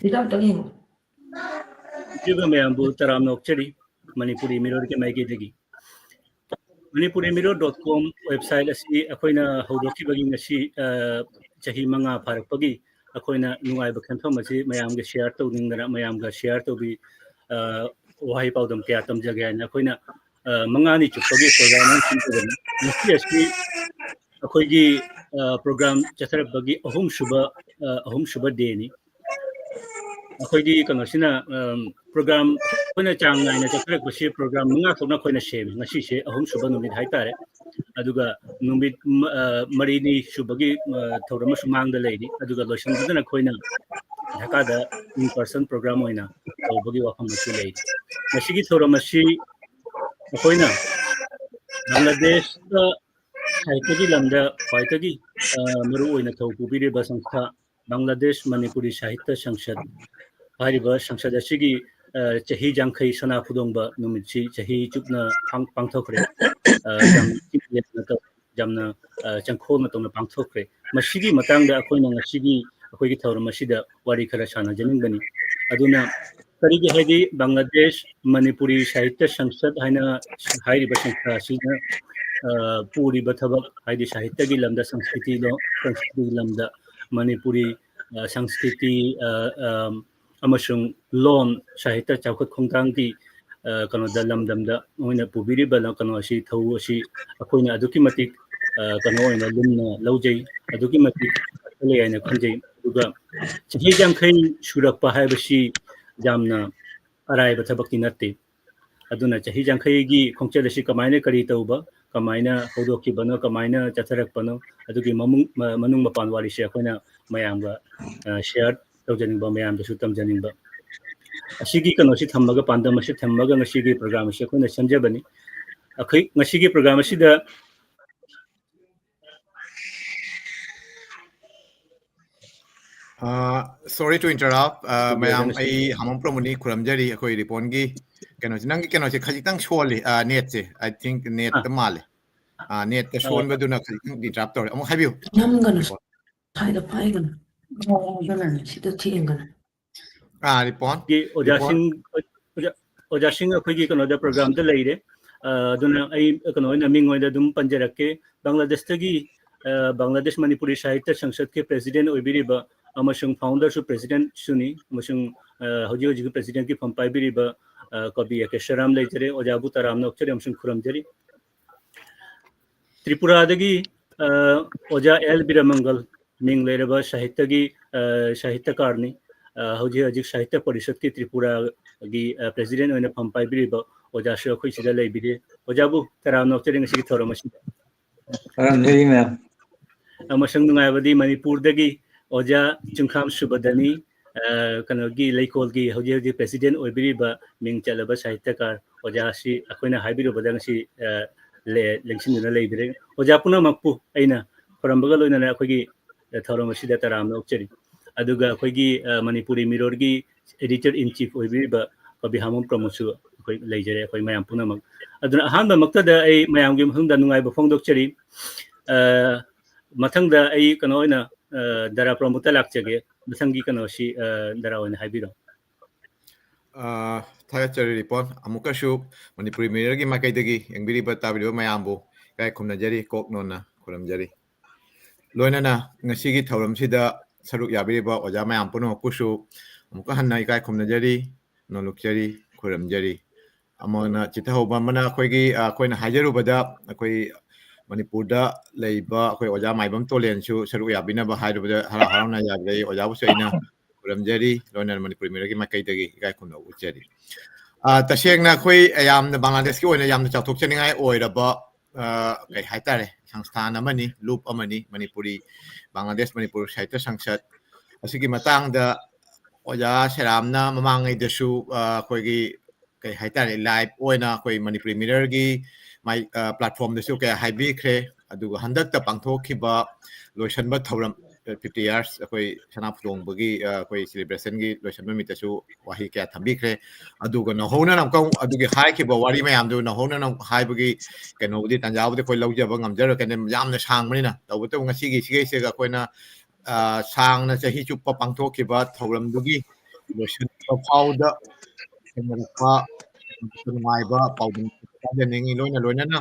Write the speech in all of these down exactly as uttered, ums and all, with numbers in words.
ꯍꯤꯗꯥꯛꯇ ꯌꯦꯡꯉꯣ꯫ ꯏꯆꯦꯒ ꯃꯌꯥꯝꯕꯨ ꯇꯔꯥꯝꯅ ꯑꯣꯛꯆꯔꯤ꯫ ꯃꯅꯤꯄꯨꯔꯤ ꯃꯤꯔꯣꯜꯒꯤ ꯃꯥꯏꯀꯩꯗꯒꯤ꯫ ꯃꯅꯤꯄꯨꯔꯤ ꯃꯤꯔꯣꯜ ꯗꯣꯠ ꯀꯣꯝ ꯋꯦꯕꯁꯥꯏꯠ ꯑꯁꯤ ꯑꯩꯈꯣꯏꯅ ꯍꯧꯗꯣꯛꯈꯤꯕꯒꯤ ꯉꯁꯤ, ꯑ, ꯆꯍꯤ ꯃꯉꯥ ꯐꯥꯔꯛꯄꯒꯤ ꯑꯩꯈꯣꯏꯅ ꯅꯨꯡꯉꯥꯏꯕ ꯈꯟꯐꯝ ꯑꯁꯤ ꯃꯌꯥꯝꯒ ꯁꯤꯌꯥꯔ ꯇꯧꯅꯤꯡꯗꯅ, ꯃꯌꯥꯝꯒ ꯁꯤꯌꯥꯔ ꯇꯧꯕꯤ, ꯑ, ꯋꯥꯍꯩ ꯄꯥꯎꯗꯝ ꯀꯌꯥ ꯇꯝꯖꯒꯦ ꯍꯥꯏꯅ ꯑꯩꯈꯣꯏꯅ, ꯑ, ꯃꯉꯥꯅꯤ ꯆꯨꯞꯄꯒꯤ ꯄ꯭ꯔꯣꯒ꯭ꯔꯥꯝ ꯑꯃ ꯁꯤꯟꯖꯕꯅꯤ꯫ ꯉꯁꯤ ꯑꯁꯤ ꯑꯩꯈꯣꯏꯒꯤ, ꯑ, ꯄ꯭ꯔꯣꯒ꯭ꯔꯥꯝ ꯆꯠꯊꯔꯛꯄꯒꯤ ꯑꯍꯨꯝꯁꯨꯕ, ꯑ, ꯑꯍꯨꯝꯁꯨꯕ ꯗꯦꯅꯤ꯫ ꯑꯩꯈꯣꯏꯒꯤ ꯀꯩꯅꯣꯁꯤꯅ, ꯑꯝ, ꯄ꯭ꯔꯣꯒ꯭ꯔꯥꯝ ꯑꯩꯈꯣꯏꯅ ꯆꯥꯡ ꯅꯥꯏꯅ ꯆꯠꯊꯔꯛꯄꯁꯤ ꯄ꯭ꯔꯣꯒ꯭ꯔꯥꯝ ꯃꯉꯥ ꯊꯣꯛꯅ ꯑꯩꯈꯣꯏꯅ ꯁꯦꯝꯃꯤ꯫ ꯉꯁꯤꯁꯦ ꯑꯍꯨꯝꯁꯨꯕ ꯅꯨꯃꯤꯠ ꯍꯥꯏꯇꯥꯔꯦ꯫ ꯑꯗꯨꯒ ꯅꯨꯃꯤꯠ ꯃ-, ꯑ, ꯃꯔꯤꯅꯤ ꯁꯨꯕꯒꯤ, ꯑ, ꯊꯧꯔꯝ ꯑꯃꯁꯨ ꯃꯥꯡꯗ ꯂꯩꯔꯤ꯫ ꯑꯗꯨꯒ ꯂꯣꯏꯁꯤꯟꯕꯗꯅ ꯑꯩꯈꯣꯏꯅ ꯙꯥꯀꯥꯗ in person program ꯑꯣꯏꯅ ꯇꯧꯕꯒꯤ ꯋꯥꯐꯝ ꯑꯃꯁꯨ ꯂꯩꯔꯤ꯫ ꯉꯁꯤꯒꯤ ꯊꯧꯔꯝ ꯑꯁꯤ ꯑꯩꯈꯣꯏꯅ ꯕꯪꯒ꯭ꯂꯥꯗꯦꯁꯇ ꯁꯥꯍꯤꯇ꯭ꯌꯒꯤ ꯂꯝꯗ ꯈ꯭ꯋꯥꯏꯗꯒꯤ, ꯑ, ꯃꯔꯨ ꯑꯣꯏꯅ ꯊꯧ ꯄꯨꯕꯤꯔꯤꯕ ꯁꯪꯁꯊꯥ ꯕꯪꯒ꯭ꯂꯥꯗꯦꯁ ꯃꯅꯤꯄꯨꯔꯤ ꯁꯥꯍꯤꯇ꯭ꯌ ꯁꯪꯁꯗ ꯍꯥꯏꯔꯤꯕ ꯁꯪꯁꯗ ꯑꯁꯤꯒꯤ, ꯑ, ꯆꯍꯤ ꯌꯥꯡꯈꯩ ꯁꯅꯥ ꯈꯨꯗꯣꯡꯕ ꯅꯨꯃꯤꯠꯁꯤ ꯆꯍꯤ ꯆꯨꯞꯅ ꯄꯥꯡ-, ꯄꯥꯡꯊꯣꯛꯈ꯭ꯔꯦ꯫ ꯑ, ꯌꯥꯝ ꯌꯥꯝꯅ, ꯑ, ꯆꯪꯈꯣꯜ ꯃꯇꯧꯅ ꯄꯥꯡꯊꯣꯛꯈ꯭ꯔꯦ꯫ ꯃꯁꯤꯒꯤ ꯃꯇꯥꯡꯗ ꯑꯩꯈꯣꯏꯅ ꯉꯁꯤꯒꯤ ꯑꯩꯈꯣꯏꯒꯤ ꯊꯧꯔꯝ ꯑꯁꯤꯗ ꯋꯥꯔꯤ ꯈꯔ ꯁꯥꯟꯅꯖꯅꯤꯡꯕꯅꯤ꯫ ꯑꯗꯨꯅ ꯀꯔꯤꯒꯤ ꯍꯥꯏꯗꯤ ꯕꯪꯒ꯭ꯂꯥꯗꯦꯁ ꯃꯅꯤꯄꯨꯔꯤ ꯁꯥꯍꯤꯇ꯭ꯌ ꯁꯪꯁꯗ ꯍꯥꯏꯅ ꯍꯥꯏꯔꯤꯕ ꯁꯪꯁꯊꯥ ꯑꯁꯤꯅ, ꯑ, ꯄꯨꯔꯤꯕ ꯊꯕꯛ ꯍꯥꯏꯗꯤ ꯁꯥꯍꯤꯇ꯭ꯌꯒꯤ ꯂꯝꯗ, ꯁꯪꯁꯀ꯭ꯔꯤꯇꯤ ꯂꯣ-, ꯁꯪꯁꯀ꯭ꯔꯤꯇꯤꯒꯤ ꯂꯝꯗ ꯃꯅꯤꯄꯨꯔꯤ, ꯑ, ꯁꯪꯁꯀ꯭ꯔꯤꯇꯤ, ꯑ, ꯑ, ꯑꯃꯁꯨꯡ ꯂꯣꯟ ꯁꯥꯍꯤꯇ꯭ꯌ ꯆꯥꯎꯈꯠ ꯈꯣꯡꯊꯥꯡꯒꯤ, ꯑ, ꯀꯩꯅꯣꯗ ꯂꯝꯗꯝꯗ ꯃꯣꯏꯅ ꯄꯨꯕꯤꯔꯤꯕ ꯂ-, ꯀꯩꯅꯣ ꯑꯁꯤ, ꯊꯧ ꯑꯁꯤ ꯑꯩꯈꯣꯏꯅ ꯑꯗꯨꯛꯀꯤ ꯃꯇꯤꯛ, ꯑ, ꯀꯩꯅꯣ ꯑꯣꯏꯅ ꯂꯨꯝꯅ ꯂꯧꯖꯩ, ꯑꯗꯨꯛꯀꯤ ꯃꯇꯤꯛ ꯂꯩ ꯍꯥꯏꯅ ꯈꯟꯖꯩ꯫ ꯑꯗꯨꯒ ꯆꯍꯤ ꯌꯥꯡꯈꯩ ꯁꯨꯔꯛꯄ ꯍꯥꯏꯕꯁꯤ ꯌꯥꯝꯅ ꯑꯔꯥꯏꯕ ꯊꯕꯛꯇꯤ ꯅꯠꯇꯦ꯫ ꯑꯗꯨꯅ ꯆꯍꯤ ꯌꯥꯡꯈꯩꯒꯤ ꯈꯣꯡꯆꯠ ꯑꯁꯤ ꯀꯃꯥꯏꯅ, ꯀꯔꯤ ꯇꯧꯕ, ꯀꯃꯥꯏꯅ ꯍꯧꯗꯣꯛꯈꯤꯕꯅꯣ, ꯀꯃꯥꯏꯅ ꯆꯠꯊꯔꯛꯄꯅꯣ, ꯑꯗꯨꯒꯤ ꯃꯃꯨꯡ-, ꯃ-, ꯃꯅꯨꯡ ꯃꯄꯥꯟ ꯋꯥꯔꯤꯁꯦ ꯑꯩꯈꯣꯏꯅ ꯃꯌꯥꯝꯒ, ꯑ, ꯁꯤꯌꯥꯔ ꯇꯧꯖꯅꯤꯡꯕ, ꯃꯌꯥꯝꯗꯁꯨ ꯇꯝꯖꯅꯤꯡꯕ꯫ ꯑꯁꯤꯒꯤ ꯀꯩꯅꯣꯁꯤ ꯊꯝꯃꯒ, ꯄꯥꯟꯗꯝ ꯑꯁꯤ ꯊꯝꯃꯒ ꯉꯁꯤꯒꯤ ꯄ꯭ꯔꯣꯒ꯭ꯔꯥꯝ ꯑꯁꯤ ꯑꯩꯈꯣꯏꯅ ꯁꯦꯝꯖꯕꯅꯤ꯫ ꯑꯩꯈꯣꯏ ꯉꯁꯤꯒꯤ ꯄ꯭ꯔꯣꯒ꯭ꯔꯥꯝ ꯑꯁꯤꯗ ꯑ, sorry to interrupt, ꯑ, ꯃꯌꯥꯝ, ꯑꯩ ꯍꯥꯃꯝ ꯄ꯭ꯔꯃꯨꯅꯤ ꯈꯨꯔꯝꯖꯔꯤ꯫ ꯑꯩꯈꯣꯏ ꯔꯤꯄꯣꯟꯒꯤ ꯀꯩꯅꯣꯁꯦ, ꯅꯪꯒꯤ ꯀꯩꯅꯣꯁꯦ ꯈꯖꯤꯛꯇꯪ ꯁꯣꯜꯂꯤ, ꯑ, ꯅꯦꯠꯁꯦ, I think ꯅꯦꯠꯇ ꯃꯥꯜꯂꯦ꯫ ꯑ, ꯅꯦꯠꯇ ꯁꯣꯟꯕꯗꯨꯅ ꯈꯖꯤꯛꯇꯪ interrupt ꯇꯧꯔꯦ꯫ ꯑꯃꯨꯛ ꯍꯥꯏꯕꯤꯌꯨ꯫ ꯅꯝꯒꯅꯨ꯫ ꯁ꯭ꯋꯥꯏꯗ ꯄꯥꯏꯒꯅꯨ꯫ ꯑꯗꯨꯅꯅꯦ, ꯁꯤꯗ ꯊꯦꯡꯒꯅꯨ꯫ ꯑꯥ, ꯔꯤꯄꯣꯟ꯫ ꯒꯤ ꯑꯣꯖꯥꯁꯤꯡ, ꯑꯣꯖꯥ-, ꯑꯣꯖꯥꯁꯤꯡ ꯑꯩꯈꯣꯏꯒꯤ ꯀꯩꯅꯣꯗ programꯗ ꯂꯩꯔꯦ꯫ ꯑ, ꯑꯗꯨꯅ ꯑꯩ ꯀꯩꯅꯣ ꯑꯣꯏꯅ ꯃꯤꯡ ꯑꯣꯏꯅ ꯑꯗꯨꯝ ꯄꯟꯖꯔꯛꯀꯦ꯫ ꯕꯪꯒ꯭ꯂꯥꯗꯦꯁꯇꯒꯤ, ꯑ, ꯕꯪꯒ꯭ꯂꯥꯗꯦꯁ ꯃꯅꯤꯄꯨꯔꯤ ꯁꯥꯍꯤꯇ꯭ꯌ ꯁꯪꯁꯠꯀꯤ president ꯑꯣꯏꯕꯤꯔꯤꯕ ꯑꯃꯁꯨꯡ founderꯁꯨ presidentꯁꯨꯅꯤ, ꯑꯃꯁꯨꯡ, ꯑ, ꯍꯧꯖꯤꯛ ꯍꯧꯖꯤꯛꯀꯤ presidentꯀꯤ ꯐꯝ ꯄꯥꯏꯕꯤꯔꯤꯕ, ꯑ, ꯀꯕꯤ ꯑꯦ ꯀꯦ ꯁꯔꯥꯝ ꯂꯩꯖꯔꯦ꯫ ꯑꯣꯖꯥꯕꯨ ꯇꯔꯥꯝꯅ ꯑꯣꯛꯆꯔꯤ ꯑꯃꯁꯨꯡ ꯈꯨꯔꯨꯝꯖꯔꯤ꯫ ꯇ꯭ꯔꯤꯄꯨꯔꯥꯗꯒꯤ, ꯑ, ꯑꯣꯖꯥ ꯑꯦꯜ ꯕꯤꯔꯃꯪꯒꯜ, ꯃꯤꯡ ꯂꯩꯔꯕ ꯁꯥꯍꯤꯇ꯭ꯌꯒꯤ, ꯑ, ꯁꯥꯍꯤꯇ꯭ꯌꯀꯥꯔꯅꯤ꯫ ꯑ, ꯍꯧꯖꯤꯛ ꯍꯧꯖꯤꯛ ꯁꯥꯍꯤꯇ꯭ꯌ ꯄꯔꯤꯁꯠꯀꯤ ꯇ꯭ꯔꯤꯄꯨꯔꯥꯒꯤ, ꯑ, president ꯑꯣꯏꯅ ꯐꯝ ꯄꯥꯏꯕꯤꯔꯤꯕ ꯑꯣꯖꯥꯁꯨ ꯑꯩꯈꯣꯏ ꯁꯤꯗ ꯂꯩꯕꯤꯔꯤ꯫ ꯑꯣꯖꯥꯕꯨ ꯇꯔꯥꯝꯅ ꯑꯣꯛꯆꯔꯤ ꯉꯁꯤꯒꯤ ꯊꯧꯔꯝ ꯑꯁꯤꯗ꯫ ꯈꯨꯔꯨꯝꯖꯔꯤ, ꯃꯌꯥꯝ꯫ ꯑꯃꯁꯨꯡ ꯅꯨꯡꯉꯥꯏꯕꯗꯤ ꯃꯅꯤꯄꯨꯔꯗꯒꯤ ꯑꯣꯖꯥ ꯆꯨꯡꯈꯥꯝ ꯁꯨꯕꯗꯅꯤ, ꯑ, ꯀꯩꯅꯣꯒꯤ ꯂꯩꯀꯣꯜꯒꯤ ꯍꯧꯖꯤꯛ ꯍꯧꯖꯤꯛ president ꯑꯣꯏꯕꯤꯔꯤꯕ ꯃꯤꯡ ꯆꯠꯂꯕ ꯁꯥꯍꯤꯇ꯭ꯌꯀꯥꯔ ꯑꯣꯖꯥ ꯑꯁꯤ ꯑꯩꯈꯣꯏꯅ ꯍꯥꯏꯕꯤꯔꯨꯕꯗ ꯉꯁꯤ, ꯑ, ꯂꯦ-, ꯂꯦꯡꯁꯤꯟꯗꯨꯅ ꯂꯩꯕꯤꯔꯦ꯫ ꯑꯣꯖꯥ ꯄꯨꯝꯅꯃꯛꯄꯨ ꯑꯩꯅ ꯈꯨꯔꯝꯕꯒ ꯂꯣꯏꯅꯅ ꯑꯩꯈꯣꯏꯒꯤ, ꯑ, ꯊꯧꯔꯝ ꯑꯁꯤꯗ ꯇꯔꯥꯝꯅ ꯑꯣꯛꯆꯔꯤ꯫ ꯑꯗꯨꯒ ꯑꯩꯈꯣꯏꯒꯤ, ꯑ, ꯃꯅꯤꯄꯨꯔꯤ ꯃꯤꯔꯣꯜꯒꯤ editor in chief ꯑꯣꯏꯕꯤꯔꯤꯕ ꯀꯕꯤ ꯍꯥꯃꯣꯝ ꯄ꯭ꯔꯃꯣꯗꯁꯨ ꯑꯩꯈꯣꯏ ꯂꯩꯖꯔꯦ, ꯑꯩꯈꯣꯏ ꯃꯌꯥꯝ ꯄꯨꯝꯅꯃꯛ꯫ ꯑꯗꯨꯅ ꯑꯍꯥꯟꯕꯃꯛꯇꯗ ꯑꯩ ꯃꯌꯥꯝꯒꯤ ꯃꯐꯝꯗ ꯅꯨꯡꯉꯥꯏꯕ ꯐꯣꯡꯗꯣꯛꯆꯔꯤ꯫ ꯑ, ꯃꯊꯪꯗ ꯑꯩ ꯀꯩꯅꯣ ꯑꯣꯏꯅ, ꯑ, ꯗꯥꯔꯥ ꯄ꯭ꯔꯃꯣꯗꯇ ꯂꯥꯛꯆꯒꯦ꯫ ꯃꯊꯪꯒꯤ ꯀꯩꯅꯣꯁꯤ, ꯑ, ꯗꯥꯔꯥ ꯑꯣꯏꯅ ꯍꯥꯏꯕꯤꯔꯣ꯫ ꯑ, ꯊꯥꯒꯠꯆꯔꯤ ꯔꯤꯄꯣꯟ꯫ ꯑꯃꯨꯛꯀꯁꯨ ꯃꯅꯤꯄꯨꯔꯤ ꯃꯤꯔꯔꯒꯤ ꯃꯥꯏꯀꯩꯗꯒꯤ ꯌꯦꯡꯕꯤꯔꯤꯕ, ꯇꯥꯕꯤꯔꯤꯕ ꯃꯌꯥꯝꯕꯨ ꯏꯀꯥꯏ ꯈꯨꯝꯅꯖꯔꯤ, ꯀꯣꯛ ꯅꯣꯟꯅ ꯈꯨꯔꯨꯝꯖꯔꯤ꯫ ꯂꯣꯏꯅꯅ ꯉꯁꯤꯒꯤ ꯊꯧꯔꯝꯁꯤꯗ ꯁꯔꯨꯛ ꯌꯥꯕꯤꯔꯤꯕ ꯑꯣꯖꯥ ꯃꯌꯥꯝ ꯄꯨꯝꯅꯃꯛꯄꯨꯁꯨ ꯑꯃꯨꯛꯀ ꯍꯟꯅ ꯏꯀꯥꯏ ꯈꯨꯝꯅꯖꯔꯤ, ꯅꯣꯂꯨꯛꯆꯔꯤ, ꯈꯨꯔꯨꯝꯖꯔꯤ꯫ ꯑꯃꯅ ꯆꯤꯊꯍꯧꯕ ꯑꯃꯅ ꯑꯩꯈꯣꯏꯒꯤ, ꯑ, ꯑꯩꯈꯣꯏꯅ ꯍꯥꯏꯖꯔꯨꯕꯗ ꯑꯩꯈꯣꯏ ꯃꯅꯤꯄꯨꯔꯗ ꯂꯩꯕ ꯑꯩꯈꯣꯏ ꯑꯣꯖꯥ ꯃꯥꯏꯕꯝ ꯇꯣꯂꯦꯟꯁꯨ ꯁꯔꯨꯛ ꯌꯥꯕꯤꯅꯕ ꯍꯥꯏꯔꯨꯕꯗ ꯍꯔꯥꯎ ꯍꯔꯥꯎꯅ ꯌꯥꯕꯤꯔꯛꯏ꯫ ꯑꯣꯖꯥꯕꯨꯁꯨ ꯑꯩꯅ ꯈꯨꯔꯨꯝꯖꯔꯤ, ꯂꯣꯏꯅꯅ ꯃꯅꯤꯄꯨꯔꯤ ꯃꯤꯔꯔꯒꯤ ꯃꯥꯏꯀꯩꯗꯒꯤ ꯏꯀꯥꯏ ꯈꯨꯝꯅꯕ ꯎꯠꯆꯔꯤ꯫ ꯑ, ꯇꯁꯦꯡꯅ ꯑꯩꯈꯣꯏ ꯌꯥꯝꯅ ꯕꯪꯒ꯭ꯂꯥꯗꯦꯁꯀꯤ ꯑꯣꯏꯅ ꯌꯥꯝꯅ ꯆꯥꯎꯊꯣꯛꯆꯅꯤꯡꯉꯥꯏ ꯑꯣꯏꯔꯕ, ꯑ, ꯀꯩ ꯍꯥꯏꯇꯥꯔꯦ, ꯁꯪꯁꯊꯥꯟ ꯑꯃꯅꯤ, ꯂꯨꯞ ꯑꯃꯅꯤ, ꯃꯅꯤꯄꯨꯔꯤ, ꯕꯪꯒ꯭ꯂꯥꯗꯦꯁ ꯃꯅꯤꯄꯨꯔ ꯁꯥꯍꯤꯇ꯭ꯌ ꯁꯪꯁꯠ꯫ ꯑꯁꯤꯒꯤ ꯃꯇꯥꯡꯗ ꯑꯣꯖꯥ ꯁꯦꯔꯥꯝꯅ ꯃꯃꯥꯡꯉꯩꯗꯁꯨ, ꯑ, ꯑꯩꯈꯣꯏꯒꯤ ꯀꯩ ꯍꯥꯏꯇꯥꯔꯦ, live ꯑꯣꯏꯅ ꯑꯩꯈꯣꯏ ꯃꯅꯤꯄꯨꯔꯤ ꯃꯤꯔꯔꯒꯤ ꯃꯥꯏ-, ꯑ, platformꯗꯁꯨ ꯀꯌꯥ ꯍꯥꯏꯕꯤꯈ꯭ꯔꯦ꯫ ꯑꯗꯨꯒ ꯍꯟꯗꯛꯇ ꯄꯥꯡꯊꯣꯛꯈꯤꯕ ꯂꯣꯏꯁꯟꯕ ꯊꯧꯔꯝ, ꯑ, fifty years ꯑꯩꯈꯣꯏ ꯁꯅꯥ ꯄꯨꯇꯣꯡꯕꯒꯤ, ꯑ, ꯑꯩꯈꯣꯏ celebrationꯒꯤ ꯂꯣꯏꯁꯟꯕ ꯅꯨꯃꯤꯠꯇꯁꯨ ꯋꯥꯍꯩ ꯀꯌꯥ ꯊꯝꯕꯤꯈ꯭ꯔꯦ꯫ ꯑꯗꯨꯒ ꯅꯧꯍꯧꯅꯅ ꯑꯃꯨꯛꯀ ꯑꯗꯨꯒꯤ ꯍꯥꯏꯈꯤꯕ ꯋꯥꯔꯤ ꯃꯌꯥꯝꯗꯨ ꯅꯧꯍꯧꯅꯅ ꯑꯃꯨꯛ ꯍꯥꯏꯕꯒꯤ ꯀꯩꯅꯣꯕꯨꯗꯤ, ꯇꯥꯟꯖꯥꯕꯨꯗꯤ ꯑꯩꯈꯣꯏ ꯂꯧꯖꯕ ꯉꯝꯖꯔꯣꯏ, ꯀꯩꯅꯣ ꯌꯥꯝꯅ ꯁꯥꯡꯕꯅꯤꯅ꯫ ꯇꯧꯕꯇꯕꯨ ꯉꯁꯤꯒꯤ ꯁꯤꯒꯩꯁꯤꯒ ꯑꯩꯈꯣꯏꯅ, ꯑ, ꯁꯥꯡꯅ ꯆꯍꯤ ꯆꯨꯞꯄ ꯄꯥꯡꯊꯣꯛꯈꯤꯕ ꯊꯧꯔꯝꯗꯨꯒꯤ ꯂꯣꯏꯁꯤꯟꯕ ꯐꯥꯎꯗ ꯊꯦꯡꯅꯔꯛꯄ ꯅꯨꯡꯉꯥꯏꯕ ꯄꯥꯎꯗꯝ ꯊꯥꯖꯅꯤꯡꯉꯤ꯫ ꯂꯣꯏꯅ ꯂꯣꯏꯅꯅ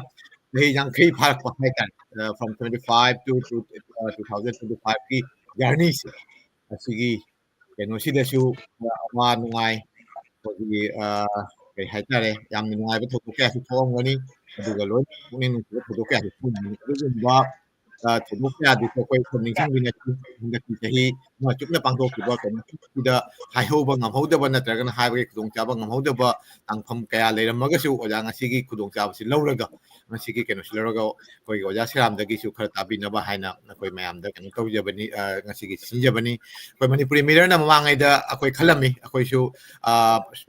ꯆꯍꯤ ꯌꯥꯡꯈꯩ ꯐꯥꯔꯛꯄ ꯍꯥꯏꯇꯥꯔꯦ, from twenty five to, to two thousand twenty five ꯀꯤ ꯖꯔꯅꯤꯁꯦ, ꯑꯁꯤꯒꯤ ꯀꯩꯅꯣꯁꯤꯗꯁꯨ ꯑꯋꯥ ꯅꯨꯡꯉꯥꯏ, ꯑꯩꯈꯣꯏꯒꯤ ꯀꯩ ꯍꯥꯏꯇꯥꯔꯦ, ꯌꯥꯝꯅ ꯅꯨꯡꯉꯥꯏꯕ ꯊꯧꯗꯣꯛ ꯀꯌꯥꯁꯨ ꯊꯣꯛꯑꯝꯒꯅꯤ, ꯑꯗꯨꯒ ꯂꯣꯏꯅ ꯄꯨꯛꯅꯤꯡ ꯅꯨꯡꯁꯤꯕ ꯊꯧꯗꯣꯛ ꯀꯌꯥꯁꯨ ꯊꯣꯛꯑꯝꯒꯅꯤ꯫ ꯑꯗꯨꯒꯨꯝꯕ ꯊꯧꯗꯣꯛ ꯀꯌꯥꯗꯨꯁꯨ ꯑꯩꯈꯣꯏ ꯅꯤꯡꯁꯤꯡꯕꯤ ꯅꯠꯇꯦ꯫ ꯍꯟꯗꯛꯀꯤ ꯆꯍꯤ ꯑꯃ ꯆꯨꯞꯅ ꯄꯥꯡꯊꯣꯛꯈꯤꯕ ꯀꯩꯅꯣꯁꯤꯗ ꯍꯥꯏꯍꯧꯕ ꯉꯝꯍꯧꯗꯕ ꯅꯠꯇ꯭ꯔꯒꯅ ꯍꯥꯏꯕꯒꯤ ꯈꯨꯗꯣꯡꯆꯥꯕ ꯉꯝꯍꯧꯗꯕ ꯇꯥꯡꯐꯝ ꯀꯌꯥ ꯂꯩꯔꯝꯃꯒꯁꯨ, ꯑꯣꯖꯥ ꯉꯁꯤꯒꯤ ꯈꯨꯗꯣꯡꯆꯥꯕꯁꯤ ꯂꯧꯔꯒ, ꯉꯁꯤꯒꯤ ꯀꯩꯅꯣꯁꯤ ꯂꯧꯔꯒ ꯑꯩꯈꯣꯏꯒꯤ ꯑꯣꯖꯥ ꯁꯦꯔꯥꯝꯗꯒꯤꯁꯨ ꯈꯔ ꯇꯥꯕꯤꯅꯕ ꯍꯥꯏꯅ ꯑꯩꯈꯣꯏ ꯃꯌꯥꯝꯗ ꯀꯩꯅꯣ ꯇꯧꯖꯕꯅꯤ, ꯉꯁꯤꯒꯤ ꯁꯤꯟꯖꯕꯅꯤ꯫ ꯑꯩꯈꯣꯏ ꯃꯅꯤꯄꯨꯔꯤ ꯃꯤꯔꯔꯅ ꯃꯃꯥꯡꯉꯩꯗ ꯑꯩꯈꯣꯏ ꯈꯜꯂꯝꯃꯤ, ꯑꯩꯈꯣꯏꯁꯨ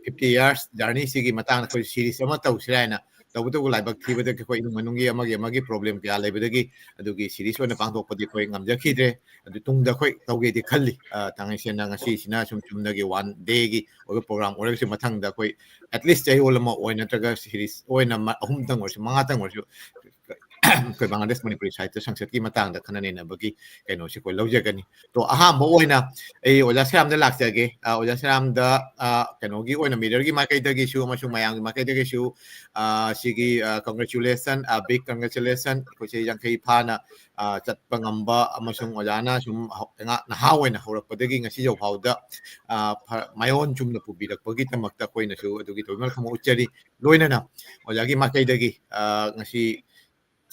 fifty years journey ꯁꯤꯒꯤ ꯃꯇꯥꯡꯗ ꯑꯩꯈꯣꯏ series ꯑꯃ ꯇꯧꯁꯤꯔꯥ ꯍꯥꯏꯅ꯫ ꯇꯧꯕꯇꯕꯨ ꯂꯥꯏꯕꯛ ꯊꯤꯕꯗꯒꯤ ꯑꯩꯈꯣꯏ ꯏꯃꯨꯡ ꯃꯅꯨꯡꯒꯤ ꯑꯃꯒꯤ ꯑꯃꯒꯤ problem ꯀꯌꯥ ꯂꯩꯕꯗꯒꯤ ꯑꯗꯨꯒꯤ series ꯑꯣꯏꯅ ꯄꯥꯡꯊꯣꯛꯄꯗꯤ ꯑꯩꯈꯣꯏ ꯉꯝꯖꯈꯤꯗ꯭ꯔꯦ꯫ ꯑꯗꯨ ꯇꯨꯡꯗ ꯑꯩꯈꯣꯏ ꯇꯧꯒꯦꯗꯤ ꯈꯜꯂꯤ꯫ ꯊꯥꯡꯉꯩ ꯁꯦꯡꯅ ꯉꯁꯤꯁꯤꯅ ꯁꯨꯝ ꯆꯨꯝꯅꯒꯤ one dayꯒꯤ ꯑꯣꯏꯕ program ꯑꯣꯏꯔꯒꯁꯨ, ꯃꯊꯪꯗ ꯑꯩꯈꯣꯏ at least ꯆꯌꯣꯜ ꯑꯃ ꯑꯣꯏ ꯅꯠꯇ꯭ꯔꯒ series ꯑꯣꯏꯅ ꯑꯍꯨꯝꯇꯪ ꯑꯣꯏꯔꯁꯨ, ꯃꯉꯥꯇꯪ ꯑꯣꯏꯔꯁꯨ, ꯑꯩꯈꯣꯏ ꯕꯪꯒ꯭ꯂꯥꯗꯦꯁ ꯃꯅꯤꯄꯨꯔꯤ ꯁꯥꯍꯤꯇ꯭ꯌ ꯁꯪꯁꯠꯀꯤ ꯃꯇꯥꯡꯗ ꯈꯟꯅ ꯅꯩꯅꯕꯒꯤ ꯀꯩꯅꯣꯁꯤ ꯑꯩꯈꯣꯏ ꯂꯧꯖꯒꯅꯤ꯫ ꯇꯣ, ꯑꯍꯥꯟꯕ ꯑꯣꯏꯅ ꯑꯩ ꯑꯣꯖꯥ ꯁꯦꯔꯥꯝꯗ ꯂꯥꯛꯆꯒꯦ꯫ ꯑꯣꯖꯥ ꯁꯦꯔꯥꯝꯗ ꯀꯩꯅꯣꯒꯤ ꯑꯣꯏꯅ, ꯃꯤꯔꯔꯒꯤ ꯃꯥꯏꯀꯩꯗꯒꯤꯁꯨ ꯑꯃꯁꯨꯡ ꯃꯌꯥꯝꯒꯤ ꯃꯥꯏꯀꯩꯗꯒꯤꯁꯨ ꯁꯤꯒꯤ congratulation, big congratulation꯫ ꯑꯩꯈꯣꯏꯁꯦ ꯌꯥꯡꯈꯩ ꯐꯥꯅ ꯆꯠꯄ ꯉꯝꯕ ꯑꯃꯁꯨꯡ ꯑꯣꯖꯥꯅ ꯁꯨꯝ ꯅꯍꯥ ꯑꯣꯏꯅ ꯍꯧꯔꯛꯄꯗꯒꯤ ꯉꯁꯤ ꯌꯧꯐꯥꯎꯗ ꯃꯥꯏꯑꯣꯟ ꯆꯨꯝꯅ ꯄꯨꯕꯤꯔꯛꯄꯒꯤꯗꯃꯛꯇ ꯑꯩꯈꯣꯏꯅꯁꯨ ꯑꯗꯨꯒꯤ ꯊꯣꯏꯃꯜ ꯈꯪꯕ ꯎꯠꯆꯔꯤ꯫ ꯂꯣꯏꯅꯅ ꯑꯣꯖꯥꯒꯤ ꯃꯥꯏꯀꯩꯗꯒꯤ ꯉꯁꯤ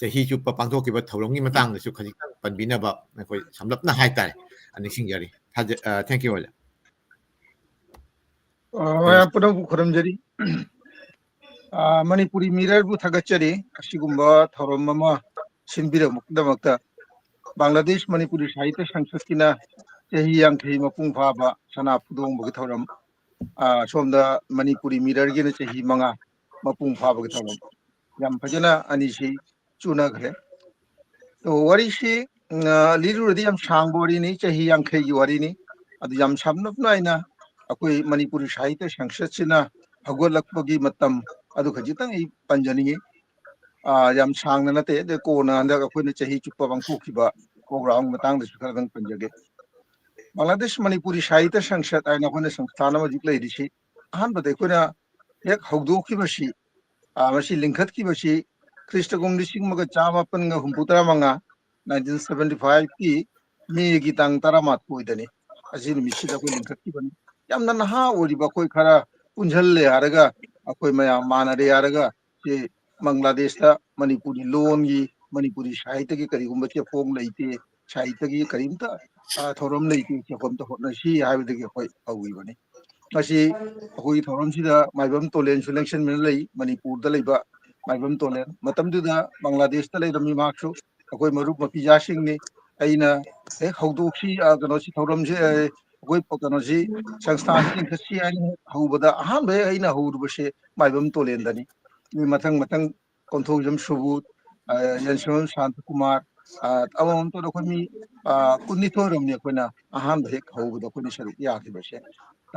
ꯆꯍꯤ ꯆꯨꯞꯄ ꯄꯥꯡꯊꯣꯛꯈꯤꯕ ꯊꯧꯔꯝꯒꯤ ꯃꯇꯥꯡꯗꯁꯨ ꯈꯖꯤꯛꯇꯪ ꯄꯟꯕꯤꯅꯕ ꯑꯩꯈꯣꯏ ꯁꯝꯂꯞꯅ ꯍꯥꯏꯇꯥꯔꯦ, ꯅꯤꯡꯁꯤꯡꯖꯔꯤ꯫ Thank you, ꯑꯣꯖꯥ꯫ ꯃꯌꯥꯝ ꯄꯨꯝꯅꯃꯛꯄꯨ ꯈꯨꯔꯨꯝꯖꯔꯤ꯫ ꯃꯅꯤꯄꯨꯔꯤ ꯃꯤꯔꯔꯕꯨ ꯊꯥꯒꯠꯆꯔꯤ, ꯑꯁꯤꯒꯨꯝꯕ ꯊꯧꯔꯝ ꯑꯃ ꯁꯤꯟꯕꯤꯔꯛꯄꯒꯤꯗꯃꯛꯇ꯫ ꯕꯪꯒ꯭ꯂꯥꯗꯦꯁ ꯃꯅꯤꯄꯨꯔꯤ ꯁꯥꯍꯤꯇ꯭ꯌ ꯁꯪꯁꯠꯀꯤꯅ ꯆꯍꯤ ꯌꯥꯡꯈꯩ ꯃꯄꯨꯡ ꯐꯥꯕ ꯁꯅꯥ ꯐꯨꯗꯣꯡꯕꯒꯤ ꯊꯧꯔꯝ, ꯁꯣꯝꯗ ꯃꯅꯤꯄꯨꯔꯤ ꯃꯤꯔꯔꯒꯤꯅ ꯆꯍꯤ ꯃꯉꯥ ꯃꯄꯨꯡ ꯐꯥꯕꯒꯤ ꯊꯧꯔꯝ꯫ ꯌꯥꯝ ꯐꯖꯅ ꯑꯅꯤꯁꯤ ꯆꯨꯅꯈ꯭ꯔꯦ꯫ ꯋꯥꯔꯤꯁꯤ ꯂꯤꯔꯨꯔꯗꯤ ꯌꯥꯝ ꯁꯥꯡꯕ ꯋꯥꯔꯤꯅꯤ, ꯆꯍꯤ ꯌꯥꯡꯈꯩꯒꯤ ꯋꯥꯔꯤꯅꯤ꯫ ꯑꯗꯨ ꯌꯥꯝ ꯁꯝꯂꯞꯅ ꯑꯩꯅ ꯑꯩꯈꯣꯏ ꯃꯅꯤꯄꯨꯔꯤ ꯁꯥꯍꯤꯇ꯭ꯌ ꯁꯪꯁꯠꯁꯤꯅ ꯍꯧꯒꯠꯂꯛꯄꯒꯤ ꯃꯇꯝ ꯑꯗꯨ ꯈꯖꯤꯛꯇꯪ ꯑꯩ ꯄꯟꯖꯅꯤꯡꯉꯤ꯫ ꯌꯥꯝ ꯁꯥꯡꯅ ꯅꯠꯇꯦ, ꯑꯗꯩ ꯀꯣꯟꯅ ꯍꯟꯗꯛ ꯑꯩꯈꯣꯏꯅ ꯆꯍꯤ ꯆꯨꯞꯄ ꯄꯥꯡꯊꯣꯛꯈꯤꯕ program ꯃꯇꯥꯡꯗꯁꯨ ꯈꯔꯗꯪ ꯄꯟꯖꯒꯦ꯫ ꯕꯪꯒ꯭ꯂꯥꯗꯦꯁ ꯃꯅꯤꯄꯨꯔꯤ ꯁꯥꯍꯤꯇ꯭ꯌ ꯁꯪꯁꯠ ꯍꯥꯏꯅ ꯑꯩꯈꯣꯏꯅ ꯁꯪꯁꯊꯥꯟ ꯑꯃ ꯍꯧꯖꯤꯛ ꯂꯩꯔꯤꯁꯤ, ꯑꯍꯥꯟꯕꯗ ꯑꯩꯈꯣꯏꯅ ꯍꯦꯛ ꯍꯧꯗꯣꯛꯈꯤꯕꯁꯤ, ꯑ, ꯃꯁꯤ ꯂꯤꯡꯈꯠꯈꯤꯕꯁꯤ ꯈ꯭ꯔꯤꯁꯇ ꯀꯨꯝ ꯂꯤꯁꯤꯡ ꯑꯃꯒ ꯆꯥꯃꯥꯄꯟꯒ ꯍꯨꯝꯐꯨ ꯇꯔꯥ ꯃꯉꯥ, nineteen seventy five ꯀꯤ ꯃꯦꯒꯤ ꯇꯥꯡ ꯇꯔꯥꯃꯥꯊꯣꯏꯗꯅꯤ꯫ ꯑꯁꯤ ꯅꯨꯃꯤꯠꯁꯤꯗ ꯑꯩꯈꯣꯏ ꯂꯤꯡꯈꯠꯈꯤꯕꯅꯤ꯫ ꯌꯥꯝꯅ ꯅꯍꯥ ꯑꯣꯏꯔꯤꯕ ꯑꯩꯈꯣꯏ ꯈꯔ ꯄꯨꯟꯁꯤꯜꯂꯦ ꯍꯥꯏꯔꯒ, ꯑꯩꯈꯣꯏ ꯃꯌꯥꯝ ꯃꯥꯟꯅꯔꯦ ꯍꯥꯏꯔꯒ, ꯁꯤ ꯕꯪꯒ꯭ꯂꯥꯗꯦꯁꯇ ꯃꯅꯤꯄꯨꯔꯤ ꯂꯣꯟꯒꯤ, ꯃꯅꯤꯄꯨꯔꯤ ꯁꯥꯍꯤꯇ꯭ꯌꯒꯤ ꯀꯔꯤꯒꯨꯝꯕ ꯆꯦꯐꯣꯡ ꯂꯩꯇꯦ, ꯁꯥꯍꯤꯇ꯭ꯌꯒꯤ ꯀꯔꯤꯝꯇ, ꯑ, ꯊꯧꯔꯝ ꯂꯩꯇꯦ, ꯆꯦꯐꯣꯡ ꯑꯝꯇ ꯍꯣꯠꯅꯁꯤ ꯍꯥꯏꯕꯗꯒꯤ ꯑꯩꯈꯣꯏ ꯍꯧꯈꯤꯕꯅꯤ꯫ ꯃꯁꯤ ꯑꯩꯈꯣꯏꯒꯤ ꯊꯧꯔꯝꯁꯤꯗ ꯃꯥꯏꯕꯝ ꯇꯣꯂꯦꯟꯁꯨ ꯂꯦꯡꯁꯤꯟꯕꯅ ꯂꯩ, ꯃꯅꯤꯄꯨꯔꯗ ꯂꯩꯕ ꯃꯥꯏꯕꯝ ꯇꯣꯂꯦꯟ꯫ ꯃꯇꯝꯗꯨꯗ ꯕꯪꯒ꯭ꯂꯥꯗꯦꯁꯇ ꯂꯩꯔꯝꯃꯤ ꯃꯍꯥꯛꯁꯨ꯫ ꯑꯩꯈꯣꯏ ꯃꯔꯨꯞ ꯃꯄꯤꯖꯥꯁꯤꯡꯅꯤ꯫ ꯑꯩꯅ ꯍꯦꯛ ꯍꯧꯗꯣꯛꯁꯤ, ꯑ, ꯀꯩꯅꯣꯁꯤ, ꯊꯧꯔꯝꯁꯤ, ꯑ, ꯑꯩꯈꯣꯏ ꯀꯩꯅꯣꯁꯤ, ꯁꯪꯁꯊꯥꯟꯁꯤ ꯂꯤꯡꯈꯠꯁꯤ ꯍꯥꯏꯅ ꯍꯦꯛ ꯍꯧꯕꯗ ꯑꯍꯥꯟꯕ ꯍꯦꯛ ꯑꯩꯅ ꯍꯧꯔꯨꯕꯁꯦ ꯃꯥꯏꯕꯝ ꯇꯣꯂꯦꯟꯗꯅꯤ꯫ ꯃꯤ ꯃꯊꯪ ꯃꯊꯪ ꯀꯣꯟꯊꯧꯖꯝ ꯁꯨꯕꯨꯠ, ꯑ, ꯌꯦꯟꯁꯤꯡꯕꯝ ꯁꯥꯟꯇꯀꯨꯃꯥꯔ, ꯑ, ꯑꯃꯃꯝꯇ ꯑꯩꯈꯣꯏ ꯃꯤ, ꯑ, ꯀꯨꯟꯅꯤꯊꯣꯏ ꯑꯣꯏꯔꯝꯅꯤ ꯑꯩꯈꯣꯏꯅ ꯑꯍꯥꯟꯕ ꯍꯦꯛ ꯍꯧꯕꯗ ꯑꯩꯈꯣꯏꯅ ꯁꯔꯨꯛ ꯌꯥꯈꯤꯕꯁꯦ꯫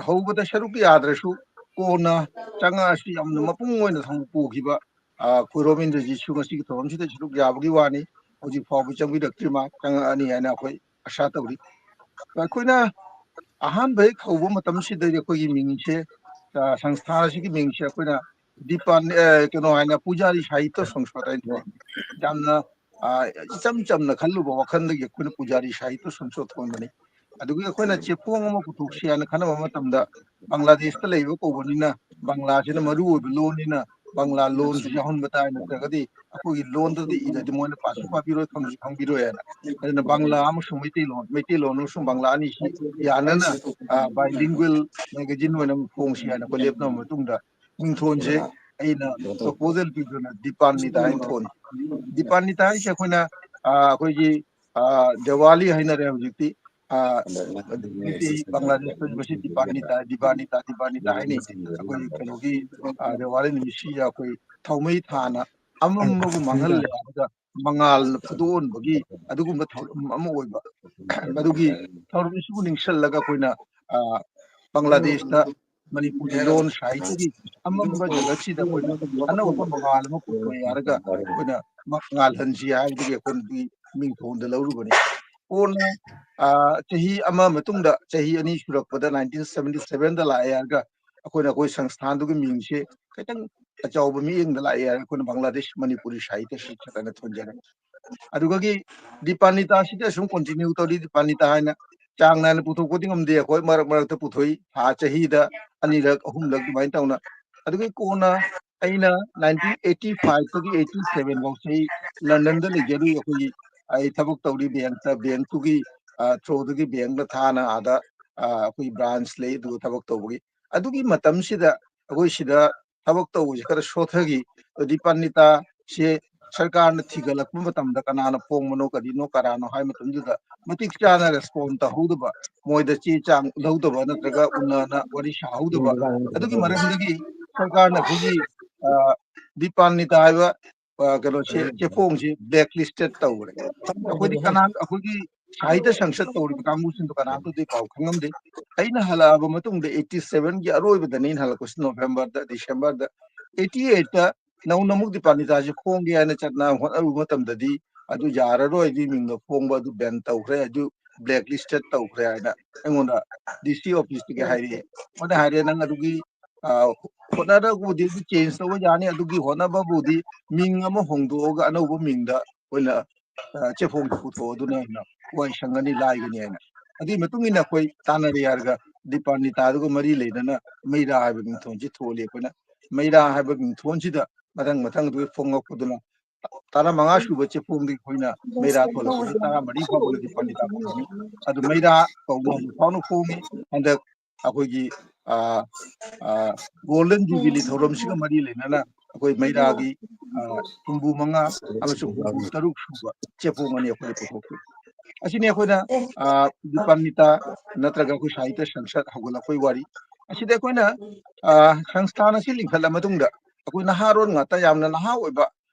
ꯍꯧꯕꯗ ꯁꯔꯨꯛ ꯌꯥꯗ꯭ꯔꯁꯨ ꯀꯣꯟꯅ ꯆꯪꯉꯛꯑꯁꯨ ꯌꯥꯝꯅ ꯃꯄꯨꯡ ꯑꯣꯏꯅ ꯊꯧ ꯄꯨꯈꯤꯕ, ꯑ, ꯈꯨꯔꯣꯝ ꯏꯟꯗ꯭ꯔꯖꯤꯠꯁꯨ ꯉꯁꯤꯒꯤ ꯊꯧꯔꯝꯁꯤꯗ ꯁꯔꯨꯛ ꯌꯥꯕꯒꯤ ꯋꯥꯅꯤ꯫ ꯍꯧꯖꯤꯛ ꯐꯥꯎꯕ ꯆꯪꯕꯤꯔꯛꯇ꯭ꯔꯤ, ꯃꯥ ꯆꯪꯉꯛꯑꯅꯤ ꯍꯥꯏꯅ ꯑꯩꯈꯣꯏ ꯑꯁꯥ ꯇꯧꯔꯤ꯫ ꯑꯩꯈꯣꯏꯅ ꯑꯍꯥꯟꯕ ꯍꯦꯛ ꯍꯧꯕ ꯃꯇꯝꯁꯤꯗꯗꯤ ꯑꯩꯈꯣꯏꯒꯤ ꯃꯤꯡꯁꯦ, ꯑ, ꯁꯪꯁꯊꯥꯟ ꯑꯁꯤꯒꯤ ꯃꯤꯡꯁꯦ ꯑꯩꯈꯣꯏꯅ ꯗꯤꯄꯥꯟ-, ꯑ, ꯀꯩꯅꯣ ꯍꯥꯏꯅ ꯄꯨꯖꯥꯔꯤ ꯁꯥꯍꯤꯇ꯭ꯌ ꯁꯪꯁꯊꯥꯟ ꯍꯥꯏꯅ ꯊꯣꯟꯕꯅꯤ꯫ ꯌꯥꯝꯅ, ꯑ, ꯏꯆꯝ ꯆꯝꯅ ꯈꯜꯂꯨꯕ ꯋꯥꯈꯜꯗꯒꯤ ꯑꯩꯈꯣꯏꯅ ꯄꯨꯖꯥꯔꯤ ꯁꯥꯍꯤꯇ꯭ꯌ ꯁꯪꯁꯊꯥꯟ ꯊꯣꯟꯕꯅꯤ꯫ ꯑꯗꯨꯒꯤ ꯑꯩꯈꯣꯏꯅ ꯆꯦꯐꯣꯡ ꯑꯃ ꯄꯨꯊꯣꯛꯁꯤ ꯍꯥꯏꯅ ꯈꯟꯅꯕ ꯃꯇꯝꯗ ꯕꯪꯒ꯭ꯂꯥꯗꯦꯁꯇ ꯂꯩꯕ ꯀꯧꯕꯅꯤꯅ ꯕꯪꯒ꯭ꯂꯥꯁꯤꯅ ꯃꯔꯨ ꯑꯣꯏꯕ ꯂꯣꯟꯅꯤꯅ ꯕꯪꯒ꯭ꯂꯥ ꯂꯣꯟꯁꯤ ꯌꯥꯎꯍꯟꯕ ꯇꯥꯏ, ꯅꯠꯇ꯭ꯔꯒꯗꯤ ꯑꯩꯈꯣꯏꯒꯤ ꯂꯣꯟꯗꯗꯤ ꯏꯔꯗꯤ ꯃꯣꯏꯅ ꯄꯥꯁꯨ ꯄꯥꯕꯤꯔꯣꯏ, ꯈꯪꯁꯨ ꯈꯪꯕꯤꯔꯣꯏ ꯍꯥꯏꯅ꯫ ꯑꯗꯨꯅ ꯕꯪꯒ꯭ꯂꯥ ꯑꯃꯁꯨꯡ ꯃꯩꯇꯩꯂꯣꯟ, ꯃꯩꯇꯩꯂꯣꯟ ꯑꯃꯁꯨꯡ ꯕꯪꯒ꯭ꯂꯥ ꯑꯅꯤꯁꯤ ꯌꯥꯅꯅ, ꯑ, bilingual magazine ꯑꯣꯏꯅ ꯑꯃ ꯐꯣꯡꯁꯤ ꯍꯥꯏꯅ ꯑꯩꯈꯣꯏ ꯂꯦꯞꯅꯕ ꯃꯇꯨꯡꯗ ꯃꯤꯡꯊꯣꯟꯁꯦ ꯑꯩꯅ proposal ꯄꯤꯗꯨꯅ ꯗꯤꯄꯥꯟꯅꯤꯇꯥ ꯍꯥꯏꯅ ꯊꯣꯟ-, ꯗꯤꯄꯥꯟꯅꯤꯇꯥ ꯍꯥꯏꯁꯦ ꯑꯩꯈꯣꯏꯅ, ꯑ, ꯑꯩꯈꯣꯏꯒꯤ, ꯑ, ꯗꯤꯋꯥꯂꯤ ꯍꯥꯏꯅꯔꯦ ꯍꯧꯖꯤꯛꯇꯤ꯫ ꯑ, ꯃꯩꯇꯩ ꯕꯪꯒ꯭ꯂꯥꯗꯦꯁꯇ ꯃꯁꯤ ꯗꯤꯄꯥꯟꯅꯤꯇꯥ, ꯗꯤꯄꯥꯅꯤꯇꯥ, ꯗꯤꯄꯥꯅꯤꯇꯥ ꯍꯥꯏꯅꯩ꯫ ꯑꯩꯈꯣꯏ ꯀꯩꯅꯣꯒꯤ, ꯑ, ꯗꯤꯋꯥꯂꯤ ꯅꯨꯃꯤꯠꯁꯤꯗ ꯑꯩꯈꯣꯏ ꯊꯥꯎꯃꯩ ꯊꯥꯅ ꯑꯃꯝꯕꯕꯨ ꯃꯥꯡꯍꯜꯂꯦ ꯍꯥꯏꯔꯒ ꯃꯉꯥꯜꯅ ꯐꯨꯗꯣꯛꯍꯟꯕꯒꯤ ꯑꯗꯨꯒꯨꯝꯕ ꯊꯧꯔꯝ ꯑꯃ ꯑꯣꯏꯕ꯫ ꯃꯗꯨꯒꯤ ꯊꯧꯔꯝꯁꯤꯕꯨ ꯅꯤꯡꯁꯤꯜꯂꯒ ꯑꯩꯈꯣꯏꯅ, ꯑ, ꯕꯪꯒ꯭ꯂꯥꯗꯦꯁꯇ ꯃꯅꯤꯄꯨꯔꯤ ꯂꯣꯟ ꯁꯥꯍꯤꯇ꯭ꯌꯒꯤ ꯑꯃꯝꯕ ꯖꯒꯠꯁꯤꯗ ꯑꯩꯈꯣꯏꯅ ꯑꯅꯧꯕ ꯃꯉꯥꯜ ꯑꯃ ꯄꯨꯊꯣꯛꯑꯦ ꯍꯥꯏꯔꯒ ꯑꯩꯈꯣꯏꯅ ꯃꯉꯥꯜꯍꯟꯁꯤ ꯍꯥꯏꯕꯗꯒꯤ ꯑꯩꯈꯣꯏꯅ ꯑꯗꯨꯒꯤ ꯃꯤꯡꯊꯣꯟꯗ ꯂꯧꯔꯨꯕꯅꯤ꯫ ꯀꯣꯟꯅ ꯑꯥ, ꯆꯍꯤ ꯑꯃ ꯃꯇꯨꯡꯗ, ꯆꯍꯤ ꯑꯅꯤ ꯁꯨꯔꯛꯄꯗ, nineteen seventy seven ꯗ ꯂꯥꯛꯑꯦ ꯍꯥꯏꯔꯒ, ꯑꯩꯈꯣꯏꯅ ꯑꯩꯈꯣꯏ ꯁꯪꯁꯊꯥꯟꯗꯨꯒꯤ ꯃꯤꯡꯁꯦ ꯈꯤꯇꯪ ꯑꯆꯧꯕ ꯃꯤꯠꯌꯦꯡꯗ ꯂꯥꯛꯑꯦ ꯍꯥꯏꯔꯒ, ꯑꯩꯈꯣꯏꯅ ꯕꯪꯒ꯭ꯂꯥꯗꯦꯁ ꯃꯅꯤꯄꯨꯔꯤ ꯁꯥꯍꯤꯇ꯭ꯌ ꯁꯪꯁꯠ ꯍꯥꯏꯅ ꯊꯣꯟꯖꯔꯦ꯫ ꯑꯗꯨꯒꯒꯤ ꯗꯤꯄꯥꯟꯅꯤꯇꯥꯁꯤꯗ ꯁꯨꯝ continue ꯇꯧꯔꯤ꯫ ꯗꯤꯄꯥꯟꯅꯤꯇꯥ ꯍꯥꯏꯅ ꯆꯥꯡ ꯅꯥꯏꯅ ꯄꯨꯊꯣꯛꯄꯗꯤ ꯉꯝꯗꯦ꯫ ꯑꯩꯈꯣꯏ ꯃꯔꯛ ꯃꯔꯛꯇ ꯄꯨꯊꯣꯛꯏ, ꯊꯥ ꯆꯍꯤꯗ ꯑꯅꯤꯔꯛ, ꯑꯍꯨꯝꯂꯛ ꯑꯗꯨꯃꯥꯏꯅ ꯇꯧꯅ꯫ ꯑꯗꯨꯒꯤ ꯀꯣꯟꯅ ꯑꯩꯅ nineteen eighty five ꯇꯒꯤ eighty seven ꯐꯥꯎꯁꯦ ꯑꯩ ꯂꯟꯗꯟꯗ ꯂꯩꯖꯔꯨꯏ꯫ ꯑꯩꯈꯣꯏꯒꯤ, ꯑꯩ ꯊꯕꯛ ꯇꯧꯔꯤ ꯕꯦꯡꯛꯇ, ꯕꯦꯡꯛꯇꯨꯒꯤ, ꯑ, through ꯗꯒꯤ ꯕꯦꯡꯛꯅ ꯊꯥꯅ ꯑꯥꯗ, ꯑ, ꯑꯩꯈꯣꯏ branch ꯂꯩ, ꯑꯗꯨꯒ ꯊꯕꯛ ꯇꯧꯕꯒꯤ꯫ ꯑꯗꯨꯒꯤ ꯃꯇꯝꯁꯤꯗ ꯑꯩꯈꯣꯏ ꯁꯤꯗ ꯊꯕꯛ ꯇꯧꯕꯁꯦ ꯈꯔ ꯁꯣꯊꯈꯤ꯫ ꯑꯗꯨ ꯗꯤꯄꯥꯟꯅꯤꯇꯥꯁꯦ ꯁꯔꯀꯥꯔꯅ ꯊꯤꯒꯠꯂꯛꯄ ꯃꯇꯝꯗ ꯀꯅꯥꯅ ꯐꯣꯡꯕꯅꯣ, ꯀꯔꯤꯅꯣ, ꯀꯅꯥꯅꯣ ꯍꯥꯏꯕ ꯃꯇꯝꯗꯨꯗ ꯃꯇꯤꯛ ꯆꯥꯅ respond ꯇꯧꯍꯧꯗꯕ, ꯃꯣꯏꯗ ꯆꯦ ꯆꯥꯡ ꯂꯧꯗꯕ ꯅꯠꯇ꯭ꯔꯒ ꯎꯅꯅ ꯋꯥꯔꯤ ꯁꯥꯍꯧꯗꯕ, ꯑꯗꯨꯒꯤ ꯃꯔꯝꯗꯒꯤ ꯁꯔꯀꯥꯔꯅ ꯑꯩꯈꯣꯏꯒꯤ, ꯑ, ꯗꯤꯄꯥꯟꯅꯤꯇꯥ ꯍꯥꯏꯕ, ꯑ, ꯀꯩꯅꯣꯁꯦ, ꯆꯦꯐꯣꯡꯁꯦ black listed ꯇꯧꯈ꯭ꯔꯦ꯫ ꯑꯩꯈꯣꯏꯗꯤ ꯀꯅꯥ, ꯑꯩꯈꯣꯏꯒꯤ ꯁꯥꯍꯤꯇ꯭ꯌ ꯁꯪꯁꯠ ꯇꯧꯔꯤꯕ ꯀꯥꯡꯕꯨꯁꯤꯡꯗꯣ ꯀꯅꯥꯝꯇꯗꯤ ꯄꯥꯎ ꯈꯪꯉꯝꯗꯦ꯫ ꯑꯩꯅ ꯍꯜꯂꯛꯑꯕ ꯃꯇꯨꯡꯗ eighty seven ꯒꯤ ꯑꯔꯣꯏꯕꯗꯅꯤ ꯑꯩꯅ ꯍꯜꯂꯛꯄꯁꯤ, November ꯗ, December ꯗ꯫ Eighty eight ꯇ ꯅꯧꯅ ꯑꯃꯨꯛ ꯗꯤꯄꯥꯟꯅꯤꯇꯥꯁꯦ ꯐꯣꯡꯒꯦ ꯍꯥꯏꯅ ꯆꯠꯅ ꯍꯣꯠꯅꯔꯨꯕ ꯃꯇꯝꯗꯗꯤ ꯑꯗꯨ ꯌꯥꯔꯔꯣꯏ, ꯑꯗꯨꯒꯤ ꯃꯤꯡꯗꯣ ꯐꯣꯡꯕ ꯑꯗꯨ ban ꯇꯧꯈ꯭ꯔꯦ, ꯑꯗꯨ black listed ꯇꯧꯈ꯭ꯔꯦ ꯍꯥꯏꯅ ꯑꯩꯉꯣꯟꯗ D C office ꯇꯒꯤ ꯍꯥꯏꯔꯛꯑꯦ꯫ ꯃꯣꯏꯅ ꯍꯥꯏꯔꯦ, "ꯅꯪ ꯑꯗꯨꯒꯤ, ꯑ, ꯍꯣꯠꯅꯔꯒꯕꯨꯗꯤ ꯑꯗꯨ change ꯇꯧꯕ ꯌꯥꯅꯤ, ꯑꯗꯨꯒꯤ ꯍꯣꯠꯅꯕꯕꯨꯗꯤ ꯃꯤꯡ ꯑꯃ ꯍꯣꯡꯗꯣꯛꯑꯒ ꯑꯅꯧꯕ ꯃꯤꯡꯗ ꯑꯣꯏꯅ, ꯑ, ꯆꯦꯐꯣꯡꯗꯣ ꯄꯨꯊꯣꯛꯑꯣ, ꯑꯗꯨꯅ ꯍꯦꯟꯅ ꯋꯥꯏ ꯁꯪꯒꯅꯤ, ꯂꯥꯏꯒꯅꯤ" ꯍꯥꯏꯅ꯫ ꯑꯗꯨꯒꯤ ꯃꯇꯨꯡ ꯏꯟꯅ ꯑꯩꯈꯣꯏ ꯇꯥꯟꯅꯔꯦ ꯍꯥꯏꯔꯒ ꯗꯤꯄꯥꯟꯅꯤꯇꯥꯗꯨꯒ ꯃꯔꯤ ꯂꯩꯅꯅ ꯃꯩꯔꯥ ꯍꯥꯏꯕ ꯃꯤꯡꯊꯣꯟꯁꯤ ꯊꯣꯜꯂꯤ꯫ ꯑꯩꯈꯣꯏꯅ ꯃꯩꯔꯥ ꯍꯥꯏꯕ ꯃꯤꯡꯊꯣꯟꯁꯤꯗ ꯃꯊꯪ ꯃꯊꯪ ꯑꯗꯨꯒꯤ ꯐꯣꯡꯉꯛꯄꯗꯨꯅ ꯇꯔꯥꯃꯉꯥ ꯁꯨꯕ ꯆꯦꯐꯣꯡꯗꯒꯤ ꯑꯩꯈꯣꯏꯅ ꯃꯩꯔꯥ ꯊꯣꯜꯂꯛꯄꯗ ꯇꯔꯥꯃꯔꯤ ꯐꯥꯎꯕꯅ ꯗꯤꯄꯥꯟꯅꯤꯇꯥ ꯐꯣꯡꯉꯤ꯫ ꯑꯗꯨ ꯃꯩꯔꯥ ꯀꯧꯕ ꯍꯧꯖꯤꯛ ꯐꯥꯎꯅ ꯐꯣꯡꯉꯤ꯫ ꯍꯟꯗꯛ ꯑꯩꯈꯣꯏꯒꯤ, ꯑ, ꯑ, Golden Jubilee ꯊꯧꯔꯝꯁꯤꯒ ꯃꯔꯤ ꯂꯩꯅꯅ ꯑꯩꯈꯣꯏ ꯃꯩꯔꯥꯒꯤ, ꯑ, ꯍꯨꯝꯐꯨ ꯃꯉꯥ ꯑꯃꯁꯨꯡ ꯍꯨꯝꯐꯨ ꯇꯔꯨꯛ ꯁꯨꯕ ꯆꯦꯐꯣꯡ ꯑꯅꯤ ꯑꯩꯈꯣꯏꯅ ꯄꯨꯊꯣꯛꯈꯤ꯫ ꯑꯁꯤꯅꯤ ꯑꯩꯈꯣꯏꯅ, ꯑ, ꯗꯤꯄꯥꯟꯅꯤꯇꯥ ꯅꯠꯇ꯭ꯔꯒ ꯑꯩꯈꯣꯏ ꯁꯥꯍꯤꯇ꯭ꯌ ꯁꯪꯁꯠ ꯍꯧꯒꯠꯂꯛꯄꯒꯤ ꯋꯥꯔꯤ꯫ ꯑꯁꯤꯗ ꯑꯩꯈꯣꯏꯅ, ꯑ, ꯁꯪꯁꯊꯥꯟ ꯑꯁꯤ ꯂꯤꯡꯈꯠꯂ ꯃꯇꯨꯡꯗ ꯑꯩꯈꯣꯏ ꯅꯍꯥꯔꯣꯟ ꯉꯥꯛꯇ, ꯌꯥꯝꯅ ꯅꯍꯥ ꯑꯣꯏꯕ,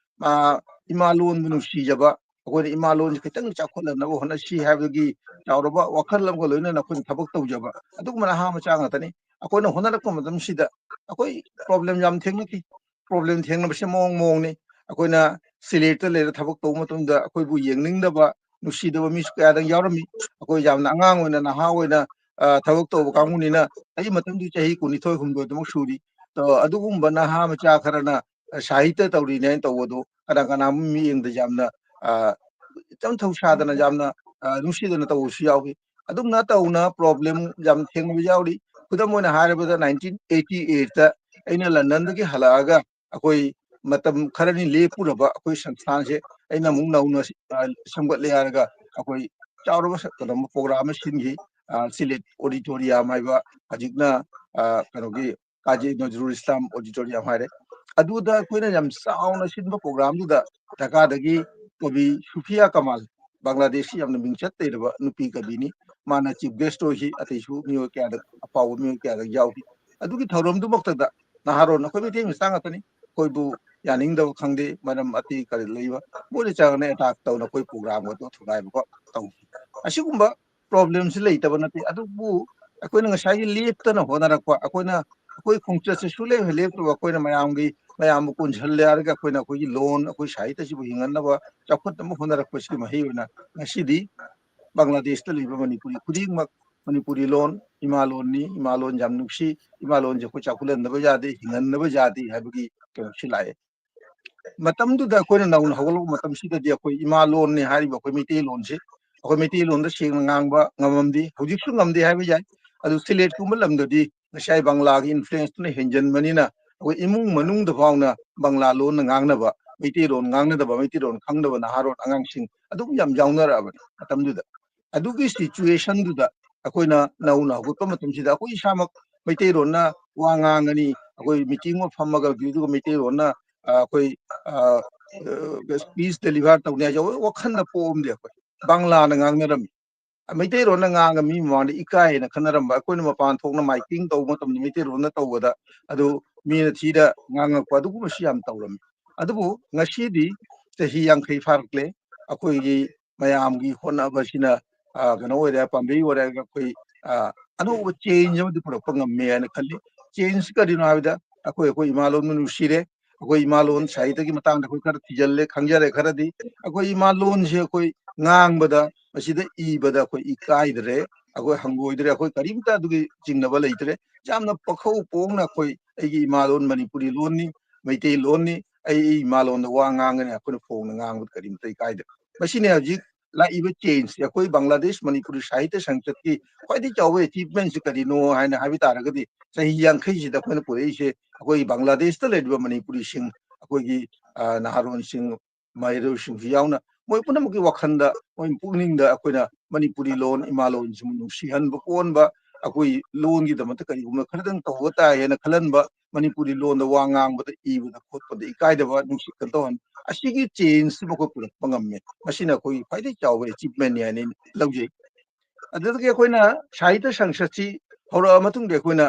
ꯑ, ꯏꯃꯥ ꯂꯣꯟꯕꯨ ꯅꯨꯡꯁꯤꯖꯕ, ꯑꯩꯈꯣꯏꯅ ꯏꯃꯥ ꯂꯣꯟꯁꯤ ꯈꯤꯇꯪ ꯆꯥꯎꯈꯠꯅꯅꯕ ꯍꯣꯠꯅꯁꯤ ꯍꯥꯏꯕꯒꯤ ꯆꯥꯎꯔꯕ ꯋꯥꯈꯜ ꯑꯃꯒ ꯂꯣꯏꯅꯅ ꯑꯩꯈꯣꯏꯅ ꯊꯕꯛ ꯇꯧꯖꯕ ꯑꯗꯨꯒꯨꯝꯕ ꯅꯍꯥ ꯃꯆꯥ ꯉꯥꯛꯇꯅꯤ꯫ ꯑꯩꯈꯣꯏꯅ ꯍꯣꯠꯅꯔꯛꯄ ꯃꯇꯝꯁꯤꯗ ꯑꯩꯈꯣꯏ problem ꯌꯥꯝ ꯊꯦꯡꯅꯈꯤ꯫ Problem ꯊꯦꯡꯅꯕꯁꯦ ꯃꯑꯣꯡ ꯃꯑꯣꯡꯅꯤ꯫ ꯑꯩꯈꯣꯏꯅ ꯁꯤꯂꯦꯠꯇ ꯂꯩꯔ ꯊꯕꯛ ꯇꯧꯕ ꯃꯇꯝꯗ ꯑꯩꯈꯣꯏꯕꯨ ꯌꯦꯡꯅꯤꯡꯗꯕ, ꯅꯨꯡꯁꯤꯗꯕ ꯃꯤꯁꯨ ꯀꯌꯥꯗꯪ ꯌꯥꯎꯔꯝꯃꯤ꯫ ꯑꯩꯈꯣꯏ ꯌꯥꯝꯅ ꯑꯉꯥꯡ ꯑꯣꯏꯅ, ꯅꯍꯥ ꯑꯣꯏꯅ, ꯑ, ꯊꯕꯛ ꯇꯧꯕ ꯀꯥꯡꯕꯨꯅꯤꯅ, ꯑꯩ ꯃꯇꯝꯗꯨ ꯆꯍꯤ ꯀꯨꯟꯅꯤꯊꯣꯏ ꯍꯨꯝꯗꯣꯏꯗꯃꯛ ꯁꯨꯔꯤ꯫ ꯑꯗꯣ ꯑꯗꯨꯒꯨꯝꯕ ꯅꯍꯥ ꯃꯆꯥ ꯈꯔꯅ, ꯑ, ꯁꯥꯍꯤꯇ꯭ꯌ ꯇꯧꯔꯤꯅꯦ ꯍꯥꯏꯅ ꯇꯧꯕꯗꯨ ꯀꯅꯥ ꯀꯅꯥ ꯃꯤꯠꯌꯦꯡꯗ ꯌꯥꯝꯅ, ꯑ, ꯏꯆꯝ ꯊꯧꯁꯥꯗꯅ, ꯌꯥꯝꯅ, ꯑ, ꯅꯨꯡꯁꯤꯗꯅ ꯇꯧꯕꯁꯨ ꯌꯥꯎꯏ꯫ ꯑꯗꯨꯝꯅ ꯇꯧꯅ problem ꯌꯥꯝ ꯊꯦꯡꯅꯕ ꯌꯥꯎꯔꯤ꯫ ꯈꯨꯗꯝ ꯑꯣꯏꯅ ꯍꯥꯏꯔꯕꯗ, nineteen eighty eight ꯑꯩꯅ ꯂꯟꯗꯟꯗꯒꯤ ꯍꯜꯂꯛꯑꯒ ꯑꯩꯈꯣꯏ ꯃꯇꯝ ꯈꯔꯅꯤ ꯂꯦꯞꯄꯨꯔꯕ ꯑꯩꯈꯣꯏ ꯁꯪꯁꯊꯥꯟꯁꯦ ꯑꯩꯅ ꯑꯃꯨꯛ ꯅꯧꯅ, ꯑ, ꯁꯦꯝꯒꯠꯂꯦ ꯍꯥꯏꯔꯒ ꯑꯩꯈꯣꯏ ꯆꯥꯎꯔꯕ ꯁ-, ꯀꯩꯅꯣ, program ꯑꯃ ꯁꯤꯟꯈꯤ꯫ ꯑ, ꯁꯤꯂꯦꯠ auditorium ꯍꯥꯏꯕ, ꯍꯧꯖꯤꯛꯅ, ꯑ, ꯀꯩꯅꯣꯒꯤ ꯀꯥꯖꯤ ꯅꯖꯔꯨꯜ ꯏꯁꯂꯥꯝ auditorium ꯍꯥꯏꯔꯦ꯫ ꯑꯗꯨꯗ ꯑꯩꯈꯣꯏꯅ ꯌꯥꯝ ꯆꯥꯎꯅ ꯁꯤꯟꯕ programꯗꯨꯗ ꯙꯥꯀꯥꯗꯒꯤ ꯀꯕꯤ ꯁꯨꯐꯤꯌꯥ ꯀꯃꯥꯜ, ꯕꯪꯒ꯭ꯂꯥꯗꯦꯁꯀꯤ ꯌꯥꯝꯅ ꯃꯤꯡꯆꯠ ꯂꯩꯔꯕ ꯅꯨꯄꯤ ꯀꯕꯤꯅꯤ꯫ ꯃꯥꯅ chief guest ꯑꯣꯏꯈꯤ꯫ ꯑꯇꯩꯁꯨ ꯃꯤꯑꯣꯏ ꯀꯌꯥꯗ, ꯑꯐꯥꯎꯕ ꯃꯤꯑꯣꯏ ꯀꯌꯥꯗ ꯌꯥꯎꯈꯤ꯫ ꯑꯗꯨꯒꯤ ꯊꯧꯔꯝꯗꯨꯃꯛꯇꯗ ꯅꯍꯥꯔꯣꯟ, ꯑꯩꯈꯣꯏ ꯃꯩꯇꯩ ꯃꯆꯥ ꯉꯥꯛꯇꯅꯤ, ꯑꯩꯈꯣꯏꯕꯨ ꯌꯥꯅꯤꯡꯗꯕ ꯈꯪꯗꯦ, ꯃꯔꯝ ꯑꯇꯩ ꯀꯔꯤ ꯂꯩꯕ, ꯃꯣꯏꯅ ꯆꯪꯉꯒ attack ꯇꯧꯅ ꯑꯩꯈꯣꯏ program ꯑꯗꯨ ꯊꯨꯒꯥꯏꯕꯀꯣ ꯇꯧꯈꯤ꯫ ꯑꯁꯤꯒꯨꯝꯕ problemꯁꯤ ꯂꯩꯇꯕ ꯅꯠꯇꯦ, ꯑꯗꯨꯕꯨ ꯑꯩꯈꯣꯏꯅ ꯉꯁꯥꯏꯒꯤ ꯂꯦꯞꯇꯅ ꯍꯣꯠꯅꯔꯛꯄ, ꯑꯩꯈꯣꯏꯅ, ꯑꯩꯈꯣꯏ ꯈꯣꯡꯆꯠꯁꯦ ꯁꯨꯡꯂꯦꯞ ꯍꯦꯛ ꯂꯦꯞꯇꯕ, ꯑꯩꯈꯣꯏꯅ ꯃꯌꯥꯝꯒꯤ, ꯃꯌꯥꯝꯕꯨ ꯀꯣꯟꯁꯤꯜꯂꯦ ꯍꯥꯏꯔꯒ ꯑꯩꯈꯣꯏꯅ ꯑꯩꯈꯣꯏꯒꯤ ꯂꯣꯟ, ꯑꯩꯈꯣꯏ ꯁꯥꯍꯤꯇ꯭ꯌꯁꯤꯕꯨ ꯍꯤꯡꯍꯟꯅꯕ ꯆꯥꯎꯈꯠꯅꯕ ꯍꯣꯠꯅꯔꯛꯄꯁꯤꯒꯤ ꯃꯍꯩ ꯑꯣꯏꯅ ꯉꯁꯤꯗꯤ ꯕꯪꯒ꯭ꯂꯥꯗꯦꯁꯇ ꯂꯩꯕ ꯃꯅꯤꯄꯨꯔꯤ ꯈꯨꯗꯤꯡꯃꯛ ꯃꯅꯤꯄꯨꯔꯤ ꯂꯣꯟ ꯏꯃꯥ ꯂꯣꯟꯅꯤ, ꯏꯃꯥ ꯂꯣꯟ ꯌꯥꯝ ꯅꯨꯡꯁꯤ, ꯏꯃꯥ ꯂꯣꯟꯁꯦ ꯑꯩꯈꯣꯏ ꯆꯥꯎꯈꯠꯍꯟꯗꯕ ꯌꯥꯗꯦ, ꯍꯤꯡꯍꯟꯅꯕ ꯌꯥꯗꯦ ꯍꯥꯏꯕꯒꯤ ꯀꯩꯅꯣꯁꯤ ꯂꯥꯛꯑꯦ꯫ ꯃꯇꯝꯗꯨꯗ ꯑꯩꯈꯣꯏꯅ ꯅꯧꯅ ꯍꯧꯒꯠꯂꯛꯄ ꯃꯇꯝꯁꯤꯗꯗꯤ ꯑꯩꯈꯣꯏ ꯏꯃꯥ ꯂꯣꯟꯅꯤ ꯍꯥꯏꯔꯤꯕ ꯑꯩꯈꯣꯏ ꯃꯩꯇꯩꯂꯣꯟꯁꯤ, ꯑꯩꯈꯣꯏ ꯃꯩꯇꯩꯂꯣꯟꯗ ꯁꯦꯡꯅ ꯉꯥꯡꯕ ꯉꯝꯃꯝꯗꯦ, ꯍꯧꯖꯤꯛꯁꯨ ꯉꯝꯗꯦ ꯍꯥꯏꯕ ꯌꯥꯏ꯫ ꯑꯗꯨ ꯁꯤꯂꯦꯠꯀꯨꯝꯕ ꯂꯝꯗꯗꯤ ꯉꯁꯥꯏ ꯕꯪꯂꯥꯒꯤ influenceꯇꯨꯅ ꯍꯦꯟꯖꯟꯕꯅꯤꯅ ꯑꯩꯈꯣꯏ ꯏꯃꯨꯡ ꯃꯅꯨꯡꯗ ꯐꯥꯎꯅ ꯕꯪꯂꯥ ꯂꯣꯟꯅ ꯉꯥꯡꯅꯕ, ꯃꯩꯇꯩꯂꯣꯟ ꯉꯥꯡꯅꯗꯕ, ꯃꯩꯇꯩꯂꯣꯟ ꯈꯪꯗꯕ ꯅꯍꯥꯔꯣꯜ ꯑꯉꯥꯡꯁꯤꯡ ꯑꯗꯨꯝ ꯌꯥꯝ ꯌꯥꯎꯅꯔꯛꯑꯕꯅꯤ ꯃꯇꯝꯗꯨꯗ꯫ ꯑꯗꯨꯒꯤ situationꯗꯨꯗ ꯑꯩꯈꯣꯏꯅ ꯅꯧꯅ ꯍꯧꯒꯠꯄ ꯃꯇꯝꯁꯤꯗ ꯑꯩꯈꯣꯏ ꯏꯁꯥꯃꯛ ꯃꯩꯇꯩꯂꯣꯟꯅ ꯋꯥ ꯉꯥꯡꯉꯅꯤ, ꯑꯩꯈꯣꯏ meeting ꯑꯃ ꯐꯝꯃꯒ ꯑꯗꯨꯒ ꯃꯩꯇꯩꯂꯣꯟꯅ, ꯑ, ꯑꯩꯈꯣꯏ, ꯑ, ꯑ, speech deliver ꯇꯧꯅꯤ ꯍꯥꯏꯁꯦ ꯑꯩꯈꯣꯏ ꯋꯥꯈꯜꯗ ꯄꯣꯛꯑꯝꯗꯦ꯫ ꯑꯩꯈꯣꯏ ꯕꯪꯂꯥꯅ ꯉꯥꯡꯅꯔꯝꯃꯤ꯫ ꯃꯩꯇꯩꯂꯣꯟꯅ ꯉꯥꯡꯉ ꯃꯤ ꯃꯃꯥꯡꯗ ꯏꯀꯥꯏꯅ ꯈꯟꯅꯔꯝꯕ, ꯑꯩꯈꯣꯏꯅ ꯃꯄꯥꯟ ꯊꯣꯛꯅ miming ꯇꯧꯕ ꯃꯇꯝꯗ ꯃꯩꯇꯩꯂꯣꯟꯅ ꯇꯧꯕꯗ ꯑꯗꯨ ꯃꯤꯅ ꯊꯤꯅ ꯉꯥꯡꯉꯛꯄ, ꯑꯗꯨꯒꯨꯝꯕꯁꯨ ꯌꯥꯝ ꯇꯧꯔꯝꯃꯤ꯫ ꯑꯗꯨꯕꯨ ꯉꯁꯤꯗꯤ ꯆꯍꯤ ꯌꯥꯡꯈꯩ ꯐꯥꯔꯛꯂꯦ꯫ ꯑꯩꯈꯣꯏꯒꯤ ꯃꯌꯥꯝꯒꯤ ꯍꯣꯠꯅꯕꯁꯤꯅ, ꯑ, ꯀꯩꯅꯣ ꯑꯣꯏꯔꯦ, ꯄꯥꯝꯕꯩ ꯑꯣꯏꯔꯦ, ꯑꯩꯈꯣꯏ, ꯑ, ꯑꯅꯧꯕ change ꯑꯃꯗꯤ ꯄꯨꯔꯛꯄ ꯉꯝꯃꯦ ꯍꯥꯏꯅ ꯈꯜꯂꯤ꯫ Change ꯀꯔꯤꯅꯣ ꯍꯥꯏꯕꯗ, ꯑꯩꯈꯣꯏ, ꯑꯩꯈꯣꯏ ꯏꯃꯥ ꯂꯣꯟꯕꯨ ꯅꯨꯡꯁꯤꯔꯦ, ꯑꯩꯈꯣꯏ ꯏꯃꯥ ꯂꯣꯟ ꯁꯥꯍꯤꯇ꯭ꯌꯒꯤ ꯃꯇꯥꯡꯗ ꯑꯩꯈꯣꯏ ꯈꯔ ꯊꯤꯖꯤꯜꯂꯦ, ꯈꯪꯖꯔꯦ ꯈꯔꯗꯤ꯫ ꯑꯩꯈꯣꯏ ꯏꯃꯥ ꯂꯣꯟꯁꯦ ꯑꯩꯈꯣꯏ ꯉꯥꯡꯕꯗ, ꯃꯁꯤꯗ ꯏꯕꯗ ꯑꯩꯈꯣꯏ ꯏꯀꯥꯏꯗ꯭ꯔꯦ, ꯑꯩꯈꯣꯏ ꯍꯪꯒꯣꯏꯗ꯭ꯔꯦ, ꯑꯩꯈꯣꯏ ꯀꯔꯤꯝꯇ ꯑꯗꯨꯒꯤ ꯆꯤꯡꯅꯕ ꯂꯩꯇ꯭ꯔꯦ꯫ ꯌꯥꯝꯅ ꯄꯥꯈꯧ ꯄꯣꯡꯅ ꯑꯩꯈꯣꯏ, "ꯑꯩꯒꯤ ꯏꯃꯥ ꯂꯣꯟ ꯃꯅꯤꯄꯨꯔꯤ ꯂꯣꯟꯅꯤ, ꯃꯩꯇꯩ ꯂꯣꯟꯅꯤ, ꯑꯩ, ꯑꯩ ꯏꯃꯥ ꯂꯣꯟꯗ ꯋꯥ ꯉꯥꯡꯒꯅꯤ" ꯑꯩꯈꯣꯏꯅ ꯐꯣꯡꯅ ꯉꯥꯡꯕꯗ ꯀꯔꯤꯝꯇ ꯏꯀꯥꯏꯗ꯭ꯔꯦ꯫ ꯃꯁꯤꯅꯤ ꯍꯧꯖꯤꯛ ꯂꯥꯛꯏꯕ ꯆꯦꯟꯖꯁꯦ꯫ ꯑꯩꯈꯣꯏ ꯕꯪꯒ꯭ꯂꯥꯗꯦꯁ ꯃꯅꯤꯄꯨꯔꯤ ꯁꯥꯍꯤꯇ꯭ꯌ ꯁꯪꯁꯠꯀꯤ ꯈ꯭ꯋꯥꯏꯗꯒꯤ ꯆꯥꯎꯕ ꯑꯦꯆꯤꯚꯃꯦꯟꯁꯤ ꯀꯔꯤꯅꯣ ꯍꯥꯏꯅ ꯍꯥꯏꯕ ꯇꯥꯔꯒꯗꯤ, ꯆꯍꯤ ꯌꯥꯡꯈꯩꯁꯤꯗ ꯑꯩꯈꯣꯏꯅ ꯄꯨꯔꯛꯏꯁꯦ, ꯑꯩꯈꯣꯏ ꯕꯪꯒ꯭ꯂꯥꯗꯦꯁꯇ ꯂꯩꯔꯤꯕ ꯃꯅꯤꯄꯨꯔꯤꯁꯤꯡ, ꯑꯩꯈꯣꯏꯒꯤ, ꯑ, ꯅꯍꯥꯔꯣꯟꯁꯤꯡ, ꯃꯍꯩꯔꯣꯏꯁꯤꯡꯁꯨ ꯌꯥꯎꯅ, ꯃꯣꯏ ꯄꯨꯝꯅꯃꯛꯀꯤ ꯋꯥꯈꯜꯗ, ꯃꯣꯏ ꯄꯨꯛꯅꯤꯡꯗ ꯑꯩꯈꯣꯏꯅ ꯃꯅꯤꯄꯨꯔꯤ ꯂꯣꯟ, ꯏꯃꯥ ꯂꯣꯟꯁꯤꯕꯨ ꯅꯨꯡꯁꯤꯍꯟꯕ ꯄꯣꯛꯍꯟꯕ, ꯑꯩꯈꯣꯏ ꯂꯣꯟꯒꯤꯗꯃꯛꯇ ꯀꯔꯤꯒꯨꯝꯕ ꯈꯔꯗꯪ ꯇꯧꯕ ꯇꯥꯏ ꯍꯥꯏꯅ ꯈꯜꯍꯟꯕ, ꯃꯅꯤꯄꯨꯔꯤ ꯂꯣꯟꯗ ꯋꯥ ꯉꯥꯡꯕꯗ, ꯏꯕꯗ, ꯈꯣꯠꯄꯗ ꯏꯀꯥꯏꯗꯕ, ꯅꯨꯡꯁꯤꯠ ꯀꯩꯅꯣ ꯇꯧꯍꯟꯕ, ꯑꯁꯤꯒꯤ ꯆꯦꯟꯖꯁꯤꯃ ꯑꯩꯈꯣꯏ ꯄꯨꯔꯛꯄ ꯉꯝꯃꯦ꯫ ꯃꯁꯤꯅ ꯑꯩꯈꯣꯏꯒꯤ ꯈ꯭ꯋꯥꯏꯗꯒꯤ ꯆꯥꯎꯕ ꯑꯦꯆꯤꯚꯃꯦꯟꯅꯤ ꯍꯥꯏꯅ ꯑꯩꯅ ꯂꯧꯖꯩ꯫ ꯑꯗꯨꯗꯒꯤ ꯑꯩꯈꯣꯏꯅ ꯁꯥꯍꯤꯇ꯭ꯌ ꯁꯪꯁꯠꯁꯤ ꯍꯧꯔꯛꯑ ꯃꯇꯨꯡꯗ ꯑꯩꯈꯣꯏꯅ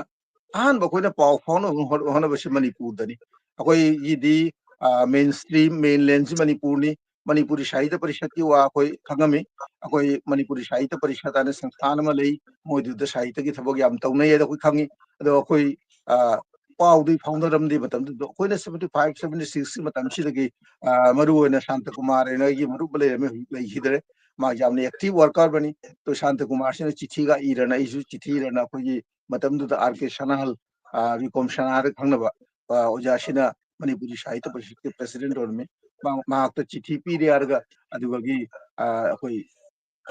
ꯑꯍꯥꯟꯕ ꯑꯩꯈꯣꯏꯅ ꯄꯥꯎ ꯐꯥꯎꯅꯕ ꯍꯣꯠ-, ꯍꯣꯠꯅꯕꯁꯤ ꯃꯅꯤꯄꯨꯔꯗꯅꯤ꯫ ꯑꯩꯈꯣꯏꯒꯤꯗꯤ, ꯑ, ꯃꯦꯟ ꯁ꯭ꯇ꯭ꯔꯤꯝ, ꯃꯦꯟ ꯂꯦꯟꯁꯤ ꯃꯅꯤꯄꯨꯔꯅꯤ꯫ ꯃꯅꯤꯄꯨꯔꯤ ꯁꯥꯍꯤꯇ꯭ꯌ ꯄꯔꯤꯁꯠꯀꯤ ꯋꯥ ꯑꯩꯈꯣꯏ ꯈꯪꯉꯝꯃꯤ꯫ ꯑꯩꯈꯣꯏ ꯃꯅꯤꯄꯨꯔꯤ ꯁꯥꯍꯤꯇ꯭ꯌ ꯄꯔꯤꯁꯠ ꯍꯥꯏꯅ ꯁꯪꯁꯊꯥꯟ ꯑꯃ ꯂꯩ, ꯃꯣꯏꯗꯨꯗ ꯁꯥꯍꯤꯇ꯭ꯌꯒꯤ ꯊꯕꯛ ꯌꯥꯝ ꯇꯧꯅꯩ ꯍꯥꯏꯗꯣ ꯑꯩꯈꯣꯏ ꯈꯪꯉꯤ꯫ ꯑꯗꯣ ꯑꯩꯈꯣꯏ, ꯑ, ꯄꯥꯎꯗꯤ ꯐꯥꯎꯅꯔꯝꯗꯦ ꯃꯇꯝꯗꯨꯗ꯫ ꯑꯩꯈꯣꯏꯅ seventy five, seventy six ꯀꯤ ꯃꯇꯝꯁꯤꯗꯒꯤ, ꯑ, ꯃꯔꯨ ꯑꯣꯏꯅ ꯁꯥꯟꯇ ꯀꯨꯃꯥꯔ ꯍꯥꯏꯅ ꯑꯩꯒꯤ ꯃꯔꯨꯞ ꯑꯃ ꯂꯩꯔꯝꯃꯤ, ꯍꯧꯖꯤꯛ ꯂꯩꯈꯤꯗ꯭ꯔꯦ꯫ ꯃꯥ ꯌꯥꯝꯅ ꯑꯦꯛꯇꯤꯚ ꯋꯥꯔꯀꯔ ꯑꯃꯅꯤ꯫ ꯑꯗꯣ ꯁꯥꯟꯇ ꯀꯨꯃꯥꯔꯁꯤꯅ ꯆꯤꯊꯤꯒ ꯏꯔꯅ, ꯑꯩꯁꯨ ꯆꯤꯊꯤ ꯏꯔꯅ, ꯑꯩꯈꯣꯏꯒꯤ ꯃꯇꯝꯗꯨꯗ ꯑꯥꯔ ꯀꯦ ꯁꯅꯥꯍꯜ, ꯑ, ꯔꯤꯀꯣꯝ ꯁꯅꯥꯍꯜ ꯈꯪꯅꯕ, ꯑ, ꯑꯣꯖꯥꯁꯤꯅ ꯃꯅꯤꯄꯨꯔꯤ ꯁꯥꯍꯤꯇ꯭ꯌ ꯄꯔꯤꯁꯠꯀꯤ ꯄ꯭ꯔꯦꯁꯤꯗꯦꯟꯠ ꯑꯣꯏꯔꯝꯃꯤ꯫ ꯃꯍꯥꯛ-, ꯃꯍꯥꯛꯇ ꯆꯤꯊꯤ ꯄꯤꯔꯦ ꯍꯥꯏꯔꯒ, ꯑꯗꯨꯗꯒꯤ, ꯑ, ꯑꯩꯈꯣꯏ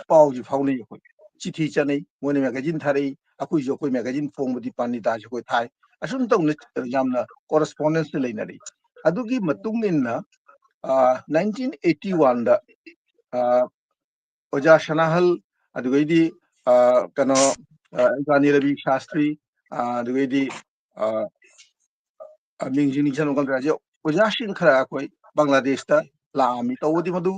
ꯄꯥꯎꯁꯤ ꯐꯥꯎꯅꯩ꯫ ꯑꯩꯈꯣꯏ ꯆꯤꯊꯤ ꯆꯠꯅꯩ, ꯃꯣꯏꯅ ꯃꯦꯒꯥꯖꯤꯟ ꯊꯥꯔꯛꯏ, ꯑꯩꯈꯣꯏꯁꯨ ꯑꯩꯈꯣꯏ ꯃꯦꯒꯥꯖꯤꯟ ꯐꯣꯡꯕ ꯗꯤꯄꯥꯟꯅꯤꯇꯥꯁꯤ ꯑꯩꯈꯣꯏ ꯊꯥꯏ꯫ ꯑꯁꯨꯝ ꯇꯧꯅ ꯌꯥꯝꯅ ꯀꯣꯔꯦꯁꯄꯣꯟꯗꯦꯟꯁꯇ ꯂꯩꯅꯔꯛꯏ꯫ ꯑꯗꯨꯒꯤ ꯃꯇꯨꯡ ꯏꯟꯅ, ꯑ, nineteen eighty one ꯗ, ꯑ, ꯑꯣꯖꯥ ꯁꯅꯥꯍꯜ, ꯑꯗꯨꯗꯒꯤꯗꯤ, ꯑ, ꯀꯩꯅꯣ, ꯑ, ꯏꯕꯥꯅꯤ ꯔꯕꯤ ꯁꯥꯁꯇ꯭ꯔꯤ, ꯑ, ꯑꯗꯨꯗꯒꯤꯗꯤ, ꯑ, ꯑ, ꯃꯤꯡꯁꯤ ꯅꯤꯡꯁꯤꯡꯕ ꯉꯝꯗ꯭ꯔꯦ꯫ ꯍꯧꯖꯤꯛ ꯑꯣꯖꯥꯁꯤꯡ ꯈꯔ ꯑꯩꯈꯣꯏ ꯕꯪꯒ꯭ꯂꯥꯗꯦꯁꯇ ꯂꯥꯛꯑꯝꯃꯤ꯫ ꯇꯧꯕꯗꯤ ꯃꯗꯨ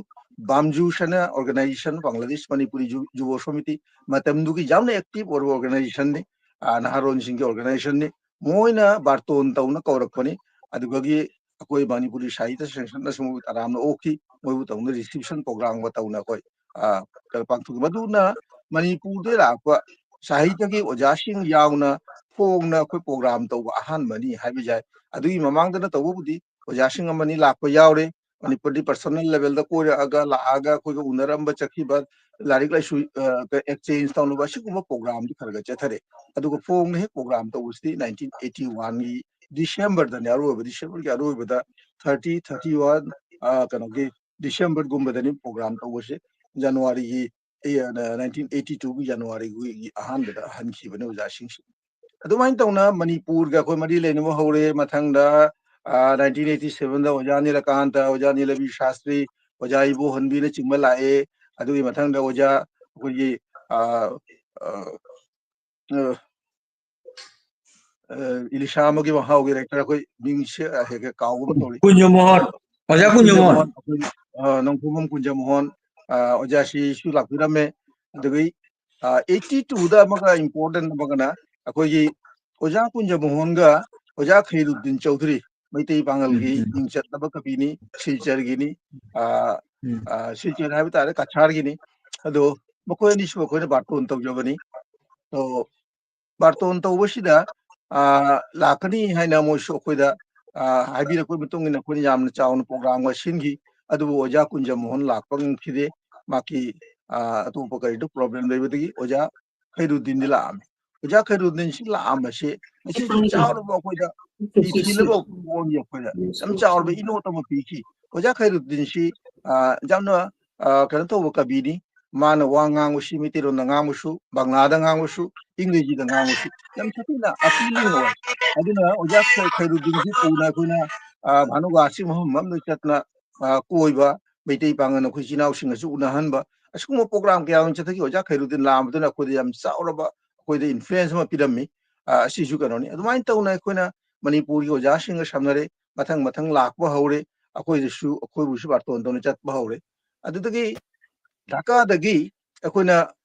ꯕꯥꯝꯖꯨꯁ ꯍꯥꯏꯅ ꯑꯣꯔꯒꯅꯥꯏꯖꯦꯁꯟ, ꯕꯪꯒ꯭ꯂꯥꯗꯦꯁ ꯃꯅꯤꯄꯨꯔꯤ ꯖꯨ-, ꯖꯨꯕ ꯁꯣꯃꯤꯇꯤ, ꯃꯇꯝꯗꯨꯒꯤ ꯌꯥꯝꯅ ꯑꯦꯛꯇꯤꯚ ꯑꯣꯏꯕ ꯑꯣꯔꯒꯅꯥꯏꯖꯦꯁꯟꯅꯤ, ꯑ, ꯅꯍꯥꯔꯣꯟꯁꯤꯡꯒꯤ ꯑꯣꯔꯒꯅꯥꯏꯖꯦꯁꯟꯅꯤ꯫ ꯃꯣꯏꯅ ꯕꯥꯔꯇꯣꯟ ꯇꯧꯅ ꯀꯧꯔꯛꯄꯅꯤ꯫ ꯑꯗꯨꯗꯒꯤ ꯑꯩꯈꯣꯏ ꯃꯅꯤꯄꯨꯔꯤ ꯁꯥꯍꯤꯇ꯭ꯌ ꯁꯪꯁꯠꯅꯁꯨ ꯃꯣꯏꯕꯨ ꯇꯔꯥꯝꯅ ꯑꯣꯛꯈꯤ꯫ ꯃꯣꯏꯕꯨ ꯇꯧꯅ ꯔꯤꯁꯤꯞꯁꯟ ꯄ꯭ꯔꯣꯒ꯭ꯔꯥꯝꯒ ꯇꯧꯅ ꯑꯩꯈꯣꯏ, ꯑ, ꯀꯩꯅꯣ ꯄꯥꯡꯊꯣꯛꯈꯤ꯫ ꯃꯗꯨꯅ ꯃꯅꯤꯄꯨꯔꯗ ꯂꯥꯛꯄ ꯁꯥꯍꯤꯇ꯭ꯌꯒꯤ ꯑꯣꯖꯥꯁꯤꯡ ꯌꯥꯎꯅ ꯐꯣꯡꯅ ꯑꯩꯈꯣꯏ ꯄ꯭ꯔꯣꯒ꯭ꯔꯥꯝ ꯇꯧꯕ ꯑꯍꯥꯟꯕꯅꯤ ꯍꯥꯏꯕ ꯌꯥꯏ꯫ ꯑꯗꯨꯒꯤ ꯃꯃꯥꯡꯗꯅ ꯇꯧꯕꯕꯨꯗꯤ ꯑꯣꯖꯥꯁꯤꯡ ꯑꯃꯅꯤ ꯂꯥꯛꯄ ꯌꯥꯎꯔꯦ꯫ ꯃꯅꯤꯄꯨꯔꯗꯤ personal levelꯗ ꯀꯣꯏꯔꯛꯑꯒ, ꯂꯥꯛꯑꯒ ꯑꯩꯈꯣꯏꯒ ꯎꯅꯔꯝꯕ, ꯆꯠꯈꯤꯕ, ꯂꯥꯏꯔꯤꯛ ꯂꯥꯏꯁꯨ, ꯑ, exchange ꯇꯧꯅꯕ, ꯑꯁꯤꯒꯨꯝꯕ programꯗꯤ ꯈꯔ ꯈꯔ ꯆꯠꯊꯔꯦ꯫ ꯑꯗꯨꯒ ꯐꯣꯡꯅ ꯍꯦꯛ program ꯇꯧꯕꯁꯤꯗꯤ nineteen eighty oneꯒꯤ Decemberꯗꯅꯦ, ꯑꯔꯣꯏꯕ, Decemberꯒꯤ ꯑꯔꯣꯏꯕꯗ, thirty, thirty one, ꯑ, ꯀꯩꯅꯣꯒꯤ Decemberꯒꯨꯝꯕꯗꯅꯤ program ꯇꯧꯕꯁꯦ꯫ Januaryꯒꯤ, ꯑꯦ, ꯑ, nineteen eighty twoꯒꯤ Januaryꯒꯤ ꯑꯍꯥꯟꯕꯗ ꯍꯟꯈꯤꯕꯅꯦ ꯑꯣꯖꯥꯁꯤꯡꯁꯦ꯫ ꯑꯗꯨꯃꯥꯏꯅ ꯇꯧꯅ ꯃꯅꯤꯄꯨꯔꯒ ꯑꯩꯈꯣꯏ ꯃꯔꯤ ꯂꯩꯅꯕ ꯍꯧꯔꯦ꯫ ꯃꯊꯪꯗ, ꯑ, nineteen eighty sevenꯗ ꯑꯣꯖꯥ ꯅꯤꯂꯀꯥꯟꯇ, ꯑꯣꯖꯥ ꯅꯤꯂꯕꯤ ꯁꯥꯁꯇ꯭ꯔꯤ, ꯑꯣꯖꯥ ꯏꯕꯣꯍꯟꯕꯤꯅꯆꯤꯡꯕ ꯂꯥꯛꯑꯦ꯫ ꯑꯗꯨꯒꯤ ꯃꯊꯪꯗ ꯑꯣꯖꯥ ꯑꯩꯈꯣꯏꯒꯤ, ꯑ, ꯑ, ꯑ, ꯑ, ꯏꯂꯤꯁꯥ ꯑꯃꯒꯤ ꯃꯍꯥꯎꯒꯤ director ꯑꯩꯈꯣꯏ ꯃꯤꯡꯁꯦ, ꯑ, ꯍꯦꯛ ꯍꯦꯛ ꯀꯥꯎꯒꯨꯝ ꯇꯧꯔꯤ꯫ ꯀꯨꯟꯖꯃꯣꯍꯟ, ꯑꯣꯖꯥ ꯀꯨꯟꯖꯃꯣꯍꯟ꯫ ꯀꯨꯟꯖꯃꯣꯍꯟ, ꯑꯩꯈꯣꯏ, ꯑ, ꯅꯣꯡꯊꯣꯝꯕꯝ ꯀꯨꯟꯖꯃꯣꯍꯟ, ꯑ, ꯑꯣꯖꯥꯁꯤꯁꯨ ꯂꯥꯛꯄꯤꯔꯝꯃꯦ꯫ ꯑꯗꯨꯒꯤ, ꯑ, eighty twoꯗ ꯑꯃꯒ important ꯑꯃꯒꯅ ꯑꯩꯈꯣꯏꯒꯤ ꯑꯣꯖꯥ ꯀꯨꯟꯖꯃꯣꯍꯟꯒ ꯑꯣꯖꯥ ꯈꯩꯔꯨꯗꯤꯟ ꯆꯧꯙꯨꯔꯤ, ꯃꯩꯇꯩ ꯄꯥꯉꯜꯒꯤ ꯎꯝ, ꯎꯝ꯫ ꯃꯤꯡ ꯆꯠꯂꯕ ꯀꯕꯤꯅꯤ, ꯁꯤꯜꯆꯔꯒꯤꯅꯤ, ꯑ, ꯎꯝ꯫ ꯑ, ꯁꯤꯜꯆꯔ ꯍꯥꯏꯕ ꯇꯥꯔꯦ, ꯀꯁꯥꯔꯒꯤꯅꯤ꯫ ꯑꯗꯣ ꯃꯈꯣꯏ ꯑꯅꯤꯁꯨ ꯑꯩꯈꯣꯏꯅ ꯕꯥꯔꯇꯣꯟ ꯇꯧꯖꯕꯅꯤ꯫ ꯑꯗꯣ ꯕꯥꯔꯇꯣꯟ ꯇꯧꯕꯁꯤꯗ, ꯑ, ꯂꯥꯛꯀꯅꯤ ꯍꯥꯏꯅ ꯃꯣꯏꯁꯨ ꯑꯩꯈꯣꯏꯗ, ꯑ, ꯍꯥꯏꯕꯤꯔꯛꯄꯒꯤ ꯃꯇꯨꯡ ꯏꯟꯅ ꯑꯩꯈꯣꯏꯅ ꯌꯥꯝꯅ ꯆꯥꯎꯅ programꯒ ꯁꯤꯟꯈꯤ꯫ ꯑꯗꯨꯕꯨ ꯑꯣꯖꯥ ꯀꯨꯟꯖꯃꯣꯍꯟ ꯂꯥꯛꯄ ꯉꯝꯈꯤꯗꯦ꯫ ꯃꯍꯥꯛꯀꯤ, ꯑ, ꯑꯇꯣꯞꯄ ꯀꯔꯤꯗ problem ꯂꯩꯕꯗꯒꯤ ꯑꯣꯖꯥ ꯈꯩꯔꯨꯗꯤꯟꯗꯤ ꯂꯥꯛꯑꯝꯃꯤ꯫ ꯑꯣꯖꯥ ꯈꯩꯔꯨꯗꯤꯟꯁꯤ ꯂꯥꯛꯑꯝꯕꯁꯤ ꯉꯁꯤꯁꯨ ꯆꯥꯎꯔꯕ ꯑꯩꯈꯣꯏꯗ ꯏꯊꯤꯜ ꯑꯃ ꯑꯣꯏ ꯑꯩꯈꯣꯏꯗ ꯌꯥꯝ ꯆꯥꯎꯔꯕ ꯏꯅꯣꯠ ꯑꯃ ꯄꯤꯈꯤ꯫ ꯑꯣꯖꯥ ꯈꯩꯔꯨꯗꯤꯟꯁꯤ, ꯑ, ꯌꯥꯝꯅ, ꯑ, ꯀꯩꯅꯣ ꯇꯧꯕ ꯀꯕꯤꯅꯤ꯫ ꯃꯥꯅ ꯋꯥ ꯉꯥꯡꯕꯁꯤ ꯃꯩꯇꯩꯂꯣꯟꯗ ꯉꯥꯡꯕꯁꯨ, ꯕꯪꯂꯥꯗ ꯉꯥꯡꯕꯁꯨ, ꯏꯪꯒ꯭ꯔꯦꯖꯤꯗ ꯉꯥꯡꯕꯁꯨ ꯌꯥꯝ ꯁꯥꯊꯤꯅ appealing ꯑꯣꯏ꯫ ꯑꯗꯨꯅ ꯑꯣꯖꯥ ꯈꯩ-, ꯈꯩꯔꯨꯗꯤꯟꯁꯤ ꯄꯨꯅ ꯑꯩꯈꯣꯏꯅ, ꯑ, ꯚꯥꯅꯨꯒꯥꯁꯤ ꯃꯐꯝ ꯃꯐꯝꯗ ꯆꯠꯇꯅ, ꯑ, ꯀꯣꯏꯕ, ꯃꯩꯇꯩ ꯄꯥꯉꯜ ꯑꯩꯈꯣꯏ ꯏꯆꯤꯜ ꯏꯅꯥꯎꯁꯤꯡꯒꯁꯨ ꯎꯅꯍꯟꯕ, ꯑꯁꯤꯒꯨꯝꯕ program ꯀꯌꯥ ꯑꯃ ꯆꯠꯊꯈꯤ꯫ ꯑꯣꯖꯥ ꯈꯩꯔꯨꯗꯤꯟ ꯂꯥꯛꯑꯝꯕꯗꯨꯅ ꯑꯩꯈꯣꯏꯗ ꯌꯥꯝ ꯆꯥꯎꯔꯕ ꯑꯩꯈꯣꯏꯗ influence ꯑꯃ ꯄꯤꯔꯝꯃꯤ꯫ ꯑ, ꯑꯁꯤꯁꯨ ꯀꯩꯅꯣꯅꯤ꯫ ꯑꯗꯨꯃꯥꯏꯅ ꯇꯧꯅ ꯑꯩꯈꯣꯏꯅ ꯃꯅꯤꯄꯨꯔꯒꯤ ꯑꯣꯖꯥꯁꯤꯡꯒ ꯁꯝꯅꯔꯦ꯫ ꯃꯊꯪ ꯃꯊꯪ ꯂꯥꯛꯄ ꯍꯧꯔꯦ꯫ ꯑꯩꯈꯣꯏꯗꯁꯨ, ꯑꯩꯈꯣꯏꯕꯨꯁꯨ ꯕꯥꯔꯇꯣꯟ ꯇꯧꯅ ꯆꯠꯄ ꯍꯧꯔꯦ꯫ ꯑꯗꯨꯗꯒꯤ ꯙꯥꯀꯥꯗꯒꯤ ꯑꯩꯈꯣꯏꯅ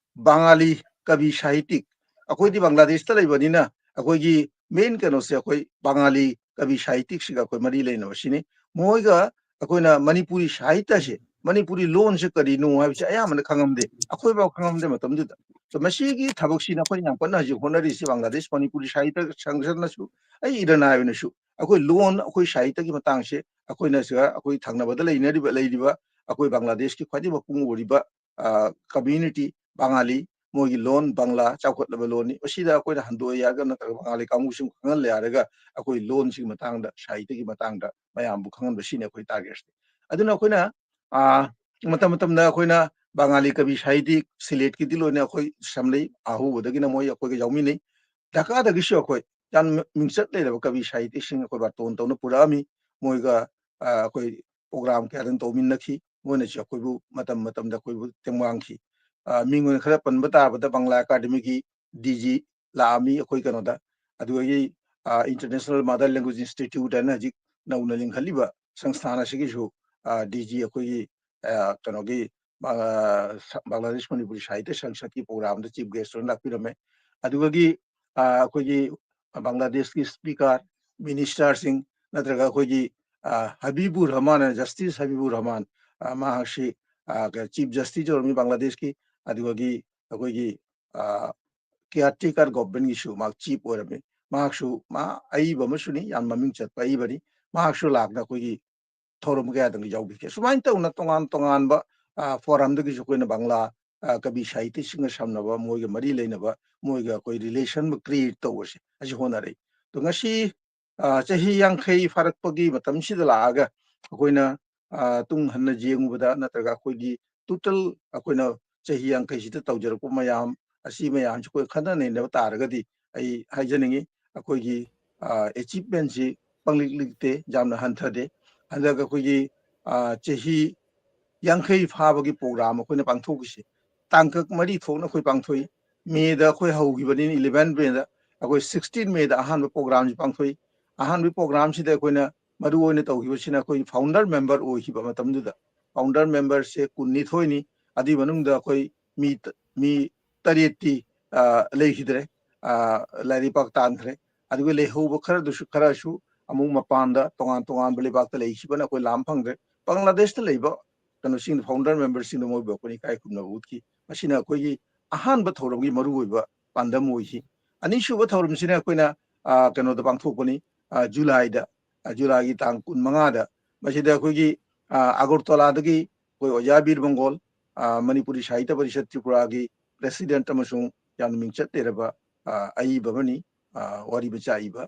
ꯕꯉꯥꯂꯤ ꯀꯕꯤ ꯁꯥꯍꯤꯇꯤꯛ, ꯑꯩꯈꯣꯏꯗꯤ ꯕꯪꯒ꯭ꯂꯥꯗꯦꯁꯇ ꯂꯩꯕꯅꯤꯅ ꯑꯩꯈꯣꯏꯒꯤ main ꯀꯩꯅꯣꯁꯦ ꯑꯩꯈꯣꯏ ꯕꯉꯥꯂꯤ ꯀꯕꯤ ꯁꯥꯍꯤꯇꯤꯛꯁꯤꯒ ꯑꯩꯈꯣꯏ ꯃꯔꯤ ꯂꯩꯅꯕꯁꯤꯅꯤ꯫ ꯃꯈꯣꯏꯒ ꯑꯩꯈꯣꯏꯅ ꯃꯅꯤꯄꯨꯔꯤ ꯁꯥꯍꯤꯇ꯭ꯌꯁꯦ, ꯃꯅꯤꯄꯨꯔꯤ ꯂꯣꯟꯁꯦ ꯀꯔꯤꯅꯣ ꯍꯥꯏꯕꯁꯦ ꯑꯌꯥꯝꯕꯅ ꯈꯪꯉꯝꯗꯦ, ꯑꯩꯈꯣꯏꯐꯥꯎ ꯈꯪꯉꯝꯗꯦ ꯃꯇꯝꯗꯨꯗ꯫ So, ꯃꯁꯤꯒꯤ ꯊꯕꯛꯁꯤꯅ ꯑꯩꯈꯣꯏꯅ ꯌꯥꯝ ꯀꯟꯅ ꯍꯧꯖꯤꯛ ꯍꯣꯠꯅꯔꯤꯁꯤ, ꯕꯪꯒ꯭ꯂꯥꯗꯦꯁ ꯃꯅꯤꯄꯨꯔꯤ ꯁꯥꯍꯤꯇ꯭ꯌ ꯁꯪꯒꯠꯅꯁꯨ, ꯑꯩ ꯏꯔꯅꯥꯏ ꯑꯣꯏꯅꯁꯨ ꯑꯩꯈꯣꯏ ꯂꯣꯟ, ꯑꯩꯈꯣꯏ ꯁꯥꯍꯤꯇ꯭ꯌꯒꯤ ꯃꯇꯥꯡꯁꯦ ꯑꯩꯈꯣꯏꯅ ꯁꯤꯗ ꯑꯩꯈꯣꯏ ꯊꯪꯅꯕꯗ ꯂꯩꯅꯔꯤꯕ, ꯂꯩꯔꯤꯕ ꯑꯩꯈꯣꯏ ꯕꯪꯒ꯭ꯂꯥꯗꯦꯁꯀꯤ ꯈ꯭ꯋꯥꯏꯗꯒꯤ ꯃꯄꯨꯡ ꯑꯣꯏꯔꯤꯕ, ꯑ, community ꯕꯪꯒꯥꯂꯤ, ꯃꯣꯏꯒꯤ ꯂꯣꯟ ꯕꯪꯒ꯭ꯂꯥ ꯆꯥꯎꯈꯠꯂꯕ ꯂꯣꯟꯅꯤ꯫ ꯃꯁꯤꯗ ꯑꯩꯈꯣꯏꯅ ꯍꯟꯗꯣꯛꯑꯦ ꯍꯥꯏꯔꯒ ꯅꯠꯇ꯭ꯔꯒ ꯕꯪꯒꯥꯂꯤ ꯀꯥꯡꯕꯨꯁꯤꯡ ꯈꯪꯍꯜꯂꯦ ꯍꯥꯏꯔꯒ ꯑꯩꯈꯣꯏ ꯂꯣꯟꯁꯤꯒꯤ ꯃꯇꯥꯡꯗ, ꯁꯥꯍꯤꯇ꯭ꯌꯒꯤ ꯃꯇꯥꯡꯗ ꯃꯌꯥꯝꯕꯨ ꯈꯪꯍꯟꯕ, ꯁꯤꯅꯤ ꯑꯩꯈꯣꯏ targetꯁꯦ꯫ ꯑꯗꯨꯅ ꯑꯩꯈꯣꯏꯅ, ꯑ, ꯃꯇꯝ ꯃꯇꯝꯗ ꯑꯩꯈꯣꯏꯅ ꯕꯪꯒꯥꯂꯤ ꯀꯕꯤ ꯁꯥꯍꯤꯇꯤ ꯁꯤꯂꯦꯠꯀꯤꯗꯤ ꯂꯣꯏꯅ ꯑꯩꯈꯣꯏ ꯁꯝꯂꯩ ꯑꯍꯧꯕꯗꯒꯤꯅ ꯃꯣꯏ ꯑꯩꯈꯣꯏꯒ ꯌꯥꯎꯃꯤꯟꯅꯩ꯫ ꯙꯀꯥꯗꯒꯤꯁꯨ ꯑꯩꯈꯣꯏ ꯌꯥꯝ ꯃꯤꯡꯆꯠ ꯂꯩꯔꯕ ꯀꯕꯤ ꯁꯥꯍꯤꯇꯤꯁꯤꯡ ꯑꯩꯈꯣꯏ ꯕꯥꯇꯣꯟ ꯇꯧꯅ ꯄꯨꯔꯛꯑꯝꯃꯤ꯫ ꯃꯣꯏꯒ, ꯑ, ꯑꯩꯈꯣꯏ program ꯀꯌꯥꯗꯪ ꯇꯧꯃꯤꯟꯅꯈꯤ꯫ ꯃꯣꯏꯅꯁꯨ ꯑꯩꯈꯣꯏꯕꯨ ꯃꯇꯝ ꯃꯇꯝꯗ ꯑꯩꯈꯣꯏꯕꯨ ꯇꯦꯡꯕꯥꯡꯈꯤ꯫ ꯑ, ꯃꯤꯡ ꯑꯣꯏꯅ ꯈꯔ ꯄꯟꯕ ꯇꯥꯔꯕꯗ ꯕꯪꯒ꯭ꯂꯥ ꯑꯦꯀꯥꯗꯃꯤꯒꯤ DG ꯂꯥꯛꯑꯝꯃꯤ ꯑꯩꯈꯣꯏ ꯀꯩꯅꯣꯗ꯫ ꯑꯗꯨꯗꯒꯤ, ꯑ, International Mother Language Institute ꯍꯥꯏꯅ ꯍꯧꯖꯤꯛ ꯅꯧꯅ ꯂꯤꯡꯈꯠꯂꯤꯕ ꯁꯪꯁꯊꯥꯟ ꯑꯁꯤꯒꯤꯁꯨ, ꯑ, DG ꯑꯩꯈꯣꯏꯒꯤ, ꯑ, ꯀꯩꯅꯣꯒꯤ, ꯑ, ꯁ-, ꯕꯪꯒ꯭ꯂꯥꯗꯦꯁ ꯃꯅꯤꯄꯨꯔꯤ ꯁꯥꯍꯤꯇ꯭ꯌ ꯁꯪꯁꯠꯀꯤ programꯗ chief guest ꯑꯣꯏꯅ ꯂꯥꯛꯄꯤꯔꯝꯃꯦ꯫ ꯑꯗꯨꯗꯒꯤ, ꯑ, ꯑꯩꯈꯣꯏꯒꯤ ꯕꯪꯒ꯭ꯂꯥꯗꯦꯁꯀꯤ speaker, ministerꯁꯤꯡ ꯅꯠꯇ꯭ꯔꯒ ꯑꯩꯈꯣꯏꯒꯤ, ꯑ, ꯍꯕꯤꯕꯨꯔ ꯔꯍꯃꯥꯟ, Justice ꯍꯕꯤꯕꯨꯔ ꯔꯍꯃꯥꯟ, ꯑ, ꯃꯍꯥꯛꯁꯤ, ꯑ, ꯀ-, chief justice ꯑꯣꯏꯔꯝꯃꯤ ꯕꯪꯒ꯭ꯂꯥꯗꯦꯁꯀꯤ꯫ ꯑꯗꯨꯗꯒꯤ ꯑꯩꯈꯣꯏꯒꯤ, ꯑ, caretaker governmentꯀꯤꯁꯨ ꯃꯍꯥꯛ chief ꯑꯣꯏꯔꯝꯃꯤ꯫ ꯃꯍꯥꯛꯁꯨ, ꯃꯍꯥꯛ ꯑꯏꯕ ꯑꯃꯁꯨꯅꯤ, ꯌꯥꯝ ꯃꯃꯤꯡ ꯆꯠꯄ ꯑꯏꯕꯅꯤ꯫ ꯃꯍꯥꯛꯁꯨ ꯂꯥꯛꯅ ꯑꯩꯈꯣꯏꯒꯤ ꯊꯧꯔꯝ ꯀꯌꯥꯗꯪ ꯌꯥꯎꯕꯤꯈꯤ꯫ ꯁꯨꯃꯥꯏꯅ ꯇꯧꯅ ꯇꯣꯉꯥꯟ ꯇꯣꯉꯥꯟꯕ, ꯑ, forumꯗꯒꯤꯁꯨ ꯑꯩꯈꯣꯏꯅ ꯕꯪꯒ꯭ꯂꯥ, ꯑ, ꯀꯕꯤ ꯁꯥꯍꯤꯇꯤꯁꯤꯡꯒ ꯁꯝꯅꯕ, ꯃꯣꯏꯒ ꯃꯔꯤ ꯂꯩꯅꯕ, ꯃꯣꯏꯒ ꯑꯩꯈꯣꯏ relation ꯑꯃ create ꯇꯧꯕꯁꯦ ꯑꯁꯤ ꯍꯣꯠꯅꯔꯛꯏ꯫ ꯑꯗꯣ ꯉꯁꯤ, ꯑ, ꯆꯍꯤ ꯌꯥꯡꯈꯩ ꯐꯥꯔꯛꯄꯒꯤ ꯃꯇꯝꯁꯤꯗ ꯂꯥꯛꯑꯒ ꯑꯩꯈꯣꯏꯅ, ꯑ, ꯇꯨꯡ ꯍꯟꯅ ꯌꯦꯡꯉꯨꯕꯗ ꯅꯠꯇ꯭ꯔꯒ ꯑꯩꯈꯣꯏꯒꯤ total ꯑꯩꯈꯣꯏꯅ ꯆꯍꯤ ꯌꯥꯡꯈꯩꯁꯤꯗ ꯇꯧꯖꯔꯛꯄ ꯃꯌꯥꯝ ꯑꯁꯤ ꯃꯌꯥꯝꯁꯤ ꯑꯩꯈꯣꯏ ꯈꯟꯅ ꯅꯩꯅꯕ ꯇꯥꯔꯒꯗꯤ ꯑꯩ ꯍꯥꯏꯖꯅꯤꯡꯉꯤ, ꯑꯩꯈꯣꯏꯒꯤ, ꯑ, achievementꯁꯤ ꯄꯪꯂꯤꯛ ꯂꯤꯛꯇꯦ, ꯌꯥꯝꯅ ꯍꯟꯊꯗꯦ꯫ ꯍꯟꯗꯛ ꯑꯩꯈꯣꯏꯒꯤ, ꯑ, ꯆꯍꯤ ꯌꯥꯡꯈꯩ ꯐꯥꯕꯒꯤ program ꯑꯩꯈꯣꯏꯅ ꯄꯥꯡꯊꯣꯛꯈꯤꯁꯤ ꯇꯥꯡꯀꯛ ꯃꯔꯤ ꯊꯣꯛꯅ ꯑꯩꯈꯣꯏ ꯄꯥꯡꯊꯣꯛꯏ꯫ Mayꯗ ꯑꯩꯈꯣꯏ ꯍꯧꯈꯤꯕꯅꯤꯅ, eleven Mayꯗ ꯑꯩꯈꯣꯏ sixteen Mayꯗ ꯑꯍꯥꯟꯕ programꯁꯤ ꯄꯥꯡꯊꯣꯛꯏ꯫ ꯑꯍꯥꯟꯕꯒꯤ programꯁꯤꯗ ꯑꯩꯈꯣꯏꯅ ꯃꯔꯨ ꯑꯣꯏꯅ ꯇꯧꯈꯤꯕꯁꯤꯅ ꯑꯩꯈꯣꯏ founder member ꯑꯣꯏꯈꯤꯕ ꯃꯇꯝꯗꯨꯗ founder memberꯁꯦ ꯀꯨꯟꯅꯤꯊꯣꯏꯅꯤ꯫ ꯑꯗꯨꯒꯤ ꯃꯅꯨꯡꯗ ꯑꯩꯈꯣꯏ ꯃꯤ ꯇ-, ꯃꯤ ꯇꯔꯦꯠꯇꯤ, ꯑ, ꯂꯩꯈꯤꯗ꯭ꯔꯦ, ꯑ, ꯂꯥꯏꯔꯩꯄꯥꯛ ꯇꯥꯟꯈ꯭ꯔꯦ꯫ ꯑꯗꯨꯒ ꯂꯩꯍꯧꯕ ꯈꯔꯗꯨꯁꯨ, ꯈꯔꯁꯨ ꯑꯃꯨꯛ ꯃꯄꯥꯟꯗ ꯇꯣꯉꯥꯟ ꯇꯣꯉꯥꯟꯕ ꯂꯩꯕꯥꯛꯇ ꯂꯩꯈꯤꯕꯅ ꯑꯩꯈꯣꯏ ꯂꯥꯝ ꯐꯪꯗ꯭ꯔꯦ꯫ ꯕꯪꯒ꯭ꯂꯥꯗꯦꯁꯇ ꯂꯩꯕ ꯀꯩꯅꯣꯁꯤꯡ, founder memberꯁꯤꯡꯗ ꯃꯣꯏꯕꯨ ꯑꯩꯈꯣꯏꯅ ꯏꯀꯥꯏ ꯈꯨꯝꯅꯕ ꯎꯠꯈꯤ꯫ ꯃꯁꯤꯅ ꯑꯩꯈꯣꯏꯒꯤ ꯑꯍꯥꯟꯕ ꯊꯧꯔꯝꯒꯤ ꯃꯔꯨꯑꯣꯏꯕ ꯄꯥꯟꯗꯝ ꯑꯣꯏꯈꯤ꯫ ꯑꯅꯤꯁꯨꯕ ꯊꯧꯔꯝꯁꯤꯅ ꯑꯩꯈꯣꯏꯅ, ꯑ, ꯀꯩꯅꯣꯗ ꯄꯥꯡꯊꯣꯛꯄꯅꯤ, ꯑ, ꯖꯨꯂꯥꯏꯗ, ꯑ, ꯖꯨꯂꯥꯏꯒꯤ ꯇꯥꯡ ꯀꯨꯟꯃꯉꯥꯗ, ꯃꯁꯤꯗ ꯑꯩꯈꯣꯏꯒꯤ, ꯑ, ꯑꯒꯔꯇꯂꯥꯗꯒꯤ ꯑꯩꯈꯣꯏ ꯑꯣꯖꯥ ꯕꯤꯔ ꯃꯪꯒꯣꯜ, ꯑ, ꯃꯅꯤꯄꯨꯔꯤ ꯁꯥꯍꯤꯇ꯭ꯌ ꯄꯔꯤꯁꯠ ꯇ꯭ꯔꯤꯄꯨꯔꯥꯒꯤ ꯄ꯭ꯔꯦꯁꯤꯗꯦꯟꯠ ꯑꯃꯁꯨꯡ ꯌꯥꯝꯅ ꯃꯤꯡꯆꯠ ꯂꯩꯔꯕ, ꯑ, ꯑꯏꯕ ꯑꯃꯅꯤ, ꯑ, ꯋꯥꯔꯤ ꯃꯆꯥ ꯏꯕ꯫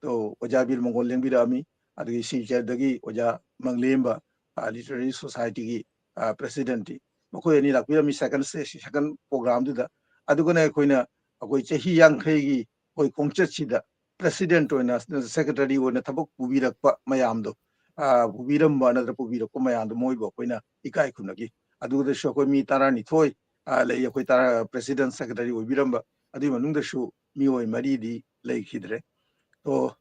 ꯇꯣ, ꯑꯣꯖꯥ ꯕꯤꯔ ꯃꯪꯒꯣꯜ ꯂꯦꯡꯕꯤꯔꯛꯑꯝꯃꯤ, ꯑꯗꯒꯤ ꯁꯤꯜꯆꯔꯗꯒꯤ ꯑꯣꯖꯥ ꯃꯪꯂꯦꯝꯕ, ꯑ, ꯂꯤꯇꯔꯦꯔꯤ ꯁꯣꯁꯥꯏꯇꯤꯒꯤ, ꯑ, ꯄ꯭ꯔꯦꯁꯤꯗꯦꯟꯠꯇꯤ꯫ ꯃꯈꯣꯏ ꯑꯅꯤ ꯂꯥꯛꯄꯤꯔꯝꯃꯤ ꯁꯦꯀꯦꯟ ꯁ꯭ꯇꯦꯖ, ꯁꯦꯀꯦꯟ ꯄ꯭ꯔꯣꯒ꯭ꯔꯥꯝꯗꯨꯗ꯫ ꯑꯗꯨꯒꯅ ꯑꯩꯈꯣꯏꯅ ꯑꯩꯈꯣꯏ ꯆꯍꯤ ꯌꯥꯡꯈꯩꯒꯤ ꯑꯩꯈꯣꯏ ꯈꯣꯡꯆꯠꯁꯤꯗ ꯄ꯭ꯔꯦꯁꯤꯗꯦꯟꯠ ꯑꯣꯏꯅ, ꯁꯦꯀ꯭ꯔꯦꯇꯔꯤ ꯑꯣꯏꯅ ꯊꯕꯛ ꯄꯨꯕꯤꯔꯛꯄ ꯃꯌꯥꯝꯗꯣ, ꯑ, ꯄꯨꯕꯤꯔꯝꯕ ꯅꯠꯇ꯭ꯔ ꯄꯨꯕꯤꯔꯛꯄ ꯃꯌꯥꯝꯗꯣ ꯃꯣꯏꯕꯨ ꯑꯩꯈꯣꯏꯅ ꯏꯀꯥꯏ ꯈꯨꯝꯅꯈꯤ꯫ ꯑꯗꯨꯗꯁꯨ ꯑꯩꯈꯣꯏ ꯃꯤ ꯇꯔꯥꯅꯤꯊꯣꯏ, ꯑ, ꯂꯩ꯫ ꯑꯩꯈꯣꯏ ꯇꯔꯥ, ꯄ꯭ꯔꯦꯁꯤꯗꯦꯟꯠ, ꯁꯦꯀ꯭ꯔꯦꯇꯔꯤ ꯑꯣꯏꯕꯤꯔꯝꯕ, ꯑꯗꯨꯒꯤ ꯃꯅꯨꯡꯗꯁꯨ ꯃꯤꯑꯣꯏ ꯃꯔꯤꯗꯤ ꯂꯩꯈꯤꯗ꯭ꯔꯦ꯫ ꯇꯣ,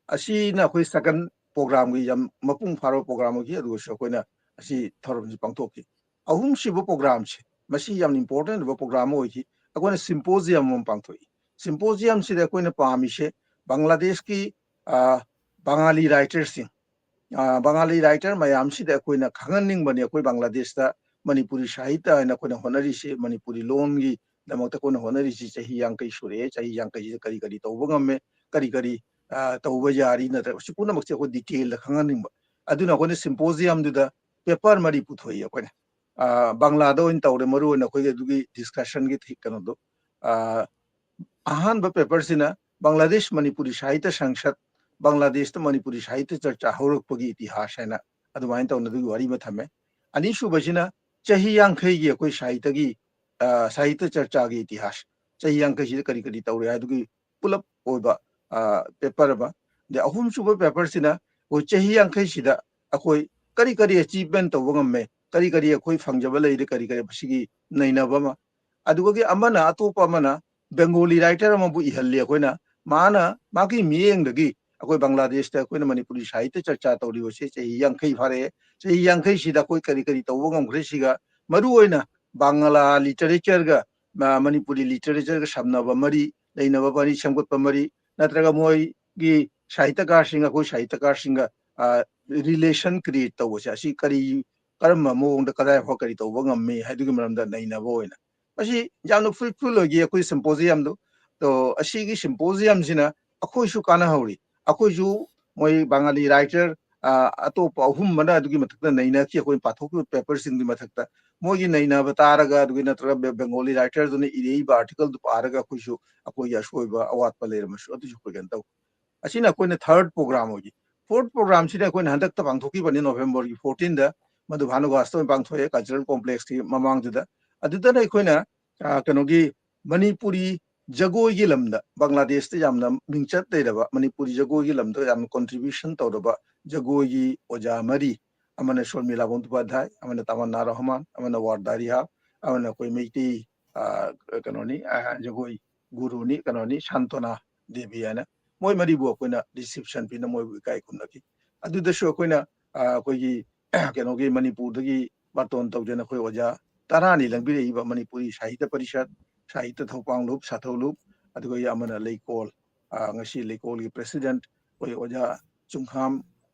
ꯑꯁꯤꯅ ꯑꯩꯈꯣꯏ ꯁꯦꯀꯦꯟ ꯄ꯭ꯔꯣꯒ꯭ꯔꯥꯝꯒꯤ ꯌꯥꯝ ꯃꯄꯨꯡ ꯐꯥꯔꯕ ꯄ꯭ꯔꯣꯒ꯭ꯔꯥꯝ ꯑꯣꯏꯈꯤ꯫ ꯑꯗꯨꯒꯁꯨ ꯑꯩꯈꯣꯏꯅ ꯑꯁꯤ ꯊꯧꯔꯝꯁꯤ ꯄꯥꯡꯊꯣꯛꯈꯤ꯫ ꯑꯍꯨꯝꯁꯨꯕ ꯄ꯭ꯔꯣꯒ꯭ꯔꯥꯝꯁꯦ, ꯃꯁꯤ ꯌꯥꯝ ꯏꯝꯄꯣꯔꯇꯦꯟ ꯑꯣꯏꯕ ꯄ꯭ꯔꯣꯒ꯭ꯔꯥꯝ ꯑꯃ ꯑꯣꯏꯈꯤ꯫ ꯑꯩꯈꯣꯏꯅ ꯁꯤꯝꯄꯣꯖꯤꯌꯝ ꯑꯃ ꯄꯥꯡꯊꯣꯛꯏ꯫ ꯁꯤꯝꯄꯣꯖꯤꯌꯝꯁꯤꯗ ꯑꯩꯈꯣꯏꯅ ꯄꯥꯝꯃꯤꯁꯦ ꯕꯪꯒ꯭ꯂꯥꯗꯦꯁꯀꯤ, ꯑ, ꯕꯉꯥꯂꯤ ꯔꯥꯏꯇꯔꯁꯤꯡ, ꯑ, ꯕꯉꯥꯂꯤ ꯔꯥꯏꯇꯔ ꯃꯌꯥꯝꯁꯤꯗ ꯑꯩꯈꯣꯏꯅ ꯈꯪꯍꯟꯅꯤꯡꯕꯅꯤ, ꯑꯩꯈꯣꯏ ꯕꯪꯒ꯭ꯂꯥꯗꯦꯁꯇ ꯃꯅꯤꯄꯨꯔꯤ ꯁꯥꯍꯤꯇ꯭ꯌ ꯍꯥꯏꯅ ꯑꯩꯈꯣꯏꯅ ꯍꯣꯠꯅꯔꯤꯁꯤ, ꯃꯅꯤꯄꯨꯔꯤ ꯂꯣꯟꯒꯤꯗꯃꯛꯇ ꯑꯩꯈꯣꯏꯅ ꯍꯣꯠꯅꯔꯤꯁꯤ ꯆꯍꯤ ꯌꯥꯡꯈꯩ ꯁꯨꯔꯛꯑꯦ, ꯆꯍꯤ ꯌꯥꯡꯈꯩꯁꯤꯗ ꯀꯔꯤ ꯀꯔꯤ ꯇꯧꯕ ꯉꯝꯃꯦ, ꯀꯔꯤ ꯀꯔꯤ, ꯑ, ꯇꯧꯕ ꯌꯥꯔꯤ, ꯅꯠꯇ꯭ꯔꯒ ꯁꯤ ꯄꯨꯝꯅꯃꯛꯁꯦ ꯑꯩꯈꯣꯏ ꯗꯤꯇꯦꯜꯗ ꯈꯪꯍꯟꯅꯤꯡꯕ꯫ ꯑꯗꯨꯅ ꯑꯩꯈꯣꯏꯅ ꯁꯤꯝꯄꯣꯖꯤꯌꯝꯗꯨꯗ ꯄꯦꯄꯔ ꯃꯔꯤ ꯄꯨꯊꯣꯛꯏ ꯑꯩꯈꯣꯏꯅ꯫ ꯑ, ꯕꯪꯒ꯭ꯂꯥꯗ ꯑꯣꯏꯅ ꯇꯧꯔꯦ, ꯃꯔꯨ ꯑꯣꯏꯅ ꯑꯩꯈꯣꯏꯒꯤ ꯑꯗꯨꯒꯤ ꯗꯤꯁꯀꯁꯟꯒꯤ ꯊꯤ-, ꯀꯩꯅꯣꯗꯣ꯫ ꯑ, ꯑꯍꯥꯟꯕ ꯄꯦꯄꯔꯁꯤꯅ ꯕꯪꯒ꯭ꯂꯥꯗꯦꯁ ꯃꯅꯤꯄꯨꯔꯤ ꯁꯥꯍꯤꯇ꯭ꯌ ꯁꯪꯁꯠ, ꯕꯪꯒ꯭ꯂꯥꯗꯦꯁꯇ ꯃꯅꯤꯄꯨꯔꯤ ꯁꯥꯍꯤꯇ꯭ꯌ ꯆꯔꯆꯥ ꯍꯧꯔꯛꯄꯒꯤ ꯏꯇꯤꯍꯥꯁ ꯍꯥꯏꯅ ꯑꯗꯨꯃꯥꯏꯅ ꯇꯧꯅ ꯑꯗꯨꯒꯤ ꯋꯥꯔꯤ ꯑꯃ ꯊꯝꯃꯦ꯫ ꯑꯅꯤꯁꯨꯕꯁꯤꯅ ꯆꯍꯤ ꯌꯥꯡꯈꯩꯒꯤ ꯑꯩꯈꯣꯏ ꯁꯥꯍꯤꯇ꯭ꯌꯒꯤ, ꯑ, ꯁꯥꯍꯤꯇ꯭ꯌ ꯆꯔꯆꯥꯒꯤ ꯏꯇꯤꯍꯥꯁ, ꯆꯍꯤ ꯌꯥꯡꯈꯩꯁꯤꯗ ꯀꯔꯤ ꯀꯔꯤ ꯇꯧꯔꯦ ꯍꯥꯏꯗꯨꯒꯤ ꯄꯨꯂꯞ ꯑꯣꯏꯕ, ꯑ, ꯄꯦꯄꯔ ꯑꯃ꯫ ꯑꯗꯩ ꯑꯍꯨꯝꯁꯨꯕ ꯄꯦꯄꯔꯁꯤꯅ ꯑꯩꯈꯣꯏ ꯆꯍꯤ ꯌꯥꯡꯈꯩꯁꯤꯗ ꯑꯩꯈꯣꯏ ꯀꯔꯤ ꯀꯔꯤ ꯑꯦꯆꯤꯞꯃꯦꯟ ꯇꯧꯕ ꯉꯝꯃꯦ, ꯀꯔꯤ ꯀꯔꯤ ꯑꯩꯈꯣꯏ ꯐꯪꯖꯕ ꯂꯩꯔꯦ, ꯀꯔꯤ ꯀꯔꯤ ꯃꯁꯤꯒꯤ ꯅꯩꯅꯕ ꯑꯃ꯫ ꯑꯗꯨꯒꯤ ꯑꯃꯅ, ꯑꯇꯣꯞꯄ ꯑꯃꯅ ꯕꯦꯡꯒꯣꯂꯤ ꯔꯥꯏꯇꯔ ꯑꯃꯕꯨ ꯏꯍꯜꯂꯤ ꯑꯩꯈꯣꯏꯅ, ꯃꯥꯅ ꯃꯥꯒꯤ ꯃꯤꯠꯌꯦꯡꯗꯒꯤ ꯑꯩꯈꯣꯏ ꯕꯪꯒ꯭ꯂꯥꯗꯦꯁꯇ ꯑꯩꯈꯣꯏꯅ ꯃꯅꯤꯄꯨꯔꯤ ꯁꯥꯍꯤꯇ꯭ꯌ ꯆꯔꯆꯥ ꯇꯧꯔꯤꯕꯁꯦ ꯆꯍꯤ ꯌꯥꯡꯈꯩ ꯐꯥꯔꯛꯑꯦ, ꯆꯍꯤ ꯌꯥꯡꯈꯩꯁꯤꯗ ꯑꯩꯈꯣꯏ ꯀꯔꯤ ꯀꯔꯤ ꯇꯧꯕ ꯉꯝꯈ꯭ꯔꯦ, ꯁꯤꯒ ꯃꯔꯨꯑꯣꯏꯅ ꯕꯪꯒ꯭ꯂꯥ ꯂꯤꯇꯔꯦꯆꯔꯒ, ꯃ-, ꯃꯅꯤꯄꯨꯔꯤ ꯂꯤꯇꯔꯦꯆꯔꯒ ꯁꯝꯅꯕ ꯃꯔꯤ, ꯂꯩꯅꯕ ꯃꯔꯤ, ꯁꯦꯝꯒꯠꯄ ꯃꯔꯤ, ꯅꯠꯇ꯭ꯔꯒ ꯃꯣꯏꯒꯤ ꯁꯥꯍꯤꯇ꯭ꯌꯀꯥꯔꯁꯤꯡ, ꯑꯩꯈꯣꯏ ꯁꯥꯍꯤꯇ꯭ꯌꯀꯥꯔꯁꯤꯡꯒ, ꯑ, ꯔꯤꯂꯦꯁꯟ ꯀ꯭ꯔꯤꯌꯦꯠ ꯇꯧꯕꯁꯦ, ꯑꯁꯤ ꯀꯔꯤ, ꯀꯔꯝꯕ ꯃꯑꯣꯡꯗ ꯀꯗꯥꯏ ꯐꯥꯎ ꯀꯔꯤ ꯇꯧꯕ ꯉꯝꯃꯤ ꯍꯥꯏꯗꯨꯒꯤ ꯃꯔꯝꯗ ꯅꯩꯅꯕ ꯑꯣꯏꯅ꯫ ꯃꯁꯤ ꯌꯥꯝꯅ ꯐ꯭ꯔꯨꯏꯠꯐꯨꯜ ꯑꯣꯏꯈꯤ ꯑꯩꯈꯣꯏ ꯁꯤꯝꯄꯣꯖꯤꯌꯝꯗꯨ꯫ ꯑꯗꯣ ꯑꯁꯤꯒꯤ ꯁꯤꯝꯄꯣꯖꯤꯌꯝꯁꯤꯅ ꯑꯩꯈꯣꯏꯁꯨ ꯀꯥꯟꯅꯍꯧꯔꯤ, ꯑꯩꯈꯣꯏꯁꯨ ꯃꯣꯏ ꯕꯪꯒꯥꯂꯤ writer ꯑꯇꯣꯞꯄ ꯑꯍꯨꯝ ꯑꯃꯅ ꯑꯗꯨꯒꯤ ꯃꯊꯛꯇ ꯅꯩꯅꯈꯤ꯫ ꯑꯩꯈꯣꯏꯅ ꯄꯥꯊꯣꯛꯈꯤꯕ paperꯁꯤꯡꯗꯨꯒꯤ ꯃꯊꯛꯇ ꯃꯣꯏꯒꯤ ꯅꯩꯅꯕ ꯇꯥꯔꯒ, ꯑꯗꯨꯒꯤ ꯅꯠꯇ꯭ꯔꯒ Bengali writerꯗꯨꯅ ꯏꯔꯛꯏꯕ articleꯗꯨ ꯄꯥꯔꯒ ꯑꯩꯈꯣꯏꯁꯨ ꯑꯩꯈꯣꯏꯒꯤ ꯑꯁꯣꯏꯕ ꯑꯋꯥꯠꯄ ꯂꯩꯔꯝꯃꯁꯨ ꯑꯗꯨꯁꯨ ꯑꯩꯈꯣꯏ ꯀꯩꯅꯣ ꯇꯧ꯫ ꯑꯁꯤꯅ ꯑꯩꯈꯣꯏꯅ third program ꯑꯣꯏꯈꯤ꯫ Fourth programꯁꯤꯗ ꯑꯩꯈꯣꯏꯅ ꯍꯟꯗꯛꯇ ꯄꯥꯡꯊꯣꯛꯈꯤꯕꯅꯤ, Novemberꯒꯤ fourteenꯗ꯫ ꯃꯗꯨ ꯚꯥꯅꯨꯒꯥꯁꯇ ꯑꯣꯏꯅ ꯄꯥꯡꯊꯣꯛꯑꯦ, cultural complexꯀꯤ ꯃꯃꯥꯡꯗꯨꯗ꯫ ꯑꯗꯨꯗꯅ ꯑꯩꯈꯣꯏꯅ, ꯑ, ꯀꯩꯅꯣꯒꯤ ꯃꯅꯤꯄꯨꯔꯤ ꯖꯒꯣꯏꯒꯤ ꯂꯝꯗ ꯕꯪꯒ꯭ꯂꯥꯗꯦꯁꯇ ꯌꯥꯝꯅ ꯃꯤꯡꯆꯠ ꯂꯩꯔꯕ ꯃꯅꯤꯄꯨꯔꯤ ꯖꯒꯣꯏꯒꯤ ꯂꯝꯗ ꯌꯥꯝꯅ contribution ꯇꯧꯔꯕ ꯖꯒꯣꯏꯒꯤ ꯑꯣꯖꯥ ꯃꯔꯤ, ꯑꯃꯅ ꯁꯣꯔꯃꯤꯂꯥ ꯕꯟꯗꯣꯄꯥꯙ꯭ꯌꯥꯏ, ꯑꯃꯅ ꯇꯃꯟꯅꯥ ꯔꯍꯃꯥꯟ, ꯑꯃꯅ ꯋꯥꯔꯗꯥ ꯔꯤꯍꯥꯕ, ꯑꯃꯅ ꯑꯩꯈꯣꯏ ꯃꯩꯇꯩ, ꯑ, ꯀꯩꯅꯣꯅꯤ, ꯑ, ꯖꯒꯣꯏ ꯒꯨꯔꯨꯅꯤ, ꯀꯩꯅꯣꯅꯤ, ꯁꯥꯟꯇꯣꯅꯥ ꯗꯦꯕꯤ ꯍꯥꯏꯅ꯫ ꯃꯣꯏ ꯃꯔꯤꯕꯨ ꯑꯩꯈꯣꯏꯅ reception ꯄꯤꯅ ꯃꯣꯏꯕꯨ ꯏꯀꯥꯏ ꯈꯨꯝꯅꯈꯤ꯫ ꯑꯗꯨꯗꯁꯨ ꯑꯩꯈꯣꯏꯅ, ꯑ, ꯑꯩꯈꯣꯏꯒꯤ ꯀꯩꯅꯣꯒꯤ ꯃꯅꯤꯄꯨꯔꯗꯒꯤ ꯕꯥꯇꯣꯟ ꯇꯧꯖꯅ ꯑꯩꯈꯣꯏ ꯑꯣꯖꯥ ꯇꯔꯥꯅꯤ ꯂꯪꯕꯤꯔꯛꯏꯕ ꯃꯅꯤꯄꯨꯔꯤ ꯁꯥꯍꯤꯇ꯭ꯌ ꯄꯔꯤꯁꯠ, ꯁꯥꯍꯤꯇ꯭ꯌ ꯊꯧꯄꯥꯡꯂꯨꯞ, ꯁꯥꯊꯧꯂꯨꯞ, ꯑꯗꯨꯒ ꯑꯃꯅ ꯂꯩꯀꯣꯜ, ꯑ, ꯉꯁꯤ ꯂꯩꯀꯣꯜꯒꯤ president ꯑꯩꯈꯣꯏ ꯑꯣꯖꯥ ꯆꯨꯡꯈꯥꯝ,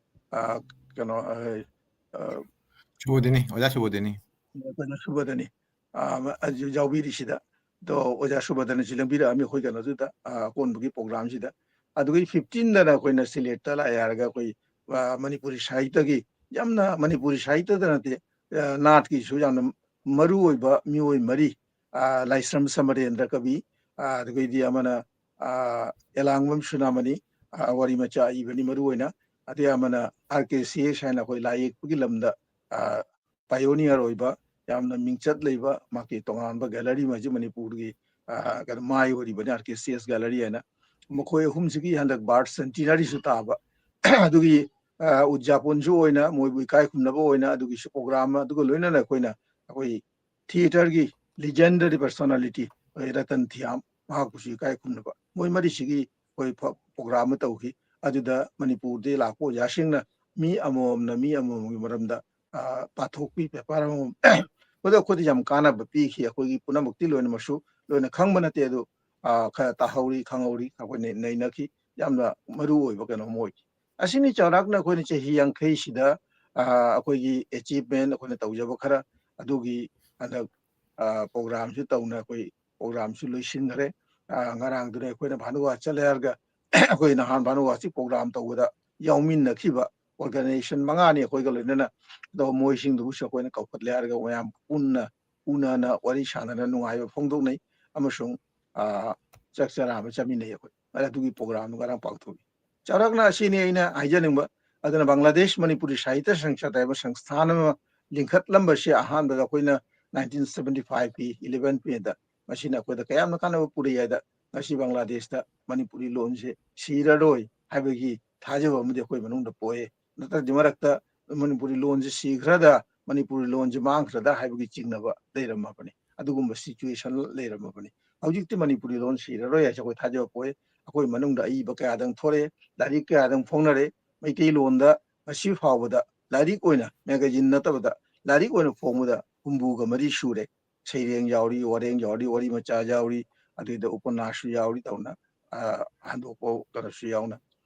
ꯑ, ꯀꯩꯅꯣ, ꯑ, ꯑ, ꯁꯨꯕꯣꯙꯤꯅꯤ, ꯑꯣꯖꯥ ꯁꯨꯕꯣꯙꯤꯅꯤ꯫ ꯀꯩꯅꯣ ꯁꯨꯕꯣꯙꯤꯅꯤ, ꯑ, ꯑꯗꯨ ꯌꯥꯎꯕꯤꯔꯤꯁꯤꯗ꯫ ꯑꯗꯣ ꯑꯣꯖꯥ ꯁꯨꯕꯣꯙꯤꯅꯤꯁꯨ ꯂꯪꯕꯤꯔꯛꯑꯝꯃꯤ ꯑꯩꯈꯣꯏ ꯀꯩꯅꯣꯗꯨꯗ, ꯑ, ꯑꯀꯣꯟꯕꯒꯤ programꯁꯤꯗ꯫ ꯑꯗꯨꯒꯤ fifteenꯗꯅ ꯑꯩꯈꯣꯏꯅ ꯁꯤꯂꯦꯠꯇ ꯂꯥꯛꯑꯦ ꯍꯥꯏꯔꯒ ꯑꯩꯈꯣꯏ, ꯑ, ꯃꯅꯤꯄꯨꯔꯤ ꯁꯥꯍꯤꯇ꯭ꯌꯒꯤ ꯌꯥꯝꯅ, ꯃꯅꯤꯄꯨꯔꯤ ꯁꯥꯍꯤꯇ꯭ꯌꯗ ꯅꯠꯇꯦ, ꯑ, ꯅꯥꯠꯀꯤꯁꯨ ꯌꯥꯝꯅ ꯃꯔꯨ ꯑꯣꯏꯕ ꯃꯤꯑꯣꯏ ꯃꯔꯤ, ꯑ, ꯂꯥꯏꯁ꯭ꯔꯝ ꯁꯃꯔꯦꯟꯗ꯭ꯔ ꯀꯕꯤ, ꯑ, ꯑꯗꯨꯗꯒꯤꯗꯤ ꯑꯃꯅ, ꯑ, ꯑꯦꯂꯥꯡꯕꯝ ꯁꯨꯅꯥꯃꯅꯤ, ꯑ, ꯋꯥꯔꯤ ꯃꯆꯥ ꯏꯕꯅꯤ ꯃꯔꯨ ꯑꯣꯏꯅ, ꯑꯗꯩ ꯑꯃꯅ R K C S ꯍꯥꯏꯅ ꯑꯩꯈꯣꯏ ꯂꯥꯏ ꯌꯦꯛꯄꯒꯤ ꯂꯝꯗ, ꯑ, pioneer ꯑꯣꯏꯕ, ꯌꯥꯝꯅ ꯃꯤꯡꯆꯠ ꯂꯩꯕ, ꯃꯍꯥꯛꯀꯤ ꯇꯣꯉꯥꯟꯕ gallery ꯑꯃꯁꯨ ꯃꯅꯤꯄꯨꯔꯒꯤ, ꯑ, ꯀꯩꯅꯣ ꯃꯥꯏ ꯑꯣꯏꯔꯤꯕꯅꯤ, R K C S gallery ꯍꯥꯏꯅ꯫ ꯃꯈꯣꯏ ꯑꯍꯨꯝꯁꯤꯒꯤ ꯍꯟꯗꯛ birth centenaryꯁꯨ ꯇꯥꯕ꯫ ꯑꯗꯨꯒꯤ, ꯑ, ꯎꯗ ꯌꯥꯄꯟꯁꯨ ꯑꯣꯏꯅ, ꯃꯣꯏꯕꯨ ꯏꯀꯥꯏ ꯈꯨꯝꯅꯕ ꯑꯣꯏꯅ ꯑꯗꯨꯒꯤꯁꯨ program ꯑꯃ, ꯑꯗꯨꯒ ꯂꯣꯏꯅꯅ ꯑꯩꯈꯣꯏꯅ ꯑꯩꯈꯣꯏ theatreꯒꯤ legendary personality ꯑꯩꯈꯣꯏ ꯔꯇꯟ ꯊꯤꯌꯥꯝ, ꯃꯍꯥꯛꯄꯨꯁꯨ ꯏꯀꯥꯏ ꯈꯨꯝꯅꯕ, ꯃꯣꯏ ꯃꯔꯤꯁꯤꯒꯤ ꯑꯩꯈꯣꯏ ꯐ-, program ꯑꯃ ꯇꯧꯈꯤ꯫ ꯑꯗꯨꯗ ꯃꯅꯤꯄꯨꯔꯗꯒꯤ ꯂꯥꯛꯄ ꯑꯣꯖꯥꯁꯤꯡꯅ ꯃꯤ ꯑꯃꯃꯝꯅ ꯃꯤ ꯑꯃꯃꯝꯒꯤ ꯃꯔꯝꯗ, ꯑ, ꯄꯥꯊꯣꯛꯄꯤ, paper ꯑꯃꯃꯝ꯫ ꯃꯗꯨ ꯑꯩꯈꯣꯏꯗ ꯌꯥꯝ ꯀꯥꯟꯅꯕ ꯄꯤꯈꯤ, ꯑꯩꯈꯣꯏꯒꯤ ꯄꯨꯝꯅꯃꯛꯇꯤ ꯂꯣꯏꯅꯃꯛꯁꯨ ꯂꯣꯏꯅ ꯈꯪꯕ ꯅꯠꯇꯦ, ꯑꯗꯨ, ꯑ, ꯈꯔ ꯇꯥꯍꯧꯔꯤ, ꯈꯪꯍꯧꯔꯤ, ꯑꯩꯈꯣꯏ ꯅꯩ-, ꯅꯩꯅꯈꯤ꯫ ꯌꯥꯝꯅ ꯃꯔꯨ ꯑꯣꯏꯕ ꯀꯩꯅꯣꯝ ꯑꯣꯏꯈꯤ꯫ ꯑꯁꯤꯅꯤ ꯆꯥꯎꯔꯥꯛꯅ ꯑꯩꯈꯣꯏꯅ ꯆꯍꯤ ꯌꯥꯡꯈꯩꯁꯤꯗ, ꯑ, ꯑꯩꯈꯣꯏꯒꯤ achievement ꯑꯩꯈꯣꯏꯅ ꯇꯧꯖꯕ ꯈꯔ ꯑꯗꯨꯒꯤ ꯍꯟꯗꯛ, ꯑ, programꯁꯨ ꯇꯧꯅ ꯑꯩꯈꯣꯏ programꯁꯨ ꯂꯣꯏꯁꯤꯟꯈ꯭ꯔꯦ꯫ ꯑ, ꯉꯔꯥꯡꯗꯨꯅ ꯑꯩꯈꯣꯏꯅ ꯚꯥꯅꯨꯒꯥꯁ ꯆꯠꯂꯦ ꯍꯥꯏꯔꯒ ꯑꯩꯈꯣꯏ ꯅꯍꯥꯟ ꯚꯥꯅꯨꯋꯥꯁꯤ ꯄ꯭ꯔꯣꯒ꯭ꯔꯥꯝ ꯇꯧꯕꯗ ꯌꯥꯎꯃꯤꯟꯅꯈꯤꯕ ꯑꯣꯔꯒꯅꯥꯏꯖꯦꯁꯟ ꯃꯉꯥꯅꯤ ꯑꯩꯈꯣꯏꯒ ꯂꯣꯏꯅꯅ, ꯑꯗꯣ ꯃꯣꯏꯁꯤꯡꯗꯨꯕꯨꯁꯨ ꯑꯩꯈꯣꯏꯅ ꯀꯧꯈꯠꯂꯦ ꯍꯥꯏꯔꯒ ꯃꯌꯥꯝ ꯄꯨꯟꯅ ꯎꯅꯅ ꯋꯥꯔꯤ ꯁꯥꯟꯅꯅ ꯅꯨꯡꯉꯥꯏꯕ ꯐꯣꯡꯗꯣꯛꯅꯩ ꯑꯃꯁꯨꯡ, ꯑ, ꯆꯥꯛ ꯆꯔꯥ ꯑꯃ ꯆꯥꯃꯤꯟꯅꯩ ꯑꯩꯈꯣꯏ꯫ ꯑꯗꯨꯒꯤ ꯄ꯭ꯔꯣꯒ꯭ꯔꯥꯝꯗꯨ ꯉꯔꯥꯡ ꯄꯥꯡꯊꯣꯛꯏ꯫ ꯆꯥꯎꯔꯥꯛꯅ ꯑꯁꯤꯅꯤ ꯑꯩꯅ ꯍꯥꯏꯖꯅꯤꯡꯕ꯫ ꯑꯗꯨꯅ ꯕꯪꯒ꯭ꯂꯥꯗꯦꯁ ꯃꯅꯤꯄꯨꯔꯤ ꯁꯥꯍꯤꯇ꯭ꯌ ꯁꯪꯁꯠ ꯍꯥꯏꯕ ꯁꯪꯁꯊꯥꯟ ꯑꯃ ꯂꯤꯡꯈꯠꯂꯝꯕꯁꯤ ꯑꯍꯥꯟꯕꯗ ꯑꯩꯈꯣꯏꯅ nineteen seventy five ꯀꯤ eleventh May ꯗ, ꯃꯁꯤꯅ ꯑꯩꯈꯣꯏꯗ ꯀꯌꯥꯝꯅ ꯀꯥꯟꯅꯕ ꯄꯨꯔꯛꯏ ꯍꯥꯏꯗ, ꯉꯁꯤ ꯕꯪꯒ꯭ꯂꯥꯗꯦꯁꯇ ꯃꯅꯤꯄꯨꯔꯤ ꯂꯣꯟꯁꯦ ꯁꯤꯔꯔꯣꯏ ꯍꯥꯏꯕꯒꯤ ꯊꯥꯖꯕ ꯑꯃꯗꯤ ꯑꯩꯈꯣꯏ ꯃꯅꯨꯡꯗ ꯄꯣꯛꯑꯦ꯫ ꯅꯠꯇ꯭ꯔꯗꯤ ꯃꯔꯛꯇ ꯃꯅꯤꯄꯨꯔꯤ ꯂꯣꯟꯁꯦ ꯁꯤꯈ꯭ꯔꯗ, ꯃꯅꯤꯄꯨꯔꯤ ꯂꯣꯟꯁꯦ ꯃꯥꯡꯈ꯭ꯔꯗ ꯍꯥꯏꯕꯒꯤ ꯆꯤꯡꯅꯕ ꯂꯩꯔꯝꯃꯕꯅꯤ꯫ ꯑꯗꯨꯒꯨꯝꯕ ꯁꯤꯆꯨꯋꯦꯁꯟ ꯂꯩꯔꯝꯃꯕꯅꯤ꯫ ꯍꯧꯖꯤꯛꯇꯤ ꯃꯅꯤꯄꯨꯔꯤ ꯂꯣꯟ ꯁꯤꯔꯔꯣꯏ ꯍꯥꯏꯁꯦ ꯑꯩꯈꯣꯏ ꯊꯥꯖꯕ ꯄꯣꯛꯑꯦ꯫ ꯑꯩꯈꯣꯏ ꯃꯅꯨꯡꯗ ꯑꯏꯕ ꯀꯌꯥꯗꯪ ꯊꯣꯔꯛꯑꯦ, ꯂꯥꯏꯔꯤꯛ ꯀꯌꯥꯗꯪ ꯐꯣꯡꯅꯔꯦ꯫ ꯃꯩꯇꯩꯂꯣꯟꯗ ꯉꯁꯤ ꯐꯥꯎꯕꯗ ꯂꯥꯏꯔꯤꯛ ꯑꯣꯏꯅ, ꯃꯦꯒꯥꯖꯤꯟ ꯅꯠꯇꯕꯗ, ꯂꯥꯏꯔꯤꯛ ꯑꯣꯏꯅ ꯐꯣꯡꯕꯗ ꯍꯨꯝꯐꯨꯒ ꯃꯔꯤ ꯁꯨꯔꯦ꯫ ꯁꯩꯔꯦꯡ ꯌꯥꯎꯔꯤ, ꯋꯥꯔꯦꯡ ꯌꯥꯎꯔꯤ, ꯋꯥꯔꯤ ꯃꯆꯥ ꯌꯥꯎꯔꯤ, ꯑꯗꯨꯏꯗ ꯎꯄꯟꯅꯥꯁꯁꯨ ꯌꯥꯎꯔꯤ ꯇꯧꯅ, ꯑ, ꯍꯟꯗꯣꯛꯄ ꯀꯩꯅꯣꯁꯨ ꯌꯥꯎꯅ꯫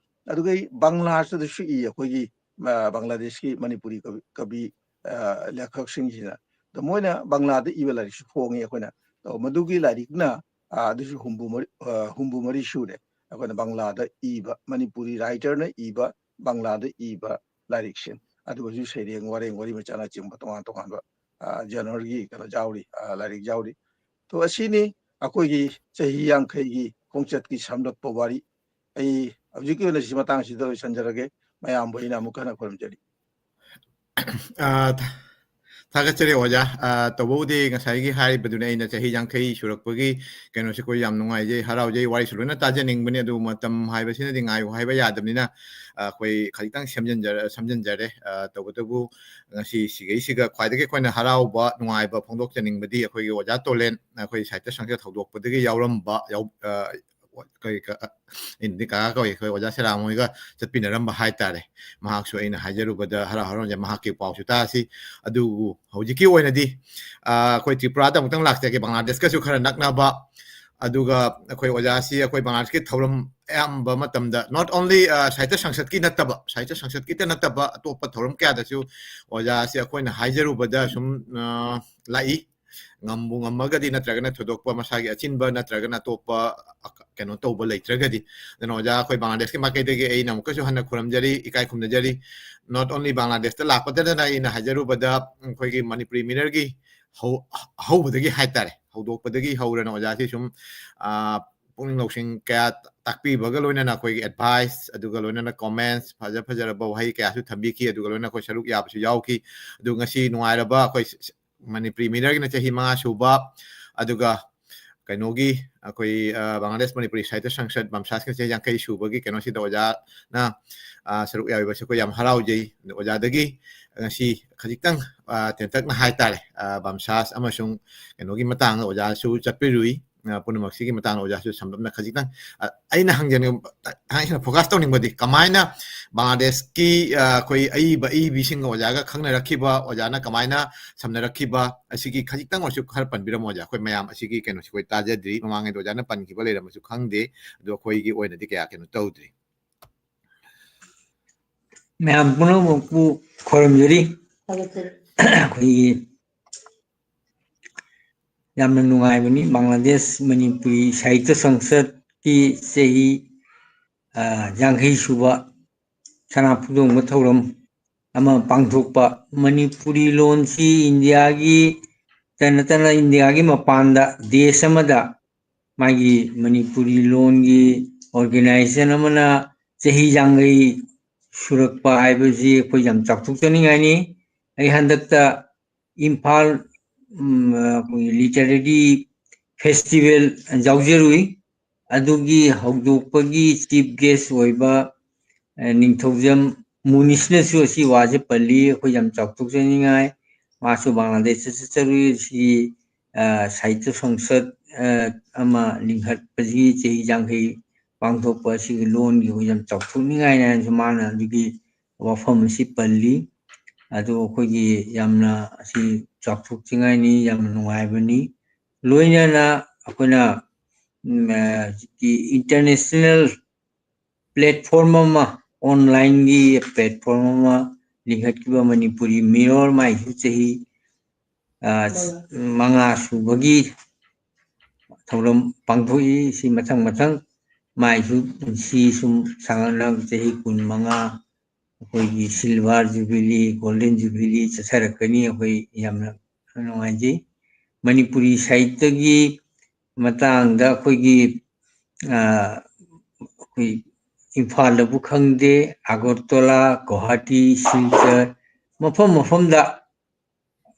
ꯑꯗꯨꯒ ꯑꯩ ꯕꯪꯂꯥꯁꯤꯗꯁꯨ ꯏ ꯑꯩꯈꯣꯏꯒꯤ, ꯑ, ꯕꯪꯒ꯭ꯂꯥꯗꯦꯁꯀꯤ ꯃꯅꯤꯄꯨꯔꯤ ꯀꯕꯤ, ꯀꯕꯤ, ꯑ, ꯂꯦꯈꯛꯁꯤꯡꯁꯤꯅ꯫ ꯑꯗꯣ ꯃꯣꯏꯅ ꯕꯪꯂꯥꯗ ꯏꯕ ꯂꯥꯏꯔꯤꯛꯁꯨ ꯐꯣꯡꯉꯤ ꯑꯩꯈꯣꯏꯅ꯫ ꯑꯗꯣ ꯃꯗꯨꯒꯤ ꯂꯥꯏꯔꯤꯛꯅ, ꯑ, ꯑꯗꯨꯁꯨ ꯍꯨꯝꯐꯨ ꯃꯔꯤ, ꯑ, ꯍꯨꯝꯐꯨ ꯃꯔꯤ ꯁꯨꯔꯦ꯫ ꯑꯩꯈꯣꯏꯅ ꯕꯪꯂꯥꯗ ꯏꯕ, ꯃꯅꯤꯄꯨꯔꯤ ꯔꯥꯏꯇꯔꯅ ꯏꯕ, ꯕꯪꯂꯥꯗ ꯏꯕ ꯂꯥꯏꯔꯤꯛꯁꯦ꯫ ꯑꯗꯨꯒꯁꯨ ꯁꯩꯔꯦꯡ, ꯋꯥꯔꯦꯡ, ꯋꯥꯔꯤ ꯃꯆꯥꯅꯆꯤꯡꯕ ꯇꯣꯉꯥꯟ ꯇꯣꯉꯥꯟꯕ, ꯑ, ꯖꯔꯅꯦꯜꯒꯤ ꯀꯩꯅꯣ ꯌꯥꯎꯔꯤ, ꯑ, ꯂꯥꯏꯔꯤꯛ ꯌꯥꯎꯔꯤ꯫ ꯇꯣ, ꯑꯁꯤꯅꯤ ꯑꯩꯈꯣꯏꯒꯤ ꯆꯍꯤ ꯌꯥꯡꯈꯩꯒꯤ ꯈꯣꯡꯆꯠꯀꯤ ꯁꯝꯂꯞꯄ ꯋꯥꯔꯤ꯫ ꯑꯩ ꯍꯧꯖꯤꯛꯀꯤ ꯑꯣꯏꯅ ꯁꯤ ꯃꯇꯥꯡꯁꯤꯗ ꯂꯣꯏꯁꯤꯟꯖꯔꯒꯦ꯫ ꯃꯌꯥꯝꯕꯨ ꯑꯩꯅ ꯑꯃꯨꯛ ꯍꯟꯅ ꯈꯨꯔꯨꯝꯖꯔꯤ꯫ ꯑ, ꯊ-, ꯊꯥꯒꯠꯆꯔꯤ ꯑꯣꯖꯥ꯫ ꯑ, ꯇꯧꯕꯕꯨꯗꯤ ꯉꯁꯥꯏꯒꯤ ꯍꯥꯏꯔꯤꯕꯗꯨꯅꯦ, ꯑꯩꯅ ꯆꯍꯤ ꯌꯥꯡꯈꯩ ꯁꯨꯔꯛꯄꯒꯤ ꯀꯩꯅꯣꯁꯦ ꯑꯩꯈꯣꯏ ꯌꯥꯝ ꯅꯨꯡꯉꯥꯏꯖꯩ, ꯍꯔꯥꯎꯖꯩ, ꯋꯥꯔꯤꯁꯨ ꯂꯣꯏꯅ ꯇꯥꯖꯅꯤꯡꯕꯅꯤ, ꯑꯗꯨꯕꯨ ꯃꯇꯝ ꯍꯥꯏꯕꯁꯤꯅꯗꯤ ꯉꯥꯏꯌꯨ ꯍꯥꯏꯕ ꯌꯥꯗꯕꯅꯤꯅ, ꯑ, ꯑꯩꯈꯣꯏ ꯈꯖꯤꯛꯇꯪ ꯁꯦꯝꯖꯤꯟꯖꯔ-, ꯁꯝꯖꯤꯟꯖꯔꯦ꯫ ꯑ, ꯇꯧꯕꯇꯕꯨ ꯉꯁꯤ ꯁꯤꯒꯩꯁꯤꯒ ꯈ꯭ꯋꯥꯏꯗꯒꯤ ꯑꯩꯈꯣꯏꯅ ꯍꯔꯥꯎꯕ, ꯅꯨꯡꯉꯥꯏꯕ ꯐꯣꯡꯗꯣꯛꯆꯅꯤꯡꯕꯗꯤ ꯑꯩꯈꯣꯏꯒꯤ ꯑꯣꯖꯥ ꯇꯣꯂꯦꯟ, ꯑꯩꯈꯣꯏ ꯁꯥꯍꯤꯇ꯭ꯌ ꯁꯪꯁꯠ ꯍꯧꯗꯣꯛꯄꯗꯒꯤ ꯌꯥꯎꯔꯝꯕ, ꯌꯥꯎ-, ꯑ, ꯀꯔꯤ ꯀ-, ꯑ, ꯑꯩꯅꯗꯤ ꯀꯀꯥ ꯀꯧꯏ, ꯑꯩꯈꯣꯏ ꯑꯣꯖꯥ ꯁꯦꯔꯥꯝ ꯍꯣꯏꯒ ꯆꯠꯄꯤꯅꯔꯝꯕ ꯍꯥꯏꯇꯥꯔꯦ꯫ ꯃꯍꯥꯛꯁꯨ ꯑꯩꯅ ꯍꯥꯏꯖꯔꯨꯕꯗ ꯍꯔꯥꯎ ꯍꯔꯥꯎꯖꯩ, ꯃꯍꯥꯛꯀꯤ ꯄꯥꯎꯁꯨ ꯇꯥꯁꯤ꯫ ꯑꯗꯨꯕꯨ ꯍꯧꯖꯤꯛꯀꯤ ꯑꯣꯏꯅꯗꯤ, ꯑ, ꯑꯩꯈꯣꯏ ꯇ꯭ꯔꯤꯄꯨꯔꯥꯗ ꯑꯃꯨꯛꯇꯪ ꯂꯥꯛꯆꯒꯦ, ꯕꯪꯒ꯭ꯂꯥꯗꯦꯁꯀꯁꯨ ꯈꯔ ꯅꯛꯅꯕ꯫ ꯑꯗꯨꯒ ꯑꯩꯈꯣꯏ ꯑꯣꯖꯥꯁꯤ ꯑꯩꯈꯣꯏ ꯕꯪꯒ꯭ꯂꯥꯗꯦꯁꯀꯤ ꯊꯧꯔꯝ ꯑꯌꯥꯝꯕ ꯃꯇꯝꯗ, not only, ꯑ, ꯁꯥꯍꯤꯇ꯭ꯌ ꯁꯪꯁꯠꯀꯤ ꯅꯠꯇꯕ, ꯁꯥꯍꯤꯇ꯭ꯌ ꯁꯪꯁꯠꯀꯤꯇ ꯅꯠꯇꯕ ꯑꯇꯣꯞꯄ ꯊꯧꯔꯝ ꯀꯌꯥꯗꯁꯨ ꯑꯣꯖꯥꯁꯤ ꯑꯩꯈꯣꯏꯅ ꯍꯥꯏꯖꯔꯨꯕꯗ ꯁꯨꯝ, ꯑ, ꯂꯥꯛꯏ꯫ ꯉꯝꯕꯨ ꯉꯝꯃꯒꯗꯤ ꯅꯠꯇ꯭ꯔꯒꯅ ꯊꯣꯏꯗꯣꯛꯄ ꯃꯁꯥꯒꯤ ꯑꯆꯤꯟꯕ ꯅꯠꯇ꯭ꯔꯒꯅ ꯑꯇꯣꯞꯄ ꯑꯀ-, ꯀꯩꯅꯣ ꯇꯧꯕ ꯂꯩꯇ꯭ꯔꯒꯗꯤ꯫ ꯑꯗꯨꯅ ꯑꯣꯖꯥ, ꯑꯩꯈꯣꯏ ꯕꯪꯒ꯭ꯂꯥꯗꯦꯁꯀꯤ ꯃꯥꯏꯀꯩꯗꯒꯤ ꯑꯩꯅ ꯑꯃꯨꯛꯀꯁꯨ ꯍꯟꯅ ꯈꯨꯔꯨꯝꯖꯔꯤ, ꯏꯀꯥꯏ ꯈꯨꯝꯅꯖꯔꯤ꯫ Not only ꯕꯪꯒ꯭ꯂꯥꯗꯦꯁꯇ ꯂꯥꯛꯄꯗꯗꯅ ꯑꯩꯅ ꯍꯥꯏꯖꯔꯨꯕꯗ ꯑꯩꯈꯣꯏꯒꯤ ꯃꯅꯤꯄꯨꯔꯤ ꯃꯤꯔꯔꯒꯤ ꯍꯧ-, ꯑꯍꯧꯕꯗꯒꯤ ꯍꯥꯏꯇꯥꯔꯦ, ꯍꯧꯗꯣꯛꯄꯗꯒꯤ ꯍꯧꯔꯅ ꯑꯣꯖꯥꯁꯤ ꯁꯨꯝ, ꯑ, ꯄꯨꯛꯅꯤꯡ ꯂꯧꯁꯤꯡ ꯀꯌꯥ ꯇꯥꯛꯄꯤꯕꯒ ꯂꯣꯏꯅꯅ ꯑꯩꯈꯣꯏꯒꯤ advice, ꯑꯗꯨꯒ ꯂꯣꯏꯅꯅ comments, ꯐꯖ ꯐꯖꯔꯕ ꯋꯥꯍꯩ ꯀꯌꯥꯁꯨ ꯊꯝꯕꯤꯈꯤ, ꯑꯗꯨꯒ ꯂꯣꯏꯅ ꯑꯩꯈꯣꯏ ꯁꯔꯨꯛ ꯌꯥꯕꯁꯨ ꯌꯥꯎꯈꯤ꯫ ꯑꯗꯨ ꯉꯁꯤ ꯅꯨꯡꯉꯥꯏꯔꯕ ꯑꯩꯈꯣꯏ ꯁ-, ꯁ-, ꯃꯅꯤꯄꯨꯔꯤ ꯃꯤꯔꯔꯒꯤꯅ ꯆꯍꯤ ꯃꯉꯥ ꯁꯨꯕ, ꯑꯗꯨꯒ ꯀꯩꯅꯣꯒꯤ ꯑꯩꯈꯣꯏ, ꯑ, ꯕꯪꯒ꯭ꯂꯥꯗꯦꯁ ꯃꯅꯤꯄꯨꯔꯤ ꯁꯥꯍꯤꯇ꯭ꯌ ꯁꯪꯁꯠ ꯕꯝꯁꯥꯁꯀꯤ ꯆꯍꯤ ꯌꯥꯡꯈꯩ ꯁꯨꯕꯒꯤ ꯀꯩꯅꯣꯁꯤꯗ ꯑꯣꯖꯥꯅ, ꯑ, ꯁꯔꯨꯛ ꯌꯥꯕꯤꯕꯁꯦ ꯑꯩꯈꯣꯏ ꯌꯥꯝ ꯍꯔꯥꯎꯖꯩ꯫ ꯑꯗꯨ ꯑꯣꯖꯥꯗꯒꯤ ꯉꯁꯤ ꯈꯖꯤꯛꯇꯪ, ꯑ, ꯇꯦꯟꯇꯛꯅ ꯍꯥꯏꯇꯥꯔꯦ, ꯑ, ꯕꯝꯁꯥꯁ ꯑꯃꯁꯨꯡ ꯀꯩꯅꯣꯒꯤ ꯃꯇꯥꯡꯗ ꯑꯣꯖꯥꯁꯨ ꯆꯠꯄꯤꯔꯨꯏ꯫ ꯑ, ꯄꯨꯝꯅꯃꯛꯁꯤꯒꯤ ꯃꯇꯥꯡꯗ ꯑꯣꯖꯥꯁꯨ ꯁꯝꯂꯞꯅ ꯈꯖꯤꯛꯇꯪ, ꯑ, ꯑꯩꯅ ꯍꯪꯖꯅꯤꯡꯕ, ꯑꯩꯅ focus ꯇꯧꯅꯤꯡꯕꯗꯤ ꯀꯃꯥꯏꯅ ꯕꯪꯒ꯭ꯂꯥꯗꯦꯁꯀꯤ, ꯑ, ꯑꯩꯈꯣꯏ ꯑꯏꯕ ꯑꯏꯕꯤꯁꯤꯡꯒ ꯑꯣꯖꯥꯒ ꯈꯪꯅꯔꯛꯈꯤꯕ, ꯑꯣꯖꯥꯅ ꯀꯃꯥꯏꯅ ꯁꯝꯅꯔꯛꯈꯤꯕ, ꯑꯁꯤꯒꯤ ꯈꯖꯤꯛꯇꯪ ꯑꯣꯏꯔꯁꯨ ꯈꯔ ꯄꯟꯕꯤꯔꯝꯃꯣ ꯑꯣꯖꯥ꯫ ꯑꯩꯈꯣꯏ ꯃꯌꯥꯝ ꯑꯁꯤꯒꯤ ꯀꯩꯅꯣꯁꯤ ꯑꯩꯈꯣꯏ ꯇꯥꯖꯗ꯭ꯔꯤ, ꯃꯃꯥꯡꯉꯩꯗ ꯑꯣꯖꯥꯅ ꯄꯟꯈꯤꯕ ꯂꯩꯔꯝꯃꯁꯨ ꯈꯪꯗꯦ, ꯑꯗꯣ ꯑꯩꯈꯣꯏꯒꯤ ꯑꯣꯏꯅꯗꯤ ꯀꯌꯥ ꯀꯩꯅꯣ ꯇꯧꯗ꯭ꯔꯤ꯫ ꯃꯌꯥꯝ ꯄꯨꯝꯅꯃꯛꯄꯨ ꯈꯣꯏꯔꯝꯖꯔꯤ꯫ ꯑꯩꯈꯣꯏꯒꯤ ꯌꯥꯝꯅ ꯅꯨꯡꯉꯥꯏꯕꯅꯤ, ꯕꯪꯒ꯭ꯂꯥꯗꯦꯁ ꯃꯅꯤꯄꯨꯔꯤ ꯁꯥꯍꯤꯇ꯭ꯌ ꯁꯪꯁꯠꯀꯤ ꯆꯍꯤ, ꯑ, ꯌꯥꯡꯈꯩ ꯁꯨꯕ ꯁꯅꯥ ꯐꯨꯗꯣꯡꯕ ꯊꯧꯔꯝ ꯑꯃ ꯄꯥꯡꯊꯣꯛꯄ꯫ ꯃꯅꯤꯄꯨꯔꯤ ꯂꯣꯟꯁꯤ ꯏꯟꯗꯤꯌꯥꯒꯤ ꯇ ꯅꯠꯇꯅ ꯏꯟꯗꯤꯌꯥꯒꯤ ꯃꯄꯥꯟꯗ ꯗꯦꯁ ꯑꯃꯗ ꯃꯥꯒꯤ ꯃꯅꯤꯄꯨꯔꯤ ꯂꯣꯟꯒꯤ organization ꯑꯃꯅ ꯆꯍꯤ ꯌꯥꯡꯈꯩ ꯁꯨꯔꯛꯄ ꯍꯥꯏꯕꯁꯤ ꯑꯩꯈꯣꯏ ꯌꯥꯝ ꯆꯥꯎꯊꯣꯛꯆꯅꯤꯡꯉꯥꯏꯅꯤ꯫ ꯑꯩ ꯍꯟꯗꯛꯇ ꯏꯝꯐꯥꯜ, ꯎꯝ, ꯑꯩꯈꯣꯏꯒꯤ literary festival ꯌꯥꯎꯖꯔꯨꯏ꯫ ꯑꯗꯨꯒꯤ ꯍꯧꯗꯣꯛꯄꯒꯤ chief guest ꯑꯣꯏꯕ, ꯑ, ꯅꯤꯡꯊꯧꯖꯝ ꯃꯨꯅꯤꯁꯅꯁꯨ ꯑꯁꯤ ꯋꯥꯁꯦ ꯄꯜꯂꯤ, ꯑꯩꯈꯣꯏ ꯌꯥꯝ ꯆꯥꯎꯊꯣꯛꯆꯅꯤꯡꯉꯥꯏ꯫ ꯃꯥꯁꯨ ꯕꯪꯒ꯭ꯂꯥꯗꯦꯁꯇ ꯆꯠꯆꯔꯨꯏ, ꯁꯤ, ꯑ, ꯁꯥꯍꯤꯇ꯭ꯌ ꯁꯪꯁꯠ, ꯑ, ꯑꯃ ꯂꯤꯡꯈꯠꯄꯁꯤꯒꯤ ꯆꯍꯤ ꯌꯥꯡꯈꯩ ꯄꯥꯡꯊꯣꯛꯄ ꯑꯁꯤꯒꯤ ꯂꯣꯟꯒꯤ ꯑꯩꯈꯣꯏ ꯌꯥꯝ ꯆꯥꯎꯊꯣꯛꯅꯤꯡꯉꯥꯏꯅꯦ ꯍꯥꯏꯅꯁꯨ ꯃꯥꯅ ꯑꯗꯨꯒꯤ ꯋꯥꯐꯝ ꯑꯁꯤ ꯄꯜꯂꯤ꯫ ꯑꯗꯨ ꯑꯩꯈꯣꯏꯒꯤ ꯌꯥꯝꯅ ꯑꯁꯤ ꯆꯥꯎꯊꯣꯛꯆꯅꯤꯡꯉꯥꯏꯅꯤ, ꯌꯥꯝꯅ ꯅꯨꯡꯉꯥꯏꯕꯅꯤ꯫ ꯂꯣꯏꯅꯅ ꯑꯩꯈꯣꯏꯅ, ꯎꯝ, ꯑ, ꯍꯧꯖꯤꯛꯀꯤ international platform ꯑꯃ, online-ꯒꯤ platform ꯑꯃ ꯂꯤꯡꯈꯠꯈꯤꯕ ꯃꯅꯤꯄꯨꯔꯤ ꯃꯤꯔꯣꯜ ꯃꯥꯏꯁꯨ ꯆꯍꯤ, ꯑ, ꯃꯉꯥ꯫ ꯃꯉꯥ ꯁꯨꯕꯒꯤ ꯊꯧꯔꯝ ꯄꯥꯡꯊꯣꯛꯏ꯫ ꯁꯤ ꯃꯊꯪ ꯃꯊꯪ ꯃꯥꯏꯁꯨ ꯄꯨꯟꯁꯤ ꯁꯨꯝ ꯁꯥꯡꯍꯟꯅꯕ ꯆꯍꯤ ꯀꯨꯟ ꯃꯉꯥ ꯑꯩꯈꯣꯏꯒꯤ silver jubilee, golden jubilee ꯆꯠꯊꯔꯛꯀꯅꯤ꯫ ꯑꯩꯈꯣꯏ ꯌꯥꯝꯅ ꯅꯨꯡꯉꯥꯏꯖꯩ꯫ ꯃꯅꯤꯄꯨꯔꯤ ꯁꯥꯍꯤꯇ꯭ꯌꯒꯤ ꯃꯇꯥꯡꯗ ꯑꯩꯈꯣꯏꯒꯤ ꯑꯩꯈꯣꯏ ꯏꯝꯐꯥꯜꯗꯕꯨ ꯈꯪꯗꯦ, ꯑꯒꯔꯇꯂꯥ, ꯒꯨꯋꯥꯍꯥꯇꯤ, ꯁꯤꯜꯆꯔ, ꯃꯐꯝ ꯃꯐꯝꯗ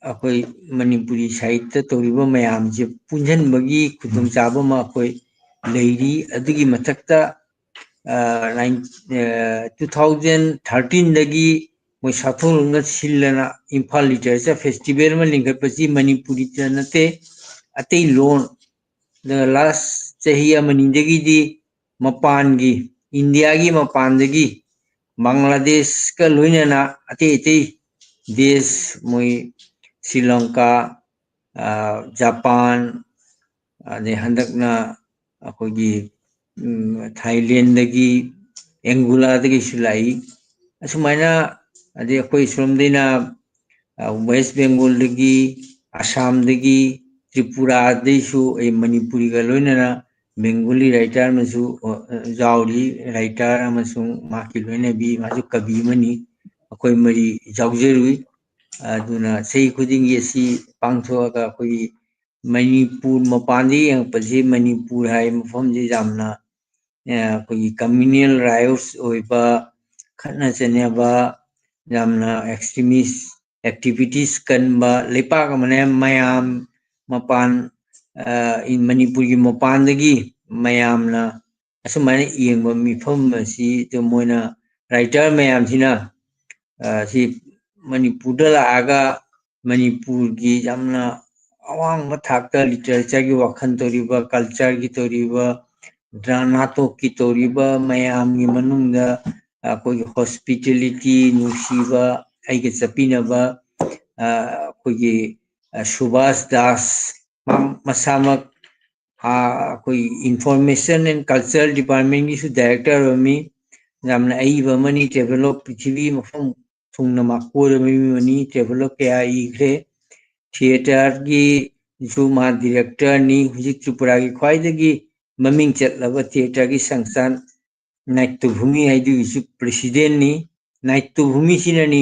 ꯑꯩꯈꯣꯏ ꯃꯅꯤꯄꯨꯔꯤ ꯁꯥꯍꯤꯇ꯭ꯌ ꯇꯧꯔꯤꯕ ꯃꯌꯥꯝꯁꯦ ꯄꯨꯟꯁꯤꯟꯕꯒꯤ ꯈꯨꯗꯣꯡꯆꯥꯕ ꯑꯃ ꯑꯩꯈꯣꯏ ꯂꯩꯔꯤ꯫ ꯑꯗꯨꯒꯤ ꯃꯊꯛꯇ ꯇꯨ ꯊꯥꯎꯖꯟ ꯊꯥꯔꯇꯤꯟꯗꯒꯤ ꯃꯣꯏ ꯁꯥꯊꯣꯔꯅ ꯁꯤꯜꯂꯅ ꯏꯝꯐꯥꯜ ꯂꯤꯇꯔꯦꯆꯔ ꯐꯦꯁꯇꯤꯚꯦꯜ ꯑꯃ ꯂꯤꯡꯈꯠꯄꯁꯤ ꯃꯅꯤꯄꯨꯔꯤꯗ ꯅꯠꯇꯦ, ꯑꯇꯩ ꯂꯣꯟ, ꯑꯗꯨꯒ ꯂꯥꯁ ꯆꯍꯤ ꯑꯃꯅꯤꯗꯒꯤꯗꯤ ꯃꯄꯥꯟꯒꯤ, ꯏꯟꯗꯤꯌꯥꯒꯤ ꯃꯄꯥꯟꯗꯒꯤ ꯕꯪꯒ꯭ꯂꯥꯗꯦꯁꯀ ꯂꯣꯏꯅꯅ ꯑꯇꯩ ꯑꯇꯩ ꯗꯦꯁ, ꯃꯣꯏ ꯁ꯭ꯔꯤ ꯂꯪꯀꯥ, ꯖꯄꯥꯟ, ꯑꯗꯩ ꯍꯟꯗꯛꯅ ꯑꯩꯈꯣꯏꯒꯤ ꯊꯥꯏꯂꯦꯟꯗꯒꯤ, ꯑꯦꯡꯒꯨꯂꯥꯗꯒꯤꯁꯨ ꯂꯥꯛꯏ꯫ ꯑꯁꯨꯃꯥꯏꯅ, ꯑꯗꯩ ꯑꯩꯈꯣꯏ ꯁꯣꯝꯗꯩꯅ ꯋꯦꯁ ꯕꯦꯡꯒꯣꯜꯗꯒꯤ, ꯑꯁꯥꯝꯗꯒꯤ, ꯇ꯭ꯔꯤꯄꯨꯔꯥꯗꯩꯁꯨ ꯑꯩ ꯃꯅꯤꯄꯨꯔꯤꯒ ꯂꯣꯏꯅꯅ ꯕꯦꯡꯒꯣꯂꯤ ꯔꯥꯏꯇꯔ ꯑꯃꯁꯨ ꯌꯥꯎꯔꯤ꯫ ꯔꯥꯏꯇꯔ ꯑꯃꯁꯨꯡ ꯃꯍꯥꯛꯀꯤ ꯂꯣꯏꯅꯕꯤ, ꯃꯥꯁꯨ ꯀꯕꯤ ꯑꯃꯅꯤ꯫ ꯑꯩꯈꯣꯏ ꯃꯔꯤ ꯌꯥꯎꯖꯔꯨꯏ꯫ ꯑꯗꯨꯅ ꯆꯍꯤ ꯈꯨꯗꯤꯡꯒꯤ ꯑꯁꯤ ꯄꯥꯡꯊꯣꯛꯑꯒ ꯑꯩꯈꯣꯏꯒꯤ ꯃꯅꯤꯄꯨꯔ ꯃꯄꯥꯟꯗ ꯌꯦꯡꯉꯛꯄꯁꯤ ꯃꯅꯤꯄꯨꯔ ꯍꯥꯏ ꯃꯐꯝꯁꯤ ꯌꯥꯝꯅ ꯑꯩꯈꯣꯏꯒꯤ communal riots ꯑꯣꯏꯕ, ꯈꯠꯅ ꯆꯩꯅꯕ, ꯌꯥꯝꯅ extremist activities ꯀꯟꯕ ꯂꯩꯄꯥꯛ ꯑꯃꯅ ꯃꯌꯥꯝ ꯃꯄꯥꯟ, ꯃꯅꯤꯄꯨꯔꯒꯤ ꯃꯄꯥꯟꯗꯒꯤ ꯃꯌꯥꯝꯅ ꯑꯁꯨꯃꯥꯏꯅ ꯌꯦꯡꯕ ꯃꯤꯐꯝ ꯑꯁꯤ ꯑꯗꯨꯝ ꯃꯣꯏꯅ ꯔꯥꯏꯇꯔ ꯃꯌꯥꯝꯁꯤꯅ ꯁꯤ ꯃꯅꯤꯄꯨꯔꯗ ꯂꯥꯛꯑꯒ ꯃꯅꯤꯄꯨꯔꯒꯤ ꯌꯥꯝꯅ ꯑꯋꯥꯡꯕ ꯊꯥꯛꯇ ꯂꯤꯇꯔꯦꯆꯔꯒꯤ ꯋꯥꯈꯜ ꯇꯧꯔꯤꯕ, ꯀꯜꯆꯔꯒꯤ ꯇꯧꯔꯤꯕ, ꯗ꯭ꯔꯥ ꯅꯥꯇꯣꯛꯀꯤ ꯇꯧꯔꯤꯕ ꯃꯌꯥꯝꯒꯤ ꯃꯅꯨꯡꯗ ꯑꯩꯈꯣꯏꯒꯤ ꯍꯣꯁꯄꯤꯇꯦꯂꯤꯇꯤ, ꯅꯨꯡꯁꯤꯕ, ꯑꯩꯒ ꯆꯠꯄꯤꯅꯕ ꯑꯩꯈꯣꯏꯒꯤ ꯁꯨꯕꯥꯁ ꯗꯥꯁ ꯃꯁꯥꯃꯛ ꯑꯩꯈꯣꯏ ꯏꯟꯐꯣꯔꯃꯦꯁꯟ ꯑꯦꯟ ꯀꯜꯆꯔꯦꯜ ꯗꯤꯄꯥꯔꯠꯃꯦꯟꯒꯤꯁꯨ ꯗꯥꯏꯔꯦꯛꯇꯔ ꯑꯣꯏꯔꯝꯃꯤ꯫ ꯌꯥꯝꯅ ꯑꯏꯕ ꯑꯃꯅꯤ꯫ ꯇ꯭ꯔꯦꯚꯦꯂꯣꯛ ꯄ꯭ꯔꯤꯊꯤꯕꯤ ꯃꯐꯝ ꯊꯨꯡꯅ ꯃꯥ ꯀꯣꯏꯔꯕ ꯃꯤ ꯑꯃꯅꯤ꯫ ꯇ꯭ꯔꯦꯚꯦꯂꯣꯛ ꯀꯌꯥ ꯏꯈ꯭ꯔꯦ꯫ ꯊꯤꯌꯦꯇꯔꯒꯤ ꯁꯨ ꯃꯥ ꯗꯤꯔꯦꯛꯇꯔꯅꯤ꯫ ꯍꯧꯖꯤꯛ ꯇ꯭ꯔꯤꯄꯨꯔꯥꯒꯤ ꯈ꯭ꯋꯥꯏꯗꯒꯤ ꯃꯃꯤꯡ ꯆꯠꯂꯕ ꯊꯤꯌꯦꯇꯔꯒꯤ ꯁꯪꯁꯊꯥꯟ ꯅꯥꯇ꯭ꯌꯚꯨꯃꯤ ꯍꯥꯏꯗꯨꯒꯤꯁꯨ ꯄ꯭ꯔꯦꯁꯤꯗꯦꯟꯅꯤ꯫ ꯅꯥꯇ꯭ꯌꯚꯨꯃꯤꯁꯤꯅꯅꯤ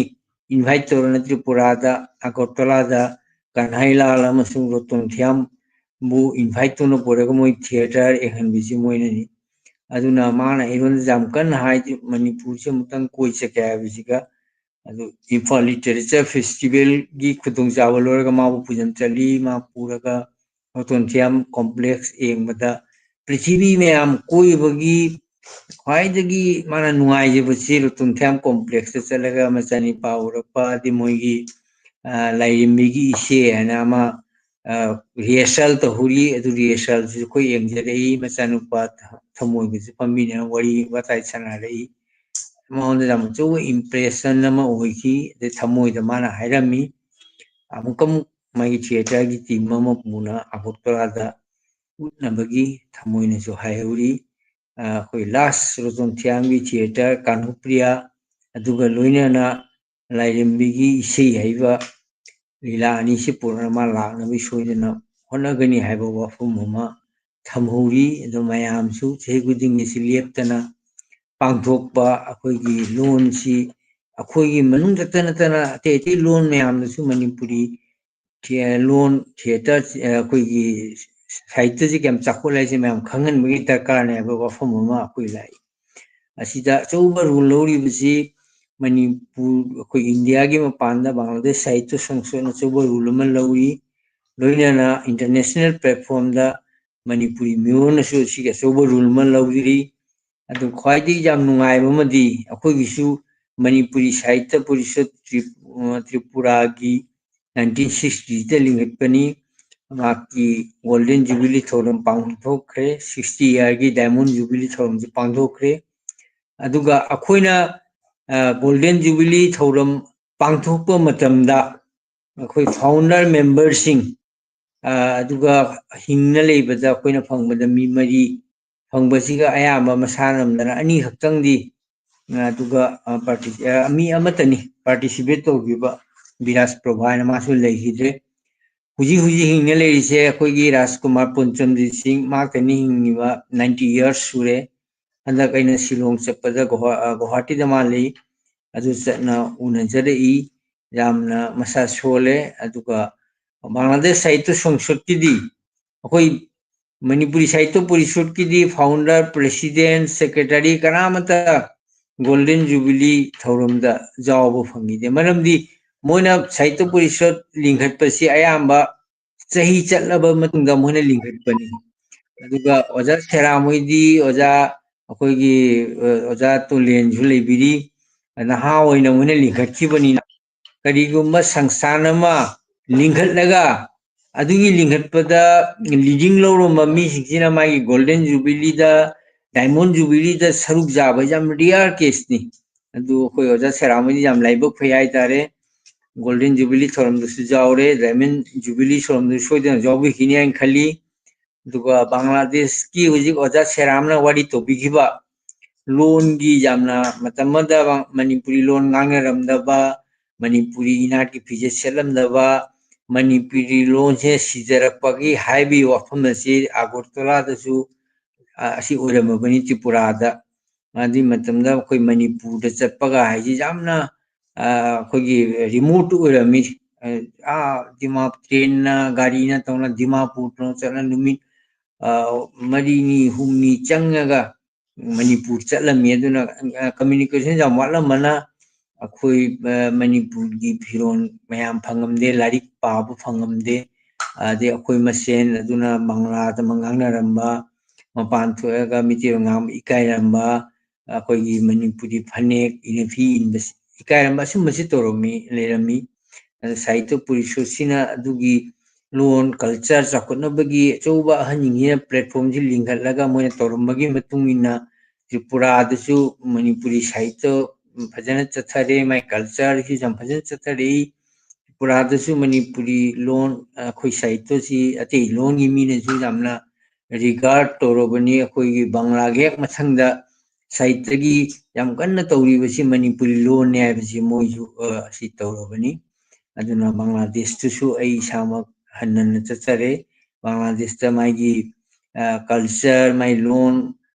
ꯏꯟꯚꯥꯏꯠ ꯇꯧꯔꯅ ꯇ꯭ꯔꯤꯄꯨꯔꯥꯗ, ꯑꯒꯔꯇꯂꯥꯗ ꯀꯟꯍꯥꯏꯂꯥꯜ ꯑꯃꯁꯨꯡ ꯔꯣꯇꯣꯟ ꯊꯤꯌꯥꯝꯕꯨ ꯏꯟꯚꯥꯏꯠ ꯇꯧꯅ ꯄꯨꯔꯒ ꯃꯣꯏ ꯊꯤꯌꯦꯇꯔ ꯌꯦꯡꯍꯟꯕꯁꯤ ꯃꯣꯏꯅꯅꯤ꯫ ꯑꯗꯨꯅ ꯃꯥꯅ ꯑꯩꯉꯣꯟꯗ ꯌꯥꯝ ꯀꯟꯅ ꯍꯥꯏꯗꯤ ꯃꯅꯤꯄꯨꯔꯁꯤ ꯑꯃꯨꯛꯇꯪ ꯀꯣꯏ ꯆꯠꯀꯦ ꯍꯥꯏꯕꯁꯤꯒ, ꯑꯗꯨ ꯏꯝꯐꯥꯜ ꯂꯤꯇꯔꯦꯆꯔ ꯐꯦꯁꯇꯤꯚꯦꯜꯒꯤ ꯈꯨꯗꯣꯡꯆꯥꯕ ꯂꯧꯔꯒ ꯃꯥꯕꯨ ꯄꯨꯖꯟ ꯆꯠꯂꯤ꯫ ꯃꯥ ꯄꯨꯔꯒ ꯔꯣꯇꯣꯟ ꯊꯤꯌꯥꯝ ꯀꯣꯝꯄ꯭ꯂꯦꯛꯁ ꯌꯦꯡꯕꯗ ꯄ꯭ꯔꯤꯊꯤꯕꯤ ꯃꯌꯥꯝ ꯀꯣꯏꯕꯒꯤ ꯈ꯭ꯋꯥꯏꯗꯒꯤ ꯃꯥꯅ ꯅꯨꯡꯉꯥꯏꯖꯕꯁꯤ ꯔꯣꯇꯣꯟ ꯊꯤꯌꯥꯝ ꯀꯣꯝꯄ꯭ꯂꯦꯛꯁꯇ ꯆꯠꯂꯒ ꯃꯆꯥꯅꯤꯄꯥ ꯎꯔꯛꯄ, ꯑꯗꯩ ꯃꯣꯏꯒꯤ, ꯑ, ꯂꯥꯏꯔꯦꯝꯕꯤꯒꯤ ꯏꯆꯦ ꯍꯥꯏꯅ ꯑꯃ, ꯑ, ꯔꯤꯍꯔꯁꯦꯜ ꯇꯧꯍꯧꯔꯤ꯫ ꯑꯗꯨ ꯔꯤꯍꯔꯁꯦꯜꯁꯤꯁꯨ ꯑꯩꯈꯣꯏ ꯌꯦꯡꯖꯔꯛꯏ꯫ ꯃꯆꯥꯅꯨꯄꯥ ꯊ-, ꯊꯃꯣꯏꯒꯁꯨ ꯐꯝꯃꯤꯟꯅ ꯋꯥꯔꯤ ꯋꯥꯇꯥꯏ ꯁꯥꯟꯅꯔꯛꯏ꯫ ꯃꯉꯣꯟꯗ ꯌꯥꯝ ꯑꯆꯧꯕ ꯏꯝꯄ꯭ꯔꯦꯁꯟ ꯑꯃ ꯑꯣꯏꯈꯤ꯫ ꯑꯗꯩ ꯊꯃꯣꯏꯗ ꯃꯥꯅ ꯍꯥꯏꯔꯝꯃꯤ, "ꯑꯃꯨꯛꯀ ꯑꯃꯨꯛ ꯃꯥꯒꯤ ꯊꯤꯌꯦꯇꯔꯒꯤ ꯇꯤꯝ ꯑꯃ ꯄꯨꯅ ꯑꯒꯔꯇꯂꯥꯗ ꯎꯠꯅꯕꯒꯤ ꯊꯃꯣꯏꯅꯁꯨ ꯍꯥꯏꯍꯧꯔꯤ"꯫ ꯑ, ꯑꯩꯈꯣꯏ ꯂꯥꯁ ꯔꯣꯇꯣꯟ ꯊꯤꯌꯥꯝꯒꯤ ꯊꯤꯌꯦꯇꯔ ꯀꯥꯟꯍꯨꯄ꯭ꯔꯤꯌꯥ, ꯑꯗꯨꯒ ꯂꯣꯏꯅꯅ ꯂꯥꯏꯔꯦꯝꯕꯤꯒꯤ ꯏꯁꯩ ꯍꯥꯏꯕ ꯂꯤꯂꯥ ꯑꯅꯤꯁꯤ ꯄꯨꯔꯛꯅ ꯃꯥ ꯂꯥꯛꯅꯕꯒꯤ ꯁꯣꯏꯗꯅ ꯍꯣꯠꯅꯒꯅꯤ ꯍꯥꯏꯕ ꯋꯥꯐꯝ ꯑꯃ ꯊꯝꯍꯧꯔꯤ꯫ ꯑꯗꯣ ꯃꯌꯥꯝꯁꯨ ꯆꯍꯤ ꯈꯨꯗꯤꯡꯒꯤ ꯁꯤ ꯂꯦꯞꯇꯅ ꯄꯥꯡꯊꯣꯛꯄ, ꯑꯩꯈꯣꯏꯒꯤ ꯂꯣꯟꯁꯤ ꯑꯩꯈꯣꯏꯒꯤ ꯃꯅꯨꯡ ꯈꯛꯇ ꯅꯠꯇꯅ ꯑꯇꯩ ꯑꯇꯩ ꯂꯣꯟ ꯃꯌꯥꯝꯗꯁꯨ ꯃꯅꯤꯄꯨꯔꯤ ꯊꯤ-, ꯂꯣꯟ ꯊꯤꯌꯦꯇꯔ, ꯑꯩꯈꯣꯏꯒꯤ ꯁꯥꯍꯤꯇ꯭ꯌꯁꯤ ꯀꯌꯥꯝ ꯆꯥꯎꯈꯠꯂꯦ ꯍꯥꯏꯁꯦ ꯃꯌꯥꯝ ꯈꯪꯍꯟꯕꯒꯤ ꯗꯔꯀꯥꯔꯅꯦ ꯍꯥꯏꯕ ꯋꯥꯐꯝ ꯑꯃ ꯑꯩꯈꯣꯏ ꯂꯥꯛꯏ꯫ ꯑꯁꯤꯗ ꯑꯆꯧꯕ ꯔꯣꯜ ꯂꯧꯔꯤꯕꯁꯤ ꯃꯅꯤꯄꯨꯔ, ꯑꯩꯈꯣꯏ ꯏꯟꯗꯤꯌꯥꯒꯤ ꯃꯄꯥꯟꯗ ꯕꯪꯒ꯭ꯂꯥꯗꯦꯁ ꯁꯥꯍꯤꯇ꯭ꯌ ꯁꯪꯁꯊꯥꯟꯅ ꯑꯆꯧꯕ ꯔꯣꯜ ꯑꯃ ꯂꯧꯔꯤ꯫ ꯂꯣꯏꯅꯅ ꯏꯟꯇꯔꯅꯦꯁꯅꯦꯜ ꯄ꯭ꯂꯦꯠꯐꯣꯝꯗ ꯃꯅꯤꯄꯨꯔꯤ ꯃꯤꯔꯣꯟꯅꯁꯨ ꯑꯁꯤꯒꯤ ꯑꯆꯧꯕ ꯔꯣꯜ ꯑꯃ ꯂꯧꯔꯤ꯫ ꯑꯗꯨ ꯈ꯭ꯋꯥꯏꯗꯒꯤ ꯌꯥꯝ ꯅꯨꯡꯉꯥꯏꯕ ꯑꯃꯗꯤ ꯑꯩꯈꯣꯏꯒꯤꯁꯨ ꯃꯅꯤꯄꯨꯔꯤ ꯁꯥꯍꯤꯇ꯭ꯌ ꯄꯔꯤꯁꯠ ꯇ꯭ꯔꯤ-, ꯑ, ꯇ꯭ꯔꯤꯄꯨꯔꯥꯒꯤ ꯅꯥꯏꯟꯇꯤꯟ ꯁꯤꯛꯁꯇꯤꯗ ꯂꯤꯡꯈꯠꯄꯅꯤ꯫ ꯃꯍꯥꯛꯀꯤ ꯒꯣꯜꯗꯟ ꯖꯨꯕꯤꯂꯤ ꯊꯧꯔꯝ ꯄꯥꯡꯊꯣꯛꯈ꯭ꯔꯦ, ꯁꯤꯛꯁꯇꯤ ꯏꯌꯥꯔꯒꯤ ꯗꯥꯏꯃꯟ ꯖꯨꯕꯤꯂꯤ ꯊꯧꯔꯝꯁꯨ ꯄꯥꯡꯊꯣꯛꯈ꯭ꯔꯦ꯫ ꯑꯗꯨꯒ ꯑꯩꯈꯣꯏꯅ, ꯑ, ꯒꯣꯜꯗꯟ ꯖꯨꯕꯤꯂꯤ ꯊꯧꯔꯝ ꯄꯥꯡꯊꯣꯛꯄ ꯃꯇꯝꯗ ꯑꯩꯈꯣꯏ ꯐꯥꯎꯟꯗꯔ ꯃꯦꯝꯕꯔꯁꯤꯡ, ꯑ, ꯑꯗꯨꯒ ꯍꯤꯡꯅ ꯂꯩꯕꯗ ꯑꯩꯈꯣꯏꯅ ꯐꯪꯕꯗ ꯃꯤ ꯃꯔꯤ ꯐꯪꯕꯁꯤꯒ ꯑꯌꯥꯝꯕ ꯃꯁꯥ ꯉꯝꯗꯅ ꯑꯅꯤꯈꯛꯇꯪꯗꯤ, ꯑ, ꯑꯗꯨꯒ, ꯑ, parti-, ꯑ, ꯃꯤ ꯑꯃꯠꯇꯅꯤ participate ꯇꯧꯈꯤꯕ, ꯕꯤꯔꯥꯖ ꯄ꯭ꯔꯚꯥ ꯍꯥꯏꯅ ꯃꯥꯁꯨ ꯂꯩꯈꯤꯗ꯭ꯔꯦ꯫ ꯍꯧꯖꯤꯛ ꯍꯧꯖꯤꯛ ꯍꯤꯡꯅ ꯂꯩꯔꯤꯁꯦ ꯑꯩꯈꯣꯏꯒꯤ ꯔꯥꯖꯀꯨꯃꯥꯔ ꯄꯨꯟꯆꯝꯖꯤꯠ ꯁꯤꯡ, ꯃꯍꯥꯛꯇꯅꯤ ꯍꯤꯡꯉꯤꯕ, ninety years ꯁꯨꯔꯦ꯫ ꯍꯟꯗꯛ ꯑꯩꯅ ꯁꯤꯂꯣꯡ ꯆꯠꯄꯗ ꯒꯨꯋꯥ-, ꯑ, ꯒꯨꯋꯥꯍꯥꯇꯤꯗ ꯃꯥ ꯂꯩ꯫ ꯑꯗꯨ ꯆꯠꯅ ꯎꯅꯖꯔꯛꯏ꯫ ꯌꯥꯝꯅ ꯃꯁꯥ ꯁꯣꯜꯂꯦ꯫ ꯑꯗꯨꯒ ꯕꯪꯒ꯭ꯂꯥꯗꯦꯁ ꯁꯥꯍꯤꯇ꯭ꯌ ꯁꯪꯁꯠꯀꯤꯗꯤ ꯑꯩꯈꯣꯏ ꯃꯅꯤꯄꯨꯔꯤ ꯁꯥꯍꯤꯇ꯭ꯌ ꯄꯔꯤꯁꯠꯀꯤꯗꯤ founder, president, secretary ꯀꯅꯥꯃꯠꯇ Golden Jubilee ꯊꯧꯔꯝꯗ ꯌꯥꯎꯕ ꯐꯪꯈꯤꯗꯦ꯫ ꯃꯔꯝꯗꯤ ꯃꯣꯏꯅ ꯁꯥꯍꯤꯇ꯭ꯌ ꯄꯔꯤꯁꯠ ꯂꯤꯡꯈꯠꯄꯁꯤ ꯑꯌꯥꯝꯕ ꯆꯍꯤ ꯆꯠꯂꯕ ꯃꯇꯨꯡꯗ ꯃꯣꯏꯅ ꯂꯤꯡꯈꯠꯄꯅꯤ꯫ ꯑꯗꯨꯒ ꯑꯣꯖꯥ ꯁꯦꯔꯥꯝ ꯍꯣꯏꯗꯤ, ꯑꯣꯖꯥ, ꯑꯩꯈꯣꯏꯒꯤ, ꯑ, ꯑꯣꯖꯥ ꯇꯣꯂꯦꯟꯁꯨ ꯂꯩꯕꯤꯔꯤ, ꯅꯍꯥ ꯑꯣꯏꯅ ꯃꯣꯏꯅ ꯂꯤꯡꯈꯠꯈꯤꯕꯅꯤꯅ, ꯀꯔꯤꯒꯨꯝꯕ ꯁꯪꯁꯊꯥꯟ ꯑꯃ ꯂꯤꯡꯈꯠꯂꯒ ꯑꯗꯨꯒꯤ ꯂꯤꯡꯈꯠꯄꯗ leading ꯂꯧꯔꯝꯕ ꯃꯤꯁꯤꯡꯁꯤꯅ ꯃꯥꯒꯤ Golden Jubileeꯗ, Diamond Jubileeꯗ ꯁꯔꯨꯛ ꯌꯥꯕ ꯌꯥꯝ rare caseꯅꯤ꯫ ꯑꯗꯨ ꯑꯩꯈꯣꯏ ꯑꯣꯖꯥ ꯁꯦꯔꯥꯝ ꯍꯣꯏꯗꯤ ꯌꯥꯝ ꯂꯥꯏꯕꯛ ꯐꯩ ꯍꯥꯏꯇꯥꯔꯦ꯫ Golden Jubilee ꯊꯧꯔꯝꯗꯁꯨ ꯌꯥꯎꯔꯦ, Diamond Jubilee ꯊꯧꯔꯝꯗꯁꯨ ꯁꯣꯏꯗꯅ ꯌꯥꯎꯕꯤꯈꯤꯅꯤ ꯍꯥꯏꯅ ꯈꯜꯂꯤ꯫ ꯑꯗꯨꯒ ꯕꯪꯒ꯭ꯂꯥꯗꯦꯁꯀꯤ ꯍꯧꯖꯤꯛ ꯑꯣꯖꯥ ꯁꯦꯔꯥꯝꯅ ꯋꯥꯔꯤ ꯇꯧꯕꯤꯈꯤꯕ ꯂꯣꯟꯒꯤ, ꯌꯥꯝꯅ ꯃꯇꯝ ꯑꯃꯗ ꯃꯅꯤꯄꯨꯔꯤ ꯂꯣꯟ ꯉꯥꯡꯅꯔꯝꯗꯕ, ꯃꯅꯤꯄꯨꯔꯤ ꯏꯅꯥꯠꯀꯤ ꯐꯤꯖꯦꯠ ꯁꯦꯠꯂꯝꯗꯕ, ꯃꯅꯤꯄꯨꯔꯤ ꯂꯣꯟꯁꯦ ꯁꯤꯖꯔꯛꯄꯒꯤ ꯍꯥꯏꯕꯒꯤ ꯋꯥꯐꯝ ꯑꯁꯤ ꯑꯒꯔꯇꯂꯥꯗꯁꯨ, ꯑ, ꯑꯁꯤ ꯑꯣꯏꯔꯝꯃꯕꯅꯤ ꯇ꯭ꯔꯤꯄꯨꯔꯥꯗ꯫ ꯑꯗꯨꯒꯤ ꯃꯇꯝꯗ ꯑꯩꯈꯣꯏ ꯃꯅꯤꯄꯨꯔꯗ ꯆꯠꯄꯒ ꯍꯥꯏꯁꯤ ꯌꯥꯝꯅ, ꯑ, ꯑꯩꯈꯣꯏꯒꯤ remote ꯑꯣꯏꯔꯝꯃꯤ꯫ ꯑ, ꯑꯥ, ꯗꯤꯃꯥ-, trainꯅ, ꯒꯥꯔꯤꯅ ꯇꯧꯅ ꯗꯤꯃꯥꯄꯨꯔ ꯇꯧꯅ ꯆꯠꯂ ꯅꯨꯃꯤꯠ, ꯑ, ꯃꯔꯤꯅꯤ, ꯍꯨꯝꯅꯤ ꯆꯪꯉꯒ ꯃꯅꯤꯄꯨꯔ ꯆꯠꯂꯝꯃꯤ꯫ ꯑꯗꯨꯅ, ꯑ, communication ꯌꯥꯝ ꯋꯥꯠꯂꯝꯕꯅ ꯑꯩꯈꯣꯏ, ꯑ, ꯃꯅꯤꯄꯨꯔꯒꯤ ꯐꯤꯔꯣꯜ ꯃꯌꯥꯝ ꯐꯪꯉꯝꯗꯦ, ꯂꯥꯏꯔꯤꯛ ꯄꯥꯕ ꯐꯪꯉꯝꯗꯦ꯫ ꯑꯗꯩ ꯑꯩꯈꯣꯏ ꯃꯁꯦꯟ ꯑꯗꯨꯅ ꯕꯪꯒ꯭ꯂꯥꯗ ꯑꯃ ꯉꯥꯡꯅꯔꯝꯕ, ꯃꯄꯥꯟ ꯊꯣꯛꯑꯒ ꯃꯤꯇꯩ ꯃꯌꯦꯛ ꯉꯥꯡꯕ ꯏꯀꯥꯏꯔꯝꯕ, ꯑꯩꯈꯣꯏꯒꯤ ꯃꯅꯤꯄꯨꯔꯤ ꯐꯅꯦꯛ, ꯏꯅꯐꯤ ꯏꯟꯕꯁꯤ ꯏꯀꯥꯏꯔꯝꯕ, ꯑꯁꯨꯝꯕꯁꯤ ꯇꯧꯔꯝꯃꯤ, ꯂꯩꯔꯝꯃꯤ꯫ ꯑꯗ ꯁꯥꯍꯤꯇ꯭ꯌ ꯄꯔꯤꯁꯠꯁꯤꯅ ꯑꯗꯨꯒꯤ ꯂꯣꯟ, culture ꯆꯥꯎꯈꯠꯅꯕꯒꯤ ꯑꯆꯧꯕ ꯑꯍꯟꯁꯤꯡꯁꯤꯅ platformꯁꯤ ꯂꯤꯡꯈꯠꯂꯒ ꯃꯣꯏꯅ ꯇꯧꯔꯝꯕꯒꯤ ꯃꯇꯨꯡ ꯏꯟꯅ ꯇ꯭ꯔꯤꯄꯨꯔꯥꯗꯁꯨ ꯃꯅꯤꯄꯨꯔꯤ ꯁꯥꯍꯤꯇ꯭ꯌ ꯐꯖꯅ ꯆꯠꯊꯔꯦ, ꯃꯥꯏ cultureꯁꯤꯁꯨ ꯌꯥꯝ ꯐꯖꯅ ꯆꯠꯊꯔꯛꯏ꯫ ꯇ꯭ꯔꯤꯄꯨꯔꯥꯗꯁꯨ ꯃꯅꯤꯄꯨꯔꯤ ꯂꯣꯟ, ꯑꯩꯈꯣꯏ ꯁꯥꯍꯤꯇ꯭ꯌꯁꯤ ꯑꯇꯩ ꯂꯣꯟꯒꯤ ꯃꯤꯅꯁꯨ ꯌꯥꯝꯅ regard ꯇꯧꯔꯕꯅꯤ꯫ ꯑꯩꯈꯣꯏꯒꯤ ꯕꯪꯒ꯭ꯂꯥꯒꯤ ꯍꯦꯛ ꯃꯊꯪꯗ ꯁꯥꯍꯤꯇ꯭ꯌꯒꯤ ꯌꯥꯝ ꯀꯟꯅ ꯇꯧꯔꯤꯕꯁꯤ ꯃꯅꯤꯄꯨꯔꯤ ꯂꯣꯟꯅꯤ ꯍꯥꯏꯕꯁꯤ ꯃꯣꯏꯁꯨ, ꯑ, ꯑꯁꯤ ꯇꯧꯔꯕꯅꯤ꯫ ꯑꯗꯨꯅ ꯕꯪꯒ꯭ꯂꯥꯗꯦꯁꯇꯁꯨ ꯑꯩ ꯏꯁꯥꯃꯛ ꯍꯟꯅ ꯍꯟꯅ ꯆꯠꯆꯔꯦ꯫ ꯕꯪꯒ꯭ꯂꯥꯗꯦꯁꯇ ꯃꯥꯒꯤ ꯀꯜꯆꯔ, ꯃꯥꯒꯤ ꯂꯣꯟ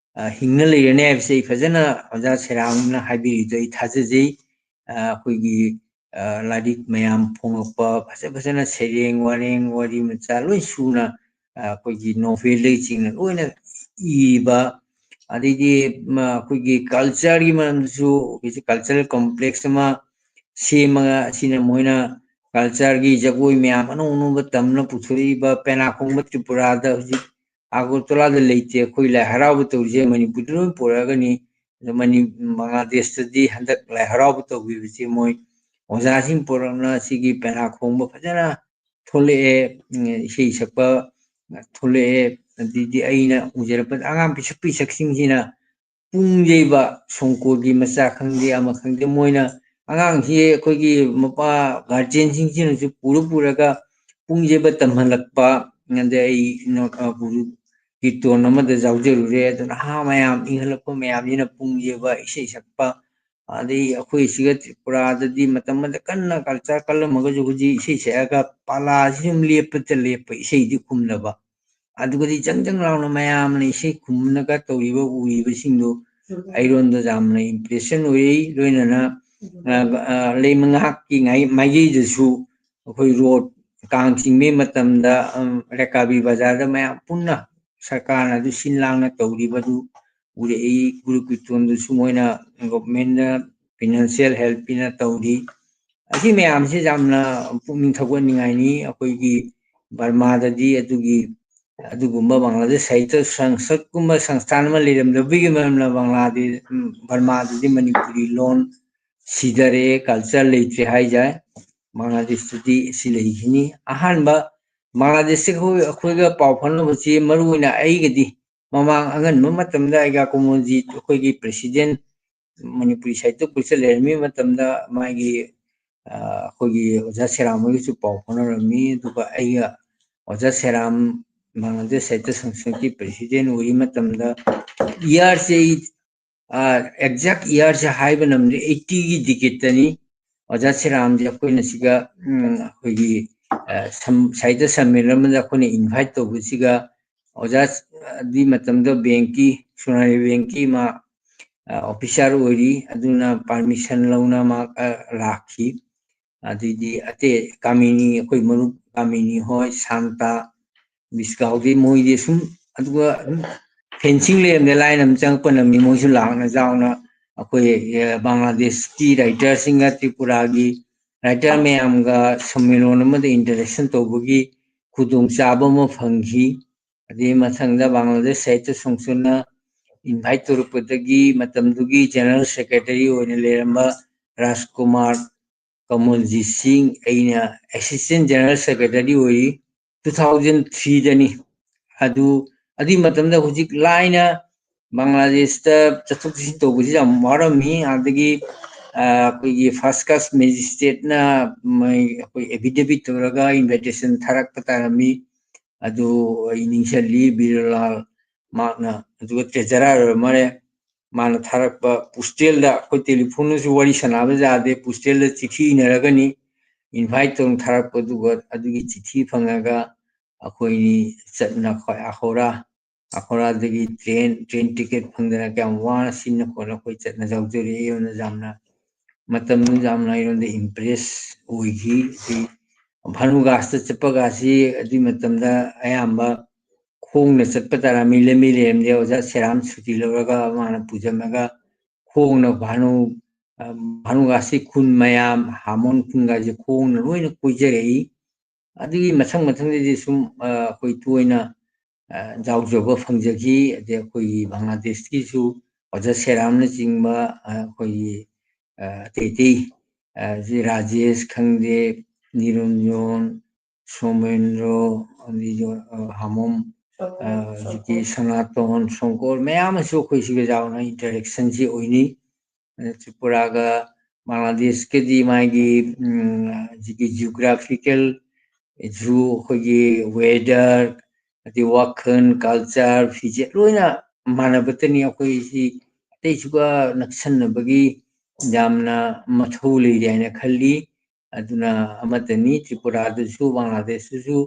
ꯍꯤꯡꯅ ꯂꯩꯔꯅꯤ ꯍꯥꯏꯕꯁꯦ ꯑꯩ ꯐꯖꯅ ꯑꯣꯖꯥ ꯁꯦꯔꯥꯝꯅ ꯍꯥꯏꯕꯤꯔꯤꯗꯣ ꯑꯩ ꯊꯥꯖꯖꯩ꯫ ꯑꯩꯈꯣꯏꯒꯤ ꯂꯥꯏꯔꯤꯛ ꯃꯌꯥꯝ ꯐꯣꯡꯂꯛꯄ, ꯐꯖ ꯐꯖꯅ ꯁꯩꯔꯦꯡ, ꯋꯥꯔꯦꯡ, ꯋꯥꯔꯤ ꯃꯆꯥ ꯂꯣꯏ ꯁꯨꯅ ꯑꯩꯈꯣꯏꯒꯤ ꯅꯣꯕꯦꯜꯗꯒꯤꯆꯤꯡꯅ ꯂꯣꯏꯅ ꯏꯕ, ꯑꯗꯩꯗꯤ ꯑꯩꯈꯣꯏꯒꯤ ꯀꯜꯆꯔꯒꯤ ꯃꯔꯝꯗꯁꯨ ꯑꯩꯈꯣꯏꯁꯦ ꯀꯜꯆꯔꯦꯜ ꯀꯣꯝꯄ꯭ꯂꯦꯛꯁ ꯑꯃ ꯁꯦꯝꯃꯒ, ꯑꯁꯤꯅ ꯃꯣꯏꯅ ꯀꯜꯆꯔꯒꯤ ꯖꯒꯣꯏ ꯃꯌꯥꯝ ꯑꯅꯧ ꯑꯅꯧꯕ ꯇꯝꯅ ꯄꯨꯊꯣꯔꯛꯏꯕ, ꯄꯦꯅꯥ ꯈꯣꯡꯕ ꯇ꯭ꯔꯤꯄꯨꯔꯥꯗ ꯍꯧꯖꯤꯛ ꯑꯒꯔꯇꯂꯥꯗ ꯂꯩꯇꯦ꯫ ꯑꯩꯈꯣꯏ ꯂꯥꯏ ꯍꯔꯥꯎꯕ ꯇꯧꯔꯤꯁꯦ ꯃꯅꯤꯄꯨꯔꯗ ꯂꯣꯏ ꯄꯨꯔꯛꯑꯒꯅꯤ꯫ ꯑꯗꯣ ꯃꯅꯤ-, ꯕꯪꯒ꯭ꯂꯥꯗꯦꯁꯇꯗꯤ ꯍꯟꯗꯛ ꯂꯥꯏ ꯍꯔꯥꯎꯕ ꯇꯧꯈꯤꯕꯁꯦ ꯃꯣꯏ ꯑꯣꯖꯥꯁꯤꯡ ꯄꯨꯔꯛꯅ ꯁꯤꯒꯤ ꯄꯦꯅꯥ ꯈꯣꯡꯕ ꯐꯖꯅ ꯊꯣꯛꯂꯛꯑꯦ, ꯎꯝ, ꯏꯁꯩ ꯁꯛꯄ ꯊꯣꯛꯂꯛꯑꯦ꯫ ꯑꯗꯩꯗꯤ ꯑꯩꯅ ꯎꯖꯔꯛꯄꯗ ꯑꯉꯥꯡ ꯄꯤꯁꯛ ꯄꯤꯁꯛꯁꯤꯡꯁꯤꯅ ꯄꯨꯡ ꯌꯩꯕ, ꯁꯣꯡꯀꯣꯜꯒꯤ ꯃꯆꯥ ꯈꯪꯗꯦ, ꯑꯃ ꯈꯪꯗꯦ, ꯃꯣꯏꯅ ꯑꯉꯥꯡꯁꯤ ꯑꯩꯈꯣꯏꯒꯤ ꯃꯄꯥ ꯒꯥꯔꯖꯤꯌꯟꯁꯤꯡꯁꯤꯅꯁꯨ ꯄꯨꯔ ꯄꯨꯔꯒ ꯄꯨꯡ ꯌꯩꯕ ꯇꯝꯍꯜꯂꯛꯄ, ꯑꯗꯩ ꯑꯩ ꯅ-, ꯑ, ꯒꯨꯔꯨ ꯀꯤꯔꯇꯣꯟ ꯑꯃꯗ ꯌꯥꯎꯖꯔꯨꯔꯦ꯫ ꯑꯗꯨ ꯅꯍꯥ ꯃꯌꯥꯝ ꯏꯟꯈꯠꯂꯛꯄ ꯃꯌꯥꯝꯁꯤꯅ ꯄꯨꯡ ꯌꯩꯕ, ꯏꯁꯩ ꯁꯛꯄ, ꯑꯗꯩ ꯑꯩꯈꯣꯏ ꯁꯤꯒ ꯇ꯭ꯔꯤꯄꯨꯔꯥꯗꯗꯤ ꯃꯇꯝ ꯑꯃꯗ ꯀꯟꯅ ꯀꯜꯆꯔ ꯀꯜꯂꯝꯃꯒꯁꯨ ꯍꯧꯖꯤꯛ ꯏꯁꯩ ꯁꯛꯑꯒ ꯄꯥꯂꯥꯁꯤ ꯁꯨꯝ ꯂꯦꯞꯄꯇ ꯂꯦꯞꯄ, ꯏꯁꯩꯗꯤ ꯈꯨꯝꯗꯕ꯫ ꯑꯗꯨꯒꯗꯤ ꯖꯪ ꯖꯪ ꯂꯥꯎꯅ ꯃꯌꯥꯝꯅ ꯏꯁꯩ ꯈꯨꯝꯅꯒ ꯇꯧꯔꯤꯕ ꯎꯔꯤꯕꯁꯤꯡꯗꯨ ꯑꯩꯉꯣꯟꯗ ꯌꯥꯝꯅ ꯏꯝꯄ꯭ꯔꯦꯁꯟ ꯑꯣꯏ꯫ ꯂꯣꯏꯅꯅ, ꯑ, ꯑ, ꯂꯩꯃ ꯉꯥꯏꯍꯥꯛꯀꯤ ꯉꯥꯏ-, ꯃꯥꯏꯀꯩꯗꯁꯨ ꯑꯩꯈꯣꯏ ꯔꯣꯠ ꯀꯥꯡ ꯆꯤꯡꯕꯒꯤ ꯃꯇꯝꯗ, ꯎꯝ, ꯔꯦꯀꯥꯕꯤ ꯕꯖꯥꯔꯗ ꯃꯌꯥꯝ ꯄꯨꯟꯅ ꯁꯔꯀꯥꯔꯅ ꯑꯗꯨ ꯁꯤꯟ ꯂꯥꯡꯅ ꯇꯧꯔꯤꯕꯗꯨ ꯎꯔꯛꯏ꯫ ꯒꯨꯔꯨ ꯀꯤꯔꯇꯣꯟꯗꯨꯁꯨ ꯃꯣꯏꯅ ꯒꯣꯚꯔꯟꯃꯦꯟꯠꯅ ꯐꯥꯏꯅꯥꯟꯁꯤꯌꯦꯜ ꯍꯦꯜꯞ ꯄꯤꯅ ꯇꯧꯔꯤ꯫ ꯑꯁꯤ ꯃꯌꯥꯝꯁꯤ ꯌꯥꯝꯅ ꯄꯨꯛꯅꯤꯡ ꯊꯧꯒꯠꯅꯤꯡꯉꯥꯏꯅꯤ꯫ ꯑꯩꯈꯣꯏꯒꯤ ꯕꯔꯃꯥꯗꯗꯤ ꯑꯗꯨꯒꯤ, ꯑꯗꯨꯒꯨꯝꯕ ꯕꯪꯒ꯭ꯂꯥꯗꯦꯁ ꯁꯥꯍꯤꯇ꯭ꯌ ꯁꯪꯁꯠꯀꯨꯝꯕ ꯁꯪꯁꯊꯥꯟ ꯑꯃ ꯂꯩꯔꯝꯗꯕꯒꯤ ꯃꯔꯝꯅ ꯕꯪꯒ꯭ꯂꯥꯗꯦꯁ, ꯎꯝ, ꯕꯔꯃꯥꯗꯗꯤ ꯃꯅꯤꯄꯨꯔꯤ ꯂꯣꯟ ꯁꯤꯊꯔꯦ, ꯀꯜꯆꯔ ꯂꯩꯇ꯭ꯔꯦ ꯍꯥꯏꯖꯥꯏ꯫ ꯕꯪꯒ꯭ꯂꯥꯗꯦꯁꯇꯗꯤ ꯁꯤ ꯂꯩꯈꯤꯅꯤ꯫ ꯑꯍꯥꯟꯕ ꯕꯪꯒ꯭ꯂꯥꯗꯦꯁꯇ ꯑꯩꯈꯣꯏ, ꯑꯩꯈꯣꯏꯒ ꯄꯥꯎ ꯐꯥꯎꯅꯕꯁꯤ ꯃꯔꯨ ꯑꯣꯏꯅ ꯑꯩꯒꯗꯤ ꯃꯃꯥꯡ ꯑꯉꯟꯕ ꯃꯇꯝꯗ ꯑꯩꯒ ꯀꯣꯃꯣꯟꯖꯤꯠ ꯑꯩꯈꯣꯏꯒꯤ ꯄ꯭ꯔꯦꯁꯤꯗꯦꯟꯠ ꯃꯅꯤꯄꯨꯔꯤ ꯁꯥꯍꯤꯇ꯭ꯌ ꯄꯔꯤꯁꯠ ꯂꯩꯔꯝꯃꯤ ꯃꯇꯝꯗ ꯃꯥꯒꯤ, ꯑ, ꯑꯩꯈꯣꯏꯒꯤ ꯑꯣꯖꯥ ꯁꯦꯔꯥꯝ ꯍꯣꯏꯒꯁꯨ ꯄꯥꯎ ꯐꯥꯎꯅꯔꯝꯃꯤ꯫ ꯑꯗꯨꯒ ꯑꯩꯒ ꯑꯣꯖꯥ ꯁꯦꯔꯥꯝ ꯕꯪꯒ꯭ꯂꯥꯗꯦꯁ ꯁꯥꯍꯤꯇ꯭ꯌ ꯁꯪꯁꯠꯀꯤ ꯄ꯭ꯔꯦꯁꯤꯗꯦꯟꯠ ꯑꯣꯏꯔꯤ ꯃꯇꯝꯗ ꯏꯌꯥꯔꯁꯦ ꯑꯩ, ꯑ, ꯑꯦꯛꯖꯦꯛ ꯏꯌꯥꯔꯁꯦ ꯍꯥꯏꯕ ꯉꯝꯗ꯭ꯔꯦ, ꯑꯩꯠꯇꯤꯒꯤ ꯗꯤꯀꯦꯠꯇꯅꯤ꯫ ꯑꯣꯖꯥ ꯁꯦꯔꯥꯝꯁꯦ ꯑꯩꯈꯣꯏꯅ ꯁꯤꯒ, ꯎꯝ, ꯑꯩꯈꯣꯏꯒꯤ ꯁꯥꯏꯠꯇ ꯁꯝꯃꯤꯟ ꯑꯃꯗ ꯑꯩꯈꯣꯏꯅ ꯏꯟꯚꯥꯏꯠ ꯇꯧꯕꯁꯤꯒ ꯑꯣꯖꯥ ꯑꯗꯨꯒꯤ ꯃꯇꯝꯗ ꯕꯦꯡꯀꯤ, ꯁꯣꯅꯥꯂꯤ ꯕꯦꯡꯀꯤ ꯃꯥ ꯑꯣꯐꯤꯁꯥꯔ ꯑꯣꯏꯔꯤ, ꯑꯗꯨꯅ ꯄꯥꯔꯃꯤꯁꯟ ꯂꯧꯅ ꯃꯥ ꯂꯥꯛꯈꯤ꯫ ꯑꯗꯩꯗꯤ ꯑꯇꯩ ꯀꯥꯃꯤꯅꯤ, ꯑꯩꯈꯣꯏ ꯃꯔꯨꯞ ꯀꯥꯃꯤꯅꯤ ꯍꯣꯏ, ꯁꯥꯟꯇ, ꯕꯤꯁꯀꯥꯎꯗꯤ ꯃꯣꯏꯗꯤ ꯁꯨꯝ, ꯑꯗꯨꯒ ꯑꯗꯨꯝ ꯐꯦꯟꯁꯤꯡ ꯂꯩꯔꯝꯗꯦ, ꯂꯥꯏꯟ ꯑꯃ ꯆꯪꯉꯛꯄ ꯅꯝꯃꯤ ꯃꯣꯏꯁꯨ ꯂꯥꯛꯅ ꯆꯥꯎꯅ ꯑꯩꯈꯣꯏ ꯕꯪꯒ꯭ꯂꯥꯗꯦꯁꯀꯤ ꯔꯥꯏꯇꯔꯁꯤꯡꯒ ꯇ꯭ꯔꯤꯄꯨꯔꯥꯒꯤ ꯔꯥꯏꯇꯔ ꯃꯌꯥꯝꯒ ꯁꯝꯃꯦꯂꯣꯟ ꯑꯃꯗ ꯏꯟꯇꯔꯦꯛꯁꯟ ꯇꯧꯕꯒꯤ ꯈꯨꯗꯣꯡꯆꯥꯕ ꯑꯃ ꯐꯪꯈꯤ꯫ ꯑꯗꯩ ꯃꯊꯪꯗ ꯕꯪꯒ꯭ꯂꯥꯗꯦꯁ ꯁꯥꯍꯤꯇ꯭ꯌ ꯁꯪꯁꯊꯥꯟꯅ ꯏꯟꯚꯥꯏꯠ ꯇꯧꯔꯛꯄꯗꯒꯤ ꯃꯇꯝꯗꯨꯒꯤ ꯖꯦꯅꯔꯦꯜ ꯁꯦꯀ꯭ꯔꯦꯇꯔꯤ ꯑꯣꯏꯅ ꯂꯩꯔꯝꯕ ꯔꯥꯖꯀꯨꯃꯥꯔ ꯀꯃꯜꯖꯤꯠ ꯁꯤꯡ, ꯑꯩꯅ ꯑꯦꯁꯤꯁꯇꯦꯟ ꯖꯦꯅꯔꯦꯜ ꯁꯦꯀ꯭ꯔꯦꯇꯔꯤ ꯑꯣꯏꯔꯤ꯫ ꯇꯨ ꯊꯥꯎꯖꯟ ꯊ꯭ꯔꯤꯗꯅꯤ꯫ ꯑꯗꯨ, ꯑꯗꯨꯒꯤ ꯃꯇꯝꯗ ꯍꯧꯖꯤꯛ ꯂꯥꯏꯅ ꯕꯪꯒ꯭ꯂꯥꯗꯦꯁꯇ ꯆꯠꯊꯣꯛ ꯆꯠꯁꯤꯟ ꯇꯧꯕꯁꯤ ꯌꯥꯝ ꯋꯥꯔꯝꯃꯤ꯫ ꯑꯗꯒꯤ ꯑꯩꯈꯣꯏꯒꯤ ꯐꯥꯔꯁ ꯀ꯭ꯂꯥꯁ ꯃꯦꯖꯤꯁꯇ꯭ꯔꯦꯠꯅ ꯑꯩꯈꯣꯏ ꯑꯦꯐꯤꯗꯦꯕꯤꯠ ꯇꯧꯔꯒ ꯏꯟꯚꯥꯏꯇꯦꯁꯟ ꯊꯥꯔꯛꯄ ꯇꯥꯔꯝꯃꯤ꯫ ꯑꯗꯨ ꯑꯩ ꯅꯤꯡꯁꯤꯡꯂꯤ, ꯕꯤꯔꯂꯥꯜ ꯃꯍꯥꯛꯅ, ꯑꯗꯨꯒ ꯇ꯭ꯔꯦꯖꯔꯥꯔ ꯑꯣꯏꯔ ꯃꯥꯜꯂꯦ, ꯃꯥꯅ ꯊꯥꯔꯛꯄ ꯄꯣꯁꯇꯦꯜꯗ, ꯑꯩꯈꯣꯏ ꯇꯦꯂꯤꯐꯣꯟꯗꯁꯨ ꯋꯥꯔꯤ ꯁꯥꯟꯅꯕ ꯌꯥꯗꯦ, ꯄꯣꯁꯇꯦꯜꯗ ꯆꯤꯊꯤ ꯏꯅꯔꯒꯅꯤ ꯏꯟꯚꯥꯏꯠ ꯇꯧꯅ ꯊꯥꯔꯛꯄ꯫ ꯑꯗꯨꯒ ꯑꯗꯨꯒꯤ ꯆꯤꯊꯤ ꯐꯪꯉꯒ ꯑꯩꯈꯣꯏꯅꯤ ꯆꯠꯅ ꯑꯈꯣꯔꯥ, ꯑꯈꯣꯔꯥꯗꯒꯤ ꯇ꯭ꯔꯦꯟ, ꯇ꯭ꯔꯦꯟ ꯇꯤꯀꯦꯠ ꯐꯪꯗꯅ ꯀꯌꯥꯝ ꯋꯥꯅ ꯁꯤꯟꯅ ꯈꯣꯠꯅ ꯑꯩꯈꯣꯏ ꯆꯠꯅ ꯌꯥꯎꯖꯔꯛꯏ꯫ ꯑꯗꯨꯅ ꯌꯥꯝꯅ, ꯃꯇꯝꯗꯨ ꯌꯥꯝꯅ ꯑꯩꯉꯣꯟꯗ ꯏꯝꯄ꯭ꯔꯦꯁ ꯑꯣꯏꯈꯤ꯫ ꯑꯗꯩ ꯚꯥꯅꯨꯒꯥꯁꯇ ꯆꯠꯄꯒꯥꯁꯤ ꯑꯗꯨꯒꯤ ꯃꯇꯝꯗ ꯑꯌꯥꯝꯕ ꯈꯣꯡꯅ ꯆꯠꯄ ꯇꯥꯔꯝꯃꯤ, ꯂꯝꯕꯤ ꯂꯩꯔꯝꯗꯦ꯫ ꯑꯣꯖꯥ ꯁꯦꯔꯥꯝ ꯁꯨꯇꯤ ꯂꯧꯔꯒ ꯃꯥꯅ ꯄꯨꯖꯝꯃꯒ ꯈꯣꯡꯅ ꯚꯥꯅꯨ, ꯚꯥꯅꯨꯒꯥꯁꯤ ꯈꯨꯟ ꯃꯌꯥꯝ, ꯍꯥꯃꯣꯟ ꯈꯨꯟꯒꯥꯁꯤ ꯈꯣꯡꯅ ꯂꯣꯏꯅ ꯀꯣꯏꯖꯔꯛꯏ꯫ ꯑꯗꯨꯒꯤ ꯃꯊꯪ ꯃꯊꯪꯗꯗꯤ ꯁꯨꯝ ꯑꯩꯈꯣꯏ ꯇꯣꯏꯅ ꯌꯥꯎꯖꯕ ꯐꯪꯖꯈꯤ꯫ ꯑꯗꯩ ꯑꯩꯈꯣꯏꯒꯤ ꯕꯪꯒ꯭ꯂꯥꯗꯦꯁꯀꯤꯁꯨ ꯑꯣꯖꯥ ꯁꯦꯔꯥꯝꯅꯆꯤꯡꯕ ꯑꯩꯈꯣꯏꯒꯤ ꯑꯇꯩ ꯑꯇꯩ ꯁꯤ ꯔꯥꯖꯦꯁ ꯈꯪꯗꯦ, ꯅꯤꯔꯟꯖꯣꯟ, ꯁꯣꯃꯦꯟꯗ꯭ꯔꯣ, ꯑꯗꯩ ꯍꯥꯃꯣꯝ, ꯍꯧꯖꯤꯛꯀꯤ ꯁꯅꯥꯇꯣꯟ, ꯁꯣꯡꯀꯣꯔ ꯃꯌꯥꯝ ꯑꯃꯁꯨ ꯑꯩꯈꯣꯏ ꯁꯤꯒ ꯌꯥꯎꯅ ꯏꯟꯇꯔꯦꯛꯁꯟꯁꯤ ꯑꯣꯏꯅꯤ꯫ ꯇ꯭ꯔꯤꯄꯨꯔꯥꯒ ꯕꯪꯒ꯭ꯂꯥꯗꯦꯁꯀꯗꯤ ꯃꯥꯒꯤ ꯍꯧꯖꯤꯛꯀꯤ ꯖꯤꯑꯣꯒ꯭ꯔꯥꯐꯤꯀꯦꯜ ꯏꯁꯨ, ꯑꯩꯈꯣꯏꯒꯤ ꯋꯦꯗꯔ, ꯑꯗꯩ ꯋꯥꯈꯜ, ꯀꯜꯆꯔ, ꯐꯤꯖꯦꯠ ꯂꯣꯏꯅ ꯃꯥꯟꯅꯕꯇꯅꯤ꯫ ꯑꯩꯈꯣꯏꯁꯤ ꯑꯇꯩꯁꯨꯒ ꯅꯛꯁꯟꯅꯕꯒꯤ ꯌꯥꯝꯅ ꯃꯊꯧ ꯂꯩꯔꯤ ꯍꯥꯏꯅ ꯈꯜꯂꯤ꯫ ꯑꯗꯨꯅ ꯑꯃꯠꯇꯅꯤ꯫ ꯇ꯭ꯔꯤꯄꯨꯔꯥꯗꯁꯨ, ꯕꯪꯒ꯭ꯂꯥꯗꯦꯁꯇꯁꯨ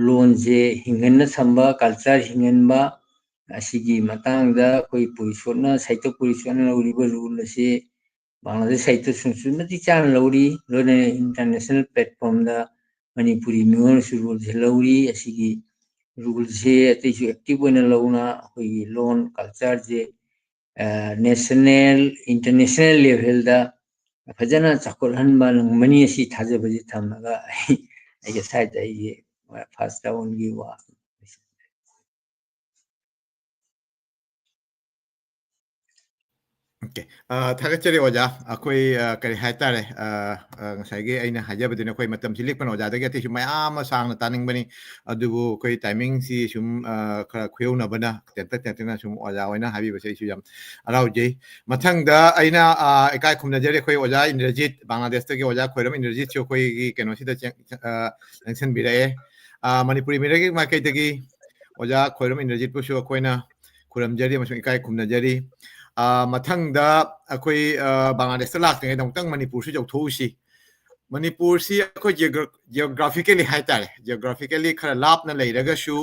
ꯂꯣꯟꯁꯦ ꯍꯤꯡꯍꯟꯅ ꯊꯝꯕ, ꯀꯜꯆꯔ ꯍꯤꯡꯍꯟꯕ, ꯑꯁꯤꯒꯤ ꯃꯇꯥꯡꯗ ꯑꯩꯈꯣꯏ ꯄꯨꯔꯤꯁꯣꯠꯅ, ꯁꯥꯍꯤꯇ꯭ꯌ ꯄꯨꯔꯤꯁꯣꯠꯅ ꯂꯧꯔꯤꯕ ꯔꯣꯜ ꯑꯁꯤ ꯕꯪꯒ꯭ꯂꯥꯗꯦꯁ ꯁꯥꯍꯤꯇ꯭ꯌꯁꯤꯡꯁꯨ ꯃꯇꯤꯛ ꯆꯥꯅ ꯂꯧꯔꯤ꯫ ꯂꯣꯏꯅꯅ ꯏꯟꯇꯔꯅꯦꯁꯅꯦꯜ ꯄ꯭ꯂꯦꯠꯐꯣꯝꯗ ꯃꯅꯤꯄꯨꯔꯤ ꯃꯤꯑꯣꯏꯅꯁꯨ ꯔꯣꯜꯁꯦ ꯂꯧꯔꯤ꯫ ꯑꯁꯤꯒꯤ ꯔꯣꯜꯁꯦ ꯑꯇꯩꯁꯨ ꯑꯦꯛꯇꯤꯚ ꯑꯣꯏꯅ ꯂꯧꯅ ꯑꯩꯈꯣꯏꯒꯤ ꯂꯣꯟ ꯀꯜꯆꯔꯁꯦ ꯅꯦꯁꯅꯦꯜ, ꯏꯟꯇꯔꯅꯦꯁꯅꯦꯜ ꯂꯦꯚꯦꯜꯗ ꯐꯖꯅ ꯆꯥꯎꯈꯠꯍꯟꯕ ꯉꯝꯒꯅꯤ, ꯑꯁꯤ ꯊꯥꯖꯕꯁꯤ ꯊꯝꯃꯒ ꯑꯩ ꯑꯩꯒꯤ ꯁꯥꯏꯗ ꯑꯩꯒꯤ ꯐꯥꯔꯁ ꯔꯥꯎꯟꯒꯤ ꯋꯥ꯫ ꯑꯣꯀꯦ꯫ ꯑ, ꯊꯥꯒꯠꯆꯔꯤ ꯑꯣꯖꯥ꯫ ꯑꯩꯈꯣꯏ, ꯑ, ꯀꯔꯤ ꯍꯥꯏꯇꯥꯔꯦ, ꯑ, ꯑ, ꯉꯁꯥꯏꯒꯤ ꯑꯩꯅ ꯍꯥꯏꯖꯕꯗꯨꯅ ꯑꯩꯈꯣꯏ ꯃꯇꯝꯁꯤ ꯂꯤꯛꯄꯅ ꯑꯣꯖꯥꯗꯒꯤ ꯑꯇꯩꯁꯨ ꯃꯌꯥꯝ ꯑꯃ ꯁꯥꯡꯅ ꯇꯥꯅꯤꯡꯕꯅꯤ, ꯑꯗꯨꯕꯨ ꯑꯩꯈꯣꯏ ꯇꯥꯏꯃꯤꯡꯁꯤ ꯁꯨꯝ, ꯑ, ꯈꯔ ꯈꯨꯌꯧꯅꯕꯅ ꯇꯦꯟꯇꯛ ꯇꯦꯟꯇꯛꯅ ꯁꯨꯝ ꯑꯣꯖꯥ ꯍꯣꯏꯅ ꯍꯥꯏꯕꯤꯕꯁꯦ ꯑꯩꯁꯨ ꯌꯥꯝ ꯍꯔꯥꯎꯖꯩ꯫ ꯃꯊꯪꯗ ꯑꯩꯅ, ꯑ, ꯏꯀꯥꯏ ꯈꯨꯝꯅꯖꯔꯤ ꯑꯩꯈꯣꯏ ꯑꯣꯖꯥ ꯏꯟꯗ꯭ꯔꯖꯤꯠ, ꯕꯪꯒ꯭ꯂꯥꯗꯦꯁꯇꯒꯤ ꯑꯣꯖꯥ ꯈꯣꯏꯔꯝ ꯏꯟꯗ꯭ꯔꯖꯤꯠꯁꯨ ꯑꯩꯈꯣꯏꯒꯤ ꯀꯩꯅꯣꯁꯤꯗ ꯆꯦꯟ-, ꯑ, ꯆꯪꯁꯤꯟꯕꯤꯔꯛꯑꯦ꯫ ꯑ, ꯃꯅꯤꯄꯨꯔꯤ ꯃꯤꯔꯒꯤ ꯃꯥꯏꯀꯩꯗꯒꯤ ꯑꯣꯖꯥ ꯈꯣꯏꯔꯝ ꯏꯟꯗ꯭ꯔꯖꯤꯠꯄꯨꯁꯨ ꯑꯩꯈꯣꯏꯅ ꯈꯨꯔꯨꯝꯖꯔꯤ ꯑꯃꯁꯨꯡ ꯏꯀꯥꯏ ꯈꯨꯝꯅꯖꯔꯤ꯫ ꯑ, ꯃꯊꯪꯗ ꯑꯩꯈꯣꯏ, ꯑ, ꯕꯪꯒ꯭ꯂꯥꯗꯦꯁꯇ ꯂꯥꯛꯇ꯭ꯔꯤꯉꯩꯗ ꯑꯃꯨꯛꯇꯪ ꯃꯅꯤꯄꯨꯔꯁꯨ ꯌꯧꯊꯣꯛꯎꯁꯤ꯫ ꯃꯅꯤꯄꯨꯔꯁꯤ ꯑꯩꯈꯣꯏ geogra-, geographically ꯍꯥꯏꯇꯥꯔꯦ, geographically ꯈꯔ ꯂꯥꯞꯅ ꯂꯩꯔꯒꯁꯨ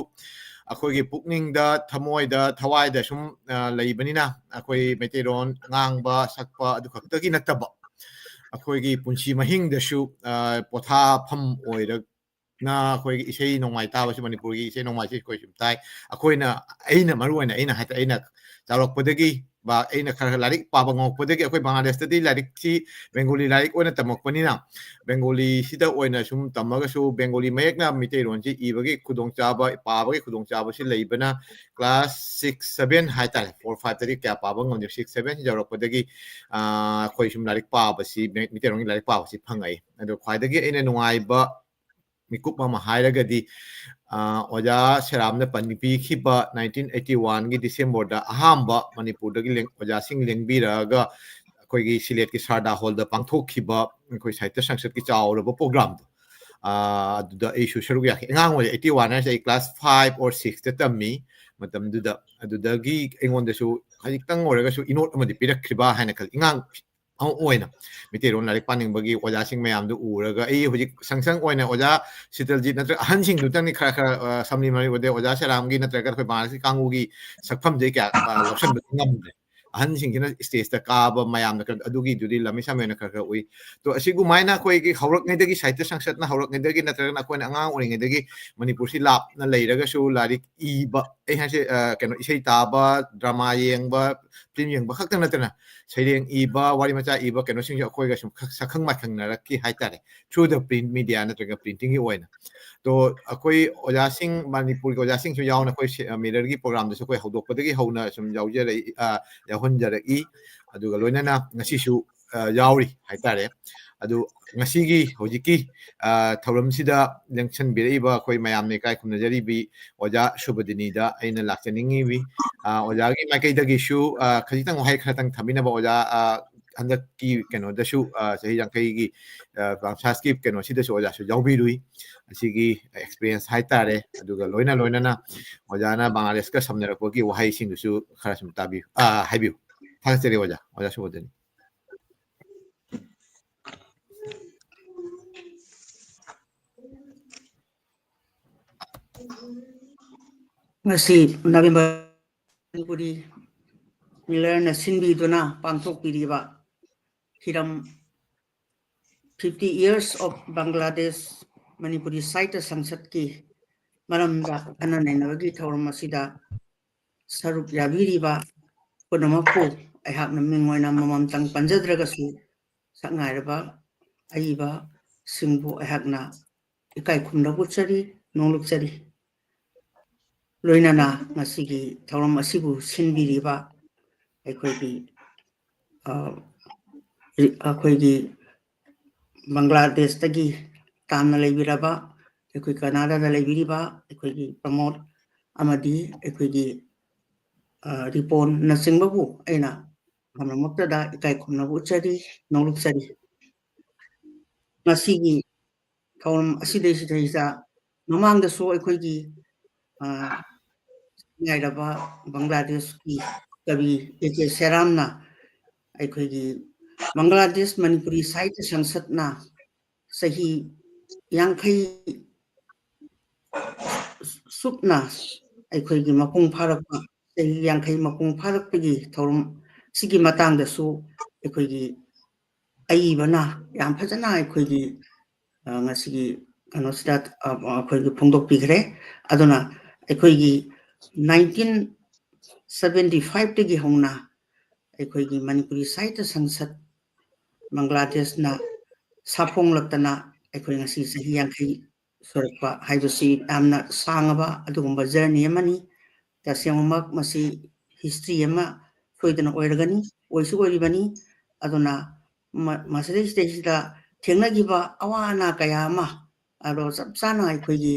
ꯑꯩꯈꯣꯏꯒꯤ ꯄꯨꯛꯅꯤꯡꯗ, ꯊꯃꯣꯏꯗ, ꯊꯋꯥꯏꯗ ꯁꯨꯝ, ꯑ, ꯂꯩꯕꯅꯤꯅ ꯑꯩꯈꯣꯏ ꯃꯩꯇꯩꯂꯣꯟ ꯉꯥꯡꯕ, ꯁꯛꯄ ꯑꯗꯨ ꯈꯛꯇꯒꯤ ꯅꯠꯇꯕ ꯑꯩꯈꯣꯏꯒꯤ ꯄꯨꯟꯁꯤ ꯃꯍꯤꯡꯗꯁꯨ, ꯑ, ꯄꯣꯊꯥꯐꯝ ꯑꯣꯏꯔ-, ꯅ ꯑꯩꯈꯣꯏꯒꯤ ꯏꯁꯩ ꯅꯣꯡꯃꯥꯏ ꯇꯥꯕꯁꯤ, ꯃꯅꯤꯄꯨꯔꯒꯤ ꯏꯁꯩ ꯅꯣꯡꯃꯥꯏꯁꯤ ꯑꯩꯈꯣꯏ ꯁꯨꯝ ꯇꯥꯏ꯫ ꯑꯩꯈꯣꯏꯅ, ꯑꯩꯅ ꯃꯔꯨ ꯑꯣꯏꯅ ꯑꯩꯅ ꯍꯥꯏ-, ꯑꯩꯅ ꯆꯥꯎꯔꯛꯄꯗꯒꯤ ꯕꯥ, ꯑꯩꯅ ꯈꯔ ꯈꯔ ꯂꯥꯏꯔꯤꯛ ꯄꯥꯕ ꯉꯝꯃꯛꯄꯗꯒꯤ, ꯑꯩꯈꯣꯏ ꯕꯪꯒ꯭ꯂꯥꯗꯦꯁꯇꯗꯤ ꯂꯥꯏꯔꯤꯛꯁꯤ ꯕꯦꯡꯒꯣꯂꯤ ꯂꯥꯏꯔꯤꯛ ꯑꯣꯏꯅ ꯇꯝꯃꯛꯄꯅꯤꯅ, ꯕꯦꯡꯒꯣꯂꯤꯁꯤꯗ ꯑꯣꯏꯅ ꯁꯨꯝ ꯇꯝꯃꯒꯁꯨ ꯕꯦꯡꯒꯣꯂꯤ ꯃꯌꯦꯛꯅ ꯃꯤꯇꯩꯔꯣꯟꯁꯤ ꯏꯕꯒꯤ ꯈꯨꯗꯣꯡꯆꯥꯕ, ꯄꯥꯕꯒꯤ ꯈꯨꯗꯣꯡꯆꯥꯕꯁꯤ ꯂꯩꯕꯅ class six, seven ꯍꯥꯏꯇꯥꯔꯦ, four, five ꯇꯗꯤ ꯀꯌꯥ ꯄꯥꯕ ꯉꯝꯗꯦ, six, seven ꯌꯧꯔꯛꯄꯗꯒꯤ, ꯑ, ꯑꯩꯈꯣꯏ ꯁꯨꯝ ꯂꯥꯏꯔꯤꯛ ꯄꯥꯕꯁꯤ, ꯃꯩ-, ꯃꯤꯇꯩꯔꯣꯟꯒꯤ ꯂꯥꯏꯔꯤꯛ ꯄꯥꯕꯁꯤ ꯐꯪꯉꯛꯏ꯫ ꯑꯗꯣ ꯈ꯭ꯋꯥꯏꯗꯒꯤ ꯑꯩꯅ ꯅꯨꯡꯉꯥꯏꯕ ꯃꯤꯀꯨꯞ ꯑꯃ ꯍꯥꯏꯔꯒꯗꯤ, ꯑ, ꯑꯣꯖꯥ ꯁꯦꯔꯥꯝꯅ ꯄꯟꯕꯤꯈꯤꯕ nineteen eighty one ꯒꯤ December ꯗ ꯑꯍꯥꯟꯕ ꯃꯅꯤꯄꯨꯔꯗꯒꯤ ꯂꯦꯡ-, ꯑꯣꯖꯥꯁꯤꯡ ꯂꯦꯡꯕꯤꯔꯛꯑꯒ ꯑꯩꯈꯣꯏꯒꯤ ꯁꯤꯂꯦꯠꯀꯤ ꯁꯥꯔꯗꯥ ꯍꯣꯜꯗ ꯄꯥꯡꯊꯣꯛꯈꯤꯕ ꯑꯩꯈꯣꯏ ꯁꯥꯍꯤꯇ꯭ꯌ ꯁꯪꯁꯠꯀꯤ ꯆꯥꯎꯔꯕ ꯄ꯭ꯔꯣꯒ꯭ꯔꯥꯝꯗꯣ, ꯑ, ꯑꯗꯨꯗ ꯑꯩꯁꯨ ꯁꯔꯨꯛ ꯌꯥꯈꯤ꯫ ꯑꯉꯥꯡ ꯑꯣꯏꯔꯤ, eighty one ꯍꯥꯏꯁꯦ ꯑꯩ class five or six ꯇ ꯇꯝꯃꯤ ꯃꯇꯝꯗꯨꯗ꯫ ꯑꯗꯨꯗꯒꯤ ꯑꯩꯉꯣꯟꯗꯁꯨ ꯈꯖꯤꯛꯇꯪ ꯑꯣꯏꯔꯒꯁꯨ ꯏꯅꯣꯠ ꯑꯃꯗꯤ ꯄꯤꯔꯛꯈꯤꯕ ꯍꯥꯏꯅ ꯈꯜꯂꯤ꯫ ꯑꯉꯥꯡ ꯑꯃ ꯑꯣꯏꯅ ꯃꯩꯇꯩꯂꯣꯟ ꯂꯥꯏꯔꯤꯛ ꯄꯥꯅꯤꯡꯕꯒꯤ ꯑꯣꯖꯥꯁꯤꯡ ꯃꯌꯥꯝꯗꯨ ꯎꯔꯒ, ꯑꯩ ꯍꯧꯖꯤꯛ ꯁꯪꯁꯪ ꯑꯣꯏꯅ ꯑꯣꯖꯥ ꯁꯤꯇꯜꯖꯤꯠ ꯅꯠꯇ꯭ꯔꯒ ꯑꯍꯟꯁꯤꯡꯗꯨꯇꯪꯗꯤ ꯈꯔ ꯈꯔ, ꯑ, ꯁꯝꯂꯤ ꯃꯔꯤ ꯑꯣꯏꯗꯦ, ꯑꯣꯖꯥ ꯁꯦꯔꯥꯝꯒꯤ ꯅꯠꯇ꯭ꯔꯒ ꯑꯩꯈꯣꯏ ꯕꯥꯔꯥꯅꯥꯁꯤ ꯀꯥꯡꯕꯨꯒꯤ ꯁꯛꯐꯝꯁꯦ ꯀꯌꯥ, ꯑ, ꯂꯧꯁꯟꯕ ꯉꯝꯗ꯭ꯔꯦ꯫ ꯑꯍꯟꯁꯤꯡꯁꯤꯅ stage ꯇ ꯀꯥꯕ ꯃꯌꯥꯝꯅ ꯈꯔ, ꯑꯗꯨꯒꯤꯗꯨꯗꯤ ꯂꯝꯃꯤ ꯁꯥꯃꯦꯅ ꯈꯔ ꯈꯔ ꯎꯏ꯫ ꯇꯣ, ꯑꯁꯤꯒꯨꯃꯥꯏꯅ ꯑꯩꯈꯣꯏꯒꯤ ꯍꯧꯔꯛꯉꯩꯗꯒꯤ, ꯁꯥꯍꯤꯇ꯭ꯌ ꯁꯪꯁꯠꯅ ꯍꯧꯔꯛꯉꯩꯗꯒꯤ ꯅꯠꯇ꯭ꯔꯒꯅ ꯑꯩꯈꯣꯏꯅ ꯑꯉꯥꯡ ꯑꯣꯏꯔꯤꯉꯩꯗꯒꯤ ꯃꯅꯤꯄꯨꯔꯁꯤ ꯂꯥꯞꯅ ꯂꯩꯔꯒꯁꯨ ꯂꯥꯏꯔꯤꯛ ꯏꯕ, ꯑꯩ ꯍꯥꯏꯁꯦ, ꯑ, ꯀꯩꯅꯣ, ꯏꯁꯩ ꯇꯥꯕ, drama ꯌꯦꯡꯕ, film ꯌꯦꯡꯕ ꯈꯛꯇ ꯅꯠꯇꯅ ꯁꯩꯔꯦꯡ ꯏꯕ, ꯋꯥꯔꯤ ꯃꯆꯥ ꯏꯕ, ꯀꯩꯅꯣꯁꯤꯡꯁꯦ ꯑꯩꯈꯣꯏꯒ ꯁꯨꯝ ꯈ-, ꯁꯛꯈꯪ ꯃꯥꯏꯈꯪꯅꯔꯛꯈꯤ ꯍꯥꯏꯇꯥꯔꯦ, through the print media ꯅꯠꯇ꯭ꯔꯒ printing ꯒꯤ ꯑꯣꯏꯅ꯫ ꯇꯣ, ꯑꯩꯈꯣꯏ ꯑꯣꯖꯥꯁꯤꯡ, ꯃꯅꯤꯄꯨꯔꯒꯤ ꯑꯣꯖꯥꯁꯤꯡꯁꯨ ꯌꯥꯎꯅ ꯑꯩꯈꯣꯏ ꯁꯦ-, ꯃꯤꯔꯔꯒꯤ program ꯗꯁꯨ ꯑꯩꯈꯣꯏ ꯍꯧꯗꯣꯛꯄꯗꯒꯤ ꯍꯧꯅ ꯁꯨꯝ ꯌꯥꯎꯖꯔꯛꯏ, ꯑ, ꯌꯥꯎꯍꯟꯖꯔꯛꯏ꯫ ꯑꯗꯨꯒ ꯂꯣꯏꯅꯅ ꯉꯁꯤꯁꯨ, ꯑ, ꯌꯥꯎꯔꯤ ꯍꯥꯏꯇꯥꯔꯦ꯫ ꯑꯗꯨ ꯉꯁꯤꯒꯤ ꯍꯧꯖꯤꯛꯀꯤ, ꯑ, ꯊꯧꯔꯝꯁꯤꯗ ꯂꯦꯡꯁꯟꯕꯤꯔꯛꯏꯕ ꯑꯩꯈꯣꯏ ꯃꯌꯥꯝꯅ ꯏꯀꯥꯏ ꯈꯨꯝꯅꯖꯔꯤꯕꯤ ꯑꯣꯖꯥ ꯁꯨꯕꯗꯤꯅꯤꯗ ꯑꯩꯅ ꯂꯥꯛꯆꯅꯤꯡꯉꯤꯕꯤ꯫ ꯑ, ꯑꯣꯖꯥꯒꯤ ꯃꯥꯏꯀꯩꯗꯒꯤꯁꯨ, ꯑ, ꯈꯖꯤꯛꯇꯪ ꯋꯥꯍꯩ ꯈꯔꯇꯪ ꯊꯝꯕꯤꯅꯕ ꯑꯣꯖꯥ, ꯑ, ꯍꯟꯗꯛꯀꯤ ꯀꯩꯅꯣꯗꯁꯨ, ꯑ, ꯆꯍꯤ ꯌꯥꯡꯈꯩꯒꯤ, ꯑ, ꯕꯥꯡꯁꯥꯁꯀꯤ ꯀꯩꯅꯣꯁꯤꯗꯁꯨ ꯑꯣꯖꯥꯁꯨ ꯌꯥꯎꯕꯤꯔꯨꯏ꯫ ꯑꯁꯤꯒꯤ experience ꯍꯥꯏꯇꯥꯔꯦ꯫ ꯑꯗꯨꯒ ꯂꯣꯏꯅ ꯂꯣꯏꯅꯅ ꯑꯣꯖꯥꯅ ꯕꯪꯒ꯭ꯂꯥꯗꯦꯁꯀ ꯁꯝꯅꯔꯛꯄꯒꯤ ꯋꯥꯍꯩꯁꯤꯡꯗꯨꯁꯨ ꯈꯔ ꯁꯨꯝ ꯇꯥꯕꯤꯌꯨ, ꯑ, ꯍꯥꯏꯕꯤꯌꯨ꯫ ꯊꯥꯒꯠꯆꯔꯤ ꯑꯣꯖꯥ, ꯑꯣꯖꯥ ꯁꯨꯕꯗꯤꯅꯤ꯫ ꯉꯁꯤ ꯅꯕꯦꯝꯕꯔ ꯃꯅꯤꯄꯨꯔꯤ ꯃꯤꯔꯔꯅ ꯁꯤꯟꯕꯤꯗꯨꯅ ꯄꯥꯡꯊꯣꯛꯄꯤꯔꯤꯕ ꯍꯤꯔꯝ fifty years of Bangladesh Manipuri ꯁꯥꯍꯤꯇ꯭ꯌ ꯁꯪꯁꯠꯀꯤ ꯃꯔꯝꯗ ꯈꯟꯅ ꯅꯩꯅꯕꯒꯤ ꯊꯧꯔꯝ ꯑꯁꯤꯗ ꯁꯔꯨꯛ ꯌꯥꯕꯤꯔꯤꯕ ꯄꯨꯝꯅꯃꯛꯄꯨ ꯑꯩꯍꯥꯛꯅ ꯃꯤꯡ ꯑꯣꯏꯅ ꯃꯃꯝꯇꯪ ꯄꯟꯖꯗ꯭ꯔꯒꯁꯨ ꯁꯛꯅꯥꯏꯔꯕ ꯑꯏꯕꯁꯤꯡꯕꯨ ꯑꯩꯍꯥꯛꯅ ꯏꯀꯥꯏ ꯈꯨꯝꯅꯕ ꯎꯠꯆꯔꯤ, ꯅꯣꯡꯂꯨꯛꯆꯔꯤ꯫ ꯂꯣꯏꯅꯅ ꯉꯁꯤꯒꯤ ꯊꯧꯔꯝ ꯑꯁꯤꯕꯨ ꯁꯤꯟꯕꯤꯔꯤꯕ ꯑꯩꯈꯣꯏꯒꯤ, ꯑ, ꯑꯩꯈꯣꯏꯒꯤ ꯕꯪꯒ꯭ꯂꯥꯗꯦꯁꯇꯒꯤ ꯇꯥꯝꯅ ꯂꯩꯕꯤꯔꯕ, ꯑꯩꯈꯣꯏ ꯀꯅꯥꯗꯥꯗ ꯂꯩꯕꯤꯔꯤꯕ ꯑꯩꯈꯣꯏꯒꯤ ꯄ꯭ꯔꯃꯣꯗ ꯑꯃꯗꯤ ꯑꯩꯈꯣꯏꯒꯤ, ꯑ, ꯔꯤꯄꯣꯟꯅꯆꯤꯡꯕꯕꯨ ꯑꯩꯅ ꯃꯐꯝꯃꯛꯇꯗ ꯏꯀꯥꯏ ꯈꯨꯝꯅꯕ ꯎꯠꯆꯔꯤ, ꯅꯣꯡꯂꯨꯛꯆꯔꯤ꯫ ꯉꯁꯤꯒꯤ ꯊꯧꯔꯝ ꯑꯁꯤꯗꯩꯁꯤꯗꯩꯗ ꯃꯃꯥꯡꯗꯁꯨ ꯑꯩꯈꯣꯏꯒꯤ, ꯑ, ꯉꯥꯏꯔꯕ ꯕꯪꯒ꯭ꯂꯥꯗꯦꯁꯀꯤ ꯀꯕꯤ ꯑꯦ ꯀꯦ ꯁꯦꯔꯥꯝꯅ ꯑꯩꯈꯣꯏꯒꯤ ꯕꯪꯒ꯭ꯂꯥꯗꯦꯁ ꯃꯅꯤꯄꯨꯔꯤ ꯁꯥꯍꯤꯇ꯭ꯌ ꯁꯪꯁꯠꯅ ꯆꯍꯤ ꯌꯥꯡꯈꯩ ꯁꯨꯞꯅ ꯑꯩꯈꯣꯏꯒꯤ ꯃꯄꯨꯡ ꯐꯥꯔꯛꯄ, ꯆꯍꯤ ꯌꯥꯡꯈꯩ ꯃꯄꯨꯡ ꯐꯥꯔꯛꯄꯒꯤ ꯊꯧꯔꯝ ꯁꯤꯒꯤ ꯃꯇꯥꯡꯗꯁꯨ ꯑꯩꯈꯣꯏꯒꯤ ꯑꯏꯕꯅ ꯌꯥꯝ ꯐꯖꯅ ꯑꯩꯈꯣꯏꯒꯤ, ꯑ, ꯉꯁꯤꯒꯤ ꯀꯩꯅꯣꯁꯤꯗ, ꯑ, ꯑꯩꯈꯣꯏꯒꯤ ꯐꯣꯡꯗꯣꯛꯄꯤꯈ꯭ꯔꯦ꯫ ꯑꯗꯨꯅ ꯑꯩꯈꯣꯏꯒꯤ nineteen seventy five ꯇꯒꯤ ꯍꯧꯅ ꯑꯩꯈꯣꯏꯒꯤ ꯃꯅꯤꯄꯨꯔꯤ ꯁꯥꯍꯤꯇ꯭ꯌ ꯁꯪꯁꯠ ꯕꯪꯒ꯭ꯂꯥꯗꯦꯁꯅ ꯁꯥꯐꯣꯡꯂꯛꯇꯅ ꯑꯩꯈꯣꯏ ꯉꯁꯤ ꯆꯍꯤ ꯌꯥꯡꯈꯩ ꯁꯨꯔꯛꯄ ꯍꯥꯏꯕꯁꯤ ꯌꯥꯝꯅ ꯁꯥꯡꯉꯕ ꯑꯗꯨꯒꯨꯝꯕ journey ꯑꯃꯅꯤ꯫ ꯇꯁꯦꯡꯕꯃꯛ ꯃꯁꯤ history ꯑꯃ ꯁꯣꯏꯗꯅ ꯑꯣꯏꯔꯒꯅꯤ, ꯑꯣꯏꯁꯨ ꯑꯣꯏꯔꯤꯕꯅꯤ꯫ ꯑꯗꯨꯅ ꯃ-, ꯃꯁꯤꯗꯩꯁꯤꯗꯩꯁꯤꯗ ꯊꯦꯡꯅꯈꯤꯕ ꯑꯋꯥ ꯑꯅꯥ ꯀꯌꯥ ꯑꯃ, ꯑꯗꯣ ꯆꯞ ꯆꯥꯅ ꯑꯩꯈꯣꯏꯒꯤ,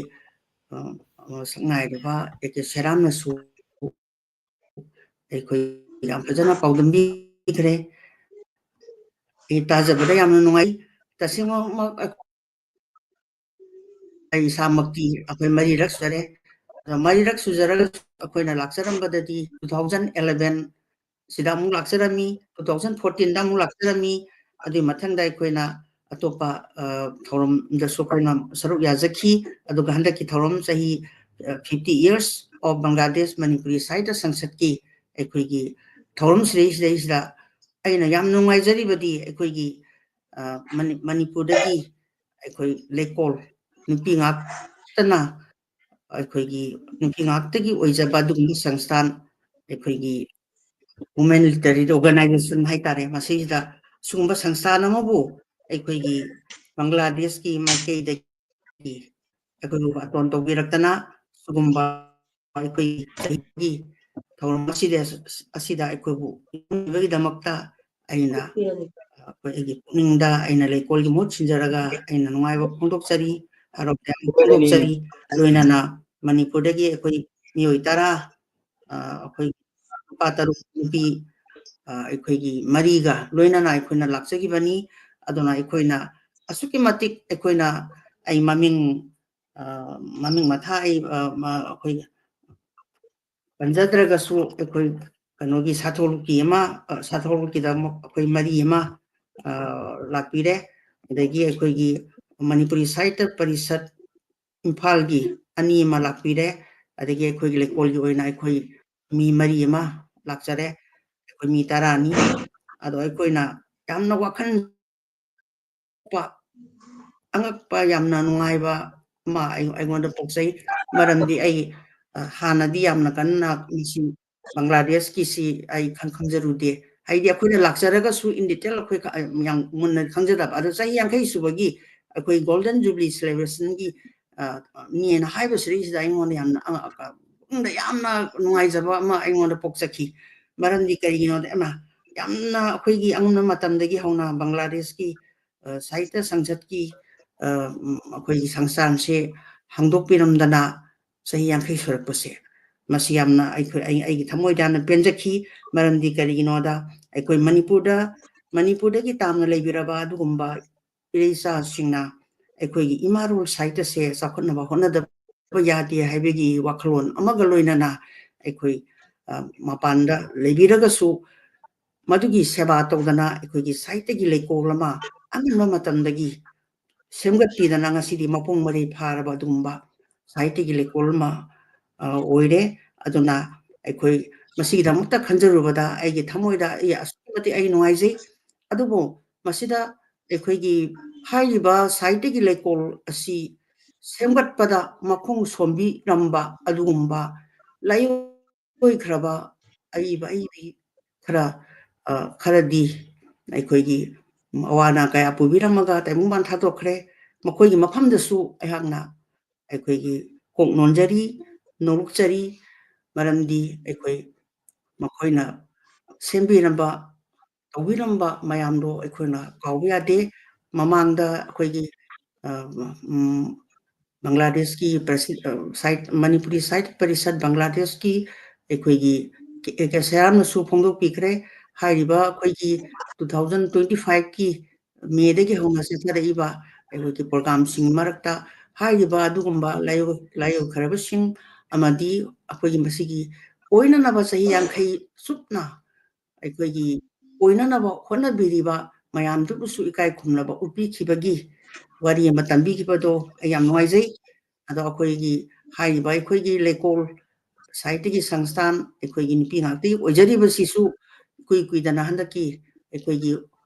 ꯑ, ꯑ, ꯁꯛꯅꯥꯏꯔꯕ ꯑꯦ ꯀꯦ ꯁꯦꯔꯥꯝꯅꯁꯨ ꯑꯩꯈꯣꯏ ꯌꯥꯝ ꯐꯖꯅ ꯄꯥꯎꯗꯝꯕꯤꯈ꯭ꯔꯦ꯫ ꯑꯩ ꯇꯥꯖꯕꯗ ꯌꯥꯝꯅ ꯅꯨꯡꯉꯥꯏ꯫ ꯇꯁꯦꯡꯃꯛ ꯑꯩ ꯏꯁꯥꯃꯛꯇꯤ ꯑꯩꯈꯣꯏ ꯃꯔꯤꯔꯛ ꯁꯨꯖꯔꯦ꯫ ꯑꯗꯣ ꯃꯔꯤꯔꯛ ꯁꯨꯖꯔꯒꯁꯨ ꯑꯩꯈꯣꯏꯅ ꯂꯥꯛꯆꯔꯝꯕꯗꯗꯤ two thousand eleven ꯁꯤꯗ ꯑꯃꯨꯛ ꯂꯥꯛꯆꯔꯝꯃꯤ, two thousand fourteen ꯗ ꯑꯃꯨꯛ ꯂꯥꯛꯆꯔꯝꯃꯤ꯫ ꯑꯗꯨꯒꯤ ꯃꯊꯪꯗ ꯑꯩꯈꯣꯏꯅ ꯑꯇꯣꯞꯄ, ꯑ, ꯊꯧꯔꯝꯗꯁꯨ ꯑꯩꯈꯣꯏꯅ ꯁꯔꯨꯛ ꯌꯥꯖꯈꯤ꯫ ꯑꯗꯨꯒ ꯍꯟꯗꯛꯀꯤ ꯊꯧꯔꯝ ꯆꯍꯤ, ꯑ, fifty years of Bangladesh Manipuri Sahitya ꯁꯪꯁꯠꯀꯤ ꯑꯩꯈꯣꯏꯒꯤ ꯊꯧꯔꯝ ꯁꯤꯗꯩꯁꯤꯗꯩꯁꯤꯗ ꯑꯩꯅ ꯌꯥꯝ ꯅꯨꯡꯉꯥꯏꯖꯔꯤꯕꯗꯤ ꯑꯩꯈꯣꯏꯒꯤ, ꯑ, ꯃꯅꯤ-, ꯃꯅꯤꯄꯨꯔꯗꯒꯤ ꯑꯩꯈꯣꯏ ꯂꯩꯀꯣꯜ ꯅꯨꯄꯤ ꯉꯥꯛꯇꯅ ꯑꯩꯈꯣꯏꯒꯤ ꯅꯨꯄꯤ ꯉꯥꯛꯇꯒꯤ ꯑꯣꯏꯖꯕ ꯑꯗꯨꯒꯨꯝꯕ ꯁꯪꯁꯊꯥꯟ, ꯑꯩꯈꯣꯏꯒꯤ women literary organization ꯍꯥꯏꯇꯥꯔꯦ, ꯃꯁꯤꯁꯤꯗ ꯁꯤꯒꯨꯝꯕ ꯁꯪꯁꯊꯥꯟ ꯑꯃꯕꯨ ꯑꯩꯈꯣꯏꯒꯤ ꯕꯪꯒ꯭ꯂꯥꯗꯦꯁꯀꯤ ꯃꯥꯏꯀꯩꯗꯒꯤ ꯑꯩꯈꯣꯏꯕꯨ ꯕꯥꯇꯣꯟ ꯇꯧꯕꯤꯔꯛꯇꯅ ꯁꯤꯒꯨꯝꯕ ꯑꯩꯈꯣꯏꯒꯤ ꯆꯍꯤꯒꯤ ꯊꯧꯔꯝ ꯑꯁꯤꯗ, ꯑꯁꯤꯗ ꯑꯩꯈꯣꯏꯕꯨ ꯄꯨꯟꯕꯤꯕꯒꯤꯗꯃꯛꯇ ꯑꯩꯅ, ꯑꯩꯈꯣꯏ, ꯑꯩꯒꯤ ꯄꯨꯛꯅꯤꯡꯗ ꯑꯩꯅ ꯂꯩꯀꯣꯜꯒꯤ ꯃꯍꯨꯠ ꯁꯤꯟꯖꯔꯒ ꯑꯩꯅ ꯅꯨꯡꯉꯥꯏꯕ ꯐꯣꯡꯗꯣꯛꯆꯔꯤ, ꯍꯔꯥꯎ ꯇꯌꯥꯝꯕ ꯐꯣꯡꯗꯣꯛꯆꯔꯤ꯫ ꯂꯣꯏꯅꯅ ꯃꯅꯤꯄꯨꯔꯗꯒꯤ ꯑꯩꯈꯣꯏ ꯃꯤꯑꯣꯏ ꯇꯔꯥ, ꯑ, ꯑꯩꯈꯣꯏ ꯅꯨꯄꯥ ꯇꯔꯨꯛ, ꯅꯨꯄꯤ, ꯑ, ꯑꯩꯈꯣꯏꯒꯤ ꯃꯔꯤꯒ ꯂꯣꯏꯅꯅ ꯑꯩꯈꯣꯏꯅ ꯂꯥꯛꯆꯈꯤꯕꯅꯤ꯫ ꯑꯗꯨꯅ ꯑꯩꯈꯣꯏꯅ ꯑꯁꯨꯛꯀꯤ ꯃꯇꯤꯛ ꯑꯩꯈꯣꯏꯅ, ꯑꯩ ꯃꯃꯤꯡ, ꯑ, ꯃꯃꯤꯡ ꯃꯊꯥ ꯑꯩ, ꯑ, ꯃ-, ꯑꯩꯈꯣꯏ ꯄꯟꯖꯗ꯭ꯔꯒꯁꯨ ꯑꯩꯈꯣꯏ ꯀꯩꯅꯣꯒꯤ ꯁꯥꯊꯣꯛꯂꯨꯞꯀꯤ ꯑꯃ, ꯑ, ꯁꯥꯊꯣꯛꯂꯨꯞꯀꯤꯗꯃꯛ ꯑꯩꯈꯣꯏ ꯃꯔꯤ ꯑꯃ, ꯑ, ꯂꯥꯛꯄꯤꯔꯦ꯫ ꯑꯗꯒꯤ ꯑꯩꯈꯣꯏꯒꯤ ꯃꯅꯤꯄꯨꯔꯤ ꯁꯥꯍꯤꯇ꯭ꯌ ꯄꯔꯤꯁꯠ ꯏꯝꯐꯥꯜꯒꯤ ꯑꯅꯤ ꯑꯃ ꯂꯥꯛꯄꯤꯔꯦ꯫ ꯑꯗꯒꯤ ꯑꯩꯈꯣꯏꯒꯤ ꯂꯩꯀꯣꯜꯒꯤ ꯑꯣꯏꯅ ꯑꯩꯈꯣꯏ ꯃꯤ ꯃꯔꯤ ꯑꯃ ꯂꯥꯛꯆꯔꯦ꯫ ꯑꯩꯈꯣꯏ ꯃꯤ ꯇꯔꯥꯅꯤ꯫ ꯑꯗꯣ ꯑꯩꯈꯣꯏꯅ ꯌꯥꯝꯅ ꯋꯥꯈꯜ ꯄ-, ꯑꯉꯛꯄ, ꯌꯥꯝꯅ ꯅꯨꯡꯉꯥꯏꯕ ꯑꯃ ꯑꯩ-, ꯑꯩꯉꯣꯟꯗ ꯄꯣꯛꯆꯩ꯫ ꯃꯔꯝꯗꯤ ꯑꯩ, ꯑ, ꯍꯥꯟꯅꯗꯤ ꯌꯥꯝꯅ ꯀꯟꯅ ꯃꯁꯤ ꯕꯪꯒ꯭ꯂꯥꯗꯦꯁꯀꯤꯁꯤ ꯑꯩ ꯈꯪ-, ꯈꯪꯖꯔꯨꯗꯦ꯫ ꯍꯥꯏꯗꯤ ꯑꯩꯈꯣꯏꯅ ꯂꯥꯛꯆꯔꯒꯁꯨ in detail ꯑꯩꯈꯣꯏ ꯈ-, ꯌꯥꯝ ꯃꯨꯟꯅ ꯈꯪꯖꯗꯕ꯫ ꯑꯗꯣ ꯆꯍꯤ ꯌꯥꯡꯈꯩ ꯁꯨꯕꯒꯤ ꯑꯩꯈꯣꯏ Golden Jubilee celebration ꯒꯤ, ꯑ, ꯅꯦꯅ ꯍꯥꯏꯕꯁꯤꯗꯩꯁꯤꯗ ꯑꯩꯉꯣꯟꯗ ꯌꯥꯝꯅ ꯑꯉꯛ-, ꯄꯨꯛꯅꯤꯡꯗ ꯌꯥꯝꯅ ꯅꯨꯡꯉꯥꯏꯖꯕ ꯑꯃ ꯑꯩꯉꯣꯟꯗ ꯄꯣꯛꯆꯈꯤ꯫ ꯃꯔꯝꯗꯤ ꯀꯔꯤꯒꯤꯅꯣꯗ, ꯏꯃꯥ, ꯌꯥꯝꯅ ꯑꯩꯈꯣꯏꯒꯤ ꯑꯉꯟꯕ ꯃꯇꯝꯗꯒꯤ ꯍꯧꯅ ꯕꯪꯒ꯭ꯂꯥꯗꯦꯁꯀꯤ, ꯑ, ꯁꯥꯍꯤꯇ꯭ꯌ ꯁꯪꯁꯠꯀꯤ, ꯑ, ꯎꯝ, ꯑꯩꯈꯣꯏꯒꯤ ꯁꯪꯁꯊꯥꯟꯁꯦ ꯍꯥꯡꯗꯣꯛꯄꯤꯔꯝꯗꯅ ꯆꯍꯤ ꯌꯥꯡꯈꯩ ꯁꯨꯔꯛꯄꯁꯦ, ꯃꯁꯤ ꯌꯥꯝꯅ ꯑꯩꯈꯣꯏ, ꯑꯩ, ꯑꯩꯒꯤ ꯊꯃꯣꯏꯗ ꯌꯥꯝꯅ ꯄꯦꯟꯖꯈꯤ꯫ ꯃꯔꯝꯗꯤ ꯀꯔꯤꯒꯤꯅꯣꯗ, ꯑꯩꯈꯣꯏ ꯃꯅꯤꯄꯨꯔꯗ, ꯃꯅꯤꯄꯨꯔꯗꯒꯤ ꯇꯥꯝꯅ ꯂꯩꯕꯤꯔꯕ ꯑꯗꯨꯒꯨꯝꯕ ꯏꯔꯩꯆꯥꯁꯤꯡꯅ ꯑꯩꯈꯣꯏꯒꯤ ꯏꯃꯥ ꯂꯣꯜ ꯁꯥꯍꯤꯇ꯭ꯌꯁꯦ ꯆꯥꯎꯈꯠꯅꯕ ꯍꯣꯠꯅꯗꯕ ꯌꯥꯗꯦ ꯍꯥꯏꯕꯒꯤ ꯋꯥꯈꯜꯂꯣꯟ ꯑꯃꯒ ꯂꯣꯏꯅꯅ ꯑꯩꯈꯣꯏ, ꯑ, ꯃꯄꯥꯟꯗ ꯂꯩꯕꯤꯔꯒꯁꯨ ꯃꯗꯨꯒꯤ ꯁꯦꯕꯥ ꯇꯧꯗꯅ ꯑꯩꯈꯣꯏꯒꯤ ꯁꯥꯍꯤꯇ꯭ꯌꯒꯤ ꯂꯩꯀꯣꯜ ꯑꯃ ꯑꯉꯟꯕ ꯃꯇꯝꯗꯒꯤ ꯁꯦꯝꯒꯠꯄꯤꯗꯅ ꯉꯁꯤꯗꯤ ꯃꯄꯨꯡ ꯃꯔꯩ ꯐꯥꯔꯕ ꯑꯗꯨꯒꯨꯝꯕ ꯁꯥꯍꯤꯇ꯭ꯌꯒꯤ ꯂꯩꯀꯣꯜ ꯑꯃ, ꯑ, ꯑꯣꯏꯔꯦ꯫ ꯑꯗꯨꯅ ꯑꯩꯈꯣꯏ ꯃꯁꯤꯒꯤꯗꯃꯛꯇ ꯈꯟꯖꯔꯨꯕꯗ ꯑꯩꯒꯤ ꯊꯃꯣꯏꯗ ꯑꯩ ꯑꯁꯨꯛꯀꯤ ꯃꯇꯤꯛ ꯑꯩ ꯅꯨꯡꯉꯥꯏꯖꯩ꯫ ꯑꯗꯨꯕꯨ ꯃꯁꯤꯗ ꯑꯩꯈꯣꯏꯒꯤ ꯍꯥꯏꯔꯤꯕ ꯁꯥꯍꯤꯇ꯭ꯌꯒꯤ ꯂꯩꯀꯣꯜ ꯑꯁꯤ ꯁꯦꯝꯒꯠꯄꯗ ꯃꯈꯣꯡ ꯁꯣꯝꯕꯤꯔꯝꯕ ꯑꯗꯨꯒꯨꯝꯕ ꯂꯥꯏꯑꯣꯏꯈ꯭ꯔꯕ ꯑꯏꯕ ꯑꯏꯕꯤ ꯈꯔ, ꯑ, ꯈꯔꯗꯤ ꯑꯩꯈꯣꯏꯒꯤ ꯑꯋꯥ ꯑꯅꯥ ꯀꯌꯥ ꯄꯨꯕꯤꯔꯝꯃꯒ ꯇꯥꯏꯕꯪꯄꯥꯟ ꯊꯥꯗꯣꯛꯈ꯭ꯔꯦ꯫ ꯃꯈꯣꯏꯒꯤ ꯃꯐꯝꯗꯁꯨ ꯑꯩꯍꯥꯛꯅ ꯑꯩꯈꯣꯏꯒꯤ ꯀꯣꯛ ꯅꯣꯟꯖꯔꯤ, ꯅꯣꯂꯨꯛꯆꯔꯤ꯫ ꯃꯔꯝꯗꯤ ꯑꯩꯈꯣꯏ ꯃꯈꯣꯏꯅ ꯁꯦꯝꯕꯤꯔꯝꯕ, ꯇꯧꯕꯤꯔꯝꯕ ꯃꯌꯥꯝꯗꯣ ꯑꯩꯈꯣꯏꯅ ꯀꯥꯎꯕ ꯌꯥꯗꯦ꯫ ꯃꯃꯥꯡꯗ ꯑꯩꯈꯣꯏꯒꯤ, ꯑ, ꯎꯝ, ꯕꯪꯒ꯭ꯂꯥꯗꯦꯁꯀꯤ ꯄ꯭ꯔꯁꯤ-, ꯑ, ꯁꯥꯍꯤꯠ-, ꯃꯅꯤꯄꯨꯔꯤ ꯁꯥꯍꯤꯠꯌ ꯄꯔꯤꯁꯠ ꯕꯪꯒ꯭ꯂꯥꯗꯦꯁꯀꯤ ꯑꯩꯈꯣꯏꯒꯤ ꯀꯦ-, ꯀꯦ ꯁꯌꯥꯝꯅꯁꯨ ꯐꯣꯡꯗꯣꯛꯄꯤꯈ꯭ꯔꯦ꯫ ꯍꯥꯏꯔꯤꯕ ꯑꯩꯈꯣꯏꯒꯤ two thousand twenty five ꯀꯤ ꯃꯦꯗꯒꯤ ꯍꯧꯅ ꯆꯠꯊꯔꯛꯏꯕ ꯑꯩꯈꯣꯏꯒꯤ ꯄ꯭ꯔꯣꯒ꯭ꯔꯥꯝꯁꯤꯡꯒꯤ ꯃꯔꯛꯇ ꯍꯥꯏꯔꯤꯕ ꯑꯗꯨꯒꯨꯝꯕ ꯂꯥꯏꯑꯣꯏ-, ꯂꯥꯏꯑꯣꯏꯈ꯭ꯔꯕꯁꯤꯡ ꯑꯃꯗꯤ ꯑꯩꯈꯣꯏꯒꯤ ꯃꯁꯤꯒꯤ ꯑꯣꯏꯅꯅꯕ ꯆꯍꯤ ꯌꯥꯡꯈꯩ ꯆꯨꯞꯅ ꯑꯩꯈꯣꯏꯒꯤ ꯑꯣꯏꯅꯅꯕ ꯍꯣꯠꯅꯕꯤꯔꯤꯕ ꯃꯌꯥꯝꯗꯨꯕꯨꯁꯨ ꯏꯀꯥꯏ ꯈꯨꯝꯅꯕ ꯎꯠꯄꯤꯈꯤꯕꯒꯤ ꯋꯥꯔꯤ ꯑꯃ ꯇꯝꯕꯤꯈꯤꯕꯗꯣ ꯑꯩ ꯌꯥꯝ ꯅꯨꯡꯉꯥꯏꯖꯩ꯫ ꯑꯗꯣ ꯑꯩꯈꯣꯏꯒꯤ ꯍꯥꯏꯔꯤꯕ ꯑꯩꯈꯣꯏꯒꯤ ꯂꯩꯀꯣꯜ ꯁꯥꯍꯤꯇ꯭ꯌꯒꯤ ꯁꯪꯁꯊꯥꯟ ꯑꯩꯈꯣꯏꯒꯤ ꯅꯨꯄꯤ ꯉꯥꯛꯇꯒꯤ ꯑꯣꯏꯖꯔꯤꯕꯁꯤꯁꯨ ꯏꯀꯨꯏ ꯀꯨꯏꯗꯅ ꯍꯟꯗꯛꯀꯤ ꯑꯩꯈꯣꯏꯒꯤ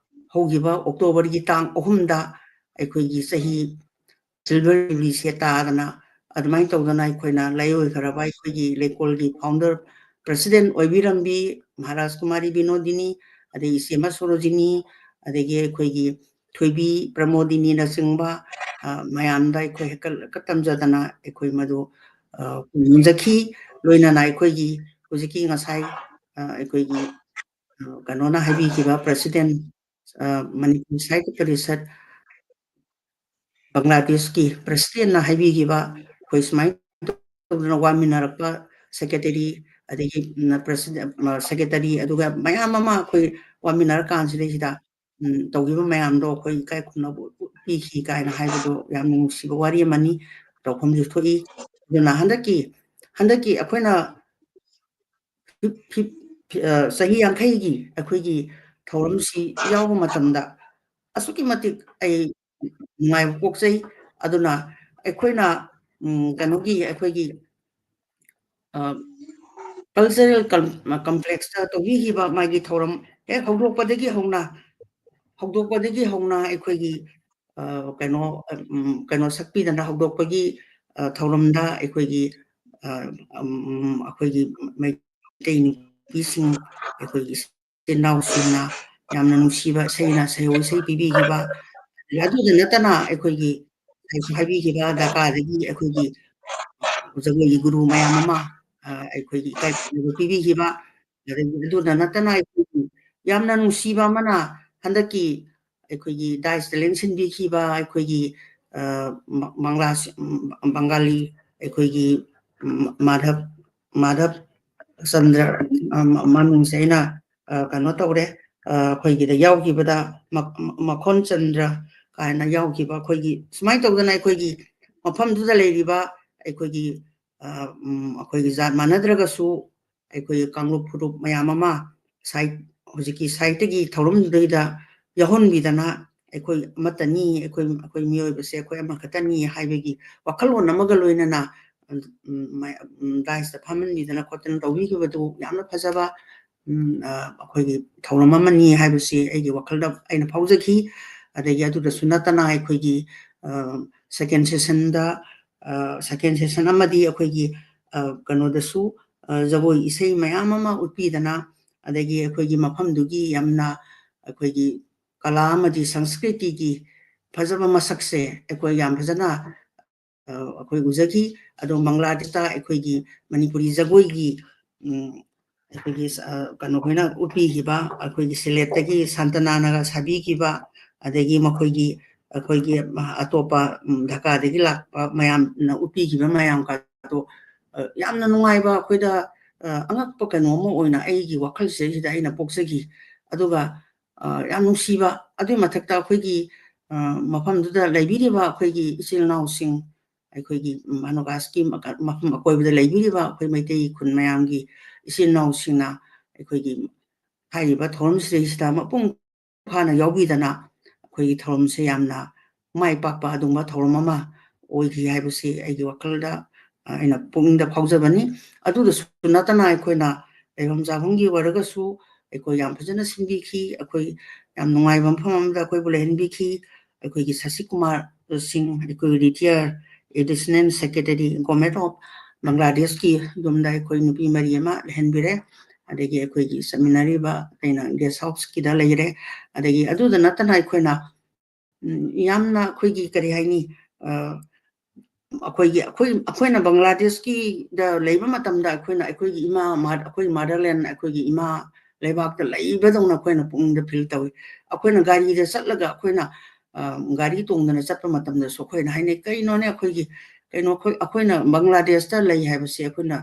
ꯍꯧꯈꯤꯕ ꯑꯣꯛꯇꯣꯕꯔꯒꯤ ꯇꯥꯡ ꯑꯍꯨꯝꯗ ꯑꯩꯈꯣꯏꯒꯤ ꯆꯍꯤ silver jubilee ꯁꯦ ꯇꯥꯗꯅ ꯑꯗꯨꯃꯥꯏꯅ ꯇꯧꯗꯅ ꯑꯩꯈꯣꯏꯅ ꯂꯩꯑꯣꯏꯈ꯭ꯔꯕ ꯑꯩꯈꯣꯏꯒꯤ ꯂꯩꯀꯣꯜꯒꯤ founder president ꯑꯣꯏꯕꯤꯔꯝꯕꯤ ꯃꯍꯥꯔꯥꯖ ꯀꯨꯃꯥꯔꯤ ꯕꯤꯅꯣꯗꯤꯅꯤ, ꯑꯗꯩ ꯏꯆꯦꯃ ꯁꯣꯔꯣꯖꯤꯅꯤ, ꯑꯗꯒꯤ ꯑꯩꯈꯣꯏꯒꯤ ꯊꯣꯏꯕꯤ ꯄ꯭ꯔꯃꯣꯗꯤꯅꯤꯅꯆꯤꯡꯕ, ꯑ, ꯃꯌꯥꯝꯗ ꯑꯩꯈꯣꯏ ꯍꯦꯛꯀꯠ ꯍꯦꯛꯀꯠ ꯇꯝꯖꯗꯅ ꯑꯩꯈꯣꯏ ꯃꯗꯨ, ꯑ, ꯉꯝꯖꯈꯤ꯫ ꯂꯣꯏꯅꯅ ꯑꯩꯈꯣꯏꯒꯤ ꯍꯧꯖꯤꯛꯀꯤ ꯉꯁꯥꯏ, ꯑ, ꯑꯩꯈꯣꯏꯒꯤ, ꯑ, ꯀꯩꯅꯣꯅ ꯍꯥꯏꯕꯤꯈꯤꯕ president, ꯑ, ꯃꯅꯤꯄꯨꯔ ꯁꯥꯍꯤꯇ꯭ꯌ ꯄꯔꯤꯁꯠ ꯕꯪꯒ꯭ꯂꯥꯗꯦꯁꯀꯤ presidentꯅ ꯍꯥꯏꯕꯤꯈꯤꯕ, ꯑꯩꯈꯣꯏ ꯁꯨꯃꯥꯏꯅ ꯇꯧꯗꯅ ꯋꯥꯃꯤꯟꯅꯔꯛꯄ secretary, ꯑꯗꯒꯤ, ꯎꯝ, president, ꯑ, secretary, ꯑꯗꯨꯒ ꯃꯌꯥꯝ ꯑꯃ ꯑꯩꯈꯣꯏ ꯋꯥꯃꯤꯟꯅꯔꯀꯥꯟꯁꯤꯗꯩꯁꯤꯗ, ꯎꯝ, ꯇꯧꯈꯤꯕ ꯃꯌꯥꯝꯗꯣ ꯑꯩꯈꯣꯏ ꯏꯀꯥꯏ ꯈꯨꯝꯅꯕ ꯎꯠꯄꯤꯈꯤ ꯀꯥꯏꯅ ꯍꯥꯏꯕꯗꯣ ꯌꯥꯝꯅ ꯅꯨꯡꯁꯤꯕ ꯋꯥꯔꯤ ꯑꯃꯅꯤ꯫ ꯇꯧꯐꯝꯁꯨ ꯊꯣꯛꯏ꯫ ꯑꯗꯨꯅ ꯍꯟꯗꯛꯀꯤ, ꯍꯟꯗꯛꯀꯤ ꯑꯩꯈꯣꯏꯅ ꯐꯤꯞ-, ꯐꯤꯞ-, ꯐꯤ-, ꯑ, ꯆꯍꯤ ꯌꯥꯡꯈꯩꯒꯤ ꯑꯩꯈꯣꯏꯒꯤ ꯊꯧꯔꯝꯁꯤ ꯌꯥꯎꯕ ꯃꯇꯝꯗ ꯑꯁꯨꯛꯀꯤ ꯃꯇꯤꯛ ꯑꯩ ꯅꯨꯡꯉꯥꯏꯕ ꯄꯣꯛꯆꯩ꯫ ꯑꯗꯨꯅ ꯑꯩꯈꯣꯏꯅ, ꯎꯝ, ꯀꯩꯅꯣꯒꯤ ꯑꯩꯈꯣꯏꯒꯤ, ꯑ, cultural com-, complexꯇ ꯇꯧꯕꯤꯈꯤꯕ ꯃꯥꯒꯤ ꯊꯧꯔꯝ ꯍꯦꯛ ꯍꯧꯗꯣꯛꯄꯗꯒꯤ ꯍꯧꯅ, ꯍꯧꯗꯣꯛꯄꯗꯒꯤ ꯍꯧꯅ ꯑꯩꯈꯣꯏꯒꯤ, ꯑ, ꯀꯩꯅꯣ, ꯎꯝ, ꯀꯩꯅꯣ ꯁꯛꯄꯤꯗꯅ ꯍꯧꯗꯣꯛꯄꯒꯤ, ꯑ, ꯊꯧꯔꯝꯗ ꯑꯩꯈꯣꯏꯒꯤ, ꯑ, ꯎꯝ, ꯑꯩꯈꯣꯏꯒꯤ ꯃꯩꯇꯩ ꯅꯨꯄꯤꯁꯤꯡ, ꯑꯩꯈꯣꯏꯒꯤ ꯏꯆꯤꯟ ꯏꯅꯥꯎꯁꯤꯡꯅ ꯌꯥꯝꯅ ꯅꯨꯡꯁꯤꯕ ꯏꯁꯩꯅ ꯁꯩꯍꯧ ꯏꯁꯩ ꯄꯤꯕꯤꯈꯤꯕ, ꯑꯗꯨꯗ ꯅꯠꯇꯅ ꯑꯩꯈꯣꯏꯒꯤ ꯉꯁꯥꯏꯁꯨ ꯍꯥꯏꯕꯤꯈꯤꯕ ꯗꯔꯀꯥꯔꯗꯒꯤ ꯑꯩꯈꯣꯏꯒꯤ ꯖꯒꯣꯏꯒꯤ ꯒꯨꯔꯨ ꯃꯌꯥꯝ ꯑꯃ, ꯑ, ꯑꯩꯈꯣꯏꯒꯤ ꯏꯀꯥꯏ ꯈꯨꯝꯅꯕ ꯄꯤꯕꯤꯈꯤꯕ, ꯑꯗꯒꯤ ꯑꯗꯨꯗ ꯅꯠꯇꯅ ꯑꯩꯈꯣꯏꯒꯤ ꯌꯥꯝꯅ ꯅꯨꯡꯁꯤꯕ ꯑꯃꯅ ꯍꯟꯗꯛꯀꯤ ꯑꯩꯈꯣꯏꯒꯤ dais ꯇ ꯂꯦꯡꯁꯤꯟꯕꯤꯈꯤꯕ ꯑꯩꯈꯣꯏꯒꯤ, ꯑ, ꯃ-, ꯃꯪꯂꯥ ꯁ-, ꯕꯪꯒꯥꯂꯤ ꯑꯩꯈꯣꯏꯒꯤ ꯃ-, ꯃꯥꯙꯕ, ꯃꯥꯙꯕ ꯆꯟꯗ꯭ꯔ, ꯑ, ꯃ-, ꯃꯃꯤꯡꯁꯦ ꯑꯩꯅ, ꯑ, ꯀꯩꯅꯣ ꯇꯧꯔꯦ, ꯑ, ꯑꯩꯈꯣꯏꯒꯤꯗ ꯌꯥꯎꯈꯤꯕꯗ ꯃ-, ꯃ-, ꯃꯈꯣꯟ ꯆꯟꯗ꯭ꯔ ꯀꯥꯏꯅ ꯌꯥꯎꯈꯤꯕ ꯑꯩꯈꯣꯏꯒꯤ ꯁꯨꯃꯥꯏꯅ ꯇꯧꯗꯅ ꯑꯩꯈꯣꯏꯒꯤ ꯃꯐꯝꯗꯨꯗ ꯂꯩꯔꯤꯕ ꯑꯩꯈꯣꯏꯒꯤ, ꯑ, ꯎꯝ, ꯑꯩꯈꯣꯏꯒꯤ ꯖꯥꯠ ꯃꯥꯟꯅꯗ꯭ꯔꯒꯁꯨ ꯑꯩꯈꯣꯏꯒꯤ ꯀꯥꯡꯂꯨꯞ ꯐꯨꯔꯨꯞ ꯃꯌꯥꯝ ꯑꯃ ꯁꯥꯍꯤ-, ꯍꯧꯖꯤꯛꯀꯤ ꯁꯥꯍꯤꯇ꯭ꯌꯒꯤ ꯊꯧꯔꯝꯗꯨꯗꯩꯗ ꯌꯥꯎꯍꯟꯕꯤꯗꯅ, ꯑꯩꯈꯣꯏ ꯑꯃꯠꯇꯅꯤ, ꯑꯩꯈꯣꯏ, ꯑꯩꯈꯣꯏ ꯃꯤꯑꯣꯏꯕꯁꯦ ꯑꯩꯈꯣꯏ ꯑꯃꯈꯛꯇꯅꯤ ꯍꯥꯏꯕꯒꯤ ꯋꯥꯈꯜꯂꯣꯟ ꯑꯃꯒ ꯂꯣꯏꯅꯅ, ꯎꯝ, ꯎꯝ, ꯃ-, ꯎꯝ, dais ꯇ ꯐꯝꯍꯟꯕꯤꯗꯅ ꯈꯣꯠꯇꯅ ꯇꯧꯕꯤꯈꯤꯕꯗꯨ ꯌꯥꯝꯅ ꯐꯖꯕ, ꯎꯝ, ꯑ, ꯑꯩꯈꯣꯏꯒꯤ ꯊꯧꯔꯝ ꯑꯃꯅꯤ ꯍꯥꯏꯕꯁꯤ ꯑꯩꯒꯤ ꯋꯥꯈꯜꯗ ꯑꯩꯅ ꯐꯥꯎꯖꯈꯤ꯫ ꯑꯗꯒꯤ ꯑꯗꯨꯗꯁꯨ ꯅꯠꯇꯅ ꯑꯩꯈꯣꯏꯒꯤ, ꯑ, second session ꯗ, ꯑ, second session ꯑꯃꯗꯤ ꯑꯩꯈꯣꯏꯒꯤ, ꯑ, ꯀꯩꯅꯣꯗꯁꯨ, ꯑ, ꯖꯒꯣꯏ ꯏꯁꯩ ꯃꯌꯥꯝ ꯑꯃ ꯎꯠꯄꯤꯗꯅ, ꯑꯗꯒꯤ ꯑꯩꯈꯣꯏꯒꯤ ꯃꯐꯝꯗꯨꯒꯤ ꯌꯥꯝꯅ ꯑꯩꯈꯣꯏꯒꯤ ꯀꯂꯥ ꯑꯃꯗꯤ ꯁꯪꯁꯀ꯭ꯔꯤꯇꯤꯒꯤ ꯐꯖꯕ ꯃꯁꯛꯁꯦ ꯑꯩꯈꯣꯏ ꯌꯥꯝ ꯐꯖꯅ, ꯑ, ꯑꯩꯈꯣꯏ ꯎꯖꯈꯤ꯫ ꯑꯗꯣ ꯕꯪꯒ꯭ꯂꯥꯗꯦꯁꯇ ꯑꯩꯈꯣꯏꯒꯤ ꯃꯅꯤꯄꯨꯔꯤ ꯖꯒꯣꯏꯒꯤ, ꯎꯝ, ꯑꯩꯈꯣꯏꯒꯤ ꯁ-, ꯑ, ꯀꯩꯅꯣꯈꯣꯏꯅ ꯎꯠꯄꯤꯈꯤꯕ, ꯑꯩꯈꯣꯏꯒꯤ ꯁꯤꯂꯦꯠꯇꯒꯤ ꯁꯥꯟꯇꯅꯥꯅꯒ ꯁꯥꯕꯤꯈꯤꯕ, ꯑꯗꯒꯤ ꯃꯈꯣꯏꯒꯤ, ꯑꯩꯈꯣꯏꯒꯤ, ꯑ, ꯑꯇꯣꯞꯄ, ꯎꯝ, ꯙꯀꯥꯗꯒꯤ ꯂꯥꯛꯄ ꯃꯌꯥꯝꯅ ꯎꯠꯄꯤꯈꯤꯕ ꯃꯌꯥꯝꯒꯗꯣ, ꯑ, ꯌꯥꯝꯅ ꯅꯨꯡꯉꯥꯏꯕ, ꯑꯩꯈꯣꯏꯗ, ꯑ, ꯑꯉꯛꯄ ꯀꯩꯅꯣ ꯑꯃ ꯑꯣꯏꯅ ꯑꯩꯒꯤ ꯋꯥꯈꯜꯁꯤꯗꯩꯁꯤꯗ ꯑꯩꯅ ꯄꯣꯛꯆꯈꯤ꯫ ꯑꯗꯨꯒ, ꯑ, ꯌꯥꯝ ꯅꯨꯡꯁꯤꯕ, ꯑꯗꯨꯒꯤ ꯃꯊꯛꯇ ꯑꯩꯈꯣꯏꯒꯤ, ꯑ, ꯃꯐꯝꯗꯨꯗ ꯂꯩꯕꯤꯔꯤꯕ ꯑꯩꯈꯣꯏꯒꯤ ꯏꯆꯤꯜ ꯏꯅꯥꯎꯁꯤꯡ, ꯑꯩꯈꯣꯏꯒꯤ ꯃꯅꯣꯒꯥꯁꯀꯤ ꯃꯀ-, ꯃꯐꯝ ꯑꯀꯣꯏꯕꯗ ꯂꯩꯕꯤꯔꯤꯕ ꯑꯩꯈꯣꯏ ꯃꯩꯇꯩ ꯈꯨꯟ ꯃꯌꯥꯝꯒꯤ ꯏꯆꯤꯜ ꯏꯅꯥꯎꯁꯤꯡꯅ ꯑꯩꯈꯣꯏꯒꯤ ꯍꯥꯏꯔꯤꯕ ꯊꯧꯔꯝꯁꯤꯗꯩꯁꯤꯗ ꯃꯄꯨꯡ ꯐꯥꯅ ꯌꯥꯎꯕꯤꯗꯅ ꯑꯩꯈꯣꯏꯒꯤ ꯊꯧꯔꯝꯁꯦ ꯌꯥꯝꯅ ꯃꯥꯏ ꯄꯥꯛꯄ ꯑꯗꯨꯒꯨꯝꯕ ꯊꯧꯔꯝ ꯑꯃ ꯑꯣꯏꯈꯤ ꯍꯥꯏꯕꯁꯤ ꯑꯩꯒꯤ ꯋꯥꯈꯜꯗ, ꯑ, ꯑꯩꯅ ꯄꯨꯛꯅꯤꯡꯗ ꯐꯥꯎꯖꯕꯅꯤ꯫ ꯑꯗꯨꯗꯁꯨ ꯅꯠꯇꯅ ꯑꯩꯈꯣꯏꯅ ꯂꯩꯐꯝ ꯆꯥꯐꯝꯒꯤ ꯑꯣꯏꯔꯒꯁꯨ ꯑꯩꯈꯣꯏ ꯌꯥꯝ ꯐꯖꯅ ꯁꯤꯟꯕꯤꯈꯤ꯫ ꯑꯩꯈꯣꯏ ꯌꯥꯝ ꯅꯨꯡꯉꯥꯏꯕ ꯃꯐꯝ ꯑꯃꯗ ꯑꯩꯈꯣꯏꯕꯨ ꯂꯩꯍꯟꯕꯤꯈꯤ꯫ ꯑꯩꯈꯣꯏꯒꯤ ꯁꯁꯤ ꯀꯨꯃꯥꯔ ꯁꯤꯡ, ꯑꯩꯈꯣꯏ retired additional secretary, Government of ꯕꯪꯒ꯭ꯂꯥꯗꯦꯁꯀꯤ ꯌꯨꯝꯗ ꯑꯩꯈꯣꯏ ꯅꯨꯄꯤ ꯃꯔꯤ ꯑꯃ ꯂꯩꯍꯟꯕꯤꯔꯦ꯫ ꯑꯗꯒꯤ ꯑꯩꯈꯣꯏꯒꯤ ꯆꯠꯃꯤꯟꯅꯔꯤꯕ ꯑꯩꯅ guest house ꯀꯤꯗ ꯂꯩꯔꯦ꯫ ꯑꯗꯒꯤ ꯑꯗꯨꯗ ꯅꯠꯇꯅ ꯑꯩꯈꯣꯏꯅ, ꯎꯝ, ꯌꯥꯝꯅ ꯑꯩꯈꯣꯏꯒꯤ ꯀꯔꯤ ꯍꯥꯏꯅꯤ, ꯑ, ꯑꯩꯈꯣꯏꯒꯤ, ꯑꯩꯈꯣꯏ, ꯑꯩꯈꯣꯏꯅ ꯕꯪꯒ꯭ꯂꯥꯗꯦꯁꯀꯤꯗ ꯂꯩꯕ ꯃꯇꯝꯗ ꯑꯩꯈꯣꯏꯅ ꯑꯩꯈꯣꯏꯒꯤ ꯏꯃꯥ, ꯃꯥ-, ꯑꯩꯈꯣꯏ motherland, ꯑꯩꯈꯣꯏꯒꯤ ꯏꯃꯥ ꯂꯩꯕꯥꯛꯇ ꯂꯩꯕꯗꯧꯅ ꯑꯩꯈꯣꯏꯅ ꯄꯨꯛꯅꯤꯡꯗ feel ꯇꯧꯏ꯫ ꯑꯩꯈꯣꯏꯅ ꯒꯥꯔꯤꯗ ꯆꯠꯂꯒ ꯑꯩꯈꯣꯏꯅ, ꯑ, ꯒꯥꯔꯤ ꯇꯣꯡꯗꯅ ꯆꯠꯄ ꯃꯇꯝꯗꯁꯨ ꯑꯩꯈꯣꯏꯅ ꯍꯥꯏꯅꯩ, "ꯀꯩꯅꯣꯅꯦ ꯑꯩꯈꯣꯏꯒꯤ, ꯀꯩꯅꯣ ꯑꯩꯈꯣꯏ, ꯑꯩꯈꯣꯏꯅ ꯕꯪꯒ꯭ꯂꯥꯗꯦꯁꯇ ꯂꯩ ꯍꯥꯏꯕꯁꯦ ꯑꯩꯈꯣꯏꯅ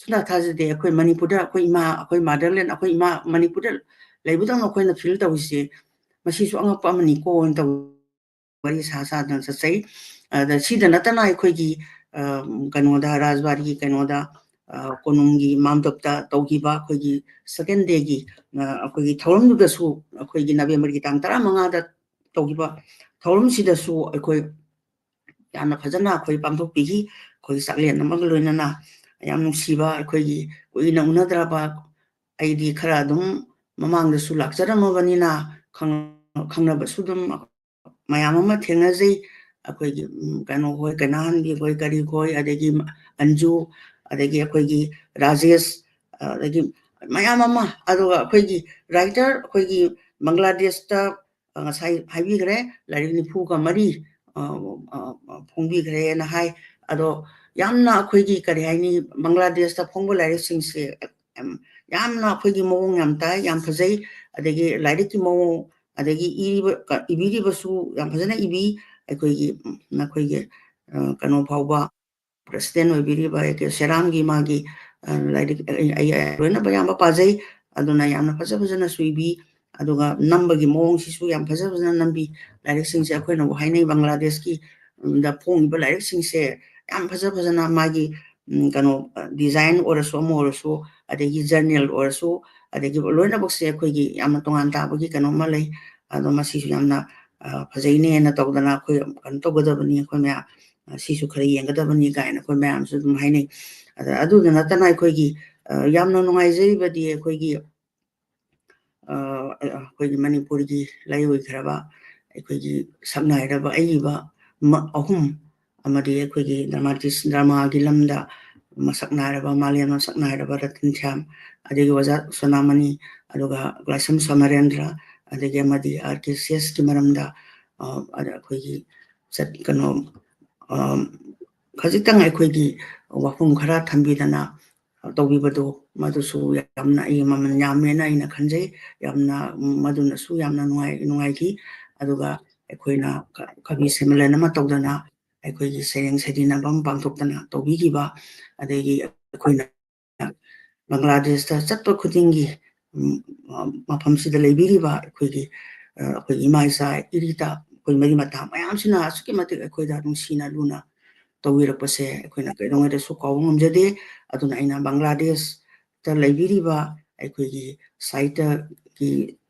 ꯁꯨꯡꯊꯥ ꯊꯥꯖꯗꯦ꯫ ꯑꯩꯈꯣꯏ ꯃꯅꯤꯄꯨꯔꯗ ꯑꯩꯈꯣꯏ ꯏꯃꯥ, ꯑꯩꯈꯣꯏ motherland, ꯑꯩꯈꯣꯏ ꯏꯃꯥ ꯃꯅꯤꯄꯨꯔꯗ ꯂꯩꯕꯗꯧꯅ ꯑꯩꯈꯣꯏꯅ feel ꯇꯧꯔꯤꯁꯦ, ꯃꯁꯤꯁꯨ ꯑꯉꯛꯄ ꯑꯃꯅꯤꯀꯣ" ꯍꯥꯏꯅ ꯇꯧ-, ꯋꯥꯔꯤ ꯁꯥ ꯁꯥꯗꯅ ꯆꯠꯆꯩ꯫ ꯑꯗ ꯁꯤꯗ ꯅꯠꯇꯅ ꯑꯩꯈꯣꯏꯒꯤ, ꯑ, ꯀꯩꯅꯣꯗ, ꯔꯥꯖꯕꯥꯔꯤꯒꯤ ꯀꯩꯅꯣꯗ, ꯑ, ꯀꯣꯅꯨꯡꯒꯤ ꯃꯥꯝꯗꯞꯇ ꯇꯧꯈꯤꯕ ꯑꯩꯈꯣꯏꯒꯤ second dayꯒꯤ, ꯑ, ꯑꯩꯈꯣꯏꯒꯤ ꯊꯧꯔꯝꯗꯨꯗꯁꯨ, ꯑꯩꯈꯣꯏꯒꯤ ꯅꯕꯦꯝꯕꯔꯒꯤ ꯇꯥꯡ ꯇꯔꯥꯃꯉꯥꯗ ꯇꯧꯈꯤꯕ ꯊꯧꯔꯝꯁꯤꯗꯁꯨ ꯑꯩꯈꯣꯏ ꯌꯥꯝꯅ ꯐꯖꯅ ꯑꯩꯈꯣꯏ ꯄꯥꯡꯊꯣꯛꯄꯤꯈꯤ꯫ ꯑꯩꯈꯣꯏꯒꯤ ꯆꯥꯛꯂꯦꯟ ꯑꯃꯒ ꯂꯣꯏꯅꯅ ꯌꯥꯝ ꯅꯨꯡꯁꯤꯕ, ꯑꯩꯈꯣꯏꯒꯤ ꯀꯨꯏꯅ ꯎꯅꯗ꯭ꯔꯕ, ꯑꯩꯗꯤ ꯈꯔ ꯑꯗꯨꯝ ꯃꯃꯥꯡꯗꯁꯨ ꯂꯥꯛꯆꯔꯝꯃꯕꯅꯤꯅ ꯈꯪ-, ꯈꯪꯅꯕꯁꯨ ꯑꯗꯨꯝ ꯃꯌꯥꯝ ꯑꯃ ꯊꯦꯡꯅꯖꯩ꯫ ꯑꯩꯈꯣꯏꯒꯤ, ꯎꯝ, ꯀꯩꯅꯣ ꯍꯣꯏ, ꯀꯩꯅꯥꯍꯟꯕꯤ ꯍꯣꯏ, ꯀꯔꯤ ꯍꯣꯏ, ꯑꯗꯒꯤ ꯑꯟꯖꯨ, ꯑꯗꯒꯤ ꯑꯩꯈꯣꯏꯒꯤ ꯔꯥꯖꯦꯁ, ꯑꯗꯒꯤ ꯃꯌꯥꯝ ꯑꯃ, ꯑꯗꯨꯒ ꯑꯩꯈꯣꯏꯒꯤ writer, ꯑꯩꯈꯣꯏꯒꯤ ꯕꯪꯒ꯭ꯂꯥꯗꯦꯁꯇ, ꯑ, ꯉꯁꯥꯏ ꯍꯥꯏꯕꯤꯈ꯭ꯔꯦ, ꯂꯥꯏꯔꯤꯛ ꯅꯤꯐꯨꯒ ꯃꯔꯤ, ꯑ, ꯑ, ꯑ, ꯐꯣꯡꯕꯤꯈ꯭ꯔꯦꯅ ꯍꯥꯏ꯫ ꯑꯗꯣ ꯌꯥꯝꯅ ꯑꯩꯈꯣꯏꯒꯤ, ꯀꯔꯤ ꯍꯥꯏꯅꯤ, ꯕꯪꯒ꯭ꯂꯥꯗꯦꯁꯇ ꯐꯣꯡꯕ ꯂꯥꯏꯔꯤꯛꯁꯤꯡꯁꯦ ꯌꯥꯝ, ꯌꯥꯝꯅ ꯑꯩꯈꯣꯏꯒꯤ ꯃꯑꯣꯡ ꯌꯥꯝ ꯇꯥꯏ, ꯌꯥꯝ ꯐꯖꯩ꯫ ꯑꯗꯒꯤ ꯂꯥꯏꯔꯤꯛꯀꯤ ꯃꯑꯣꯡ, ꯑꯗꯒꯤ ꯏꯔꯤꯕ, ꯀ-, ꯏꯕꯤꯔꯤꯕꯁꯨ ꯌꯥꯝ ꯐꯖꯅ ꯏꯕꯤ꯫ ꯑꯩꯈꯣꯏꯒꯤ, ꯎꯝ, ꯅꯈꯣꯏꯒꯤ, ꯑ, ꯀꯩꯅꯣ ꯐꯥꯎꯕ, president ꯑꯣꯏꯕꯤꯔꯤꯕ ꯑꯦ ꯀꯦ ꯁꯦꯔꯥꯝꯒꯤ ꯃꯥꯒꯤ, ꯑ, ꯂꯥꯏꯔꯤꯛ ꯑꯩ, ꯑꯩ, ꯑꯩ ꯂꯣꯏꯅ ꯑꯌꯥꯝꯕ ꯄꯥꯖꯩ꯫ ꯑꯗꯨꯅ ꯌꯥꯝꯅ ꯐꯖ ꯐꯖꯅꯁꯨ ꯏꯕꯤ꯫ ꯑꯗꯨꯒ ꯅꯝꯕꯒꯤ ꯃꯑꯣꯡꯁꯤꯁꯨ ꯌꯥꯝ ꯐꯖ ꯐꯖꯅ ꯅꯝꯕꯤ꯫ ꯂꯥꯏꯔꯤꯛꯁꯤꯡꯁꯦ ꯑꯩꯈꯣꯏꯅꯕꯨ ꯍꯥꯏꯅꯩ, ꯕꯪꯒ꯭ꯂꯥꯗꯦꯁꯀꯤ, ꯎꯝ, ꯗ ꯐꯣꯡꯉꯤꯕ ꯂꯥꯏꯔꯤꯛꯁꯤꯡꯁꯦ ꯌꯥꯝ ꯐꯖ ꯐꯖꯅ ꯃꯥꯒꯤ, ꯎꯝ, ꯀꯩꯅꯣ, ꯑ, design ꯑꯣꯏꯔꯁꯨ, ꯑꯃ ꯑꯣꯏꯔꯁꯨ, ꯑꯗꯒꯤ journal ꯑꯣꯏꯔꯁꯨ, ꯑꯗꯒꯤ ꯂꯣꯏꯅꯃꯛꯁꯦ ꯑꯩꯈꯣꯏꯒꯤ ꯌꯥꯝꯅ ꯇꯣꯉꯥꯟ ꯇꯥꯕꯒꯤ ꯀꯩꯅꯣꯝꯃ ꯂꯩ꯫ ꯑꯗꯣ ꯃꯁꯤꯁꯨ ꯌꯥꯝꯅ, ꯑ, ꯐꯖꯩꯅꯦꯅ ꯇꯧꯗꯅ ꯑꯩꯈꯣꯏ ꯀꯩꯅꯣ ꯇꯧꯒꯗꯕꯅꯤ, ꯑꯩꯈꯣꯏ ꯃꯌꯥꯝ, ꯑ, ꯁꯤꯁꯨ ꯈꯔ ꯌꯦꯡꯒꯗꯕꯅꯤ ꯀꯥꯏꯅ ꯑꯩꯈꯣꯏ ꯃꯌꯥꯝꯁꯨ ꯑꯗꯨꯝ ꯍꯥꯏꯅꯩ꯫ ꯑꯗ ꯑꯗꯨꯗ ꯅꯠꯇꯅ ꯑꯩꯈꯣꯏꯒꯤ, ꯑ, ꯌꯥꯝꯅ ꯅꯨꯡꯉꯥꯏꯖꯔꯤꯕꯗꯤ ꯑꯩꯈꯣꯏꯒꯤ, ꯑ, ꯑ, ꯑꯩꯈꯣꯏꯒꯤ ꯃꯅꯤꯄꯨꯔꯒꯤ ꯂꯥꯏꯑꯣꯏꯈ꯭ꯔꯕ ꯑꯩꯈꯣꯏꯒꯤ ꯁꯛꯅꯥꯏꯔꯕ ꯑꯏꯕ ꯃ-, ꯑꯍꯨꯝ, ꯑꯃꯗꯤ ꯑꯩꯈꯣꯏꯒꯤ dramatist, dramaꯒꯤ ꯂꯝꯗ ꯃꯁꯛ ꯅꯥꯏꯔꯕ, ꯃꯥꯂꯦꯝ ꯃꯁꯛ ꯅꯥꯏꯔꯕ ꯔꯇꯟ ꯁ꯭ꯌꯥꯝ, ꯑꯗꯒꯤ ꯑꯣꯖꯥ ꯁꯣꯅꯥꯃꯅꯤ, ꯑꯗꯨꯒ ꯂꯥꯏꯁ꯭ꯔꯝ ꯁꯃꯔꯦꯟꯗ꯭ꯔ, ꯑꯗꯒꯤ ꯑꯃꯗꯤ ꯑꯥꯔ ꯀꯦ ꯁꯤ ꯑꯦꯁꯀꯤ ꯃꯔꯝꯗ, ꯑ, ꯑꯗ ꯑꯩꯈꯣꯏꯒꯤ ꯆꯠ-, ꯀꯩꯅꯣ, ꯑ, ꯈꯖꯤꯛꯇꯪ ꯑꯩꯈꯣꯏꯒꯤ ꯋꯥꯐꯝ ꯈꯔ ꯊꯝꯕꯤꯗꯅ ꯇꯧꯕꯤꯕꯗꯣ, ꯃꯗꯨꯁꯨ ꯌꯥꯝꯅ ꯑꯩ ꯃꯃꯜ ꯌꯥꯝꯃꯦꯅ ꯑꯩꯅ ꯈꯟꯖꯩ꯫ ꯌꯥꯝꯅ, ꯃꯗꯨꯅꯁꯨ ꯌꯥꯝꯅ ꯅꯨꯡꯉꯥꯏ-, ꯅꯨꯡꯉꯥꯏꯈꯤ꯫ ꯑꯗꯨꯒ ꯑꯩꯈꯣꯏꯅ ꯀ-, ꯀꯕꯤ ꯁꯦꯃꯤꯂꯦꯟ ꯑꯃ ꯇꯧꯗꯅ, ꯑꯩꯈꯣꯏꯒꯤ ꯁꯩꯔꯦꯡ ꯁꯩꯗꯤꯟꯅꯕ ꯑꯃ ꯄꯥꯡꯊꯣꯛꯇꯅ ꯇꯧꯕꯤꯈꯤꯕ, ꯑꯗꯒꯤ ꯑꯩꯈꯣꯏꯅ ꯕꯪꯒ꯭ꯂꯥꯗꯦꯁꯇ ꯆꯠꯄ ꯈꯨꯗꯤꯡꯒꯤ, ꯎꯝ, ꯃꯐꯝꯁꯤꯗ ꯂꯩꯕꯤꯔꯤꯕ ꯑꯩꯈꯣꯏꯒꯤ, ꯑ, ꯑꯩꯈꯣꯏꯒꯤ ꯏꯃꯥ ꯏꯆꯥ ꯏꯔꯤꯇ, ꯑꯩꯈꯣꯏ ꯃꯔꯤ ꯃꯇꯥ ꯃꯌꯥꯝꯁꯤꯅ ꯑꯁꯨꯛꯀꯤ ꯃꯇꯤꯛ ꯑꯩꯈꯣꯏꯗ ꯅꯨꯡꯁꯤꯅ ꯂꯨꯅ ꯇꯧꯕꯤꯔꯛꯄꯁꯦ ꯑꯩꯈꯣꯏꯅ ꯀꯩꯗꯧꯉꯩꯗꯁꯨ ꯀꯥꯎꯕ ꯉꯝꯖꯗꯦ꯫ ꯑꯗꯨꯅ ꯑꯩꯅ ꯕꯪꯒ꯭ꯂꯥꯗꯦꯁꯇ ꯂꯩꯕꯤꯔꯤꯕ ꯑꯩꯈꯣꯏꯒꯤ ꯁꯥꯍꯤꯇ꯭ꯌꯒꯤ,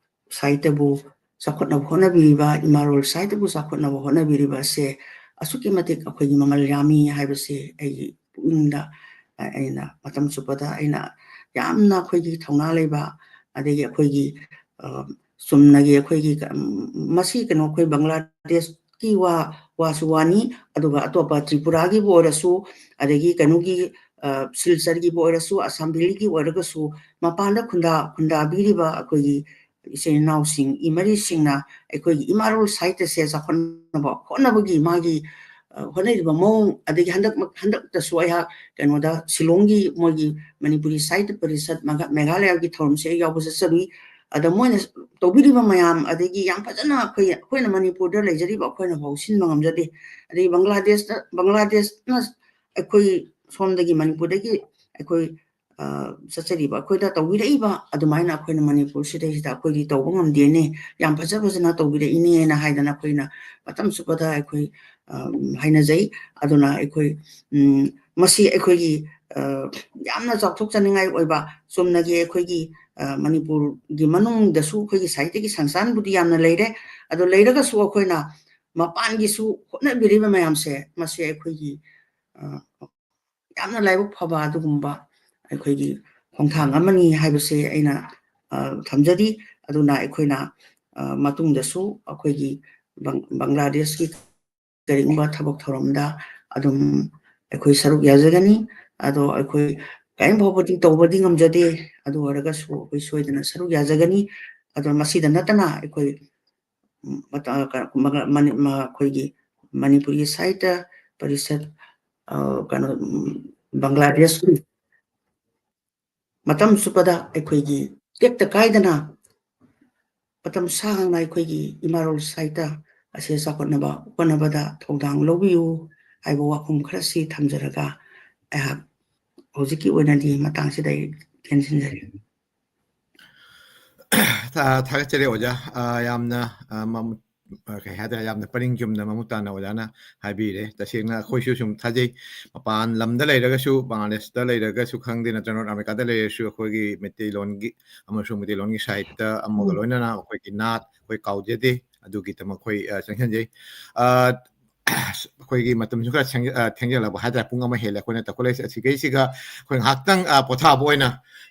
ꯁꯥꯍꯤꯇ꯭ꯌꯕꯨ ꯆꯥꯎꯈꯠꯅꯕ ꯍꯣꯠꯅꯕꯤꯔꯤꯕ, ꯏꯃꯥꯂꯣꯟ ꯁꯥꯍꯤꯇ꯭ꯌꯕꯨ ꯆꯥꯎꯈꯠꯅꯕ ꯍꯣꯠꯅꯕꯤꯔꯤꯕ ꯑꯁꯦ ꯑꯁꯨꯛꯀꯤ ꯃꯇꯤꯛ ꯑꯩꯈꯣꯏꯒꯤ ꯃꯃꯜ ꯌꯥꯝꯃꯤ ꯍꯥꯏꯕꯁꯦ ꯑꯩꯒꯤ ꯄꯨꯛꯅꯤꯡꯗ, ꯑ, ꯑꯩꯅ ꯃꯇꯝ ꯆꯨꯞꯄꯗ ꯑꯩꯅ ꯌꯥꯝꯅ ꯑꯩꯈꯣꯏꯒꯤ ꯊꯧꯅꯥ ꯂꯩꯕ, ꯑꯗꯒꯤ ꯑꯩꯈꯣꯏꯒꯤ, ꯑ, ꯆꯨꯝꯅꯒꯤ ꯑꯩꯈꯣꯏꯒꯤ, ꯎꯝ, ꯃꯁꯤ ꯀꯩꯅꯣ ꯑꯩꯈꯣꯏ ꯕꯪꯒ꯭ꯂꯥꯗꯦꯁꯀꯤ ꯋꯥ, ꯋꯥꯁꯨ ꯋꯥꯅꯤ, ꯑꯗꯨꯒ ꯑꯇꯣꯞꯄ ꯇ꯭ꯔꯤꯄꯨꯔꯥꯒꯤꯕꯨ ꯑꯣꯏꯔꯁꯨ, ꯑꯗꯒꯤ ꯀꯩꯅꯣꯒꯤ, ꯑ, ꯁꯤꯜꯆꯔꯒꯤꯕꯨ ꯑꯣꯏꯔꯁꯨ, ꯑꯁꯥꯝ ꯚꯦꯂꯤꯒꯤ ꯑꯣꯏꯔꯒꯁꯨ, ꯃꯄꯥꯟꯗ ꯈꯨꯟꯗꯥ-, ꯈꯨꯟꯗꯥꯕꯤꯔꯤꯕ ꯑꯩꯈꯣꯏꯒꯤ ꯏꯆꯤꯟ ꯏꯅꯥꯎꯁꯤꯡ, ꯏꯃꯔꯤꯁꯤꯡꯅ ꯑꯩꯈꯣꯏꯒꯤ ꯏꯃꯥꯂꯣꯟ ꯁꯥꯍꯤꯇ꯭ꯌꯁꯦ ꯆꯥꯎꯈꯠꯅꯕ ꯍꯣꯠꯅꯕꯒꯤ ꯃꯥꯒꯤ, ꯑ, ꯍꯣꯠꯅꯔꯤꯕ ꯃꯑꯣꯡ, ꯑꯗꯒꯤ ꯍꯟꯗꯛ, ꯍꯟꯗꯛꯇꯁꯨ ꯑꯩꯍꯥꯛ ꯀꯩꯅꯣꯗ ꯁꯤꯂꯣꯡꯒꯤ ꯃꯣꯏꯒꯤ ꯃꯅꯤꯄꯨꯔꯤ ꯁꯥꯍꯤꯇ꯭ꯌ ꯄꯔꯤꯁꯠ ꯃꯒ-, ꯃꯦꯘꯥꯂꯌꯥꯒꯤ ꯊꯧꯔꯝꯁꯦ ꯑꯩ ꯌꯥꯎꯕ ꯆꯠꯆꯔꯨꯏ꯫ ꯑꯗ ꯃꯣꯏꯅ ꯇꯧꯕꯤꯔꯤꯕ ꯃꯌꯥꯝ, ꯑꯗꯒꯤ ꯌꯥꯝ ꯐꯖꯅ ꯑꯩꯈꯣꯏ, ꯑꯩꯈꯣꯏꯅ ꯃꯅꯤꯄꯨꯔꯗ ꯂꯩꯖꯔꯤꯕ ꯑꯩꯈꯣꯏꯅ ꯐꯥꯎ ꯁꯤꯟꯕ ꯉꯝꯖꯗꯦ꯫ ꯑꯗꯒꯤ ꯕꯪꯒ꯭ꯂꯥꯗꯦꯁꯇ, ꯕꯪꯒ꯭ꯂꯥꯗꯦꯁꯅ ꯑꯩꯈꯣꯏ ꯁꯣꯝꯗꯒꯤ ꯃꯅꯤꯄꯨꯔꯗꯒꯤ ꯑꯩꯈꯣꯏ, ꯑ, ꯆꯠꯆꯔꯤꯕ ꯑꯩꯈꯣꯏꯗ ꯇꯧꯕꯤꯔꯛꯏꯕ ꯑꯗꯨꯃꯥꯏꯅ ꯑꯩꯈꯣꯏꯅ ꯃꯅꯤꯄꯨꯔ ꯁꯤꯗꯩꯁꯤꯗ ꯑꯩꯈꯣꯏꯗꯤ ꯇꯧꯕ ꯉꯝꯗꯦꯅꯦ꯫ ꯌꯥꯝ ꯐꯖ ꯐꯖꯅ ꯇꯧꯕꯤꯔꯛꯏꯅꯦꯅ ꯍꯥꯏꯗꯅ ꯑꯩꯈꯣꯏꯅ ꯃꯇꯝ ꯆꯨꯞꯄꯗ ꯑꯩꯈꯣꯏ, ꯑ, ꯍꯥꯏꯅꯖꯩ꯫ ꯑꯗꯨꯅ ꯑꯩꯈꯣꯏ, ꯎꯝ, ꯃꯁꯤ ꯑꯩꯈꯣꯏꯒꯤ, ꯑ, ꯌꯥꯝꯅ ꯆꯥꯎꯊꯣꯛꯆꯅꯤꯡꯉꯥꯏ ꯑꯣꯏꯕ, ꯆꯨꯝꯅꯒꯤ ꯑꯩꯈꯣꯏꯒꯤ, ꯑ, ꯃꯅꯤꯄꯨꯔꯒꯤ ꯃꯅꯨꯡꯗꯁꯨ ꯑꯩꯈꯣꯏꯒꯤ ꯁꯥꯍꯤꯇ꯭ꯌꯒꯤ ꯁꯪꯁꯊꯥꯟꯕꯨꯗꯤ ꯌꯥꯝꯅ ꯂꯩꯔꯦ꯫ ꯑꯗꯣ ꯂꯩꯔꯒꯁꯨ ꯑꯩꯈꯣꯏꯅ ꯃꯄꯥꯟꯒꯤꯁꯨ ꯍꯣꯠꯅꯕꯤꯔꯤꯕ ꯃꯌꯥꯝꯁꯦ, ꯃꯁꯤ ꯑꯩꯈꯣꯏꯒꯤ, ꯑ, ꯌꯥꯝꯅ ꯂꯥꯏꯕꯛ ꯐꯕ ꯑꯗꯨꯒꯨꯝꯕ ꯑꯩꯈꯣꯏꯒꯤ ꯈꯣꯡꯊꯥꯡ ꯑꯃꯅꯤ ꯍꯥꯏꯕꯁꯦ ꯑꯩꯅ, ꯑ, ꯊꯝꯖꯔꯤ꯫ ꯑꯗꯨꯅ ꯑꯩꯈꯣꯏꯅ, ꯑ, ꯃꯇꯨꯡꯗꯁꯨ ꯑꯩꯈꯣꯏꯒꯤ ꯕꯪ-, ꯕꯪꯒ꯭ꯂꯥꯗꯦꯁꯀꯤ ꯀꯔꯤꯒꯨꯝꯕ ꯊꯕꯛ ꯊꯧꯔꯝꯗ ꯑꯗꯨꯝ ꯑꯩꯈꯣꯏ ꯁꯔꯨꯛ ꯌꯥꯖꯒꯅꯤ꯫ ꯑꯗꯣ ꯑꯩꯈꯣꯏ ꯀꯔꯤꯝ ꯐꯥꯎꯕꯗꯤ ꯇꯧꯕꯗꯤ ꯉꯝꯖꯗꯦ, ꯑꯗꯨ ꯑꯣꯏꯔꯒꯁꯨ ꯑꯩꯈꯣꯏ ꯁꯣꯏꯗꯅ ꯁꯔꯨꯛ ꯌꯥꯖꯒꯅꯤ꯫ ꯑꯗꯣ ꯃꯁꯤꯗ ꯅꯠꯇꯅ ꯑꯩꯈꯣꯏ, ꯎꯝ, ꯃꯇ-, ꯀ-, ꯃꯒ-, ꯃꯅꯤ-, ꯃ-, ꯑꯩꯈꯣꯏꯒꯤ ꯃꯅꯤꯄꯨꯔꯒꯤ ꯁꯥꯍꯤꯇ꯭ꯌ ꯄꯔꯤꯁꯠ, ꯑ, ꯀꯩꯅꯣ, ꯎꯝ, ꯕꯪꯒ꯭ꯂꯥꯗꯦꯁꯀꯤ ꯃꯇꯝ ꯆꯨꯞꯄꯗ ꯑꯩꯈꯣꯏꯒꯤ ꯇꯦꯛꯇ ꯀꯥꯏꯗꯅ ꯃꯇꯝ ꯁꯥꯡꯅ ꯑꯩꯈꯣꯏꯒꯤ ꯏꯃꯥꯂꯣꯟ ꯁꯥꯍꯤꯇ꯭ꯌ ꯑꯁꯤ ꯆꯥꯎꯈꯠꯅꯕ ꯍꯣꯠꯅꯕꯗ ꯊꯧꯗꯥꯡ ꯂꯧꯕꯤꯌꯨ ꯍꯥꯏꯕ ꯋꯥꯐꯝ ꯈꯔꯁꯤ ꯊꯝꯖꯔꯒ ꯑꯩꯍꯥꯛ ꯍꯧꯖꯤꯛꯀꯤ ꯑꯣꯏꯅꯗꯤ ꯃꯇꯥꯡꯁꯤꯗ ꯑꯩ ꯇꯦꯟꯁꯤꯟꯖꯔꯤ꯫ ꯊꯥ-, ꯊꯥꯒꯠꯆꯔꯤ ꯑꯣꯖꯥ꯫ ꯑ, ꯌꯥꯝꯅ, ꯑ, ꯃꯃꯨꯠ ꯑ, ꯀꯩ ꯍꯥꯏꯇꯥꯔꯦ, ꯌꯥꯝꯅ ꯄꯔꯤꯡ ꯆꯨꯝꯅ ꯃꯃꯨꯠ ꯇꯥꯅ ꯑꯣꯖꯥꯅ ꯍꯥꯏꯕꯤꯔꯦ꯫ ꯇꯁꯦꯡꯅ ꯑꯩꯈꯣꯏꯁꯨ ꯁꯨꯝ ꯊꯥꯖꯩ, ꯃꯄꯥꯟ ꯂꯝꯗ ꯂꯩꯔꯒꯁꯨ, ꯕꯪꯒ꯭ꯂꯥꯗꯦꯁꯇ ꯂꯩꯔꯒꯁꯨ ꯈꯪꯗꯦ, ꯅꯠꯇ꯭ꯔꯒ ꯅꯣꯔꯠ ꯑꯃꯦꯔꯤꯀꯥꯗ ꯂꯩꯔꯁꯨ, ꯑꯩꯈꯣꯏꯒꯤ ꯃꯩꯇꯩꯂꯣꯟꯒꯤ ꯑꯃꯁꯨꯡ ꯃꯩꯇꯩꯂꯣꯟꯒꯤ ꯁꯥꯍꯤꯇ꯭ꯌ ꯑꯃꯒ ꯎꯝ꯫ ꯂꯣꯏꯅꯅ ꯑꯩꯈꯣꯏꯒꯤ ꯅꯥꯠ ꯑꯩꯈꯣꯏ ꯀꯥꯎꯖꯗꯦ꯫ ꯑꯗꯨꯒꯤꯗꯃꯛ ꯑꯩꯈꯣꯏ, ꯑ, ꯆꯪꯁꯤꯟꯖꯩ꯫ ꯑ, ꯑꯩꯈꯣꯏꯒꯤ ꯃꯇꯝꯁꯨ ꯈꯔ ꯁꯦꯡꯖ-, ꯑ, ꯊꯦꯡꯖꯜꯂꯛꯄ ꯍꯥꯏꯇꯥꯔꯦ, ꯄꯨꯡ ꯑꯃ ꯍꯦꯜꯂꯦ ꯑꯩꯈꯣꯏꯅ ꯇꯧꯈꯠꯂꯛꯏꯁꯦ꯫ ꯑꯁꯤꯒꯩꯁꯤꯒ ꯑꯩꯈꯣꯏ ꯉꯥꯏꯍꯥꯛꯇꯪ, ꯑ, ꯄꯣꯊꯥꯕ ꯑꯣꯏꯅ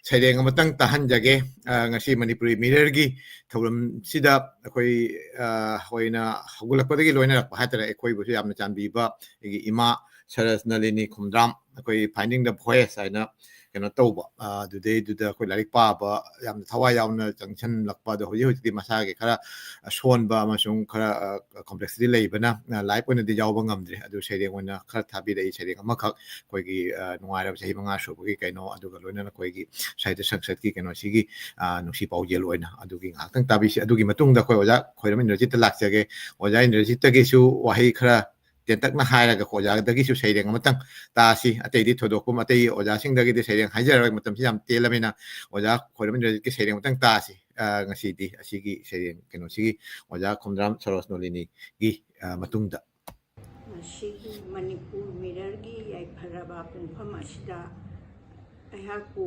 ꯁꯩꯔꯦꯡ ꯑꯃꯇꯪ ꯇꯥꯍꯟꯖꯒꯦ꯫ ꯑ, ꯉꯁꯤ ꯃꯅꯤꯄꯨꯔꯤ ꯃꯤꯔꯔꯒꯤ ꯊꯧꯔꯝꯁꯤꯗ ꯑꯩꯈꯣꯏ, ꯑ, ꯑꯩꯈꯣꯏꯅ ꯍꯧꯒꯠꯂꯛꯄꯗꯒꯤ ꯂꯣꯏꯅꯔꯛꯄ ꯍꯥꯏꯇꯥꯔꯦ, ꯑꯩꯈꯣꯏꯕꯨꯁꯨ ꯌꯥꯝꯅ ꯆꯥꯟꯕꯤꯕ ꯑꯩꯒꯤ ꯏꯃꯥ ꯁꯔꯁ ꯅꯂꯤꯅꯤ ꯈꯨꯝꯗ꯭ꯔꯥꯝ, ꯑꯩꯈꯣꯏ Finding the Voice ꯍꯥꯏꯅ ꯀꯩꯅꯣ ꯇꯧꯕ, ꯑ, ꯑꯗꯨꯗꯩꯗꯨꯗ ꯑꯩꯈꯣꯏ ꯂꯥꯏꯔꯤꯛ ꯄꯥꯕ ꯌꯥꯝꯅ ꯊꯋꯥꯏ ꯌꯥꯎꯅ ꯆꯪꯁꯤꯜꯂꯛꯄ꯫ ꯑꯗꯣ ꯍꯧꯖꯤꯛ ꯍꯧꯖꯤꯛꯇꯤ ꯃꯁꯥꯒꯤ ꯈꯔ, ꯑ, ꯁꯣꯟꯕ ꯑꯃꯁꯨꯡ ꯈꯔ, ꯑ, ꯀꯣꯝꯄ꯭ꯂꯦꯛꯁꯤꯇꯤ ꯂꯩꯕꯅ, ꯑ, ꯂꯥꯏꯚ ꯑꯣꯏꯅꯗꯤ ꯌꯥꯎꯕ ꯉꯝꯗ꯭ꯔꯦ꯫ ꯑꯗꯨ ꯁꯩꯔꯦꯡ ꯑꯣꯏꯅ ꯈꯔ ꯊꯥꯕꯤꯔꯛꯏ, ꯁꯩꯔꯦꯡ ꯑꯃꯈꯛ, ꯑꯩꯈꯣꯏꯒꯤ, ꯑ, ꯅꯨꯡꯉꯥꯏꯔꯕ ꯆꯍꯤ ꯃꯉꯥ ꯁꯨꯕꯒꯤ ꯀꯩꯅꯣ, ꯑꯗꯨꯒ ꯂꯣꯏꯅꯅ ꯑꯩꯈꯣꯏꯒꯤ ꯁꯥꯍꯤꯇ꯭ꯌ ꯁꯪꯁꯠꯀꯤ ꯀꯩꯅꯣꯁꯤꯒꯤ, ꯑ, ꯅꯨꯡꯁꯤ ꯄꯥꯎꯖꯦꯜ ꯑꯣꯏꯅ꯫ ꯑꯗꯨꯒꯤ ꯉꯥꯏꯍꯥꯛꯇꯪ ꯇꯥꯕꯤꯁꯤ꯫ ꯑꯗꯨꯒꯤ ꯃꯇꯨꯡꯗ ꯑꯩꯈꯣꯏ ꯑꯣꯖꯥ ꯈꯣꯏꯔꯝ ꯏꯟꯗ꯭ꯔꯖꯤꯠꯇ ꯂꯥꯛꯆꯒꯦ꯫ ꯑꯣꯖꯥ ꯏꯟꯗ꯭ꯔꯖꯤꯠꯇꯒꯤꯁꯨ ꯋꯥꯍꯩ ꯈꯔ ꯇꯦꯟꯇꯛꯅ ꯍꯥꯏꯔꯒ ꯑꯣꯖꯥꯗꯒꯤꯁꯨ ꯁꯩꯔꯦꯡ ꯑꯃꯇꯪ ꯇꯥꯁꯤ꯫ ꯑꯇꯩꯗꯤ ꯊꯣꯏꯗꯣꯛꯄ, ꯑꯇꯩ ꯑꯣꯖꯥꯁꯤꯡꯗꯒꯤꯗꯤ ꯁꯩꯔꯦꯡ ꯍꯥꯏꯖꯔꯔꯣꯏ, ꯃꯇꯝꯁꯤ ꯌꯥꯝ ꯇꯦꯜꯂꯕꯅꯤꯅ꯫ ꯑꯣꯖꯥ ꯈꯣꯏꯔꯝ ꯏꯟꯗ꯭ꯔꯖꯤꯠꯀꯤ ꯁꯩꯔꯦꯡ ꯑꯃꯇꯪ ꯇꯥꯁꯤ, ꯑ, ꯉꯁꯤꯗꯤ ꯑꯁꯤꯒꯤ ꯁꯩꯔꯦꯡ ꯀꯩꯅꯣꯁꯤꯒꯤ, ꯑꯣꯖꯥ ꯈꯨꯝꯗ꯭ꯔꯥꯝ ꯁꯔꯣꯖ ꯅꯣꯂꯤꯅꯤꯒꯤ, ꯑ, ꯃꯇꯨꯡꯗ꯫ ꯉꯁꯤꯒꯤ ꯃꯅꯤꯄꯨꯔ ꯃꯤꯔꯔꯒꯤ ꯌꯥꯏꯐꯔꯕ ꯄꯨꯡꯐꯝ ꯑꯁꯤꯗ ꯑꯩꯍꯥꯛꯄꯨ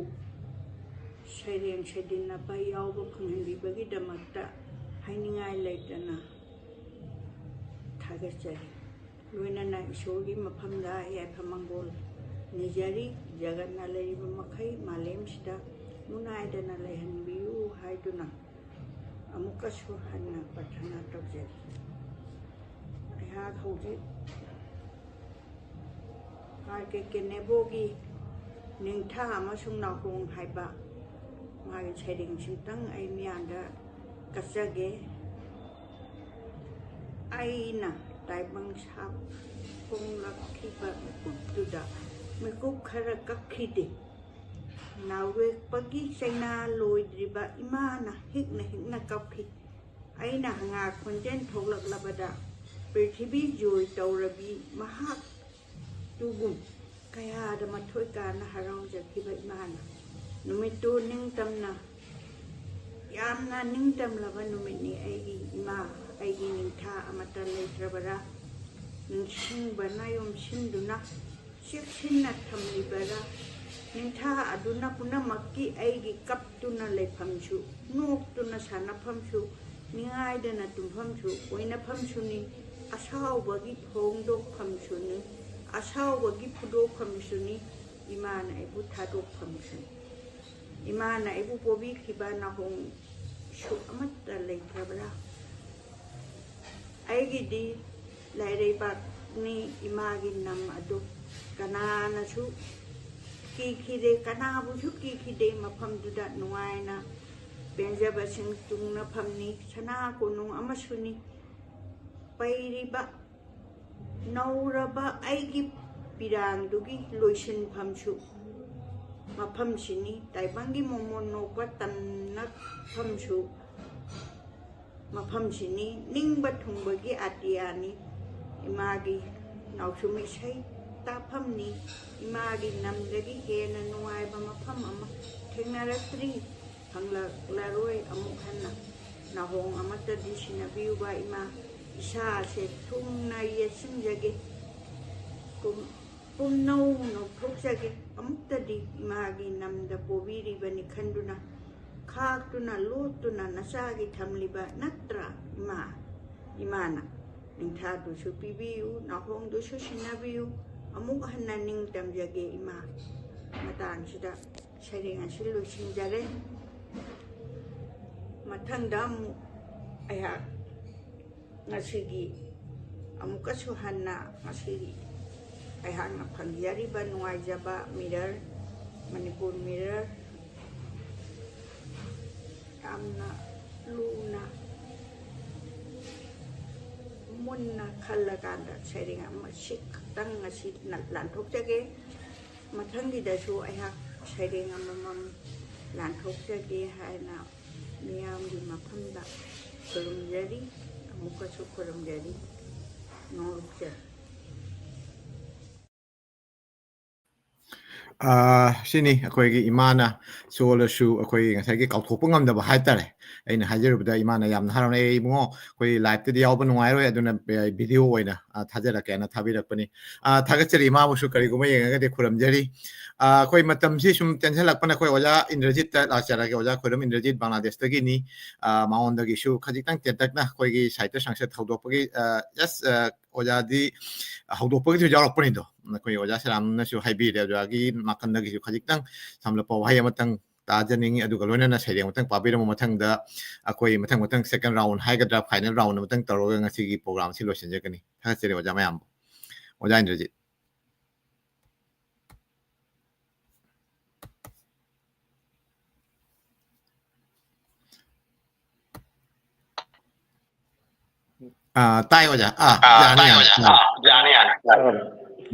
ꯁꯩꯔꯦꯡ ꯁꯩꯗꯤꯟꯅꯕ ꯌꯥꯎꯕ ꯐꯪꯍꯟꯕꯤꯕꯒꯤꯗꯃꯛꯇ ꯍꯥꯏꯅꯤꯡꯉꯥꯏ ꯂꯩꯇꯅ ꯊꯥꯒꯠꯆꯔꯤ꯫ ꯂꯣꯏꯅꯅ ꯏꯁꯣꯔꯒꯤ ꯃꯐꯝꯗ ꯌꯥꯏꯐ ꯃꯪꯒꯣꯜ ꯅꯤꯖꯔꯤ, ꯖꯒꯠꯅ ꯂꯩꯔꯤꯕ ꯃꯈꯩ ꯃꯥꯂꯦꯝꯁꯤꯗ ꯃꯨꯅꯥꯏꯗꯅ ꯂꯩꯍꯟꯕꯤꯌꯨ ꯍꯥꯏꯗꯨꯅ ꯑꯃꯨꯛꯀꯁꯨ ꯍꯟꯅ ꯄ꯭ꯔꯊꯅꯥ ꯇꯧꯖꯔꯤ꯫ ꯑꯩꯍꯥꯛ ꯍꯧꯖꯤꯛ ꯑꯥꯔ ꯀꯦ ꯀꯦꯅꯦꯕꯣꯒꯤ ꯅꯤꯡꯊꯥ ꯑꯃꯁꯨꯡ ꯅꯥꯎꯍꯣꯡ ꯍꯥꯏꯕ ꯃꯥꯒꯤ ꯁꯩꯔꯦꯡꯁꯤꯡꯇꯪ ꯑꯩ ꯃꯤꯌꯥꯝꯗ ꯀꯠꯆꯒꯦ꯫ ꯑꯩꯅ ꯇꯥꯏꯕꯪ ꯁꯥꯐꯣꯡꯂꯛꯈꯤꯕ ꯃꯤꯀꯨꯞꯇꯨꯗ ꯃꯤꯀꯨꯞ ꯈꯔ ꯀꯞꯈꯤꯗꯦ꯫ ꯅꯥꯎꯔꯦꯛꯄꯒꯤ ꯆꯩꯅꯥ ꯂꯣꯏꯗ꯭ꯔꯤꯕ ꯏꯃꯥꯅ ꯍꯤꯛꯅ ꯍꯤꯛꯅ ꯀꯞꯈꯤ꯫ ꯑꯩꯅ ꯍꯪꯒꯥ ꯈꯣꯟꯖꯦꯜ ꯊꯣꯛꯂꯛꯂꯕꯗ ꯄ꯭ꯔꯤꯊꯤꯕꯤ ꯖꯣꯏ ꯇꯧꯔꯕꯤ ꯃꯍꯥꯛ ꯇꯨꯒꯨꯝ ꯀꯌꯥꯗ ꯃꯊꯣꯏ ꯀꯥꯅ ꯍꯔꯥꯎꯖꯈꯤꯕ ꯏꯃꯥꯅ ꯅꯨꯃꯤꯠꯇꯨ ꯅꯤꯡꯇꯝꯅ, ꯌꯥꯝꯅ ꯅꯤꯡꯇꯝꯂꯕ ꯅꯨꯃꯤꯠꯅꯤ ꯑꯩꯒꯤ ꯏꯃꯥ꯫ ꯑꯩꯒꯤ ꯅꯤꯡꯊꯥ ꯑꯃꯠꯇ ꯂꯩꯇ꯭ꯔꯕꯔꯥ? ꯅꯤꯡꯁꯤꯡꯕꯅ ꯌꯣꯝꯁꯤꯟꯗꯨꯅ ꯆꯦꯛꯁꯤꯟꯅ ꯊꯝꯂꯤꯕꯔꯥ? ꯅꯤꯡꯊꯥ ꯑꯗꯨꯅ ꯄꯨꯝꯅꯃꯛꯀꯤ ꯑꯩꯒꯤ ꯀꯞꯇꯨꯅ ꯂꯩꯐꯝꯁꯨ, ꯅꯣꯛꯇꯨꯅ ꯁꯥꯟꯅꯐꯝꯁꯨ, ꯅꯤꯡꯉꯥꯏꯗꯅ ꯇꯨꯝꯐꯝꯁꯨ, ꯑꯣꯏꯅꯐꯝꯁꯨꯅꯤ꯫ ꯑꯁꯥꯎꯕꯒꯤ ꯐꯣꯡꯗꯣꯛꯐꯝꯁꯨꯅꯤ꯫ ꯑꯁꯥꯎꯕꯒꯤ ꯐꯨꯗꯣꯛꯐꯝꯁꯨꯅꯤ꯫ ꯏꯃꯥꯅ ꯑꯩꯕꯨ ꯊꯥꯗꯣꯛꯐꯝꯁꯨꯅꯤ꯫ ꯏꯃꯥꯅ ꯑꯩꯕꯨ ꯄꯣꯕꯤꯈꯤꯕ ꯅꯥꯍꯣꯡꯁꯨ ꯑꯃꯠꯇ ꯂꯩꯇ꯭ꯔꯕ꯭ꯔꯥ? ꯑꯩꯒꯤꯗꯤ ꯂꯥꯏꯔꯩꯕꯥꯛꯅꯤ ꯏꯃꯥꯒꯤ ꯅꯝ ꯑꯗꯨ꯫ ꯀꯅꯥꯅꯁꯨ ꯀꯤꯈꯤꯗꯦ, ꯀꯅꯥꯕꯨꯁꯨ ꯀꯤꯈꯤꯗꯦ꯫ ꯃꯐꯝꯗꯨꯗ ꯅꯨꯡꯉꯥꯏꯅ ꯄꯦꯟꯖꯕꯁꯤꯡ ꯇꯨꯡꯅꯐꯝꯅꯤ, ꯁꯅꯥ ꯀꯣꯅꯨꯡ ꯑꯃꯁꯨꯅꯤ꯫ ꯄꯩꯔꯤꯕ ꯅꯧꯔꯕ ꯑꯩꯒꯤ ꯄꯤꯔꯥꯡꯗꯨꯒꯤ ꯂꯣꯏꯁꯤꯟꯐꯝꯁꯨ ꯃꯐꯝꯁꯤꯅꯤ꯫ ꯇꯥꯏꯕꯪꯒꯤ ꯃꯣꯃꯣꯟ ꯅꯣꯛꯄ ꯇꯝꯅꯐꯝꯁꯨ ꯃꯐꯝꯁꯤꯅꯤ꯫ ꯅꯤꯡꯕ ꯊꯨꯡꯕꯒꯤ ꯑꯇꯤꯌꯥꯅꯤ꯫ ꯏꯃꯥꯒꯤ ꯅꯥꯎꯁꯨꯝ ꯏꯁꯩ ꯇꯥꯐꯝꯅꯤ꯫ ꯏꯃꯥꯒꯤ ꯅꯝꯗꯒꯤ ꯍꯦꯟꯅ ꯅꯨꯡꯉꯥꯏꯕ ꯃꯐꯝ ꯑꯃ ꯊꯦꯡꯅꯔꯛꯇ꯭ꯔꯤ, ꯐꯪꯂꯛꯂꯔꯣꯏ ꯑꯃꯨꯛ ꯍꯟꯅ꯫ ꯅꯥꯍꯣꯡ ꯑꯃꯠꯇꯗꯤ ꯁꯤꯟꯅꯕꯤꯌꯨꯕ ꯏꯃꯥ, ꯏꯁꯥꯁꯦ ꯊꯨꯡꯅ ꯌꯦꯠꯁꯤꯟꯖꯒꯦ꯫ ꯄꯨꯝ-, ꯄꯨꯝꯅꯧ ꯅꯣꯛꯊꯣꯛꯆꯒꯦ꯫ ꯑꯃꯨꯛꯇꯗꯤ ꯏꯃꯥꯒꯤ ꯅꯝꯗ ꯄꯣꯕꯤꯔꯤꯕꯅꯤ ꯈꯟꯗꯨꯅ, ꯈꯥꯛꯇꯨꯅ ꯂꯣꯠꯇꯨꯅ ꯅꯆꯥꯒꯤ ꯊꯝꯂꯤꯕ ꯅꯠꯇ꯭ꯔꯥ ꯏꯃꯥ? ꯏꯃꯥꯅ ꯅꯤꯡꯊꯥꯗꯨꯁꯨ ꯄꯤꯕꯤꯌꯨ, ꯅꯥꯍꯣꯡꯗꯨꯁꯨ ꯁꯤꯟꯅꯕꯤꯌꯨ꯫ ꯑꯃꯨꯛ ꯍꯟꯅ ꯅꯤꯡꯇꯝꯖꯒꯦ ꯏꯃꯥ꯫ ꯃꯇꯥꯡꯁꯤꯗ ꯁꯩꯔꯦꯡ ꯑꯁꯤ ꯂꯣꯏꯁꯤꯟꯖꯔꯦ꯫ ꯃꯊꯪꯗ ꯑꯃꯨꯛ ꯑꯩꯍꯥꯛ ꯉꯁꯤꯒꯤ ꯑꯃꯨꯛꯀꯁꯨ ꯍꯟꯅ ꯉꯁꯤꯒꯤ ꯑꯩꯍꯥꯛꯅ ꯐꯪꯖꯔꯤꯕ ꯅꯨꯡꯉꯥꯏꯖꯕ ꯃꯤꯔꯔ, ꯃꯅꯤꯄꯨꯔ ꯃꯤꯔꯔ, ꯌꯥꯝꯅ ꯂꯨꯅ ꯃꯨꯟꯅ ꯈꯜꯂꯀꯥꯟꯗ ꯁꯩꯔꯦꯡ ꯑꯃ ꯁꯤ ꯈꯛꯇꯪ ꯉꯁꯤ ꯂꯥꯟꯊꯣꯛꯆꯒꯦ꯫ ꯃꯊꯪꯒꯤꯗꯁꯨ ꯑꯩꯍꯥꯛ ꯁꯩꯔꯦꯡ ꯑꯃꯃꯝ ꯂꯥꯟꯊꯣꯛꯆꯒꯦ ꯍꯥꯏꯅ ꯃꯤꯌꯥꯝꯒꯤ ꯃꯐꯝꯗ ꯈꯨꯔꯨꯝꯖꯔꯤ, ꯑꯃꯨꯛꯀꯁꯨ ꯈꯨꯔꯨꯝꯖꯔꯤ꯫ ꯅꯣꯡꯂꯨꯛꯆ꯫ ꯑ, ꯁꯤꯅꯤ ꯑꯩꯈꯣꯏꯒꯤ ꯏꯃꯥꯅ ꯁꯣꯜꯂꯁꯨ ꯑꯩꯈꯣꯏꯒꯤ ꯉꯁꯥꯏꯒꯤ ꯀꯥꯎꯊꯣꯛꯄ ꯉꯝꯗꯕ ꯍꯥꯏꯇꯥꯔꯦ꯫ ꯑꯩꯅ ꯍꯥꯏꯖꯔꯨꯕꯗ ꯏꯃꯥꯅ ꯌꯥꯝꯅ ꯍꯔꯥꯎꯅ, "ꯑꯦ ꯏꯕꯨꯡꯉꯣ, ꯑꯩꯈꯣꯏ live ꯇꯗꯤ ꯌꯥꯎꯕ ꯅꯨꯡꯉꯥꯏꯔꯣꯏ, ꯑꯗꯨꯅ, ꯑ, video ꯑꯣꯏꯅ, ꯑ, ꯊꯥꯖꯔꯛꯀꯦꯅ ꯊꯥꯕꯤꯔꯛꯄꯅꯤ꯫" ꯑ, ꯊꯥꯒꯠꯆꯔꯤ, ꯏꯃꯥꯕꯨꯁꯨ ꯀꯔꯤꯒꯨꯝꯕ ꯌꯦꯡꯉꯒꯗꯤ ꯈꯨꯔꯨꯝꯖꯔꯤ꯫ ꯑ, ꯑꯩꯈꯣꯏ ꯃꯇꯝꯁꯤ ꯁꯨꯝ ꯇꯦꯟꯁꯤꯜꯂꯛꯄꯅ ꯑꯩꯈꯣꯏ ꯑꯣꯖꯥ ꯏꯟꯗ꯭ꯔꯖꯤꯠꯇ ꯂꯥꯛꯆꯔꯒꯦ꯫ ꯑꯣꯖꯥ ꯈꯨꯔꯨꯝ ꯏꯟꯗ꯭ꯔꯖꯤꯠ ꯕꯪꯒ꯭ꯂꯥꯗꯦꯁꯇꯒꯤꯅꯤ꯫ ꯑ, ꯃꯉꯣꯟꯗꯒꯤꯁꯨ ꯈꯖꯤꯛꯇꯪ ꯇꯦꯟꯇꯛꯅ ꯑꯩꯈꯣꯏꯒꯤ ꯁꯥꯍꯤꯇ꯭ꯌ ꯁꯪꯁꯠ ꯍꯧꯗꯣꯛꯄꯒꯤ, ꯑ, just, ꯑ, ꯑꯣꯖꯥꯗꯤ ꯍꯧꯗꯣꯛꯄꯒꯤꯁꯨ ꯌꯥꯎꯔꯛꯄꯅꯤꯗꯣ꯫ ꯑꯩꯈꯣꯏ ꯑꯣꯖꯥ ꯁꯦꯔꯥꯝꯅꯁꯨ ꯍꯥꯏꯕꯤꯔꯦ, ꯑꯣꯖꯥꯒꯤ ꯅꯥꯀꯟꯗꯒꯤꯁꯨ ꯈꯖꯤꯛꯇꯪ ꯁꯝꯂꯞꯄ ꯋꯥꯍꯩ ꯑꯃꯇꯪ ꯇꯥꯖꯅꯤꯡꯉꯤ꯫ ꯑꯗꯨꯒ ꯂꯣꯏꯅꯅ ꯁꯩꯔꯦꯡ ꯑꯃꯇꯪ ꯄꯥꯕꯤꯔꯝꯃ ꯃꯊꯪꯗ ꯑꯩꯈꯣꯏ ꯃꯊꯪ ꯃꯊꯪ second round ꯍꯥꯏꯒꯗ꯭ꯔꯥ, final round ꯑꯃꯇꯪ ꯇꯧꯔꯒ ꯉꯁꯤꯒꯤ program ꯑꯁꯤ ꯂꯣꯏꯁꯤꯟꯖꯒꯅꯤ꯫ ꯊꯥꯒꯠꯆꯔꯤ ꯑꯣꯖꯥ ꯃꯌꯥꯝꯕꯨ꯫ ꯑꯣꯖꯥ ꯏꯟꯗ꯭ꯔꯖꯤꯠ꯫ ꯑꯥ, ꯇꯥꯏ ꯑꯣꯖꯥ꯫ ꯑꯥ, ꯑꯥ, ꯌꯥꯅꯤ, ꯇꯥꯏ ꯌꯥꯅꯤ, ꯑꯣꯖꯥ꯫ ꯌꯥꯅꯤ꯫ ꯑꯥ, ꯌꯥꯅꯤ, ꯌꯥꯅꯤ꯫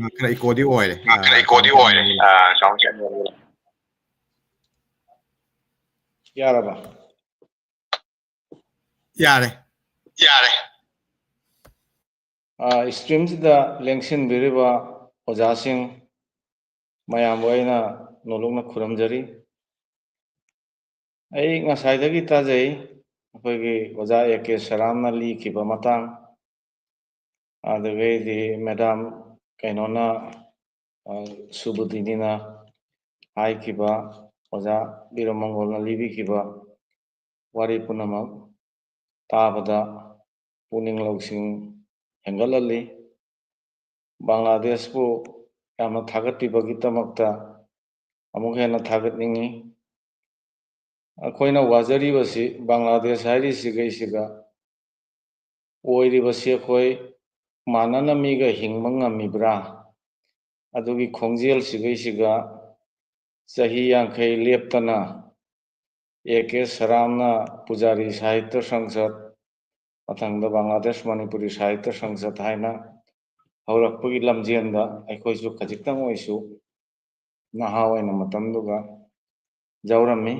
ꯑꯥ, ꯈꯔ echo ꯗꯤ ꯑꯣꯏꯔꯦ꯫ ꯑꯥ, ꯑꯥ, ꯈꯔ echo ꯗꯤ ꯑꯣꯏꯔꯦ꯫ ꯑꯥ, sound check꯫ ꯌꯥꯔꯕ? ꯌꯥꯔꯦ꯫ ꯌꯥꯔꯦ꯫ ꯑꯥ, stream ꯁꯤꯗ ꯂꯦꯡꯁꯤꯟꯕꯤꯔꯤꯕ ꯑꯣꯖꯥꯁꯤꯡ ꯃꯌꯥꯝꯕꯨ ꯑꯩꯅ ꯅꯣꯂꯨꯛꯅ ꯈꯨꯔꯨꯝꯖꯔꯤ꯫ ꯑꯩ ꯉꯁꯥꯏꯗꯒꯤ ꯇꯥꯖꯩ, ꯑꯩꯈꯣꯏꯒꯤ ꯑꯣꯖꯥ ꯑꯦ ꯀꯦ ꯁꯔꯥꯝꯅ ꯂꯤꯈꯤꯕ ꯃꯇꯥꯡ, ꯑꯗꯨꯗꯒꯤꯗꯤ madam ꯀꯩꯅꯣꯅ, ꯑ, ꯁꯨꯕꯨꯗꯤꯅꯤꯅ ꯍꯥꯏꯈꯤꯕ, ꯑꯣꯖꯥ ꯕꯤꯔꯃꯪꯒꯣꯜꯅ ꯂꯤꯕꯤꯈꯤꯕ ꯋꯥꯔꯤ ꯄꯨꯝꯅꯃꯛ ꯇꯥꯕꯗ ꯄꯨꯛꯅꯤꯡ ꯂꯧꯁꯤꯡ ꯍꯦꯟꯒꯠꯍꯜꯂꯤ꯫ ꯕꯪꯒ꯭ꯂꯥꯗꯦꯁꯄꯨ ꯌꯥꯝꯅ ꯊꯥꯒꯠꯄꯤꯕꯒꯤꯗꯃꯛꯇ ꯑꯃꯨꯛ ꯍꯦꯟꯅ ꯊꯥꯒꯠꯅꯤꯡꯏ꯫ ꯑꯩꯈꯣꯏꯅ ꯋꯥꯖꯔꯤꯕꯁꯤ ꯕꯪꯒ꯭ꯂꯥꯗꯦꯁ ꯍꯥꯏꯔꯤꯁꯤꯒꯩꯁꯤꯒ ꯑꯣꯏꯔꯤꯕꯁꯤ ꯑꯩꯈꯣꯏ ꯃꯥꯟꯅꯅ ꯃꯤꯒ ꯍꯤꯡꯕ ꯉꯝꯃꯤꯕ꯭ꯔꯥ? ꯑꯗꯨꯒꯤ ꯈꯣꯡꯖꯦꯜꯁꯤꯒꯩꯁꯤꯒ ꯆꯍꯤ ꯌꯥꯡꯈꯩ ꯂꯦꯞꯇꯅ ꯑꯦ ꯀꯦ ꯁꯔꯥꯝꯅ ꯄꯨꯖꯥꯔꯤ ꯁꯥꯍꯤꯇ꯭ꯌ ꯁꯪꯁꯠ, ꯃꯊꯪꯗ ꯕꯪꯒ꯭ꯂꯥꯗꯦꯁ ꯃꯅꯤꯄꯨꯔꯤ ꯁꯥꯍꯤꯇ꯭ꯌ ꯁꯪꯁꯠ ꯍꯥꯏꯅ ꯍꯧꯔꯛꯄꯒꯤ ꯂꯝꯖꯦꯟꯗ ꯑꯩꯈꯣꯏꯁꯨ ꯈꯖꯤꯛꯇꯪ ꯑꯣꯏꯁꯨ ꯅꯍꯥ ꯑꯣꯏꯅ ꯃꯇꯝꯗꯨꯒ ꯌꯥꯎꯔꯝꯃꯤ꯫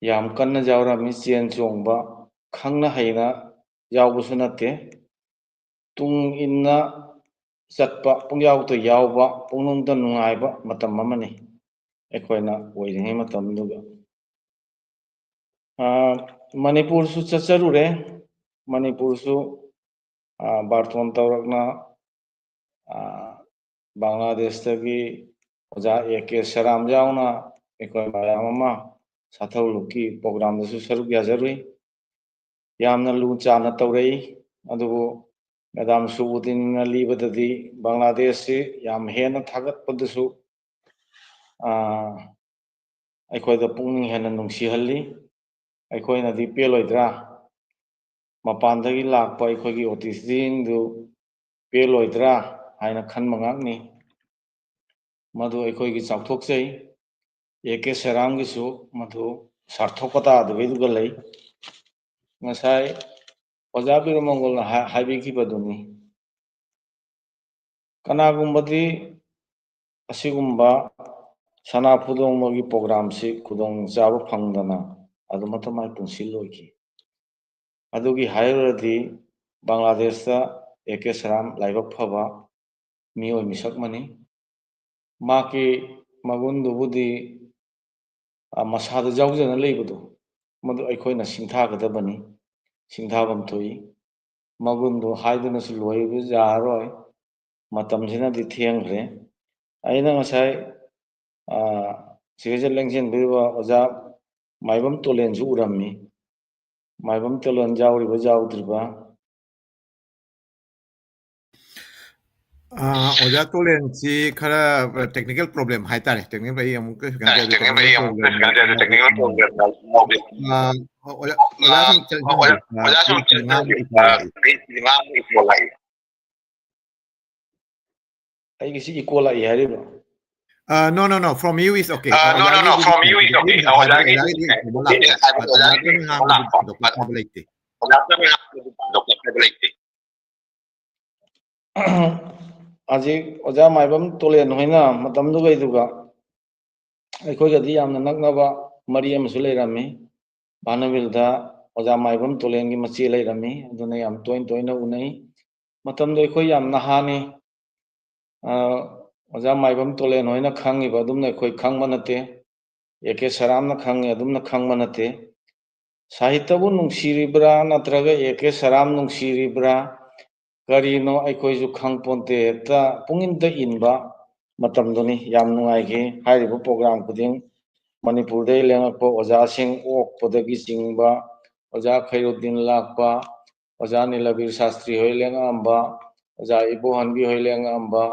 ꯌꯥꯝ ꯀꯟꯅ ꯌꯥꯎꯔꯝꯃꯤ꯫ ꯆꯦꯟ ꯆꯣꯡꯕ ꯈꯪꯅ ꯍꯩꯅ ꯌꯥꯎꯕꯁꯨ ꯅꯠꯇꯦ꯫ ꯇꯨꯡ ꯏꯟꯅ ꯆꯠꯄ, ꯄꯨꯡꯌꯥꯎꯗ ꯌꯥꯎꯕ, ꯄꯨꯛꯅꯨꯡꯗ ꯅꯨꯡꯉꯥꯏꯕ ꯃꯇꯝ ꯑꯃꯅꯤ ꯑꯩꯈꯣꯏꯅ ꯑꯣꯏꯔꯤꯉꯩ ꯃꯇꯝꯗꯨꯒ꯫ ꯑ, ꯃꯅꯤꯄꯨꯔꯁꯨ ꯆꯠꯆꯔꯨꯔꯦ꯫ ꯃꯅꯤꯄꯨꯔꯁꯨ, ꯑ, ꯕꯥꯔꯇꯣꯟ ꯇꯧꯔꯛꯅ, ꯑ, ꯕꯪꯒ꯭ꯂꯥꯗꯦꯁꯇꯒꯤ ꯑꯣꯖꯥ ꯑꯦ ꯀꯦ ꯁꯦꯔꯥꯝ ꯌꯥꯎꯅ ꯑꯩꯈꯣꯏ ꯃꯌꯥꯝ ꯑꯃ ꯁꯥꯊꯧ ꯂꯨꯞꯀꯤ ꯄ꯭ꯔꯣꯒ꯭ꯔꯥꯝꯗꯁꯨ ꯁꯔꯨꯛ ꯌꯥꯖꯔꯨꯏ꯫ ꯌꯥꯝꯅ ꯂꯨ ꯆꯥꯟꯅ ꯇꯧꯔꯛꯏ꯫ ꯑꯗꯨꯕꯨ ꯃꯦꯗꯥꯝ ꯁꯨꯕꯨꯗꯤꯟꯅ ꯂꯤꯕꯗꯗꯤ ꯕꯪꯒ꯭ꯂꯥꯗꯦꯁꯁꯤ ꯌꯥꯝ ꯍꯦꯟꯅ ꯊꯥꯒꯠꯄꯗꯁꯨ, ꯑ, ꯑꯩꯈꯣꯏꯗ ꯄꯨꯛꯅꯤꯡ ꯍꯦꯟꯅ ꯅꯨꯡꯁꯤꯍꯜꯂꯤ꯫ ꯑꯩꯈꯣꯏꯅꯗꯤ ꯄꯦꯜꯂꯣꯏꯗ꯭ꯔꯥ? ꯃꯄꯥꯟꯗꯒꯤ ꯂꯥꯛꯄ ꯑꯩꯈꯣꯏꯒꯤ ꯑꯣꯇꯤꯊꯤꯁꯤꯡꯗꯨ ꯄꯦꯜꯂꯣꯏꯗ꯭ꯔꯥ ꯍꯥꯏꯅ ꯈꯟꯕ ꯉꯥꯛꯅꯤ꯫ ꯃꯗꯨ ꯑꯩꯈꯣꯏꯒꯤ ꯆꯥꯎꯊꯣꯛꯆꯩ꯫ ꯑꯦ ꯀꯦ ꯁꯦꯔꯥꯝꯒꯤꯁꯨ ꯃꯗꯨ ꯁꯥꯔꯊꯣꯛꯄ ꯇꯥꯗꯕꯩꯗꯨꯒ ꯂꯩ꯫ ꯉꯁꯥꯏ ꯑꯣꯖꯥ ꯕꯤꯔꯃꯪꯒꯣꯜꯅ ꯍꯥꯏ-, ꯍꯥꯏꯕꯤꯈꯤꯕꯗꯨꯅꯤ꯫ ꯀꯅꯥꯒꯨꯝꯕꯗꯤ ꯑꯁꯤꯒꯨꯝꯕ ꯁꯅꯥ ꯐꯨꯗꯣꯡꯕꯒꯤ ꯄ꯭ꯔꯣꯒ꯭ꯔꯥꯝꯁꯤ ꯈꯨꯗꯣꯡꯆꯥꯕ ꯐꯪꯗꯅ ꯑꯗꯨꯃꯠꯇ ꯃꯥꯏ ꯄꯨꯟꯁꯤ ꯂꯣꯏꯈꯤ꯫ ꯑꯗꯨꯒꯤ ꯍꯥꯏꯔꯨꯔꯗꯤ ꯕꯪꯒ꯭ꯂꯥꯗꯦꯁꯇ ꯑꯦ ꯀꯦ ꯁꯦꯔꯥꯝ ꯂꯥꯏꯕꯛ ꯐꯕ ꯃꯤꯑꯣꯏ ꯃꯤꯁꯛ ꯑꯃꯅꯤ꯫ ꯃꯍꯥꯛꯀꯤ ꯃꯒꯨꯟꯗꯨꯕꯨꯗꯤ, ꯑ, ꯃꯁꯥꯗ ꯌꯥꯎꯖꯅ ꯂꯩꯕꯗꯣ, ꯃꯗꯨ ꯑꯩꯈꯣꯏꯅ ꯁꯤꯡꯊꯥꯒꯗꯕꯅꯤ, ꯁꯤꯡꯊꯥꯐꯝ ꯊꯣꯛꯏ꯫ ꯃꯒꯨꯟꯗꯨ ꯍꯥꯏꯗꯨꯅꯁꯨ ꯂꯣꯏꯕ ꯌꯥꯔꯔꯣꯏ, ꯃꯇꯝꯁꯤꯅꯗꯤ ꯊꯦꯡꯈ꯭ꯔꯦ꯫ ꯑꯩꯅ ꯉꯁꯥꯏ, ꯑ, ꯁꯤꯒꯩꯁꯤꯗ ꯂꯦꯡꯁꯤꯟꯕꯤꯔꯤꯕ ꯑꯣꯖꯥ ꯃꯥꯏꯕꯝ ꯇꯣꯂꯦꯟꯁꯨ ꯎꯔꯝꯃꯤ꯫ ꯃꯥꯏꯕꯝ ꯇꯣꯂꯦꯟ ꯌꯥꯎꯔꯤꯕ ꯌꯥꯎꯗ꯭ꯔꯤꯕ? ꯑ, ꯑꯣꯖꯥ ꯇꯣꯂꯦꯟꯁꯤ ꯈꯔ technical problem ꯍꯥꯏꯇꯥꯔꯦ꯫ Technical ꯑꯩ ꯑꯃꯨꯛ ꯀꯩꯁꯨ ꯈꯪꯗꯦ, ꯑꯗꯨ technical problem ꯑ, ꯑꯣꯖꯥ, ꯑꯣꯖꯥ ꯁꯨꯝ ꯆꯠꯃꯤꯟꯅꯕꯤꯌꯨ꯫ ꯑ, ꯑꯩ ꯉꯥꯡꯕ echo ꯂꯥꯛꯏ꯫ ꯑꯩꯒꯤꯁꯤ echo ꯂꯥꯛꯏ ꯍꯥꯏꯔꯤꯕ꯭ꯔꯣ? Uh, no, no, no. From you is okay. Uh, no, no, no. From you is okay. ꯑꯣꯖꯥꯒꯤ echo ꯂꯥꯛꯄ, but ꯑꯣꯖꯥꯅ ꯉꯥꯡꯕꯗꯤ ꯊꯣꯏꯗꯣꯛꯄ ꯇꯥꯕ ꯂꯩꯇꯦ꯫ ꯍꯧꯖꯤꯛ ꯑꯣꯖꯥ ꯃꯥꯏꯕꯝ ꯇꯣꯂꯦꯟ ꯍꯣꯏꯅ ꯃꯇꯝꯗꯨꯒꯩꯗꯨꯒ ꯑꯩꯈꯣꯏꯒꯗꯤ ꯌꯥꯝꯅ ꯅꯛꯅꯕ ꯃꯔꯤ ꯑꯃꯁꯨ ꯂꯩꯔꯝꯃꯤ꯫ ꯚꯥꯅꯨꯚꯤꯜꯗ ꯑꯣꯖꯥ ꯃꯥꯏꯕꯝ ꯇꯣꯂꯦꯟꯒꯤ ꯃꯆꯦ ꯂꯩꯔꯝꯃꯤ, ꯑꯗꯨꯅ ꯌꯥꯝ ꯇꯣꯏꯅ ꯇꯣꯏꯅ ꯎꯅꯩ꯫ ꯃꯇꯝꯗꯣ ꯑꯩꯈꯣꯏ ꯌꯥꯝ ꯅꯍꯥꯅꯤ, ꯑ, ꯑꯣꯖꯥ ꯃꯥꯏꯕꯝ ꯇꯣꯂꯦꯟ ꯍꯣꯏꯅ ꯈꯪꯉꯤꯕ ꯑꯗꯨꯝꯅ ꯑꯩꯈꯣꯏ ꯈꯪꯕ ꯅꯠꯇꯦ, ꯑꯦ ꯀꯦ ꯁꯔꯥꯝꯅ ꯈꯪꯉꯤ ꯑꯗꯨꯝꯅ ꯈꯪꯕ ꯅꯠꯇꯦ꯫ ꯁꯥꯍꯤꯇ꯭ꯌꯕꯨ ꯅꯨꯡꯁꯤꯔꯤꯕ꯭ꯔꯥ ꯅꯠꯇ꯭ꯔꯒ ꯑꯦ ꯀꯦ ꯁꯔꯥꯝ ꯅꯨꯡꯁꯤꯔꯤꯕ꯭ꯔꯥ, ꯀꯔꯤꯅꯣ ꯑꯩꯈꯣꯏꯁꯨ ꯈꯪꯄꯣꯟꯇꯦ, ꯍꯦꯛꯇ ꯄꯨꯡꯏꯟꯇ ꯏꯟꯕ ꯃꯇꯝꯗꯨꯅꯤ꯫ ꯌꯥꯝ ꯅꯨꯡꯉꯥꯏꯈꯤ꯫ ꯍꯥꯏꯔꯤꯕ ꯄ꯭ꯔꯣꯒ꯭ꯔꯥꯝ ꯈꯨꯗꯤꯡ ꯃꯅꯤꯄꯨꯔꯗꯒꯤ ꯂꯦꯡꯉꯛꯄ ꯑꯣꯖꯥꯁꯤꯡ, ꯑꯣꯛꯄꯗꯒꯤ ꯆꯤꯡꯕ, ꯑꯣꯖꯥ ꯈꯩꯔꯨꯗꯤꯟ ꯂꯥꯛꯄ, ꯑꯣꯖꯥ ꯅꯤꯂꯕꯤꯔ ꯁꯥꯁꯇ꯭ꯔꯤ ꯍꯣꯏ ꯂꯦꯡꯉꯛꯑꯝꯕ, ꯑꯣꯖꯥ ꯏꯕꯣꯍꯟꯕꯤ ꯍꯣꯏ ꯂꯦꯡꯉꯛꯑꯝꯕ,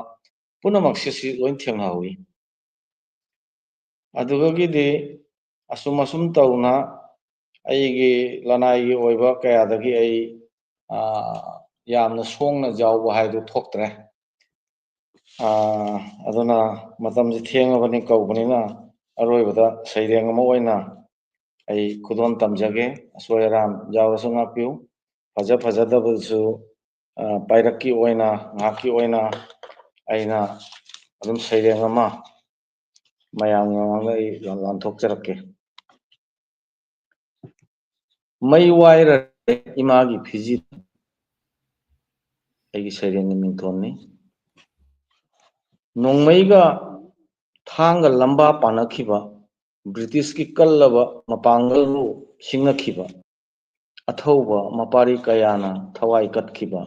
ꯄꯨꯝꯅꯃꯛꯁꯤ ꯁꯤ ꯂꯣꯏ ꯊꯦꯡꯅꯍꯧꯏ꯫ ꯑꯗꯨꯗꯒꯤꯗꯤ ꯑꯁꯨꯝ ꯑꯁꯨꯝ ꯇꯧꯅ ꯑꯩꯒꯤ ꯂꯅꯥꯏꯒꯤ ꯑꯣꯏꯕ ꯀꯌꯥꯗꯒꯤ ꯑꯩ, ꯑ, ꯌꯥꯝꯅ ꯁꯣꯡꯅ ꯌꯥꯎꯕ ꯍꯥꯏꯗꯨ ꯊꯣꯛꯇ꯭ꯔꯦ꯫ ꯑ, ꯑꯗꯨꯅ ꯃꯇꯝꯁꯤ ꯊꯦꯡꯉꯕꯅꯤ ꯀꯧꯕꯅꯤꯅ ꯑꯔꯣꯏꯕꯗ ꯁꯩꯔꯦꯡ ꯑꯃ ꯑꯣꯏꯅ ꯑꯩ ꯈꯨꯗꯣꯜ ꯇꯝꯖꯒꯦ꯫ ꯑꯁꯣꯏ ꯑꯔꯥꯟ ꯌꯥꯎꯔꯁꯨ ꯉꯥꯛꯄꯤꯌꯨ꯫ ꯐꯖ ꯐꯖꯗꯕꯗꯨꯁꯨ, ꯑ, ꯄꯥꯏꯔꯛꯀꯤ ꯑꯣꯏꯅ, ꯉꯥꯏꯍꯥꯛꯀꯤ ꯑꯣꯏꯅ ꯑꯩꯅ ꯑꯗꯨꯝ ꯁꯩꯔꯦꯡ ꯑꯃ ꯃꯌꯥꯝꯒꯤ ꯃꯃꯥꯡꯗ ꯑꯩ ꯂꯥꯟꯊꯣꯛꯆꯔꯛꯀꯦ꯫ ꯃꯩ ꯋꯥꯏꯔꯔꯦ ꯏꯃꯥꯒꯤ ꯐꯤꯖꯤ, ꯑꯩꯒꯤ ꯁꯩꯔꯦꯡꯒꯤ ꯃꯤꯡꯊꯣꯜꯅꯤ꯫ ꯅꯣꯡꯃꯩꯒ ꯊꯥꯡꯒ ꯂꯝꯕꯥ ꯄꯥꯅꯈꯤꯕ, ꯕ꯭ꯔꯤꯇꯤꯁꯀꯤ ꯀꯜꯂꯕ ꯃꯄꯥꯡꯒꯜꯕꯨ ꯁꯤꯡꯅꯈꯤꯕ, ꯑꯊꯧꯕ ꯃꯄꯥꯔꯤ ꯀꯌꯥꯅ ꯊꯋꯥꯏ ꯀꯠꯈꯤꯕ,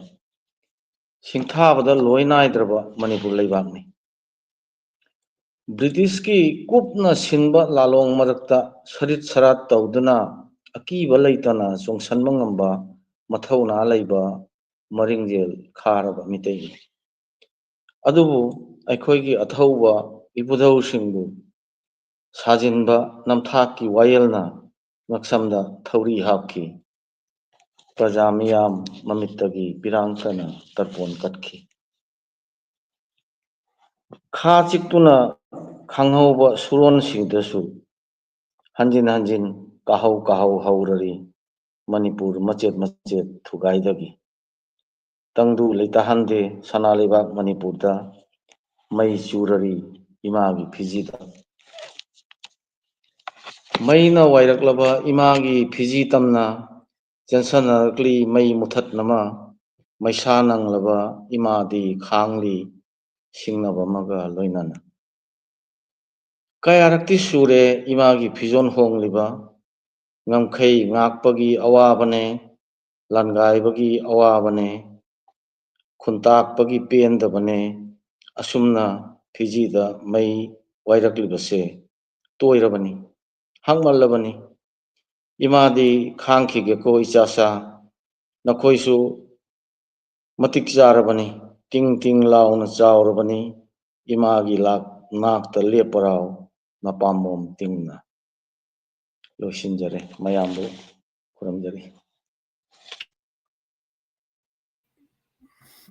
ꯁꯤꯡꯊꯥꯕꯗ ꯂꯣꯏ ꯅꯥꯏꯗ꯭ꯔꯕ ꯃꯅꯤꯄꯨꯔ ꯂꯩꯕꯥꯛꯅꯤ꯫ ꯕ꯭ꯔꯤꯇꯤꯁꯀꯤ ꯀꯨꯞꯅ ꯁꯤꯟꯕ ꯂꯥꯂꯣꯡ ꯃꯔꯛꯇ ꯁꯔꯤꯠ ꯁꯔꯥꯠ ꯇꯧꯗꯨꯅ ꯑꯀꯤꯕ ꯂꯩꯇꯅ ꯆꯣꯡꯁꯟꯕ ꯉꯝꯕ ꯃꯊꯧꯅꯥ ꯂꯩꯕ ꯃꯔꯤꯡꯖꯦꯜ ꯈꯥꯔꯕ ꯃꯤꯇꯩꯅꯤ꯫ ꯑꯗꯨꯕꯨ ꯑꯩꯈꯣꯏꯒꯤ ꯑꯊꯧꯕ ꯏꯄꯨꯙꯧꯁꯤꯡꯕꯨ ꯁꯥꯖꯤꯟꯕ ꯅꯝꯊꯥꯛꯀꯤ ꯋꯥꯌꯦꯜꯅ ꯉꯛꯁꯝꯗ ꯊꯧꯔꯤ ꯍꯥꯞꯈꯤ꯫ ꯄ꯭ꯔꯖꯥ ꯃꯤꯌꯥꯝ ꯃꯃꯤꯠꯇꯒꯤ ꯄꯤꯔꯥꯡꯇꯅ ꯇꯔꯄꯣꯟ ꯀꯠꯈꯤ꯫ ꯈꯥ ꯆꯤꯛꯇꯨꯅ ꯈꯪꯍꯧꯕ ꯁꯨꯔꯣꯟꯁꯤꯡꯗꯁꯨ ꯍꯟꯖꯤꯟ ꯍꯟꯖꯤꯟ ꯀꯥꯍꯧ ꯀꯥꯍꯧ ꯍꯧꯔꯔꯤ ꯃꯅꯤꯄꯨꯔ ꯃꯆꯦꯠ ꯃꯆꯦꯠ ꯊꯨꯒꯥꯏꯗꯒꯤ꯫ ꯇꯪꯗꯨ ꯂꯩꯇꯥꯍꯟꯗꯦ ꯁꯅꯥ ꯂꯩꯕꯥꯛ ꯃꯅꯤꯄꯨꯔꯗ, ꯃꯩ ꯆꯨꯔꯔꯤ ꯏꯃꯥꯒꯤ ꯐꯤꯖꯤꯗ꯫ ꯃꯩꯅ ꯋꯥꯏꯔꯛꯂꯕ ꯏꯃꯥꯒꯤ ꯐꯤꯖꯤ ꯇꯝꯅ ꯆꯦꯟꯁꯟꯅꯔꯛꯂꯤ ꯃꯩ ꯃꯨꯊꯠꯅꯃ, ꯃꯩꯁꯥ ꯅꯪꯂꯕ ꯏꯃꯥꯗꯤ ꯈꯥꯡꯂꯤ, ꯁꯤꯡꯅꯕ ꯑꯃꯒ ꯂꯣꯏꯅꯅ꯫ ꯀꯌꯥꯔꯛꯇꯤ ꯁꯨꯔꯦ ꯏꯃꯥꯒꯤ ꯐꯤꯖꯣꯜ ꯍꯣꯡꯂꯤꯕ, ꯉꯝꯈꯩ ꯉꯥꯛꯄꯒꯤ ꯑꯋꯥꯕꯅꯦ, ꯂꯥꯟꯒꯥꯏꯕꯒꯤ ꯑꯋꯥꯕꯅꯦ, ꯈꯨꯟꯇꯥꯛꯄꯒꯤ ꯄꯦꯟꯗꯕꯅꯦ, ꯑꯁꯨꯝꯅ ꯐꯤꯖꯤꯗ ꯃꯩ ꯋꯥꯏꯔꯛꯂꯤꯕꯁꯦ ꯇꯣꯏꯔꯕꯅꯤ, ꯍꯛꯃꯜꯂꯕꯅꯤ꯫ ꯏꯃꯥꯗꯤ ꯈꯥꯡꯈꯤꯒꯦꯀꯣ ꯏꯆꯥꯁꯥ, ꯅꯈꯣꯏꯁꯨ ꯃꯇꯤꯛ ꯆꯥꯔꯕꯅꯤ, ꯇꯤꯡ ꯇꯤꯡ ꯂꯥꯎꯅ ꯆꯥꯎꯔꯕꯅꯤ, ꯏꯃꯥꯒꯤ ꯂꯥꯛ ꯅꯥꯛꯇ ꯂꯦꯞꯄꯔꯥꯎ ꯃꯄꯥꯝꯕꯣꯝ ꯇꯤꯡꯅ꯫ ꯂꯣꯏꯁꯤꯟꯖꯔꯦ, ꯃꯌꯥꯝꯕꯨ ꯈꯨꯔꯨꯝꯖꯔꯤ꯫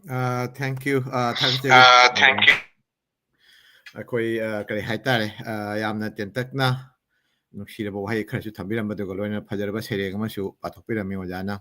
ꯑ, thank you, ꯑ, ꯊꯥꯒꯠꯆꯔꯤ꯫ ꯑ, thank you. ꯑꯩꯈꯣꯏ, ꯑ, ꯀꯔꯤ ꯍꯥꯏꯇꯥꯔꯦ, ꯑ, ꯌꯥꯝꯅ ꯇꯦꯟꯇꯛꯅ ꯅꯨꯡꯁꯤꯔꯕ ꯋꯥꯍꯩ ꯈꯔꯁꯨ ꯊꯝꯕꯤꯔꯝꯕꯗꯨꯒ ꯂꯣꯏꯅꯅ ꯐꯖꯔꯕ ꯁꯩꯔꯦꯡ ꯑꯃꯁꯨ ꯄꯥꯊꯣꯛꯄꯤꯔꯝꯃꯤ ꯑꯣꯖꯥꯅ꯫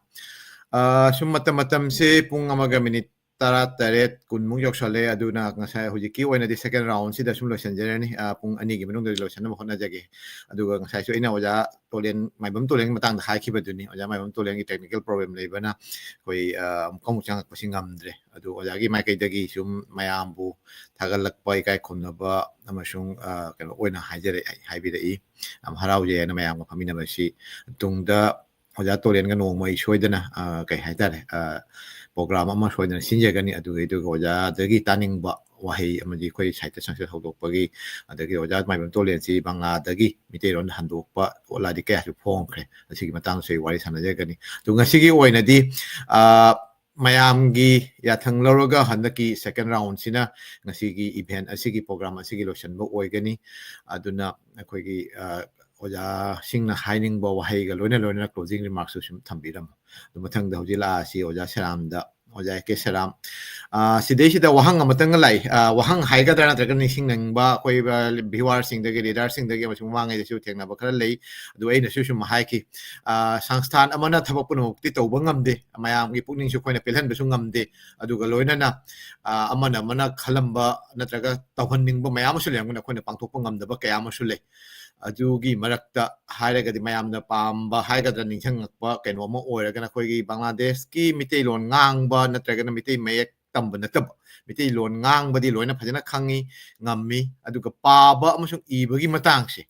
ꯑ, ꯁꯨꯝ ꯃꯇꯝ, ꯃꯇꯝꯁꯦ ꯄꯨꯡ ꯑꯃꯒ ꯃꯤꯅꯤꯠ ꯇꯔꯥ ꯇꯔꯦꯠ, ꯀꯨꯟꯃꯨꯛ ꯌꯧꯁꯜꯂꯦ꯫ ꯑꯗꯨꯅ ꯉꯁꯥꯏ ꯍꯧꯖꯤꯛꯀꯤ ꯑꯣꯏꯅꯗꯤ second round ꯁꯤꯗ ꯁꯨꯝ ꯂꯣꯏꯁꯤꯟꯖꯔꯅꯤ꯫ ꯑ, ꯄꯨꯡ ꯑꯅꯤꯒꯤ ꯃꯅꯨꯡꯗ ꯂꯣꯏꯁꯤꯟꯅꯕ ꯍꯣꯠꯅꯖꯒꯦ꯫ ꯑꯗꯨꯒ ꯉꯁꯥꯏꯁꯨ ꯑꯩꯅ ꯑꯣꯖꯥ ꯇꯣꯂꯦꯟ, ꯃꯥꯏꯕꯝ ꯇꯣꯂꯦꯟꯒꯤ ꯃꯇꯥꯡꯗ ꯍꯥꯏꯈꯤꯕꯗꯨꯅꯤ꯫ ꯑꯣꯖꯥ ꯃꯥꯏꯕꯝ ꯇꯣꯂꯦꯟꯒꯤ technical problem ꯂꯩꯕꯅ ꯑꯩꯈꯣꯏ, ꯑ, ꯑꯃꯨꯛꯀ ꯑꯃꯨꯛ ꯆꯪꯉꯛꯄꯁꯤ ꯉꯝꯗ꯭ꯔꯦ꯫ ꯑꯗꯨ ꯑꯣꯖꯥꯒꯤ ꯃꯥꯏꯀꯩꯗꯒꯤ ꯁꯨꯝ ꯃꯌꯥꯝꯕꯨ ꯊꯥꯒꯠꯂꯛꯄ, ꯏꯀꯥꯏ ꯈꯨꯝꯅꯕ ꯑꯃꯁꯨꯡ, ꯑ, ꯀꯩꯅꯣ ꯑꯣꯏꯅ ꯍꯥꯏꯖꯔꯛꯑꯦ, ꯍꯥꯏꯕꯤꯔꯛꯏ꯫ ꯌꯥꯝ ꯍꯔꯥꯎꯖꯩ ꯍꯥꯏꯅ ꯃꯌꯥꯝꯒ ꯐꯝꯃꯤꯟꯅꯕꯁꯤ꯫ ꯇꯨꯡꯗ ꯑꯣꯖꯥ ꯇꯣꯂꯦꯟꯒ ꯅꯣꯡꯃ ꯑꯩ ꯁꯣꯏꯗꯅ, ꯑ, ꯀꯩ ꯍꯥꯏꯇꯥꯔꯦ, ꯑ, program ꯑꯃ ꯁꯣꯏꯗꯅ ꯁꯤꯟꯖꯒꯅꯤ꯫ ꯑꯗꯨꯒꯤꯗꯨꯒ ꯑꯣꯖꯥꯗꯒꯤ ꯇꯥꯅꯤꯡꯕ ꯋꯥꯍꯩ ꯑꯃꯗꯤ ꯑꯩꯈꯣꯏ ꯁꯥꯍꯤꯇ꯭ꯌ ꯁꯪꯁꯠ ꯍꯧꯗꯣꯛꯄꯒꯤ, ꯑꯗꯒꯤ ꯑꯣꯖꯥ ꯃꯥꯏꯕꯝ ꯇꯣꯂꯦꯟꯁꯤ ꯕꯪꯂꯥꯗꯒꯤ ꯃꯤꯇꯩꯂꯣꯟꯗ ꯍꯟꯗꯣꯛꯄ ꯂꯥꯏꯔꯤꯛ ꯀꯌꯥꯁꯨ ꯐꯣꯡꯈ꯭ꯔꯦ꯫ ꯑꯁꯤꯒꯤ ꯃꯇꯥꯡꯗꯁꯨ ꯑꯩ ꯋꯥꯔꯤ ꯁꯥꯟꯅꯖꯒꯅꯤ꯫ ꯑꯗꯨ ꯉꯁꯤꯒꯤ ꯑꯣꯏꯅꯗꯤ, ꯑ, ꯃꯌꯥꯝꯒꯤ ꯌꯥꯊꯪ ꯂꯧꯔꯒ ꯍꯟꯗꯛꯀꯤ second round ꯁꯤꯅ ꯉꯁꯤꯒꯤ event ꯑꯁꯤꯒꯤ, program ꯑꯁꯤꯒꯤ ꯂꯣꯏꯁꯤꯟꯕ ꯑꯣꯏꯒꯅꯤ꯫ ꯑꯗꯨꯅ ꯑꯩꯈꯣꯏꯒꯤ, ꯑ, ꯑꯣꯖꯥꯁꯤꯡꯅ ꯍꯥꯏꯅꯤꯡꯕ ꯋꯥꯍꯩꯒ ꯂꯣꯏꯅ ꯂꯣꯏꯅꯅ closing remarks ꯁꯨ ꯁꯨꯝ ꯊꯝꯕꯤꯔꯝꯃꯨ꯫ ꯑꯗꯨ ꯃꯊꯪꯗ ꯍꯧꯖꯤꯛ ꯂꯥꯛꯑꯁꯤ ꯑꯣꯖꯥ ꯁꯦꯔꯥꯝꯗ, ꯑꯣꯖꯥ ꯑꯦ ꯀꯦ ꯁꯦꯔꯥꯝ꯫ ꯑ, ꯁꯤꯗꯩꯁꯤꯗ ꯋꯥꯍꯪ ꯑꯃꯇꯪꯒ ꯂꯥꯛꯏ꯫ ꯑ, ꯋꯥꯍꯪ ꯍꯥꯏꯒꯗ꯭ꯔꯥ ꯅꯠꯇ꯭ꯔꯒ ꯅꯤꯡꯁꯤꯡꯅꯤꯡꯕ ꯑꯩꯈꯣꯏ, ꯑ, viewer ꯁꯤꯡꯗꯒꯤ, reader ꯁꯤꯡꯗꯒꯤ ꯑꯃꯁꯨꯡ ꯃꯃꯥꯡꯉꯩꯗꯁꯨ ꯊꯦꯡꯅꯕ ꯈꯔ ꯂꯩ꯫ ꯑꯗꯨ ꯑꯩꯅꯁꯨ ꯁꯨꯝ ꯍꯥꯏꯈꯤ, ꯑ, ꯁꯪꯁꯊꯥꯟ ꯑꯃꯅ ꯊꯕꯛ ꯄꯨꯝꯅꯃꯛꯇꯤ ꯇꯧꯕ ꯉꯝꯗꯦ, ꯃꯌꯥꯝꯒꯤ ꯄꯨꯛꯅꯤꯡꯁꯨ ꯑꯩꯈꯣꯏꯅ ꯄꯦꯜꯍꯟꯕꯁꯨ ꯉꯝꯗꯦ꯫ ꯑꯗꯨꯒ ꯂꯣꯏꯅꯅ, ꯑ, ꯑꯃꯅ ꯑꯃꯅ ꯈꯜꯂꯝꯕ ꯅꯠꯇ꯭ꯔꯒ ꯇꯧꯍꯟꯅꯤꯡꯕ ꯃꯌꯥꯝ ꯑꯃꯁꯨ ꯂꯩꯔꯝꯒꯅꯤ, ꯑꯩꯈꯣꯏꯅ ꯄꯥꯡꯊꯣꯛꯄ ꯉꯝꯗꯕ ꯀꯌꯥ ꯑꯃꯁꯨ ꯂꯩ꯫ ꯑꯗꯨꯒꯤ ꯃꯔꯛꯇ ꯍꯥꯏꯔꯒꯗꯤ ꯃꯌꯥꯝꯅ ꯄꯥꯝꯕ ꯍꯥꯏꯒꯗ꯭ꯔꯥ, ꯅꯤꯡꯁꯤꯡꯉꯛꯄ ꯀꯩꯅꯣ ꯑꯃ ꯑꯣꯏꯔꯒꯅ ꯑꯩꯈꯣꯏꯒꯤ ꯕꯪꯒ꯭ꯂꯥꯗꯦꯁꯀꯤ ꯃꯤꯇꯩꯂꯣꯟ ꯉꯥꯡꯕ ꯅꯠꯇ꯭ꯔꯒꯅ ꯃꯤꯇꯩ ꯃꯌꯦꯛ ꯇꯝꯕ ꯅꯠꯇꯕ, ꯃꯩꯇꯩꯂꯣꯟ ꯉꯥꯡꯕꯗꯤ ꯂꯣꯏꯅ ꯐꯖꯅ ꯈꯪꯉꯤ, ꯉꯝꯃꯤ꯫ ꯑꯗꯨꯒ ꯄꯥꯕ ꯑꯃꯁꯨꯡ ꯏꯕꯒꯤ ꯃꯇꯥꯡꯁꯦ,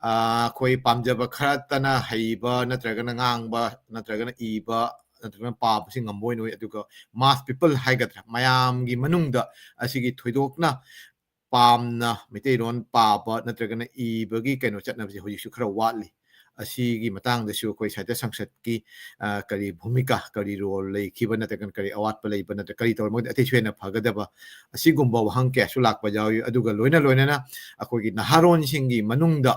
ꯑ, ꯑꯩꯈꯣꯏ ꯄꯥꯝꯖꯕ ꯈꯔꯇꯅ ꯍꯩꯕ ꯅꯠꯇ꯭ꯔꯒꯅ ꯉꯥꯡꯕ ꯅꯠꯇ꯭ꯔꯒꯅ ꯏꯕ ꯅꯠꯇ꯭ꯔꯒꯅ ꯄꯥꯕꯁꯤ ꯉꯝꯕ ꯑꯣꯏꯅ ꯎꯏ꯫ ꯑꯗꯨꯒ mass people ꯍꯥꯏꯒꯗ꯭ꯔꯥ, ꯃꯌꯥꯝꯒꯤ ꯃꯅꯨꯡꯗ ꯑꯁꯤꯒꯤ ꯊꯣꯏꯗꯣꯛꯅ ꯄꯥꯝꯅ ꯃꯩꯇꯩꯂꯣꯟ ꯄꯥꯕ ꯅꯠꯇ꯭ꯔꯒꯅ ꯏꯕꯒꯤ ꯀꯩꯅꯣ ꯆꯠꯅꯕꯁꯦ ꯍꯧꯖꯤꯛꯁꯨ ꯈꯔ ꯋꯥꯠꯂꯤ꯫ ꯑꯁꯤꯒꯤ ꯃꯇꯥꯡꯗꯁꯨ ꯑꯩꯈꯣꯏ ꯁꯥꯍꯤꯇ꯭ꯌ ꯁꯪꯁꯠꯀꯤ, ꯑ, ꯀꯔꯤ ꯚꯨꯃꯤꯀꯥ, ꯀꯔꯤ role ꯂꯩꯈꯤꯕ ꯅꯠꯇ꯭ꯔꯒꯅ ꯀꯔꯤ ꯑꯋꯥꯠꯄ ꯂꯩꯕ ꯅꯠꯇ꯭ꯔꯒ ꯀꯔꯤ ꯇꯧꯔꯝꯃꯒꯗꯤ ꯑꯇꯩꯁꯨ ꯍꯦꯟꯅ ꯐꯒꯗꯕ, ꯑꯁꯤꯒꯨꯝꯕ ꯋꯥꯍꯪ ꯀꯌꯥꯁꯨ ꯂꯥꯛꯄ ꯌꯥꯎꯏ꯫ ꯑꯗꯨꯒ ꯂꯣꯏꯅ ꯂꯣꯏꯅꯅ ꯑꯩꯈꯣꯏꯒꯤ ꯅꯍꯥꯔꯣꯟꯁꯤꯡꯒꯤ ꯃꯅꯨꯡꯗ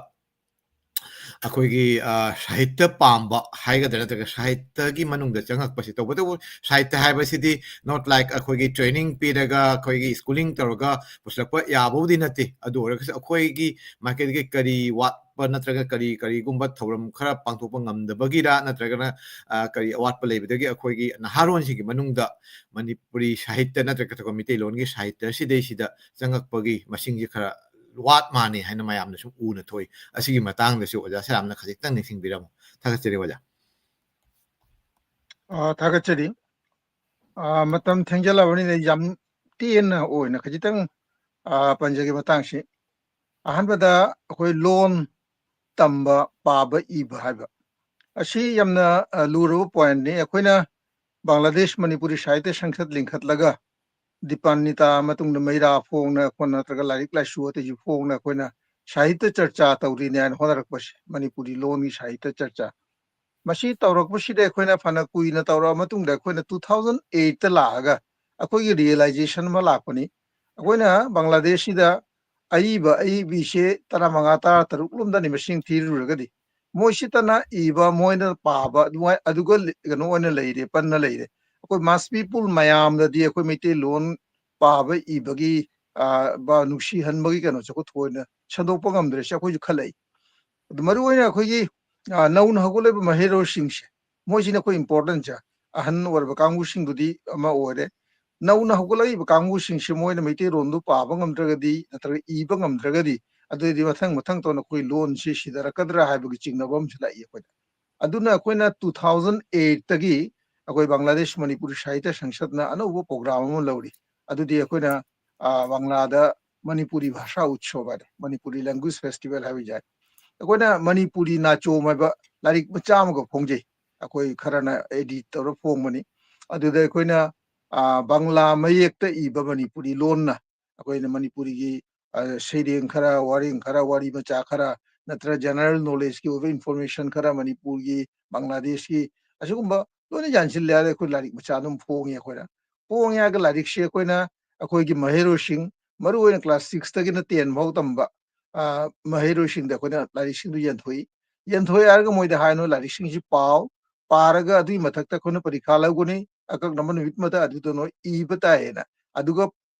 ꯑꯩꯈꯣꯏꯒꯤ, ꯑ, ꯁꯥꯍꯤꯇ꯭ꯌ ꯄꯥꯝꯕ ꯍꯥꯏꯒꯗ꯭ꯔꯥ ꯅꯠꯇ꯭ꯔꯒ ꯁꯥꯍꯤꯇ꯭ꯌꯒꯤ ꯃꯅꯨꯡꯗ ꯆꯪꯉꯛꯄꯁꯤ, ꯇꯧꯕꯇꯕꯨ ꯁꯥꯍꯤꯇ꯭ꯌ ꯍꯥꯏꯕꯁꯤꯗꯤ not like ꯑꯩꯈꯣꯏꯒꯤ training ꯄꯤꯔꯒ ꯑꯩꯈꯣꯏꯒꯤ schooling ꯇꯧꯔꯒ ꯄꯨꯁꯤꯜꯂꯛꯄ ꯌꯥꯕꯕꯨꯗꯤ ꯅꯠꯇꯦ꯫ ꯑꯗꯨ ꯑꯣꯏꯔꯒꯁꯨ ꯑꯩꯈꯣꯏꯒꯤ ꯃꯥꯏꯀꯩꯗꯒꯤ ꯀꯔꯤ ꯋꯥꯠꯄ ꯅꯠꯇ꯭ꯔꯒ ꯀꯔꯤ, ꯀꯔꯤꯒꯨꯝꯕ ꯊꯧꯔꯝ ꯈꯔ ꯄꯥꯡꯊꯣꯛꯄ ꯉꯝꯗꯕꯒꯤꯔ ꯅꯠꯇ꯭ꯔꯒꯅ, ꯑ, ꯀꯔꯤ ꯑꯋꯥꯠꯄ ꯂꯩꯕꯗꯒꯤ ꯑꯩꯈꯣꯏꯒꯤ ꯅꯍꯥꯔꯣꯟꯁꯤꯡꯒꯤ ꯃꯅꯨꯡꯗ ꯃꯅꯤꯄꯨꯔꯤ ꯁꯥꯍꯤꯇ꯭ꯌ ꯅꯠꯇ꯭ꯔꯒ ꯑꯩꯈꯣꯏ ꯃꯩꯇꯩꯂꯣꯟꯒꯤ ꯁꯥꯍꯤꯇ꯭ꯌꯁꯤꯗꯩꯁꯤꯗ ꯆꯪꯉꯛꯄꯒꯤ ꯃꯁꯤꯡꯁꯦ ꯈꯔ ꯋꯥꯠ ꯃꯥꯅꯤ ꯍꯥꯏꯅ ꯃꯌꯥꯝꯅ ꯁꯨꯝ ꯎꯅ ꯊꯣꯛꯏ꯫ ꯑꯁꯤꯒꯤ ꯃꯇꯥꯡꯗꯁꯨ ꯑꯣꯖꯥ ꯁꯦꯔꯥꯝꯅ ꯈꯖꯤꯛꯇꯪ ꯅꯤꯡꯁꯤꯡꯕꯤꯔꯝꯃꯨ꯫ ꯊꯥꯒꯠꯆꯔꯤ ꯑꯣꯖꯥ꯫ ꯑ, ꯊꯥꯒꯠꯆꯔꯤ꯫ ꯑ, ꯃꯇꯝ ꯊꯦꯡꯖꯜꯂꯕꯅꯤꯅ ꯌꯥꯝ ꯇꯦꯟꯅ ꯑꯣꯏꯅ ꯈꯖꯤꯛꯇꯪ, ꯑ, ꯄꯟꯖꯒꯦ ꯃꯇꯥꯡꯁꯤ꯫ ꯑꯍꯥꯟꯕꯗ ꯑꯩꯈꯣꯏ ꯂꯣꯟ ꯇꯝꯕ, ꯄꯥꯕ, ꯏꯕ ꯍꯥꯏꯕ ꯑꯁꯤ ꯌꯥꯝꯅ, ꯑ, ꯂꯨꯔꯕ pointꯅꯤ꯫ ꯑꯩꯈꯣꯏꯅ ꯕꯪꯒ꯭ꯂꯥꯗꯦꯁ ꯃꯅꯤꯄꯨꯔꯤ ꯁꯥꯍꯤꯇ꯭ꯌ ꯁꯪꯁꯠ ꯂꯤꯡꯈꯠꯂꯒ ꯗꯤꯄꯥꯟꯅꯤꯇꯥ ꯃꯇꯨꯡꯗ ꯃꯩꯔꯥ ꯐꯣꯡꯅ ꯑꯩꯈꯣꯏ ꯅꯠꯇ꯭ꯔꯒ ꯂꯥꯏꯔꯤꯛ ꯂꯥꯏꯁꯨ ꯑꯇꯩꯁꯨ ꯐꯣꯡꯅ ꯑꯩꯈꯣꯏꯅ ꯁꯥꯍꯤꯇ꯭ꯌ ꯆꯔꯆꯥ ꯇꯧꯔꯤꯅꯦ ꯍꯥꯏꯅ ꯍꯣꯠꯅꯔꯛꯄꯁꯦ, ꯃꯅꯤꯄꯨꯔꯤ ꯂꯣꯟꯒꯤ ꯁꯥꯍꯤꯇ꯭ꯌ ꯆꯔꯆꯥ꯫ ꯃꯁꯤ ꯇꯧꯔꯛꯄꯁꯤꯗ ꯑꯩꯈꯣꯏꯅ ꯐꯅ ꯀꯨꯏꯅ ꯇꯧꯔꯛꯑ ꯃꯇꯨꯡꯗ ꯑꯩꯈꯣꯏꯅ two thousand eightꯇ ꯂꯥꯛꯑꯒ ꯑꯩꯈꯣꯏꯒꯤ realization ꯑꯃ ꯂꯥꯛꯄꯅꯤ꯫ ꯑꯩꯈꯣꯏꯅ ꯕꯪꯒ꯭ꯂꯥꯗꯦꯁꯁꯤꯗ ꯑꯏꯕ, ꯑꯏꯕꯤꯁꯦ ꯇꯔꯥꯃꯉꯥ, ꯇꯔꯥꯇꯔꯨꯛ ꯂꯣꯝꯗꯅꯤ ꯃꯁꯤꯡ ꯊꯤꯔꯨꯔꯒꯗꯤ꯫ ꯃꯣꯏꯁꯤꯇꯅ ꯏꯕ, ꯃꯣꯏꯅ ꯄꯥꯕ, ꯑꯗꯨꯃꯥꯏ-, ꯑꯗꯨꯒ ꯂꯤ-, ꯀꯩꯅꯣ ꯑꯣꯏꯅ ꯂꯩꯔꯦ, ꯄꯟꯅ ꯂꯩꯔꯦ꯫ ꯑꯩꯈꯣꯏ mass people ꯃꯌꯥꯝꯗꯗꯤ ꯑꯩꯈꯣꯏ ꯃꯩꯇꯩꯂꯣꯟ ꯄꯥꯕ ꯏꯕꯒꯤ, ꯑ, ꯕ-, ꯅꯨꯡꯁꯤꯍꯟꯕꯒꯤ ꯀꯩꯅꯣꯁꯦ ꯑꯩꯈꯣꯏ ꯊꯣꯏꯅ ꯁꯟꯗꯣꯛꯄ ꯉꯝꯗ꯭ꯔꯦ꯫ ꯁꯤ ꯑꯩꯈꯣꯏꯁꯨ ꯈꯜꯂꯛꯏ꯫ ꯑꯗꯨ ꯃꯔꯨꯑꯣꯏꯅ ꯑꯩꯈꯣꯏꯒꯤ, ꯑ, ꯅꯧꯅ ꯍꯧꯒꯠꯂꯛꯏꯕ ꯃꯍꯩꯔꯣꯏꯁꯤꯡꯁꯦ, ꯃꯣꯏꯁꯤꯅ ꯑꯩꯈꯣꯏ importantꯁꯦ, ꯑꯍꯟ ꯑꯣꯏꯔꯕ ꯀꯥꯡꯕꯨꯁꯤꯡꯗꯨꯗꯤ ꯑꯃ ꯑꯣꯏꯔꯦ꯫ ꯅꯧꯅ ꯍꯧꯒꯠꯂꯛꯏꯕ ꯀꯥꯡꯕꯨꯁꯤꯡꯁꯦ ꯃꯣꯏꯅ ꯃꯩꯇꯩꯂꯣꯟꯗꯨ ꯄꯥꯕ ꯉꯝꯗ꯭ꯔꯒꯗꯤ ꯅꯠꯇ꯭ꯔꯒ ꯏꯕ ꯉꯝꯗ꯭ꯔꯒꯗꯤ, ꯑꯗꯨꯑꯣꯏꯗꯤ ꯃꯊꯪ ꯃꯊꯪ ꯇꯧꯅ ꯑꯩꯈꯣꯏ ꯂꯣꯟꯁꯤ ꯁꯤꯊꯔꯛꯀꯗ꯭ꯔꯥ ꯍꯥꯏꯕꯒꯤ ꯆꯤꯡꯅꯕ ꯑꯃꯁꯨ ꯂꯥꯛꯏ ꯑꯩꯈꯣꯏꯗ꯫ ꯑꯗꯨꯅ ꯑꯩꯈꯣꯏꯅ two thousand eightꯇꯒꯤ ꯑꯩꯈꯣꯏ ꯕꯪꯒ꯭ꯂꯥꯗꯦꯁ ꯃꯅꯤꯄꯨꯔꯤ ꯁꯥꯍꯤꯇ꯭ꯌ ꯁꯪꯁꯠꯅ ꯑꯅꯧꯕ program ꯑꯃ ꯂꯧꯔꯤ꯫ ꯑꯗꯨꯗꯤ ꯑꯩꯈꯣꯏꯅ, ꯑ, ꯕꯪꯂꯥꯗ ꯃꯅꯤꯄꯨꯔꯤ ꯚꯥꯁꯥ ꯎꯠꯁꯣꯕ ꯍꯥꯏꯗꯣ, ꯃꯅꯤꯄꯨꯔꯤ ꯂꯦꯡꯒ꯭ꯋꯦꯖ ꯐꯦꯁꯇꯤꯚꯦꯜ ꯍꯥꯏꯕ ꯌꯥꯏ꯫ ꯑꯩꯈꯣꯏꯅ ꯃꯅꯤꯄꯨꯔꯤ ꯅꯥꯆꯣꯝ ꯍꯥꯏꯕ ꯂꯥꯏꯔꯤꯛ ꯃꯆꯥ ꯑꯃꯈꯛ ꯐꯣꯡꯖꯩ꯫ ꯑꯩꯈꯣꯏ ꯈꯔꯅ ꯑꯦꯗꯤꯠ ꯇꯧꯔ ꯐꯣꯡꯕꯅꯤ꯫ ꯑꯗꯨꯗ ꯑꯩꯈꯣꯏꯅ, ꯑ, ꯕꯪꯂꯥ ꯃꯌꯦꯛꯇ ꯏꯕ ꯃꯅꯤꯄꯨꯔꯤ ꯂꯣꯟꯅ ꯑꯩꯈꯣꯏꯅ ꯃꯅꯤꯄꯨꯔꯤꯒꯤ, ꯑ, ꯁꯩꯔꯦꯡ ꯈꯔ, ꯋꯥꯔꯦꯡ ꯈꯔ, ꯋꯥꯔꯤ ꯃꯆꯥ ꯈꯔ, ꯅꯠꯇ꯭ꯔꯒ ꯖꯦꯅꯔꯦꯜ ꯅꯣꯂꯦꯖꯀꯤ ꯑꯣꯏꯕ ꯏꯟꯐꯣꯔꯃꯦꯁꯟ ꯈꯔ, ꯃꯅꯤꯄꯨꯔꯒꯤ, ꯕꯪꯒ꯭ꯂꯥꯗꯦꯁꯀꯤ, ꯑꯁꯤꯒꯨꯝꯕ ꯂꯣꯏꯅ ꯌꯥꯟꯁꯤꯜꯂꯦ ꯍꯥꯏꯔꯒ ꯑꯩꯈꯣꯏ ꯂꯥꯏꯔꯤꯛ ꯃꯆꯥ ꯑꯗꯨꯝ ꯐꯣꯡꯉꯤ꯫ ꯑꯩꯈꯣꯏꯅ ꯐꯣꯡꯉꯦ ꯍꯥꯏꯔꯒ ꯂꯥꯏꯔꯤꯛꯁꯦ ꯑꯩꯈꯣꯏꯅ, ꯑꯩꯈꯣꯏꯒꯤ ꯃꯍꯩꯔꯣꯏꯁꯤꯡ, ꯃꯔꯨꯑꯣꯏꯅ ꯀ꯭ꯂꯥꯁ ꯁꯤꯛꯁꯇꯒꯤꯅ ꯇꯦꯟ ꯐꯥꯎ ꯇꯝꯕ, ꯑ, ꯃꯍꯩꯔꯣꯏꯁꯤꯡꯗ ꯑꯩꯈꯣꯏꯅ ꯂꯥꯏꯔꯤꯛꯁꯤꯡꯗꯨ ꯌꯦꯟꯊꯣꯛꯏ꯫ ꯌꯦꯟꯊꯣꯛꯑꯦ ꯍꯥꯏꯔꯒ ꯃꯣꯏꯗ ꯍꯥꯏꯅꯣ, "ꯂꯥꯏꯔꯤꯛꯁꯤꯡꯁꯤ ꯄꯥꯎ, ꯄꯥꯔꯒ ꯑꯗꯨꯒꯤ ꯃꯊꯛꯇ ꯑꯩꯈꯣꯏꯅ ꯄꯔꯤꯈꯥ ꯂꯧꯒꯅꯤ, ꯑꯀꯛꯅꯕ ꯅꯨꯃꯤꯠ ꯑꯃꯗ ꯑꯗꯨꯗ ꯅꯣꯏ ꯏꯕ ꯇꯥꯏꯌꯦꯅ"꯫ ꯑꯗꯨꯒ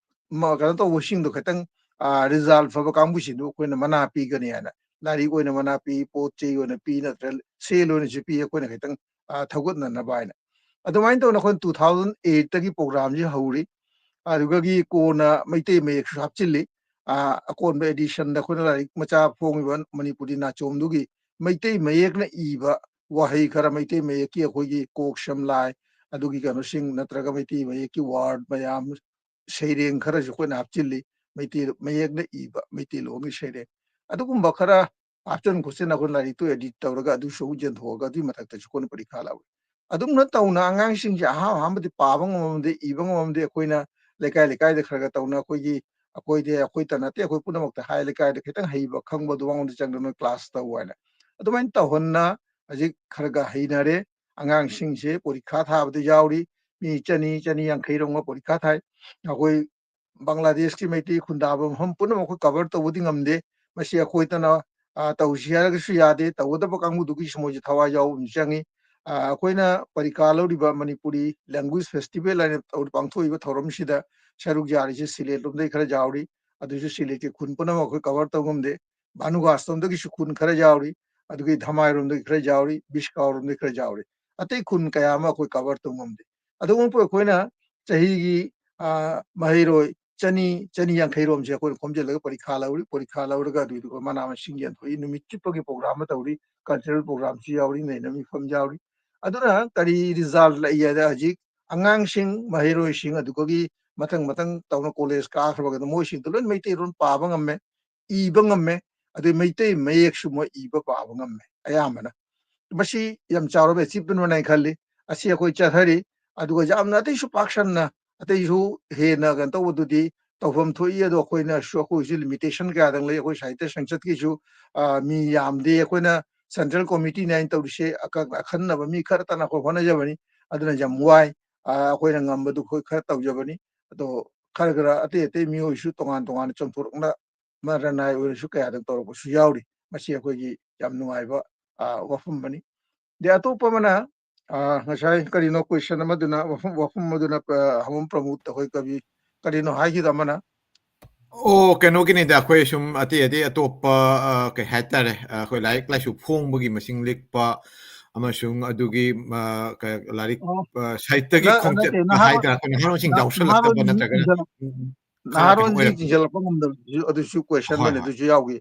ꯃ-, ꯀꯩꯅꯣ ꯇꯧꯕꯁꯤꯡꯗꯣ ꯈꯤꯇꯪ, ꯑ, ꯔꯤꯖꯜ ꯐꯕ ꯀꯥꯡꯕꯨꯁꯤꯡꯗꯨ ꯑꯩꯈꯣꯏꯅ ꯃꯅꯥ ꯄꯤꯒꯅꯤ ꯍꯥꯏꯅ, ꯂꯥꯏꯔꯤꯛ ꯑꯣꯏꯅ ꯃꯅꯥ ꯄꯤ, ꯄꯣꯠ ꯆꯩ ꯑꯣꯏꯅ ꯄꯤ, ꯅꯠꯇ꯭ꯔꯒ ꯁꯦꯜ ꯑꯣꯏꯅꯁꯨ ꯄꯤ, ꯑꯩꯈꯣꯏꯅ ꯈꯤꯇꯪ, ꯑ, ꯊꯧꯒꯠꯅꯅꯕ ꯍꯥꯏꯅ꯫ ꯑꯗꯨꯃꯥꯏꯅ ꯇꯧꯅ ꯑꯩꯈꯣꯏꯅ two thousand eightꯇꯒꯤ ꯄ꯭ꯔꯣꯒ꯭ꯔꯥꯝꯁꯤ ꯍꯧꯔꯤ꯫ ꯑꯗꯨꯗꯒꯤ ꯀꯣꯟꯅ ꯃꯩꯇꯩ ꯃꯌꯦꯛꯁꯨ ꯍꯥꯞꯆꯤꯜꯂꯤ꯫ ꯑ, ꯑꯀꯣꯟꯕ ꯑꯦꯗꯤꯁꯟꯗ ꯑꯩꯈꯣꯏꯅ ꯂꯥꯏꯔꯤꯛ ꯃꯆꯥ ꯐꯣꯡꯉꯤꯕ ꯃꯅꯤꯄꯨꯔꯤ ꯅꯥꯆꯣꯝꯗꯨꯒꯤ ꯃꯩꯇꯩ ꯃꯌꯦꯛꯅ ꯏꯕ ꯋꯥꯍꯩ ꯈꯔ, ꯃꯩꯇꯩ ꯃꯌꯦꯛꯀꯤ ꯑꯩꯈꯣꯏꯒꯤ ꯀꯣꯛ ꯁꯝ ꯂꯥꯏ ꯑꯗꯨꯒꯤ ꯀꯩꯅꯣꯁꯤꯡ, ꯅꯠꯇ꯭ꯔꯒ ꯃꯩꯇꯩ ꯃꯌꯦꯛꯀꯤ ꯋꯥꯔꯗ ꯃꯌꯥꯝ, ꯁꯩꯔꯦꯡ ꯈꯔꯁꯨ ꯑꯩꯈꯣꯏꯅ ꯍꯥꯞꯆꯤꯜꯂꯤ, ꯃꯩꯇꯩ ꯃꯌꯦꯛꯅ ꯏꯕ ꯃꯩꯇꯩꯂꯣꯟꯒꯤ ꯁꯩꯔꯦꯡ꯫ ꯑꯗꯨꯒꯨꯝꯕ ꯈꯔ ꯍꯥꯞꯆꯤꯟ ꯈꯣꯠꯆꯤꯟ ꯑꯩꯈꯣꯏ ꯂꯥꯏꯔꯤꯛꯇꯨ ꯑꯦꯗꯤꯠ ꯇꯧꯔꯒ ꯑꯗꯨꯁꯨ ꯑꯃꯨꯛ ꯌꯦꯟꯊꯣꯛꯑꯒ ꯑꯗꯨꯒꯤ ꯃꯊꯛꯇꯁꯨ ꯑꯩꯈꯣꯏꯅ ꯄꯔꯤꯈꯥ ꯂꯧꯏ꯫ ꯑꯗꯨꯝꯅ ꯇꯧꯅ ꯑꯉꯥꯡꯁꯤꯡꯁꯦ ꯑꯍꯥꯟ ꯑꯍꯥꯟꯕꯗꯤ ꯄꯥꯕ ꯉꯝꯃꯝꯗꯦ, ꯏꯕ ꯉꯝꯃꯝꯗꯦ꯫ ꯑꯩꯈꯣꯏꯅ ꯂꯩꯀꯥꯏ ꯂꯩꯀꯥꯏꯗ ꯈꯔ ꯈꯔ ꯇꯧꯅ ꯑꯩꯈꯣꯏꯒꯤ, ꯑꯩꯈꯣꯏꯗꯤ, ꯑꯩꯈꯣꯏꯇ ꯅꯠꯇꯦ, ꯑꯩꯈꯣꯏ ꯄꯨꯝꯅꯃꯛꯇ ꯍꯥꯏ, ꯂꯩꯀꯥꯏꯗ ꯈꯤꯇꯪ ꯍꯩꯕ ꯈꯪꯕꯗꯨ ꯃꯉꯣꯟꯗ ꯆꯪꯗꯅ ꯅꯣꯏ ꯀ꯭ꯂꯥꯁ ꯇꯧ ꯍꯥꯏꯅ꯫ ꯑꯗꯨꯃꯥꯏꯅ ꯇꯧꯍꯟꯅ ꯍꯧꯖꯤꯛ ꯈꯔ ꯈꯔ ꯍꯩꯅꯔꯦ꯫ ꯑꯉꯥꯡꯁꯤꯡꯁꯦ ꯄꯔꯤꯈꯥ ꯊꯥꯕꯗ ꯌꯥꯎꯔꯤ꯫ ꯃꯤ ꯆꯅꯤ, ꯆꯅꯤ ꯌꯥꯡꯈꯩ ꯔꯣꯝꯒ ꯄꯔꯤꯈꯥ ꯊꯥꯏ꯫ ꯑꯩꯈꯣꯏ ꯕꯪꯒ꯭ꯂꯥꯗꯦꯁꯀꯤ ꯃꯩꯇꯩ ꯈꯨꯟꯗꯥꯕ ꯃꯐꯝ ꯄꯨꯝꯅꯃꯛ ꯑꯩꯈꯣꯏ ꯀꯚꯔ ꯇꯧꯕꯗꯤ ꯉꯝꯗꯦ꯫ ꯃꯁꯤ ꯑꯩꯈꯣꯏꯗꯅ, ꯑ, ꯇꯧꯁꯤ ꯍꯥꯏꯔꯒꯁꯨ ꯌꯥꯗꯦ, ꯇꯧꯒꯗꯕ ꯀꯥꯡꯕꯨꯗꯨꯒꯤꯁꯨ ꯃꯣꯏꯁꯨ ꯊꯋꯥꯏ ꯌꯥꯎꯕ ꯑꯃ ꯆꯪꯉꯤ꯫ ꯑ, ꯑꯩꯈꯣꯏꯅ ꯄꯔꯤꯈꯥ ꯂꯧꯔꯤꯕ ꯃꯅꯤꯄꯨꯔꯤ ꯂꯦꯡꯒ꯭ꯋꯦꯖ ꯐꯦꯁꯇꯤꯚꯦꯜ ꯍꯥꯏꯅ ꯇꯧ-, ꯄꯥꯡꯊꯣꯛꯏꯕ ꯊꯧꯔꯝꯁꯤꯗ ꯁꯔꯨꯛ ꯌꯥꯔꯤꯁꯦ ꯁꯤꯂꯦꯠ ꯂꯣꯝꯗꯒꯤ ꯈꯔ ꯌꯥꯎꯔꯤ, ꯑꯗꯨꯁꯨ ꯁꯤꯂꯦꯠꯀꯤ ꯈꯨꯟ ꯄꯨꯝꯅꯃꯛ ꯑꯩꯈꯣꯏ ꯀꯚꯔ ꯇꯧ ꯉꯝꯗꯦ꯫ ꯚꯥꯅꯨꯒꯥꯁꯂꯣꯝꯗꯒꯤꯁꯨ ꯈꯨꯟ ꯈꯔ ꯌꯥꯎꯔꯤ, ꯑꯗꯨꯒꯤ ꯙꯃꯥꯏꯔꯣꯝꯗꯒꯤ ꯈꯔ ꯌꯥꯎꯔꯤ, ꯕꯤꯁꯀꯥꯎꯔꯣꯝꯗꯒꯤ ꯈꯔ ꯌꯥꯎꯔꯤ꯫ ꯑꯇꯩ ꯈꯨꯟ ꯀꯌꯥ ꯑꯃ ꯑꯩꯈꯣꯏ ꯀꯚꯔ ꯇꯧ ꯉꯝꯗꯦ꯫ ꯑꯗꯨꯒꯨꯝꯕ ꯑꯩꯈꯣꯏꯅ ꯆꯍꯤꯒꯤ, ꯑ, ꯃꯍꯩꯔꯣꯏ ꯆꯅꯤ, ꯆꯅꯤ ꯌꯥꯡꯈꯩ ꯔꯣꯝꯁꯦ ꯑꯩꯈꯣꯏꯅ ꯈꯣꯝꯖꯤꯜꯂꯒ ꯄꯔꯤꯈꯥ ꯂꯧꯔꯤ꯫ ꯄꯔꯤꯈꯥ ꯂꯧꯔꯒ ꯑꯗꯨꯏꯗꯨꯒ ꯃꯅꯥ ꯃꯁꯤꯡ ꯌꯦꯟꯊꯣꯛꯏ꯫ ꯅꯨꯃꯤꯠ ꯆꯨꯞꯄꯒꯤ ꯄ꯭ꯔꯣꯒ꯭ꯔꯥꯝ ꯑꯃ ꯇꯧꯔꯤ꯫ ꯀꯜꯆꯔꯦꯜ ꯄ꯭ꯔꯣꯒ꯭ꯔꯥꯝꯁꯨ ꯌꯥꯎꯔꯤ, ꯅꯩꯅꯕ ꯃꯤꯐꯝ ꯌꯥꯎꯔꯤ꯫ ꯑꯗꯨꯅ ꯀꯔꯤ ꯔꯤꯖꯜ ꯂꯥꯛꯏ ꯍꯥꯏꯗ ꯍꯧꯖꯤꯛ ꯑꯉꯥꯡꯁꯤꯡ, ꯃꯍꯩꯔꯣꯏꯁꯤꯡ, ꯑꯗꯨꯒꯒꯤ ꯃꯊꯪ ꯃꯊꯪ ꯇꯧꯅ ꯀꯣꯂꯦꯖ ꯀꯥꯈ꯭ꯔꯕꯒꯗ ꯃꯣꯏꯁꯤꯡꯗꯣ ꯂꯣꯏꯅ ꯃꯩꯇꯩꯂꯣꯟ ꯄꯥꯕ ꯉꯝꯃꯦ, ꯏꯕ ꯉꯝꯃꯦ, ꯑꯗꯨ ꯃꯩꯇꯩ ꯃꯌꯦꯛꯁꯨ ꯃꯣꯏ ꯏꯕ ꯄꯥꯕ ꯉꯝꯃꯦ ꯑꯌꯥꯝꯕꯅ꯫ ꯃꯁꯤ ꯌꯥꯝ ꯆꯥꯎꯔꯕ achievement ꯑꯃꯅ ꯈꯜꯂꯤ꯫ ꯑꯁꯤ ꯑꯩꯈꯣꯏ ꯆꯠꯊꯔꯤ꯫ ꯑꯗꯨꯒ ꯌꯥꯝꯅ ꯑꯇꯩꯁꯨ ꯄꯥꯛꯁꯟꯅ, ꯑꯇꯩꯁꯨ ꯍꯦꯟꯅ ꯀꯩꯅꯣ ꯇꯧꯕꯗꯨꯗꯤ ꯇꯧꯐꯝ ꯊꯣꯛꯏ꯫ ꯑꯗꯣ ꯑꯩꯈꯣꯏꯅꯁꯨ, ꯑꯩꯈꯣꯏꯁꯨ limitation ꯀꯌꯥꯗꯪ ꯂꯩ꯫ ꯑꯩꯈꯣꯏ ꯁꯥꯍꯤꯇ꯭ꯌ ꯁꯪꯁꯠꯀꯤꯁꯨ, ꯑ, ꯃꯤ ꯌꯥꯝꯗꯦ꯫ ꯑꯩꯈꯣꯏꯅ central committee ꯅ ꯑꯩꯅ ꯇꯧꯔꯤꯁꯦ ꯑꯀꯛ-, ꯑꯈꯟꯅꯕ ꯃꯤ ꯈꯔꯇꯅ ꯑꯩꯈꯣꯏ ꯍꯣꯠꯅꯖꯕꯅꯤ꯫ ꯑꯗꯨꯅ ꯌꯥꯝ ꯋꯥꯏ꯫ ꯑ, ꯑꯩꯈꯣꯏꯅ ꯉꯝꯕꯗꯨ ꯑꯩꯈꯣꯏ ꯈꯔ ꯇꯧꯖꯕꯅꯤ꯫ ꯑꯗꯣ ꯈꯔ ꯈꯔ ꯑꯇꯩ ꯑꯇꯩ ꯃꯤꯑꯣꯏꯁꯨ ꯇꯣꯉꯥꯟ ꯇꯣꯉꯥꯟꯅ ꯆꯣꯡꯊꯣꯔꯛꯅ ꯃꯔꯅꯥꯏ ꯑꯣꯏꯔꯁꯨ ꯀꯌꯥꯗꯪ ꯇꯧꯔꯛꯄꯁꯨ ꯌꯥꯎꯔꯤ꯫ ꯃꯁꯤ ꯑꯩꯈꯣꯏꯒꯤ ꯌꯥꯝ ꯅꯨꯡꯉꯥꯏꯕ, ꯑ, ꯋꯥꯐꯝ ꯑꯃꯅꯤ꯫ ꯑꯗꯩ ꯑꯇꯣꯞꯄ ꯑꯃꯅ, ꯑ, ꯉꯁꯥꯏ ꯀꯔꯤꯅꯣ question ꯑꯃꯗꯨꯅ, ꯋꯥꯐꯝ, ꯋꯥꯐꯝ ꯑꯃꯗꯨꯅ, ꯑ, ꯍꯥꯃꯣꯝ ꯄ꯭ꯔꯃꯣꯗ ꯑꯩꯈꯣꯏ ꯀꯕꯤ ꯀꯔꯤꯅꯣ ꯍꯥꯏꯈꯤꯗ ꯑꯃꯅ? ꯑꯣ, ꯀꯩꯅꯣꯒꯤꯅꯤꯗ, ꯑꯩꯈꯣꯏ ꯁꯨꯝ ꯑꯇꯩ ꯑꯇꯩ ꯑꯇꯣꯞꯄ, ꯑ, ꯀꯩ ꯍꯥꯏꯇꯥꯔꯦ, ꯑ, ꯑꯩꯈꯣꯏ ꯂꯥꯏꯔꯤꯛ ꯂꯥꯏꯁꯨ ꯐꯣꯡꯕꯒꯤ ꯃꯁꯤꯡ ꯂꯤꯛꯄ ꯑꯃꯁꯨꯡ ꯑꯗꯨꯒꯤ, ꯑ, ꯀ-, ꯂꯥꯏꯔꯤꯛ, ꯑꯣ꯫ ꯑ, ꯁꯥꯍꯤꯇ꯭ꯌꯒꯤ ꯅ-, ꯅꯠꯇꯦ, ꯈꯣꯡꯆꯠꯇ ꯅꯍꯥꯔꯣꯟ, ꯍꯥꯏꯇꯥꯔꯦ, ꯑꯩꯈꯣꯏ ꯅꯍꯥꯔꯣꯟꯁꯤꯡ ꯅ-, ꯌꯥꯎꯁꯜꯂꯛꯇꯕ ꯅꯍꯥꯔꯣꯟꯁꯤꯡ ꯅꯠꯇ꯭ꯔꯒꯅ ꯆꯤꯡꯁꯤꯜꯂꯛ-, ꯎꯝ, ꯎꯝ, ꯈꯔ ꯀꯩꯅꯣ ꯅꯍꯥꯔꯣꯟꯁꯤꯡ ꯑꯣꯏꯔꯛꯄꯗꯣ꯫ ꯆꯤꯡꯁꯤꯜꯂꯛꯄ ꯉꯝꯗꯕꯁꯨ ꯑꯗꯨꯁꯨ question ꯍꯣꯏ, ꯑꯃꯅꯤ, ꯍꯣꯏ꯫ ꯑꯗꯨꯁꯨ ꯌꯥꯎꯈꯤ꯫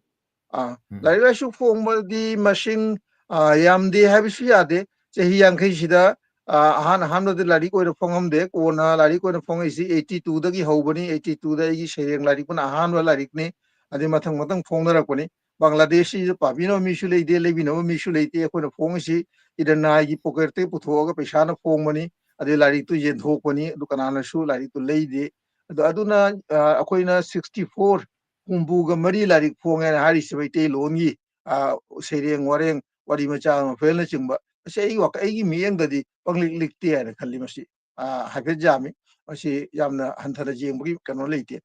ꯑꯥ, ꯎꯝ꯫ ꯂꯥꯏꯔꯤꯛ ꯂꯥꯏꯁꯨ ꯐꯣꯡꯕꯗꯤ ꯃꯁꯤꯡ, ꯑꯥ, ꯌꯥꯝꯗꯦ ꯍꯥꯏꯕꯁꯨ ꯌꯥꯗꯦ꯫ ꯆꯍꯤ ꯌꯥꯡꯈꯩꯁꯤꯗ, ꯑꯥ, ꯑꯍꯥꯟ ꯑꯍꯥꯟꯕꯗ ꯂꯥꯏꯔꯤꯛ ꯑꯣꯏꯅ ꯐꯣꯡꯉꯝꯗꯦ꯫ ꯀꯣꯟꯅ ꯂꯥꯏꯔꯤꯛ ꯑꯣꯏꯅ ꯐꯣꯡꯉꯛꯏꯁꯤ eighty two ꯗꯒꯤ ꯍꯧꯕꯅꯤ꯫ Eighty two ꯗ ꯑꯩꯒꯤ ꯁꯩꯔꯦꯡ ꯂꯥꯏꯔꯤꯛꯄꯨꯅ ꯑꯍꯥꯟꯕ ꯂꯥꯏꯔꯤꯛꯅꯤ꯫ ꯑꯗꯩ ꯃꯊꯪ ꯃꯊꯪ ꯐꯣꯡꯅꯔꯛꯄꯅꯤ꯫ ꯕꯪꯒ꯭ꯂꯥꯗꯦꯁꯁꯤꯗ ꯄꯥꯕꯤꯅꯕ ꯃꯤꯁꯨ ꯂꯩꯇꯦ, ꯂꯩꯕꯤꯅꯕ ꯃꯤꯁꯨ ꯂꯩꯇꯦ꯫ ꯑꯩꯈꯣꯏꯅ ꯐꯣꯡꯉꯤꯁꯤ ꯏꯔꯟꯅꯥꯏꯒꯤ pocket ꯇꯒꯤ ꯄꯨꯊꯣꯛꯑꯒ ꯄꯩꯁꯥꯅ ꯐꯣꯡꯕꯅꯤ꯫ ꯑꯗꯩ ꯂꯥꯏꯔꯤꯛꯇꯨ ꯌꯦꯟꯊꯣꯛꯄꯅꯤ꯫ ꯑꯗꯨ ꯀꯅꯥꯅꯁꯨ ꯂꯥꯏꯔꯤꯛꯇꯨ ꯂꯩꯗꯦ꯫ ꯑꯗꯣ ꯑꯗꯨꯅ, ꯑ, ꯑꯩꯈꯣꯏꯅ sixty four, ꯍꯨꯝꯐꯨꯒ ꯃꯔꯤ ꯂꯥꯏꯔꯤꯛ ꯐꯣꯡꯉꯦꯅ ꯍꯥꯏꯔꯤꯁꯤ ꯃꯩꯇꯩꯂꯣꯟꯒꯤ, ꯑ, ꯁꯩꯔꯦꯡ ꯋꯥꯔꯦꯡ, ꯋꯥꯔꯤ ꯃꯆꯥ ꯅꯣꯚꯦꯜꯅꯆꯤꯡꯕ꯫ ꯃꯁꯤ ꯑꯩꯒꯤ ꯋꯥꯈ-, ꯑꯩꯒꯤ ꯃꯤꯠꯌꯦꯡꯗꯗꯤ ꯄꯪꯂꯤꯛ ꯂꯤꯛꯇꯦ ꯍꯥꯏꯅ ꯈꯜꯂꯤ꯫ ꯃꯁꯤ, ꯑ, ꯍꯥꯏꯐꯦꯠ ꯌꯥꯝꯃꯤ꯫ ꯃꯁꯤ ꯌꯥꯝꯅ ꯍꯟꯊꯅ ꯌꯦꯡꯕꯒꯤ ꯀꯩꯅꯣ ꯂꯩꯇꯦ꯫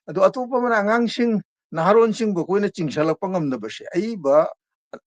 ꯑꯗꯣ ꯑꯇꯣꯞꯄ ꯑꯃꯅ ꯑꯉꯥꯡꯁꯤꯡ, ꯅꯍꯥꯔꯣꯟꯁꯤꯡꯕꯨ ꯑꯩꯈꯣꯏꯅ ꯆꯤꯡꯁꯤꯜꯂꯛꯄ ꯉꯝꯗꯕꯁꯦ, ꯑꯏꯕ,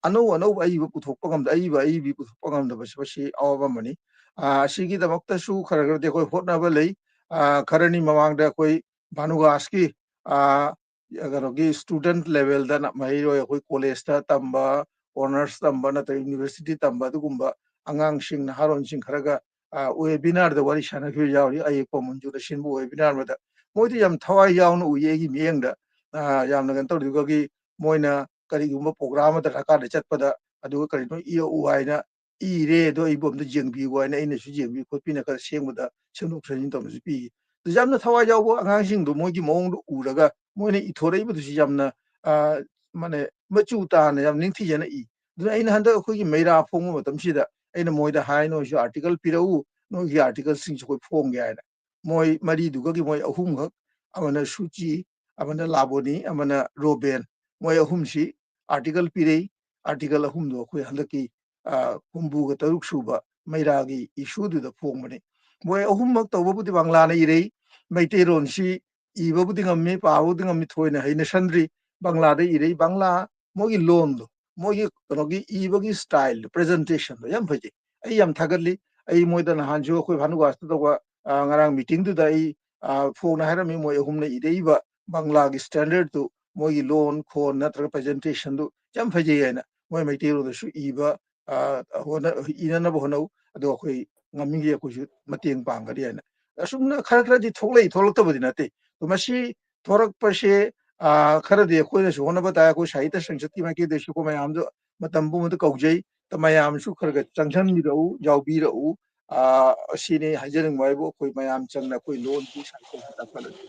ꯑꯅꯧ ꯑꯅꯧꯕ ꯑꯏꯕ ꯄꯨꯊꯣꯛꯄ ꯉꯝꯗ-, ꯑꯏꯕ ꯑꯏꯕꯤ ꯄꯨꯊꯣꯛꯄ ꯉꯝꯗꯕꯁꯦ, ꯃꯁꯤ ꯑꯋꯥꯕ ꯑꯃꯅꯤ꯫ ꯑ, ꯑꯁꯤꯒꯤꯗꯃꯛꯇꯁꯨ ꯈꯔ ꯈꯔꯗꯤ ꯑꯩꯈꯣꯏ ꯍꯣꯠꯅꯕ ꯂꯩ꯫ ꯑ, ꯈꯔꯅꯤ ꯃꯃꯥꯡꯗ ꯑꯩꯈꯣꯏ ꯚꯥꯅꯨꯒꯥꯁꯀꯤ, ꯑ, ꯀꯩꯅꯣꯒꯤ student level ꯗ ꯅ-, ꯃꯍꯩꯔꯣꯏ ꯑꯩꯈꯣꯏ ꯀꯣꯂꯦꯖꯇ ꯇꯝꯕ, ꯑꯣꯅꯔꯁ ꯇꯝꯕ ꯅꯠꯇ꯭ꯔꯒ ꯌꯨꯅꯤꯚꯔꯁꯤꯇꯤ ꯇꯝꯕ ꯑꯗꯨꯒꯨꯝꯕ ꯑꯉꯥꯡꯁꯤꯡ, ꯅꯍꯥꯔꯣꯟꯁꯤꯡ ꯈꯔꯒ, ꯑ, webinar ꯗ ꯋꯥꯔꯤ ꯁꯥꯟꯅꯈꯤꯕ ꯌꯥꯎꯔꯤ꯫ ꯑꯌꯦꯛꯄ ꯃꯟꯖꯨꯅ ꯁꯤꯟꯕ webinar ꯑꯃꯗ ꯃꯣꯏꯗꯤ ꯌꯥꯝ ꯊꯋꯥꯏ ꯌꯥꯎꯅ ꯎꯏꯌꯦ ꯑꯩꯒꯤ ꯃꯤꯠꯌꯦꯡꯗ꯫ ꯑ, ꯌꯥꯝꯅ ꯀꯩꯅꯣ ꯇꯧꯔꯤꯗꯨꯒꯤ ꯃꯣꯏꯅ ꯀꯔꯤꯒꯨꯝꯕ program ꯑꯃꯗ ꯗꯔꯀꯥꯔꯗ ꯆꯠꯄꯗ ꯑꯗꯨꯒ ꯀꯔꯤꯅꯣ ꯏꯔꯛꯎ ꯍꯥꯏꯅ ꯏꯔꯦ, ꯑꯗꯣ ꯑꯩꯕꯨ ꯑꯝꯇ ꯌꯦꯡꯕꯤꯌꯨ ꯍꯥꯏꯅ ꯑꯩꯅꯁꯨ ꯌꯦꯡꯕꯤ ꯈꯣꯠꯄꯤꯅ ꯈꯔ ꯁꯦꯝꯕꯗ ꯁꯦꯝꯗꯣꯛ ꯁꯦꯝꯖꯤꯟ ꯇꯧꯅꯁꯨ ꯄꯤ꯫ ꯌꯥꯝꯅ ꯊꯋꯥꯏ ꯌꯥꯎꯕ ꯑꯉꯥꯡꯁꯤꯡꯗꯣ ꯃꯣꯏꯒꯤ ꯃꯑꯣꯡꯗꯣ ꯎꯔꯒ ꯃꯣꯏꯅ ꯏꯊꯣꯔꯛꯏꯕꯗꯨꯁꯨ ꯌꯥꯝꯅ, ꯑ, ꯃꯥꯅꯦ, ꯃꯆꯨ ꯇꯥꯅ ꯌꯥꯝ ꯅꯤꯡꯊꯤꯖꯅ ꯏ꯫ ꯑꯗꯨꯅ ꯑꯩꯅ ꯍꯟꯗꯛ ꯑꯩꯈꯣꯏꯒꯤ ꯃꯩꯔꯥ ꯐꯣꯡꯕ ꯃꯇꯝꯁꯤꯗ ꯑꯩꯅ ꯃꯣꯏꯗ ꯍꯥꯏ, "ꯅꯣꯏꯁꯨ article ꯄꯤꯔꯛꯎ, ꯅꯣꯏꯒꯤ articleꯁꯤꯡꯁꯦ ꯑꯩꯈꯣꯏ ꯐꯣꯡꯒꯦ" ꯍꯥꯏꯅ꯫ ꯃꯣꯏ ꯃꯔꯤꯗꯨꯒꯒꯤ ꯃꯣꯏ ꯑꯍꯨꯝꯈꯛ, ꯑꯃꯅ ꯁꯨꯆꯤ, ꯑꯃꯅ ꯂꯥꯕꯣꯅꯤ, ꯑꯃꯅ ꯔꯣꯕꯦꯟ, ꯃꯣꯏ ꯑꯍꯨꯝꯁꯤ article ꯄꯤꯔꯛꯏ꯫ Article ꯑꯍꯨꯝꯗꯣ ꯑꯩꯈꯣꯏ ꯍꯟꯗꯛꯀꯤ, ꯑ, ꯍꯨꯝꯐꯨꯒ ꯇꯔꯨꯛ ꯁꯨꯕ ꯃꯩꯔꯥꯒꯤ issueꯗꯨꯗ ꯐꯣꯡꯕꯅꯤ꯫ ꯃꯣꯏ ꯑꯍꯨꯝꯃꯛ ꯇꯧꯕꯕꯨꯗꯤ ꯕꯪꯂꯥꯅ ꯏꯔꯩ, ꯃꯩꯇꯩꯔꯣꯟꯁꯤ ꯏꯕꯕꯨꯗꯤ ꯉꯝꯃꯤ, ꯄꯥꯕꯕꯨꯗꯤ ꯉꯝꯃꯤ, ꯊꯣꯏꯅ ꯍꯩꯅꯁꯟꯗ꯭ꯔꯤ꯫ ꯕꯪꯂꯥꯗ ꯏꯔꯩ, ꯕꯪꯂꯥ ꯃꯣꯏꯒꯤ ꯂꯣꯟꯗꯣ, ꯃꯣꯏꯒꯤ ꯀꯩꯅꯣꯒꯤ ꯏꯕꯒꯤ styleꯗꯣ, presentationꯗꯣ ꯌꯥꯝ ꯐꯖꯩ꯫ ꯑꯩ ꯌꯥꯝ ꯊꯥꯒꯠꯂꯤ꯫ ꯑꯩ ꯃꯣꯏꯗ ꯅꯍꯥꯟꯁꯨ ꯑꯩꯈꯣꯏ ꯚꯥꯅꯨꯒꯥꯁꯇ ꯇꯧꯕ, ꯑ, ꯉꯔꯥꯡ meetingꯗꯨꯗ ꯑꯩ, ꯑ, ꯐꯣꯡꯅ ꯍꯥꯏꯔꯝꯃꯤ, ꯃꯣꯏ ꯑꯍꯨꯝꯅ ꯏꯔꯛꯏꯕ ꯕꯪꯂꯥꯒꯤ standardꯗꯨ, ꯃꯣꯏꯒꯤ ꯂꯣꯟ ꯈꯣꯟ ꯅꯠꯇ꯭ꯔꯒ presentationꯗꯨ ꯌꯥꯝ ꯐꯖꯩ ꯍꯥꯏꯅ꯫ ꯃꯣꯏ ꯃꯩꯇꯩꯂꯣꯟꯗꯁꯨ ꯏꯕ, ꯑ, ꯍꯣꯠꯅ-, ꯏꯅꯅꯕ ꯍꯣꯠꯅꯧ, ꯑꯗꯣ ꯑꯩꯈꯣꯏ ꯉꯝꯃꯤꯈꯩ ꯑꯩꯈꯣꯏꯁꯨ ꯃꯇꯦꯡ ꯄꯥꯡꯒꯅꯤ ꯍꯥꯏꯅ꯫ ꯑꯁꯨꯝꯅ ꯈꯔ ꯈꯔꯗꯤ ꯊꯣꯛꯂꯛꯏ, ꯊꯣꯛꯂꯛꯇꯕꯗꯤ ꯅꯠꯇꯦ꯫ ꯑꯗꯣ ꯃꯁꯤ ꯊꯣꯔꯛꯄꯁꯦ, ꯑ, ꯈꯔꯗꯤ ꯑꯩꯈꯣꯏꯅꯁꯨ ꯍꯣꯠꯅꯕ ꯇꯥꯏ꯫ ꯑꯩꯈꯣꯏ ꯁꯥꯍꯤꯇ꯭ꯌ ꯁꯪꯁꯠꯀꯤ ꯃꯥꯏꯀꯩꯗꯁꯨ ꯑꯩꯈꯣꯏ ꯃꯌꯥꯝꯗꯣ ꯃꯇꯝ ꯄꯨꯝꯕꯗ ꯀꯧꯖꯩ꯫ ꯑꯗ ꯃꯌꯥꯝꯁꯨ ꯈꯔ ꯈꯔ ꯆꯪꯁꯤꯟꯕꯤꯔꯛꯎ, ꯌꯥꯎꯕꯤꯔꯛꯎ꯫ ꯑ, ꯑꯁꯤꯅꯤ ꯍꯥꯏꯖꯅꯤꯡꯕ ꯍꯥꯏꯕꯨ, ꯑꯩꯈꯣꯏ ꯃꯌꯥꯝ ꯆꯪꯅ ꯑꯩꯈꯣꯏ ꯂꯣꯟꯒꯤ ꯁꯥꯍꯤꯇ꯭ꯌꯁꯤ ꯆꯥꯎꯈꯠꯍꯟꯁꯤ꯫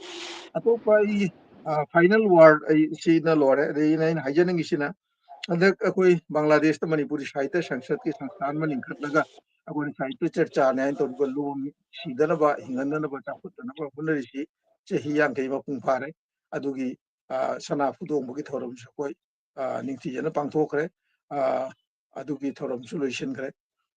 ꯑꯇꯣꯞꯄ ꯑꯩ, ꯑ, final word ꯑꯩ ꯁꯤꯅ ꯂꯣꯏꯔꯦ꯫ ꯑꯗꯩ ꯑꯩꯅ, ꯑꯩꯅ ꯍꯥꯏꯖꯅꯤꯡꯉꯤꯁꯤꯅ, ꯍꯟꯗꯛ ꯑꯩꯈꯣꯏ ꯕꯪꯒ꯭ꯂꯥꯗꯦꯁꯇ ꯃꯅꯤꯄꯨꯔꯤ ꯁꯥꯍꯤꯇ꯭ꯌ ꯁꯪꯁꯠꯀꯤ ꯁꯪꯁꯊꯥꯟ ꯑꯃ ꯂꯤꯡꯈꯠꯂꯒ ꯑꯩꯈꯣꯏꯅ ꯁꯥꯍꯤꯇ꯭ꯌ ꯆꯔꯆꯥꯅꯤ ꯍꯥꯏꯅ ꯇꯧꯔꯤꯕ ꯂꯣꯟ ꯁꯤꯗꯅꯕ, ꯍꯤꯡꯍꯟꯗꯅꯕ, ꯆꯥꯎꯈꯠꯇꯅꯕ ꯍꯣꯠꯅꯔꯤꯁꯤ ꯆꯍꯤ ꯌꯥꯡꯈꯩ ꯃꯄꯨꯡ ꯐꯥꯔꯦ꯫ ꯑꯗꯨꯒꯤ, ꯑ, ꯁꯅꯥ ꯐꯨꯗꯣꯡꯕꯒꯤ ꯊꯧꯔꯝꯁꯨ ꯑꯩꯈꯣꯏ, ꯑ, ꯅꯤꯡꯊꯤꯖꯅ ꯄꯥꯡꯊꯣꯛꯈ꯭ꯔꯦ꯫ ꯑ, ꯑꯗꯨꯒꯤ ꯊꯧꯔꯝꯁꯨ ꯂꯣꯏꯁꯤꯟꯈ꯭ꯔꯦ꯫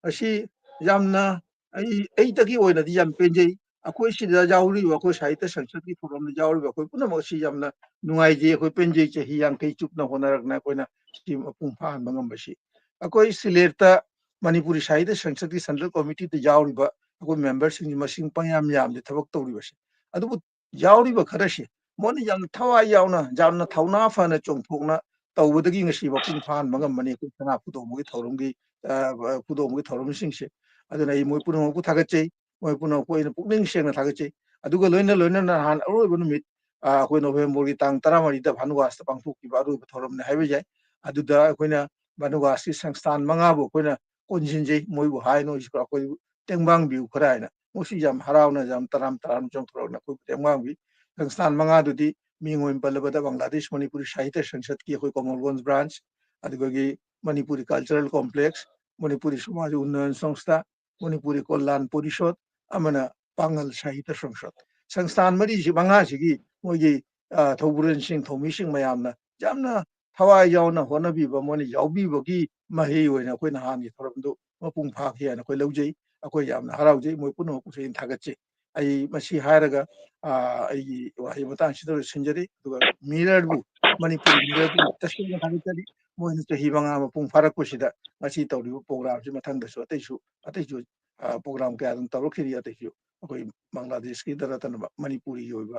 ꯑꯁꯤ ꯌꯥꯝꯅ ꯑꯩ, ꯑꯩꯇꯒꯤ ꯑꯣꯏꯅꯗꯤ ꯌꯥꯝ ꯄꯦꯟꯖꯩ꯫ ꯑꯩꯈꯣꯏ ꯁꯤꯗ ꯌꯥꯎꯔꯤꯕ, ꯑꯩꯈꯣꯏ ꯁꯥꯍꯤꯇ꯭ꯌ ꯁꯪꯁꯠꯀꯤ ꯊꯧꯔꯝꯗ ꯌꯥꯎꯔꯤꯕ ꯑꯩꯈꯣꯏ ꯄꯨꯝꯅꯃꯛ ꯑꯁꯤ ꯌꯥꯝꯅ ꯅꯨꯡꯉꯥꯏꯖꯩ, ꯑꯩꯈꯣꯏ ꯄꯦꯟꯖꯩ꯫ ꯆꯍꯤ ꯌꯥꯡꯈꯩ ꯆꯨꯞꯅ ꯍꯣꯠꯅꯔꯛꯅ ꯑꯩꯈꯣꯏꯅ ꯁꯤ ꯃꯄꯨꯡ ꯐꯥꯍꯟꯕ ꯉꯝꯕꯁꯤ꯫ ꯑꯩꯈꯣꯏ ꯁꯤꯂꯦꯠꯇ ꯃꯅꯤꯄꯨꯔꯤ ꯁꯥꯍꯤꯇ꯭ꯌ ꯁꯪꯁꯠꯀꯤ central committeeꯗ ꯌꯥꯎꯔꯤꯕ ꯑꯩꯈꯣꯏ memberꯁꯤꯡꯁꯤ ꯃꯁꯤꯡ ꯄꯪꯌꯥꯝ ꯌꯥꯝꯗꯦ ꯊꯕꯛ ꯇꯧꯔꯤꯕꯁꯦ꯫ ꯑꯗꯨꯕꯨ ꯌꯥꯎꯔꯤꯕ ꯈꯔꯁꯤ ꯃꯣꯏꯅ ꯌꯥꯝꯅ ꯊꯋꯥꯏ ꯌꯥꯎꯅ, ꯌꯥꯝꯅ ꯊꯧꯅꯥ ꯐꯅ ꯆꯣꯡꯊꯣꯛꯅ ꯇꯧꯕꯗꯒꯤ ꯉꯁꯤ ꯃꯄꯨꯡ ꯐꯥꯍꯟꯕ ꯉꯝꯕꯅꯤ ꯑꯩꯈꯣꯏ ꯁꯅꯥ ꯐꯨꯗꯣꯡꯕꯒꯤ ꯊꯧꯔꯝꯒꯤ, ꯑ, ꯐꯨꯗꯣꯡꯕꯒꯤ ꯊꯧꯔꯝꯁꯤꯡꯁꯦ꯫ ꯑꯗꯨꯅ ꯑꯩ ꯃꯣꯏ ꯄꯨꯝꯅꯃꯛꯄꯨ ꯊꯥꯒꯠꯆꯩ, ꯃꯣꯏ ꯄꯨꯝꯅꯃꯛꯄꯨ ꯑꯩꯅ ꯄꯨꯛꯅꯤꯡ ꯁꯦꯡꯅ ꯊꯥꯒꯠꯆꯩ꯫ ꯑꯗꯨꯒ ꯂꯣꯏꯅ ꯂꯣꯏꯅꯅ ꯅꯍꯥꯟ ꯑꯔꯣꯏꯕ ꯅꯨꯃꯤꯠ, ꯑ, ꯑꯩꯈꯣꯏ ꯅꯣꯕꯦꯝꯕꯔꯒꯤ ꯇꯥꯡ ꯇꯔꯥꯃꯔꯤꯗ ꯚꯥꯅꯨꯒꯥꯁꯇ ꯄꯥꯡꯊꯣꯛꯈꯤꯕ ꯑꯔꯣꯏꯕ ꯊꯧꯔꯝꯅꯤ ꯍꯥꯏꯕ ꯌꯥꯏ꯫ ꯑꯗꯨꯗ ꯑꯩꯈꯣꯏꯅ ꯚꯥꯅꯨꯒꯥꯁꯀꯤ ꯁꯪꯁꯊꯥꯟ ꯃꯉꯥꯕꯨ ꯑꯩꯈꯣꯏꯅ ꯀꯣꯟꯁꯤꯟꯖꯩ, ꯃꯣꯏꯕꯨ ꯍꯥꯏ, "ꯅꯣꯏꯁꯨ ꯑꯩꯈꯣꯏꯕꯨ ꯇꯦꯡꯕꯥꯡꯕꯤꯌꯨ" ꯈꯔ ꯍꯥꯏꯅ꯫ ꯃꯁꯤ ꯌꯥꯝ ꯍꯔꯥꯎꯅ, ꯌꯥꯝ ꯇꯔꯥꯝ ꯇꯔꯥꯝꯅ ꯆꯣꯡꯊꯣꯔꯛꯅ ꯑꯩꯈꯣꯏꯕꯨꯗꯤ ꯌꯥꯝ ꯋꯥꯡꯕꯤ꯫ ꯁꯪꯁꯊꯥꯟ ꯃꯉꯥꯗꯨꯗꯤ ꯃꯤꯡ ꯑꯣꯏꯅ ꯄꯜꯂꯕꯗ ꯕꯪꯒ꯭ꯂꯥꯗꯦꯁ ꯃꯅꯤꯄꯨꯔꯤ ꯁꯥꯍꯤꯇ꯭ꯌ ꯁꯪꯁꯠꯀꯤ ꯑꯩꯈꯣꯏ ꯀꯣꯃꯜꯒꯣꯟꯖ ꯕ꯭ꯔꯥꯟꯁ, ꯑꯗꯨꯗꯒꯤ ꯃꯅꯤꯄꯨꯔꯤ ꯀꯜꯆꯔꯦꯜ ꯀꯣꯝꯄ꯭ꯂꯦꯛꯁ, ꯃꯅꯤꯄꯨꯔꯤ ꯁꯃꯥꯖ ꯎꯟꯅꯌꯟ ꯁꯪꯁꯊꯥ, ꯃꯅꯤꯄꯨꯔꯤ ꯀꯣꯜꯂꯥꯟ ꯄꯣꯔꯤꯁꯣꯠ, ꯑꯃꯅ ꯄꯥꯡꯒꯜ ꯁꯥꯍꯤꯇ꯭ꯌ ꯁꯪꯁꯠ꯫ ꯁꯪꯁꯊꯥꯟ ꯃꯔꯤꯁꯤ, ꯃꯉꯥꯁꯤꯒꯤ ꯃꯣꯏꯒꯤ, ꯑ, ꯊꯧꯕꯨꯔꯦꯟꯁꯤꯡ, ꯊꯧꯃꯤꯁꯤꯡ ꯃꯌꯥꯝꯅ ꯌꯥꯝꯅ ꯊꯋꯥꯏ ꯌꯥꯎꯅ ꯍꯣꯠꯅꯕꯤꯕ, ꯃꯣꯏꯅ ꯌꯥꯎꯕꯤꯕꯒꯤ ꯃꯍꯩ ꯑꯣꯏꯅ ꯑꯩꯈꯣꯏ ꯅꯍꯥꯟꯒꯤ ꯊꯧꯔꯝꯗꯨ ꯃꯄꯨꯡ ꯐꯥꯈꯤ ꯍꯥꯏꯅ ꯑꯩꯈꯣꯏ ꯂꯧꯖꯩ꯫ ꯑꯩꯈꯣꯏ ꯌꯥꯝꯅ ꯍꯔꯥꯎꯖꯩ꯫ ꯃꯣꯏ ꯄꯨꯝꯅꯃꯛꯄꯨꯁꯨ ꯑꯩꯅ ꯊꯥꯒꯠꯆꯩ꯫ ꯑꯩ ꯃꯁꯤ ꯍꯥꯏꯔꯒ, ꯑ, ꯑꯩꯒꯤ ꯋꯥꯍꯩ ꯃꯇꯥꯡꯁꯤꯗ ꯂꯣꯏꯁꯤꯟꯖꯔꯤ꯫ ꯑꯗꯨꯒ ꯃꯤꯔꯔꯕꯨ, ꯃꯅꯤꯄꯨꯔꯤ ꯃꯤꯔꯔꯕꯨ ꯇꯁꯦꯡꯅ ꯊꯥꯒꯠꯆꯔꯤ꯫ ꯃꯣꯏꯅ ꯆꯍꯤ ꯃꯉꯥ ꯃꯄꯨꯡ ꯐꯥꯔꯛꯄꯁꯤꯗ ꯉꯁꯤ ꯇꯧꯔꯤꯕ ꯄ꯭ꯔꯣꯒ꯭ꯔꯥꯝꯁꯤ ꯃꯊꯪꯗꯁꯨ ꯑꯇꯩꯁꯨ, ꯑꯇꯩꯁꯨ, ꯑ, ꯄ꯭ꯔꯣꯒ꯭ꯔꯥꯝ ꯀꯌꯥ ꯑꯗꯨꯝ ꯇꯧꯔꯛꯈꯤꯅꯤ꯫ ꯑꯇꯩꯁꯨ ꯑꯩꯈꯣꯏ ꯕꯪꯒ꯭ꯂꯥꯗꯦꯁꯀꯤꯗ ꯅꯠꯇꯅ ꯃꯅꯤꯄꯨꯔꯤꯒꯤ ꯑꯣꯏꯕ,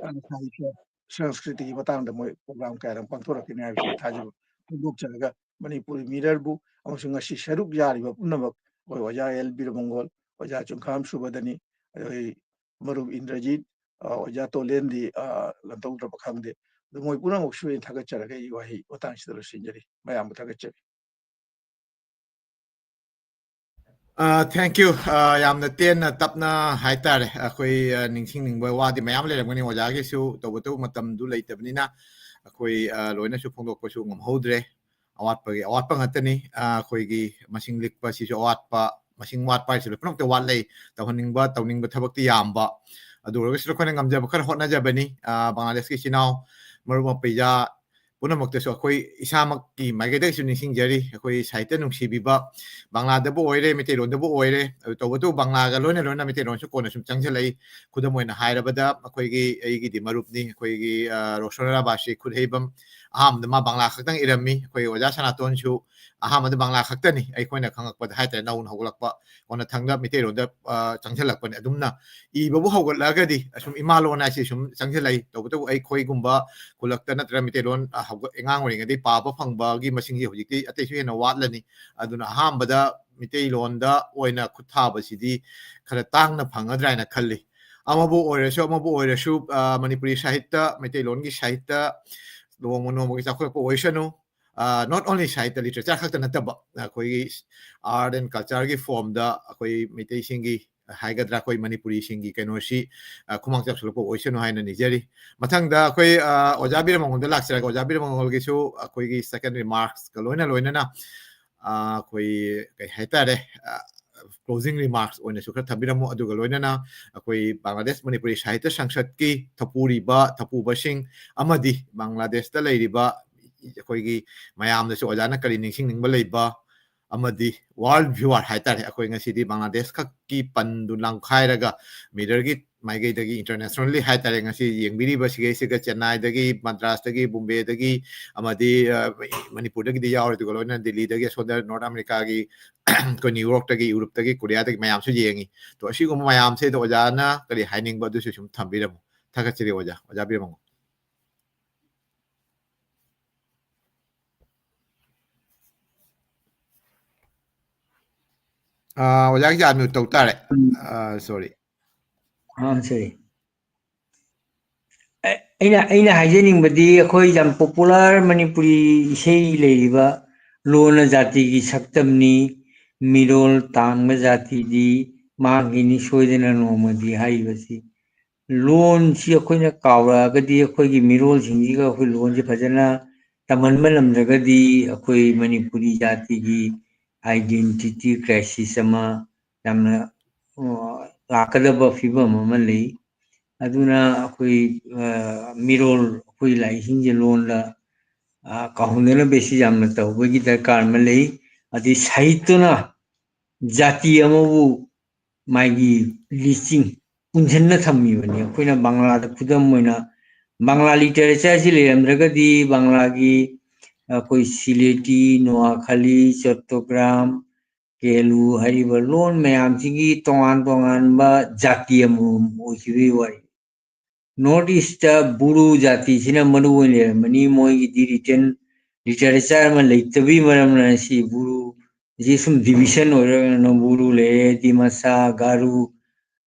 ꯑ, ꯁꯥꯍꯤꯇ꯭ꯌ, ꯁꯪꯁꯀ꯭ꯔꯤꯇꯤꯒꯤ ꯃꯇꯥꯡꯗ ꯃꯣꯏ ꯄ꯭ꯔꯣꯒ꯭ꯔꯥꯝ ꯀꯌꯥ ꯑꯗꯨꯝ ꯄꯥꯡꯊꯣꯔꯛꯀꯅꯤ ꯍꯥꯏꯕꯁꯤ ꯊꯥꯖꯕ ꯐꯣꯡꯗꯣꯛꯆꯔꯒ, ꯃꯅꯤꯄꯨꯔꯤ ꯃꯤꯔꯔꯕꯨ ꯑꯃꯁꯨꯡ ꯉꯁꯤ ꯁꯔꯨꯛ ꯌꯥꯔꯤꯕ ꯄꯨꯝꯅꯃꯛ, ꯑꯩꯈꯣꯏ ꯑꯣꯖꯥ ꯑꯦꯜ ꯕꯤꯔꯃꯪꯒꯣꯜ, ꯑꯣꯖꯥ ꯆꯨꯡꯈꯥꯝ ꯁꯨꯕꯗꯅꯤ, ꯑꯗꯩ ꯃꯔꯨꯞ ꯏꯟꯗ꯭ꯔꯖꯤꯠ, ꯑ, ꯑꯣꯖꯥ ꯇꯣꯂꯦꯟꯗꯤ, ꯑ, ꯂꯟꯊꯣꯛꯇ꯭ꯔꯕ ꯈꯪꯗꯦ꯫ ꯑꯗꯨ ꯃꯣꯏ ꯄꯨꯝꯅꯃꯛꯁꯨ ꯑꯩꯅ ꯊꯥꯒꯠꯆꯔꯒ ꯑꯩꯒꯤ ꯋꯥꯍꯩ ꯃꯇꯥꯡꯁꯤꯗ ꯂꯣꯏꯁꯤꯟꯖꯔꯤ꯫ ꯃꯌꯥꯝꯕꯨ ꯊꯥꯒꯠꯆꯔꯤ꯫ ꯑ, thank you꯫ ꯑ, ꯌꯥꯝꯅ ꯇꯦꯟꯅ ꯇꯞꯅ ꯍꯥꯏꯇꯥꯔꯦ꯫ ꯑꯩꯈꯣꯏ, ꯑ, ꯅꯤꯡꯁꯤꯡꯅꯤꯡꯕ ꯋꯥꯗꯤ ꯃꯌꯥꯝ ꯂꯩꯔꯝꯒꯅꯤ ꯑꯣꯖꯥꯒꯤꯁꯨ, ꯇꯧꯕꯇꯕꯨ ꯃꯇꯝꯗꯨ ꯂꯩꯇꯕꯅꯤꯅ ꯑꯩꯈꯣꯏ, ꯑ, ꯂꯣꯏꯅꯁꯨ ꯐꯣꯡꯗꯣꯛꯄꯁꯨ ꯉꯝꯍꯧꯗ꯭ꯔꯦ꯫ ꯑꯋꯥꯠꯄꯒꯤ ꯑꯋꯥꯠꯄ ꯉꯥꯛꯇꯅꯤ꯫ ꯑ, ꯑꯩꯈꯣꯏꯒꯤ ꯃꯁꯤꯡ ꯂꯤꯛꯄ ꯑꯁꯤꯁꯨ ꯑꯋꯥꯠꯄ, ꯃꯁꯤꯡ ꯋꯥꯠꯄ ꯍꯥꯏꯁꯤ ꯄꯨꯝꯅꯃꯛꯇ ꯋꯥꯠꯂꯦ꯫ ꯇꯧꯍꯟꯅꯤꯡꯕ, ꯇꯧꯅꯤꯡꯕ ꯊꯕꯛꯇꯤ ꯌꯥꯝꯕ꯫ ꯑꯗꯨ ꯑꯣꯏꯔꯒꯁꯨ ꯑꯩꯈꯣꯏꯅ ꯉꯝꯖꯕ ꯈꯔ ꯍꯣꯠꯅꯖꯕꯅꯤ꯫ ꯑ, ꯕꯪꯒ꯭ꯂꯥꯗꯦꯁꯀꯤ ꯏꯆꯤꯟ ꯏꯅꯥꯎ, ꯃꯔꯨꯞ ꯃꯄꯩꯖꯥ ꯄꯨꯝꯅꯃꯛꯇꯁꯨ ꯑꯩꯈꯣꯏ ꯏꯁꯥꯃꯛꯀꯤ ꯃꯥꯏꯀꯩꯗꯒꯤꯁꯨ ꯅꯤꯡꯁꯤꯡꯖꯔꯤ꯫ ꯑꯩꯈꯣꯏ ꯁꯥꯍꯤꯇ꯭ꯌ ꯅꯨꯡꯁꯤꯕꯤꯕ, ꯕꯪꯒ꯭ꯂꯥꯗꯕꯨ ꯑꯣꯏꯔꯦ, ꯃꯩꯇꯩꯂꯣꯟꯗꯕꯨ ꯑꯣꯏꯔꯦ, ꯑꯗꯨ ꯇꯧꯕꯇꯕꯨ ꯕꯪꯒ꯭ꯂꯥꯒ ꯂꯣꯏꯅ ꯂꯣꯏꯅꯅ ꯃꯩꯇꯩꯂꯣꯟꯁꯨ ꯀꯣꯟꯅ ꯁꯨꯝ ꯆꯪꯁꯤꯜꯂꯛꯏ꯫ ꯈꯨꯗꯝ ꯑꯣꯏꯅ ꯍꯥꯏꯔꯕꯗ ꯑꯩꯈꯣꯏꯒꯤ, ꯑꯩꯒꯤꯗꯤ ꯃꯔꯨꯞꯅꯤ, ꯑꯩꯈꯣꯏꯒꯤ, ꯑ, ꯔꯣꯁꯣꯅꯥ ꯔꯥꯕꯥꯁꯤ ꯈꯨꯠꯍꯩꯕꯝ꯫ ꯑꯍꯥꯟꯕꯗ ꯃꯥ ꯕꯪꯒ꯭ꯂꯥ ꯈꯛꯇꯪ ꯏꯔꯝꯃꯤ꯫ ꯑꯩꯈꯣꯏ ꯑꯣꯖꯥ ꯁꯅꯥꯇꯣꯟꯁꯨ ꯑꯍꯥꯟꯕꯗ ꯕꯪꯒ꯭ꯂꯥ ꯈꯛꯇꯅꯤ, ꯑꯩꯈꯣꯏꯅ ꯈꯪꯉꯛꯄꯗ ꯍꯥꯏꯇꯥꯔꯦ, ꯅꯧꯅ ꯍꯧꯒꯠꯂꯛꯄ꯫ ꯀꯣꯟꯅꯊꯪꯗ ꯃꯩꯇꯩꯂꯣꯟꯗ, ꯑ, ꯆꯪꯁꯤꯜꯂꯛꯄꯅꯦ꯫ ꯑꯗꯨꯝꯅ ꯏꯕꯕꯨ ꯍꯧꯒꯠꯂꯛꯑꯒꯗꯤ ꯑꯁꯨꯝ ꯏꯃꯥ ꯂꯣꯟ ꯍꯥꯏꯁꯤ ꯁꯨꯝ ꯆꯪꯁꯤꯜꯂꯛꯏ꯫ ꯇꯧꯕꯇꯕꯨ ꯑꯩꯈꯣꯏꯒꯨꯝꯕ ꯈꯨꯜꯂꯛꯇ ꯅꯠꯇ꯭ꯔꯒ ꯃꯩꯇꯩꯂꯣꯟ, ꯑ, ꯍꯧꯒꯠ-, ꯑꯉꯥꯡ ꯑꯣꯏꯔꯤꯉꯩꯗꯒꯤ ꯄꯥꯕ ꯐꯪꯕꯒꯤ ꯃꯁꯤꯡꯁꯤ ꯍꯧꯖꯤꯛꯇꯤ ꯑꯇꯩꯁꯨ ꯍꯦꯟꯅ ꯋꯥꯠꯂꯅꯤ꯫ ꯑꯗꯨꯅ ꯑꯍꯥꯟꯕꯗ ꯃꯩꯇꯩꯂꯣꯟꯗ ꯑꯣꯏꯅ ꯈꯨꯠ ꯊꯥꯕꯁꯤꯗꯤ ꯈꯔ ꯇꯥꯡꯅ ꯐꯪꯒꯗ꯭ꯔꯥ ꯍꯥꯏꯅ ꯈꯜꯂꯤ꯫ ꯑꯃꯕꯨ ꯑꯣꯏꯔꯁꯨ, ꯑꯃꯕꯨ ꯑꯣꯏꯔꯁꯨ, ꯑ, ꯃꯅꯤꯄꯨꯔꯤ ꯁꯥꯍꯤꯠꯇ, ꯃꯩꯇꯩꯂꯣꯟꯒꯤ ꯁꯥꯍꯤꯠꯇ ꯅꯣꯡꯃ ꯅꯣꯡꯃꯒꯤ ꯆꯥꯎꯈꯠꯂꯛꯄ ꯑꯣꯏꯁꯅꯨ꯫ not only ꯁꯥꯍꯤꯇ꯭ꯌ ꯂꯤꯇꯔꯦꯆꯔ ꯈꯛꯇ ꯅꯠꯇꯕ, ꯑꯩꯈꯣꯏꯒꯤ ꯑꯥꯔꯠ ꯑꯦꯟ ꯀꯜꯆꯔꯒꯤ ꯐꯣꯔꯝꯗ ꯑꯩꯈꯣꯏ ꯃꯩꯇꯩꯁꯤꯡꯒꯤ ꯍꯥꯏꯒꯗ꯭ꯔꯥ, ꯑꯩꯈꯣꯏ ꯃꯅꯤꯄꯨꯔꯤꯁꯤꯡꯒꯤ ꯀꯩꯅꯣꯁꯤ, ꯑ, ꯈꯨꯃꯥꯡ ꯆꯥꯎꯁꯤꯜꯂꯛꯄ ꯑꯣꯏꯁꯅꯨ ꯍꯥꯏꯅ ꯅꯤꯖꯔꯤ꯫ ꯃꯊꯪꯗ ꯑꯩꯈꯣꯏ, ꯑ, ꯑꯣꯖꯥ ꯕꯤꯔꯃꯉꯣꯜꯗ ꯂꯥꯛꯆꯔꯒꯦ꯫ ꯑꯣꯖꯥ ꯕꯤꯔꯃꯉꯣꯜꯒꯤꯁꯨ ꯑꯩꯈꯣꯏꯒꯤ ꯁꯦꯀꯦꯟ ꯔꯤꯃꯥꯔꯛꯁꯀ ꯂꯣꯏꯅ ꯂꯣꯏꯅꯅ, ꯑ, ꯑꯩꯈꯣꯏ ꯀꯩ ꯍꯥꯏꯇꯥꯔꯦ, ꯑ, ꯀ꯭ꯂꯣꯖꯤꯡ ꯔꯤꯃꯥꯔꯛꯁ ꯑꯣꯏꯅꯁꯨ ꯈꯔ ꯊꯝꯕꯤꯔꯝꯃꯨ꯫ ꯑꯗꯨꯒ ꯂꯣꯏꯅꯅ ꯑꯩꯈꯣꯏ ꯕꯪꯒ꯭ꯂꯥꯗꯦꯁ ꯃꯅꯤꯄꯨꯔꯤ ꯁꯥꯍꯤꯇ꯭ꯌ ꯁꯪꯁꯠꯀꯤ ꯊꯧꯄꯨꯔꯤꯕ, ꯊꯧꯄꯨꯕꯁꯤꯡ ꯑꯃꯗꯤ ꯕꯪꯒ꯭ꯂꯥꯗꯦꯁꯇ ꯂꯩꯔꯤꯕ ꯑꯩꯈꯣꯏꯒꯤ ꯃꯌꯥꯝꯗꯁꯨ ꯑꯣꯖꯥꯅ ꯀꯔꯤ ꯅꯤꯡꯁꯤꯡꯅꯤꯡꯕ ꯂꯩꯕ, ꯑꯃꯗꯤ ꯋꯥꯔꯜ ꯚ꯭ꯌꯨꯋꯔ ꯍꯥꯏꯇꯥꯔꯦ, ꯑꯩꯈꯣꯏ ꯉꯁꯤꯗꯤ ꯕꯪꯒ꯭ꯂꯥꯗꯦꯁ ꯈꯛꯀꯤ ꯄꯟꯗꯨ ꯂꯪꯈꯥꯏꯔꯒ ꯃꯤꯔꯔꯒꯤ ꯃꯥꯏꯀꯩꯗꯒꯤ ꯏꯟꯇꯔꯅꯦꯁꯅꯦꯜꯂꯤ ꯍꯥꯏꯇꯥꯔꯦ, ꯉꯁꯤ ꯌꯦꯡꯕꯤꯔꯤꯕ ꯁꯤꯒꯩꯁꯤꯒ ꯆꯦꯟꯅꯥꯏꯗꯒꯤ, ꯃꯗ꯭ꯔꯥꯁꯇꯒꯤ, ꯕꯣꯝꯕꯦꯗꯒꯤ, ꯑꯃꯗꯤ, ꯑ, ꯃꯅꯤꯄꯨꯔꯗꯒꯤꯗꯤ ꯌꯥꯎꯔꯦ, ꯑꯗꯨꯒ ꯂꯣꯏꯅꯅ ꯗꯤꯜꯂꯤꯗꯒꯤ, ꯑꯁꯣꯝꯗ ꯅꯣꯔꯠ ꯑꯃꯦꯔꯤꯀꯥꯒꯤ, ꯑꯩꯈꯣꯏ ꯅ꯭ꯌꯨ ꯌꯣꯔꯛꯇꯒꯤ, ꯌꯨꯔꯣꯞꯇꯒꯤ, ꯀꯣꯔꯤꯌꯥꯗꯒꯤ ꯃꯌꯥꯝꯁꯨ ꯌꯦꯡꯉꯤ꯫ ꯇꯣ, ꯑꯁꯤꯒꯨꯝꯕ ꯃꯌꯥꯝꯁꯤꯗ ꯑꯣꯖꯥꯅ ꯀꯔꯤ ꯍꯥꯏꯅꯤꯡꯕ, ꯑꯗꯨꯁꯨ ꯁꯨꯝ ꯊꯝꯕꯤꯔꯝꯃꯨ꯫ ꯊꯥꯒꯠꯆꯔꯤ ꯑꯣꯖꯥ꯫ ꯑꯣꯖꯥ ꯕꯤꯔꯃꯉꯣꯜ꯫ ꯑ, ꯑꯣꯖꯥꯒꯤꯁꯦ unmute ꯇꯧ ꯇꯥꯔꯦ꯫ ꯎꯝ꯫ ꯑ, sorry꯫ ꯑ, sorry꯫ ꯑ-, ꯑꯩꯅ, ꯑꯩꯅ ꯍꯥꯏꯖꯅꯤꯡꯕꯗꯤ ꯑꯩꯈꯣꯏ ꯌꯥꯝ popular ꯃꯅꯤꯄꯨꯔꯤ ꯏꯁꯩ ꯂꯩꯔꯤꯕ "ꯂꯣꯟꯅ ꯖꯥꯇꯤꯒꯤ ꯁꯛꯇꯝꯅꯤ", "ꯃꯤꯔꯣꯜ ꯇꯥꯡꯕ ꯖꯥꯇꯤꯗꯤ ꯃꯥꯡꯈꯤꯅꯤ ꯁꯣꯏꯗꯅ ꯅꯣꯡꯃꯗꯤ" ꯍꯥꯏꯔꯤꯕꯁꯤ, ꯂꯣꯟꯁꯤ ꯑꯩꯈꯣꯏꯅ ꯀꯥꯎꯔꯛꯑꯒꯗꯤ, ꯑꯩꯈꯣꯏꯒꯤ ꯃꯤꯔꯣꯜꯁꯤꯡꯁꯤꯒ ꯑꯩꯈꯣꯏ ꯂꯣꯟꯁꯤ ꯐꯖꯅ ꯇꯝꯍꯟꯕ ꯉꯝꯗ꯭ꯔꯒꯗꯤ, ꯑꯩꯈꯣꯏ ꯃꯅꯤꯄꯨꯔꯤ ꯖꯥꯇꯤꯒꯤ identity crisis ꯑꯃ ꯌꯥꯝꯅ, ꯑ, ꯂꯥꯛꯀꯗꯕ ꯐꯤꯕꯝ ꯑꯃ ꯂꯩ꯫ ꯑꯗꯨꯅ ꯑꯩꯈꯣꯏ, ꯑ, ꯃꯤꯔꯣꯜ, ꯑꯩꯈꯣꯏ ꯂꯥꯏꯔꯤꯛꯁꯤꯡꯁꯦ ꯂꯣꯟꯗ, ꯑ, ꯀꯥꯎꯍꯟꯗꯅꯕꯁꯤ ꯌꯥꯝꯅ ꯇꯧꯕꯒꯤ ꯗꯔꯀꯥꯔ ꯑꯃ ꯂꯩ꯫ ꯑꯗꯩ ꯁꯥꯍꯤꯇ꯭ꯌꯅ ꯖꯥꯇꯤ ꯑꯃꯕꯨ ꯃꯥꯒꯤ ꯂꯤꯆꯤꯡ ꯄꯨꯟꯁꯤꯟꯅ ꯊꯝꯃꯤꯕꯅꯤ꯫ ꯑꯩꯈꯣꯏꯅ ꯕꯪꯒ꯭ꯂꯥꯗ ꯈꯨꯗꯝ ꯑꯣꯏꯅ ꯕꯪꯒ꯭ꯂꯥ ꯂꯤꯇꯔꯦꯆꯔꯁꯤ ꯂꯩꯔꯝꯗ꯭ꯔꯒꯗꯤ ꯕꯪꯒ꯭ꯂꯥꯒꯤ ꯑꯩꯈꯣꯏ ꯁꯤꯂꯦꯇꯤ, ꯅꯣꯋꯥꯈꯂꯤ, ꯆꯠꯇꯣꯒ꯭ꯔꯥꯝ, ꯀꯦꯂꯨ ꯍꯥꯏꯔꯤꯕ ꯂꯣꯟ ꯃꯌꯥꯝꯁꯤꯒꯤ ꯇꯣꯉꯥꯟ ꯇꯣꯉꯥꯟꯕ ꯖꯥꯇꯤ ꯑꯃꯃꯝ ꯑꯣꯏꯈꯤꯕꯒꯤ ꯋꯥꯔꯤ꯫ ꯅꯣꯔꯠ ꯏꯁꯇ ꯕꯨꯔꯨ ꯖꯥꯇꯤꯁꯤꯅ ꯃꯔꯨ ꯑꯣꯏꯅ ꯂꯩꯔꯝꯕꯅꯤ꯫ ꯃꯣꯏꯒꯤꯗꯤ ꯔꯤꯇꯟ ꯂꯤꯇꯔꯦꯆꯔ ꯑꯃ ꯂꯩꯇꯕꯒꯤ ꯃꯔꯝꯅ ꯁꯤ ꯕꯨꯔꯨꯁꯤ ꯁꯨꯝ ꯗꯤꯚꯤꯖꯟ ꯑꯣꯏꯔꯒꯅ ꯕꯨꯔꯨ ꯂꯩꯔꯦ, ꯗꯤꯃꯥꯁꯥ, ꯒꯥꯔꯨ,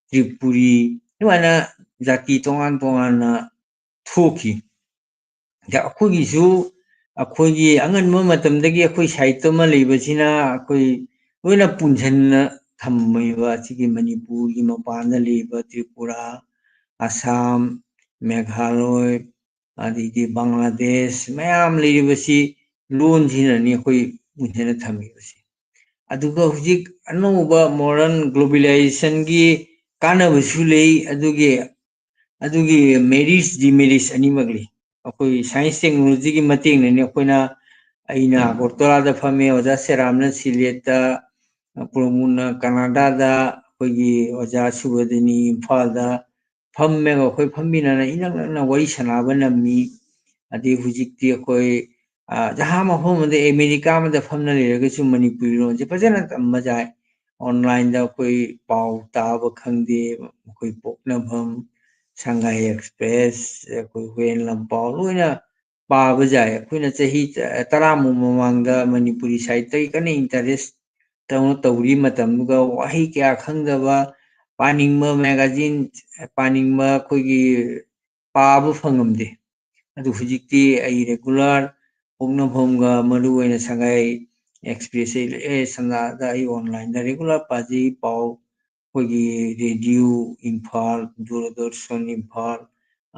ꯇ꯭ꯔꯤꯄꯨꯔꯤ, ꯑꯗꯨꯃꯥꯏꯅ ꯖꯥꯇꯤ ꯇꯣꯉꯥꯟ ꯇꯣꯉꯥꯟꯅ ꯊꯣꯛꯈꯤ꯫ ꯑꯗ ꯑꯩꯈꯣꯏꯒꯤꯁꯨ, ꯑꯩꯈꯣꯏꯒꯤ ꯑꯉꯟꯕ ꯃꯇꯝꯗꯒꯤ ꯑꯩꯈꯣꯏ ꯁꯥꯍꯤꯇ꯭ꯌ ꯑꯃ ꯂꯩꯕꯁꯤꯅ ꯑꯩꯈꯣꯏ ꯂꯣꯏꯅ ꯄꯨꯟꯁꯤꯟꯅ ꯊꯝꯃꯤꯕ ꯑꯁꯤꯒꯤ ꯃꯅꯤꯄꯨꯔꯒꯤ ꯃꯄꯥꯟꯗ ꯂꯩꯕ ꯇ꯭ꯔꯤꯄꯨꯔꯥ, ꯑꯁꯥꯝ, ꯃꯦꯘꯥꯂꯣꯏ, ꯑꯗꯩꯗꯤ ꯕꯪꯒ꯭ꯂꯥꯗꯦꯁ ꯃꯌꯥꯝ ꯂꯩꯔꯤꯕꯁꯤ ꯂꯣꯟꯁꯤꯅꯅꯤ ꯑꯩꯈꯣꯏ ꯄꯨꯟꯁꯤꯟꯅ ꯊꯝꯃꯤꯕꯁꯤ꯫ ꯑꯗꯨꯒ ꯍꯧꯖꯤꯛ ꯑꯅꯧꯕ modern globalizationꯒꯤ ꯀꯥꯟꯅꯕꯁꯨ ꯂꯩ, ꯑꯗꯨꯒꯤ, ꯑꯗꯨꯒꯤ merits demerits ꯑꯅꯤꯃꯛ ꯂꯩ꯫ ꯑꯩꯈꯣꯏ science technologyꯒꯤ ꯃꯇꯦꯡꯅꯅꯤ ꯑꯩꯈꯣꯏꯅ, ꯑꯩꯅ ꯑꯒꯔꯇꯂꯥꯗ ꯐꯝꯃꯦ, ꯑꯣꯖꯥ ꯁꯦꯔꯥꯝꯅ ꯁꯤꯂꯦꯠꯇ, ꯄ꯭ꯔꯃꯣꯗꯅ ꯀꯅꯥꯗꯥꯗ, ꯑꯩꯈꯣꯏꯒꯤ ꯑꯣꯖꯥ ꯁꯨꯕꯗꯅꯤ ꯏꯝꯐꯥꯜꯗ ꯐꯝꯃꯦꯕ, ꯑꯩꯈꯣꯏ ꯐꯝꯃꯤꯟꯅꯅ ꯏꯅꯛ ꯅꯛꯅ ꯋꯥꯔꯤ ꯁꯥꯟꯅꯕ ꯅꯝꯃꯤ꯫ ꯑꯗꯩ ꯍꯧꯖꯤꯛꯇꯤ ꯑꯩꯈꯣꯏ, ꯑ, ꯖꯍꯥ ꯃꯐꯝ ꯑꯃꯗ, ꯑꯃꯦꯔꯤꯀꯥ ꯑꯃꯗ ꯐꯝꯅ ꯂꯩꯔꯒꯁꯨ ꯃꯅꯤꯄꯨꯔꯤ ꯂꯣꯟꯁꯦ ꯐꯖꯅ ꯇꯝꯕ ꯌꯥꯏ꯫ Onlineꯗ ꯑꯩꯈꯣꯏ ꯄꯥꯎ ꯇꯥꯕ ꯈꯪꯗꯦ, ꯑꯩꯈꯣꯏ ꯄꯣꯛꯅꯐꯝ, ꯁꯉꯥꯏ ꯑꯦꯛꯁꯄ꯭ꯔꯦꯁ, ꯑꯩꯈꯣꯏ ꯍꯨꯏꯌꯦꯟ ꯂꯥꯟꯄꯥꯎ ꯂꯣꯏꯅ ꯄꯥꯕ ꯌꯥꯏ꯫ ꯑꯩꯈꯣꯏꯅ ꯆꯍꯤ ꯇꯔꯥꯃꯨꯛ ꯃꯃꯥꯡꯗ ꯃꯅꯤꯄꯨꯔꯤ ꯁꯥꯍꯤꯇ꯭ꯌꯒꯤ ꯀꯟꯅ interest ꯇꯧꯅ ꯇꯧꯔꯤ ꯃꯇꯝꯗꯨꯒ ꯋꯥꯍꯩ ꯀꯌꯥ ꯈꯪꯗꯕ, ꯄꯥꯅꯤꯡꯕ magazine, ꯄꯥꯅꯤꯡꯕ ꯑꯩꯈꯣꯏꯒꯤ ꯄꯥꯕ ꯐꯪꯉꯝꯗꯦ꯫ ꯑꯗꯨ ꯍꯧꯖꯤꯛꯇꯤ ꯑꯩ regular ꯄꯣꯛꯅꯐꯝꯒ ꯃꯔꯨ ꯑꯣꯏꯅ ꯁꯉꯥꯏ ꯑꯦꯛꯁꯄ꯭ꯔꯦꯁ ꯑꯩ ꯂꯣꯏ ꯁꯝꯅꯗ ꯑꯩ onlineꯗ regular ꯄꯥꯖꯩ ꯄꯥꯎ꯫ ꯑꯩꯈꯣꯏꯒꯤ ꯔꯦꯗꯤꯑꯣ ꯏꯝꯐꯥꯜ, ꯗꯨꯔꯗꯔꯁꯟ ꯏꯝꯐꯥꯜ,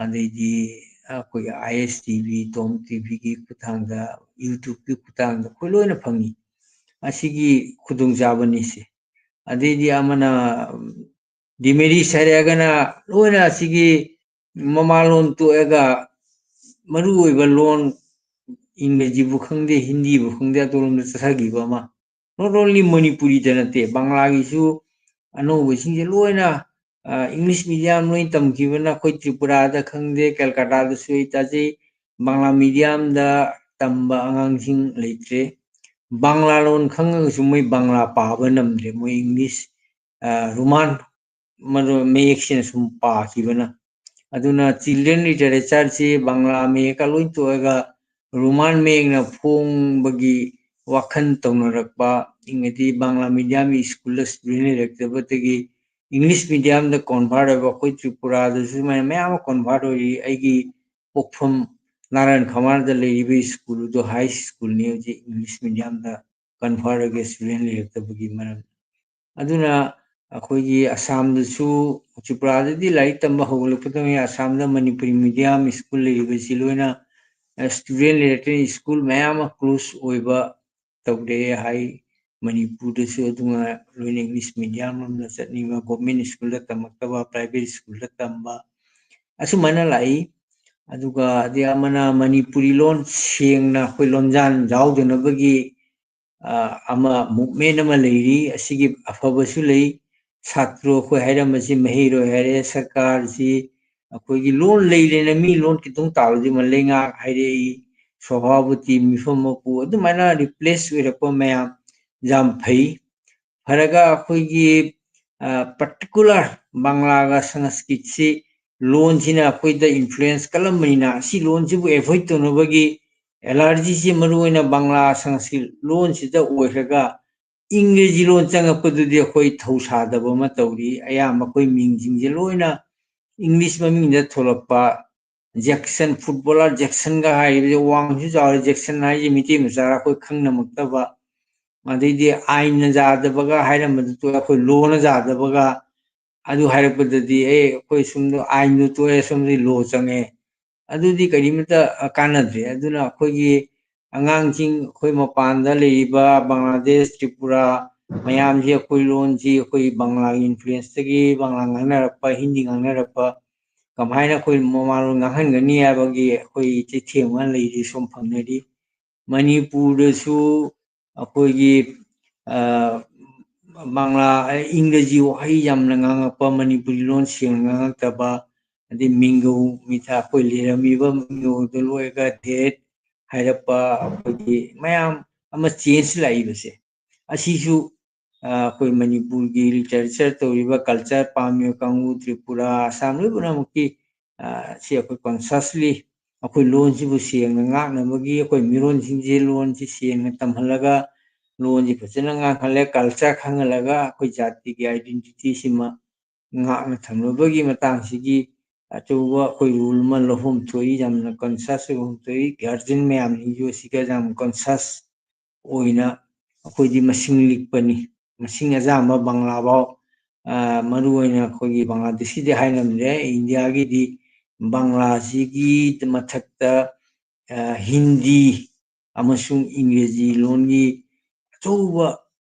ꯑꯗꯩꯗꯤ ꯑꯩꯈꯣꯏꯒꯤ ISTV, ꯇꯣꯝ TVꯒꯤ ꯈꯨꯠꯊꯥꯡꯗ, YouTubeꯀꯤ ꯈꯨꯠꯊꯥꯡꯗ ꯑꯩꯈꯣꯏ ꯂꯣꯏꯅ ꯐꯪꯉꯤ꯫ ꯑꯁꯤꯒꯤ ꯈꯨꯗꯣꯡꯆꯥꯕꯅꯤ ꯁꯤ꯫ ꯑꯗꯩꯗꯤ ꯑꯃꯅ demerits ꯍꯥꯏꯔꯒꯅ ꯂꯣꯏꯅ ꯑꯁꯤꯒꯤ ꯃꯃꯥꯂꯣꯟ ꯇꯣꯛꯑꯒ ꯃꯔꯨꯑꯣꯏꯕ ꯂꯣꯟ ꯏꯪꯒ꯭ꯔꯦꯖꯤꯕꯨ ꯈꯪꯗꯦ, ꯍꯤꯟꯗꯤꯕꯨ ꯈꯪꯗꯦ, ꯑꯗꯣꯝꯗ ꯆꯠꯊꯈꯤꯕ ꯑꯃ꯫ Not only ꯃꯅꯤꯄꯨꯔꯤꯗ ꯅꯠꯇꯦ, ꯕꯪꯂꯥꯒꯤꯁꯨ ꯑꯅꯧꯕꯁꯤꯡꯁꯦ ꯂꯣꯏꯅ, ꯑ, English medium ꯂꯣꯏ ꯇꯝꯈꯤꯕꯅ ꯑꯩꯈꯣꯏ ꯇ꯭ꯔꯤꯄꯨꯔꯥꯗ ꯈꯪꯗꯦ, ꯀꯜꯀꯇꯥꯗꯁꯨ ꯑꯩ ꯇꯥꯖꯩ, ꯕꯪꯂꯥ mediumꯗ ꯇꯝꯕ ꯑꯉꯥꯡꯁꯤꯡ ꯂꯩꯇ꯭ꯔꯦ꯫ ꯕꯪꯂꯥ ꯂꯣꯟ ꯈꯪꯉꯒꯁꯨ ꯃꯣꯏ ꯕꯪꯂꯥ ꯄꯥꯕ ꯅꯝꯗ꯭ꯔꯦ, ꯃꯣꯏ English, ꯑ, ꯔꯣꯃꯥꯟ ꯃꯔꯣꯟ ꯃꯌꯦꯛꯁꯤꯅ ꯁꯨꯝ ꯄꯥꯈꯤꯕꯅ꯫ ꯑꯗꯨꯅ children literatureꯁꯤ ꯕꯪꯂꯥ ꯃꯌꯦꯛꯀ ꯂꯣꯏ ꯇꯣꯛꯑꯒ ꯔꯣꯃꯥꯟ ꯃꯌꯦꯛꯅ ꯐꯣꯡꯕꯒꯤ ꯋꯥꯈꯜ ꯇꯧꯅꯔꯛꯄ, ꯏꯪꯉꯗꯤ ꯕꯪꯂꯥ mediumꯒꯤ schoolꯗ student ꯂꯩꯔꯛꯇꯕꯗꯒꯤ English mediumꯗ convert ꯑꯣꯏꯕ ꯑꯩꯈꯣꯏ ꯇ꯭ꯔꯤꯄꯨꯔꯥꯗꯁꯨ ꯁꯨꯃꯥꯏꯅ ꯃꯌꯥꯝ ꯑꯃ convert ꯑꯣꯏꯔꯤ꯫ ꯑꯩꯒꯤ ꯄꯣꯛꯐꯝ ꯅꯥꯔꯥꯌꯟ ꯈꯃꯥꯔꯗ ꯂꯩꯔꯤꯕ ꯁ꯭ꯀꯨꯜ ꯑꯗꯨ ꯍꯥꯏ ꯁ꯭ꯀꯨꯜꯅꯤ ꯍꯧꯖꯤꯛ ꯏꯪꯂꯤꯁ ꯃꯤꯗꯤꯌꯝꯗ ꯀꯟꯐꯔꯒ ꯏꯁꯇꯨꯗꯦꯟ ꯂꯩꯔꯛꯇꯕꯒꯤ ꯃꯔꯝ꯫ ꯑꯗꯨꯅ ꯑꯩꯈꯣꯏꯒꯤ ꯑꯁꯥꯝꯗꯁꯨ, ꯇ꯭ꯔꯤꯄꯨꯔꯥꯗꯗꯤ ꯂꯥꯏꯔꯤꯛ ꯇꯝꯕ ꯍꯧꯒꯠꯂꯛꯄꯗ ꯉꯥꯏ, ꯑꯁꯥꯝꯗ ꯃꯅꯤꯄꯨꯔꯤ ꯃꯤꯗꯤꯌꯝ ꯁ꯭ꯀꯨꯜ ꯂꯩꯔꯤꯕꯁꯤ ꯂꯣꯏꯅ ꯏꯁꯇꯨꯗꯦꯟ ꯂꯩꯔꯛꯇꯅ ꯁ꯭ꯀꯨꯜ ꯃꯌꯥꯝ ꯑꯃ ꯀ꯭ꯂꯣꯁ ꯑꯣꯏꯕ ꯇꯧꯔꯛꯑꯦ ꯍꯥꯏ꯫ ꯃꯅꯤꯄꯨꯔꯗꯁꯨ ꯑꯗꯨꯒ ꯂꯣꯏꯅ ꯏꯪꯂꯤꯁ ꯃꯤꯗꯤꯌꯝ ꯂꯣꯝꯗ ꯆꯠꯅꯤꯡꯕ, ꯒꯣꯔꯃꯦꯟ ꯁ꯭ꯀꯨꯜꯗ ꯇꯝꯃꯛꯇꯕ, ꯄ꯭ꯔꯥꯏꯚꯦꯠ ꯁ꯭ꯀꯨꯜꯗ ꯇꯝꯕ, ꯑꯁꯨꯃꯥꯏꯅ ꯂꯥꯛꯏ꯫ ꯑꯗꯨꯒ ꯑꯗꯩ ꯑꯃꯅ ꯃꯅꯤꯄꯨꯔꯤ ꯂꯣꯟ ꯁꯦꯡꯅ ꯑꯩꯈꯣꯏ ꯂꯣꯟꯖꯥꯟ ꯌꯥꯎꯗꯅꯕꯒꯤ, ꯑ, ꯑꯃ ꯃꯨꯞꯃꯦꯟ ꯑꯃ ꯂꯩꯔꯤ꯫ ꯑꯁꯤꯒꯤ ꯑꯐꯕꯁꯨ ꯂꯩ꯫ ꯁꯥꯇ꯭ꯔ ꯑꯩꯈꯣꯏ ꯍꯥꯏꯔꯝꯕꯁꯤ ꯃꯍꯩꯔꯣꯏ ꯍꯥꯏꯔꯦ, ꯁꯔꯀꯥꯔꯁꯤ ꯑꯩꯈꯣꯏꯒꯤ ꯂꯣꯟ ꯂꯩꯔꯦꯅ ꯃꯤ ꯂꯣꯟ ꯈꯤꯇꯪ ꯇꯥꯕꯗꯤ ꯃ-, ꯂꯩꯉꯥꯛ ꯍꯥꯏꯔꯛꯏ, ꯁꯣꯚꯥꯕꯨꯇꯤ, ꯃꯤꯐꯝ ꯃꯄꯨ, ꯑꯗꯨꯃꯥꯏꯅ ꯔꯤꯄ꯭ꯂꯦꯁ ꯑꯣꯏꯔꯛꯄ ꯃꯌꯥꯝ ꯌꯥꯝ ꯐꯩ꯫ ꯐꯔꯒ ꯑꯩꯈꯣꯏꯒꯤ, ꯑ, ꯄꯥꯔꯇꯤꯀꯨꯂꯔ ꯕꯪꯂꯥꯒ ꯁꯪꯁꯀ꯭ꯔꯤꯠꯁꯤ ꯂꯣꯟꯁꯤꯅ ꯑꯩꯈꯣꯏꯗ ꯏꯟꯐ꯭ꯂꯨꯌꯦꯟꯁ ꯀꯜꯂꯝꯕꯅꯤꯅ, ꯑꯁꯤ ꯂꯣꯟꯁꯤꯕꯨ ꯑꯦꯚꯣꯏꯗ ꯇꯧꯅꯕꯒꯤ ꯑꯦꯂꯔꯖꯤꯁꯤ ꯃꯔꯨꯑꯣꯏꯅ ꯕꯪꯂꯥ ꯁꯪꯁꯀ꯭ꯔꯤꯠ ꯂꯣꯟꯁꯤꯗ ꯑꯣꯏꯈ꯭ꯔꯒ, ꯏꯪꯒ꯭ꯔꯦꯖꯤ ꯂꯣꯟ ꯆꯪꯉꯛꯄꯗꯨꯗꯤ ꯑꯩꯈꯣꯏ ꯊꯧꯁꯥꯗꯕ ꯑꯃ ꯇꯧꯔꯤ꯫ ꯑꯌꯥꯝꯕ ꯑꯩꯈꯣꯏ ꯃꯤꯡꯁꯤꯡꯁꯦ ꯂꯣꯏꯅ ꯏꯪꯂꯤꯁ ꯃꯃꯤꯡꯗ ꯊꯣꯛꯂꯛꯄ, ꯖꯦꯛꯁꯟ, ꯐꯨꯠꯕꯣꯂꯔ ꯖꯦꯛꯁꯟꯒ ꯍꯥꯏꯔꯤꯕꯁꯦ ꯋꯥꯡꯁꯨ ꯆꯥꯎꯔꯦ, ꯖꯦꯛꯁꯟ ꯍꯥꯏꯁꯦ ꯃꯤꯇꯩ ꯃꯆꯥꯔ ꯑꯩꯈꯣꯏ ꯈꯪꯅꯃꯛꯇꯕ꯫ ꯑꯗꯩꯗꯤ ꯑꯥꯏꯟꯅ ꯌꯥꯗꯕꯒ ꯍꯥꯏꯔꯝꯕꯗꯨ ꯇꯣꯛꯑꯦ, ꯑꯩꯈꯣꯏ ꯂꯣꯅ ꯌꯥꯗꯕꯒ꯫ ꯑꯗꯨ ꯍꯥꯏꯔꯛꯄꯗꯗꯤ, "ꯑꯦ, ꯑꯩꯈꯣꯏ ꯁꯣꯝꯗ ꯑꯥꯏꯟꯗꯨ ꯇꯣꯛꯑꯦ, ꯁꯣꯝꯗꯗꯤ ꯂꯣ ꯆꯪꯉꯦ"꯫ ꯑꯗꯨꯗꯤ ꯀꯔꯤꯃꯇ, ꯑ, ꯀꯥꯟꯅꯗ꯭ꯔꯦ꯫ ꯑꯗꯨꯅ ꯑꯩꯈꯣꯏꯒꯤ ꯑꯉꯥꯡꯁꯤꯡ, ꯑꯩꯈꯣꯏ ꯃꯄꯥꯟꯗ ꯂꯩꯔꯤꯕ ꯕꯪꯒ꯭ꯂꯥꯗꯦꯁ, ꯇ꯭ꯔꯤꯄꯨꯔꯥ ꯃꯌꯥꯝꯁꯤ ꯑꯩꯈꯣꯏ ꯂꯣꯟꯁꯤ ꯑꯩꯈꯣꯏ ꯕꯪꯒ꯭ꯂꯥꯒꯤ ꯏꯟꯐ꯭ꯂꯨꯌꯦꯟꯁꯇꯒꯤ ꯕꯪꯒ꯭ꯂꯥ ꯉꯥꯡꯅꯔꯛꯄ, ꯍꯤꯟꯗꯤ ꯉꯥꯡꯅꯔꯛꯄ, ꯀꯃꯥꯏꯅ ꯑꯩꯈꯣꯏ ꯃꯃꯥꯂꯣꯟ ꯉꯥꯡꯍꯟꯒꯅꯤ ꯍꯥꯏꯕꯒꯤ ꯑꯩꯈꯣꯏ ꯆꯩꯊꯦꯡ ꯑꯃ ꯂꯩꯔꯤ, ꯁꯣꯝ ꯐꯪꯅꯔꯤ꯫ ꯃꯅꯤꯄꯨꯔꯗꯁꯨ ꯑꯩꯈꯣꯏꯒꯤ, ꯑ, ꯕꯪꯒ꯭ꯂꯥ, ꯏꯪꯒ꯭ꯔꯖꯤ ꯋꯥꯍꯩ ꯌꯥꯝꯅ ꯉꯥꯡꯉꯛꯄ, ꯃꯅꯤꯄꯨꯔꯤ ꯂꯣꯟ ꯁꯦꯡꯅ ꯉꯥꯡꯉꯛꯇꯕ, ꯑꯗꯩ ꯃꯤꯡꯒꯧ ꯃꯤꯊꯥ ꯑꯩꯈꯣꯏ ꯂꯩꯔꯝꯃꯤꯕ ꯃꯤꯡꯒꯧꯗꯨ ꯂꯣꯏꯔꯒ ꯗꯦꯠ ꯍꯥꯏꯔꯛꯄ, ꯑꯩꯈꯣꯏꯒꯤ ꯃꯌꯥꯝ ꯑꯃ ꯆꯦꯟꯖ ꯂꯥꯛꯏꯕꯁꯦ, ꯑꯁꯤꯁꯨ, ꯑ, ꯑꯩꯈꯣꯏ ꯃꯅꯤꯄꯨꯔꯒꯤ ꯂꯤꯇꯔꯦꯆꯔ ꯇꯧꯔꯤꯕ ꯀꯜꯆꯔ ꯄꯥꯝꯃꯤꯕ ꯀꯥꯡꯕꯨ, ꯇ꯭ꯔꯤꯄꯨꯔꯥ, ꯑꯁꯥꯝ ꯂꯣꯏ ꯄꯨꯝꯅꯃꯛꯀꯤ, ꯑ, ꯁꯤ ꯑꯩꯈꯣꯏ ꯀꯟꯁꯁꯂꯤ ꯑꯩꯈꯣꯏ ꯂꯣꯟꯁꯤꯕꯨ ꯁꯦꯡꯅ ꯉꯥꯛꯅꯕꯒꯤ, ꯑꯩꯈꯣꯏ ꯃꯤꯔꯣꯟꯁꯤꯡꯁꯦ ꯂꯣꯟꯁꯤ ꯁꯦꯡꯅ ꯇꯝꯍꯜꯂꯒ, ꯂꯣꯟꯁꯤ ꯐꯖꯅ ꯉꯥꯡꯍꯜꯂꯦ, ꯀꯜꯆꯔ ꯈꯪꯍꯜꯂꯒ, ꯑꯩꯈꯣꯏ ꯖꯥꯇꯤꯒꯤ ꯑꯥꯏꯗꯦꯟꯇꯤꯇꯤꯁꯤꯃ ꯉꯥꯛꯅ ꯊꯝꯅꯕꯒꯤ ꯃꯇꯥꯡꯁꯤꯒꯤ ꯑꯆꯧꯕ ꯑꯩꯈꯣꯏ ꯔꯣꯜ ꯑꯃ ꯂꯧꯐꯝ ꯊꯣꯛꯏ, ꯌꯥꯝꯅ ꯀꯟꯁꯤꯌꯁ ꯑꯣꯏꯐꯝ ꯊꯣꯛꯏ꯫ ꯒꯥꯔꯖꯤꯌꯟ ꯃꯌꯥꯝꯁꯤꯡꯁꯨ ꯑꯁꯤꯒ ꯌꯥꯝ ꯀꯟꯁꯤꯌꯁ ꯑꯣꯏꯅ ꯑꯩꯈꯣꯏꯗꯤ ꯃꯁꯤꯡ ꯂꯤꯛꯄꯅꯤ, ꯃꯁꯤꯡ ꯑꯌꯥꯝꯕ ꯕꯪꯒ꯭ꯂꯥꯐꯥꯎ, ꯃꯔꯨꯑꯣꯏꯅ ꯑꯩꯈꯣꯏꯒꯤ ꯕꯪꯒ꯭ꯂꯥꯗꯦꯁꯀꯤꯗꯤ ꯍꯥꯏꯅꯕꯅꯦ, ꯏꯟꯗꯤꯌꯥꯒꯤꯗꯤ ꯕꯪꯒ꯭ꯂꯥꯁꯤꯒꯤ ꯃꯊꯛꯇ ꯍꯤꯟꯗꯤ ꯑꯃꯁꯨꯡ ꯏꯪꯒ꯭ꯔꯦꯖꯤ ꯂꯣꯟꯒꯤ ꯑꯆꯧꯕ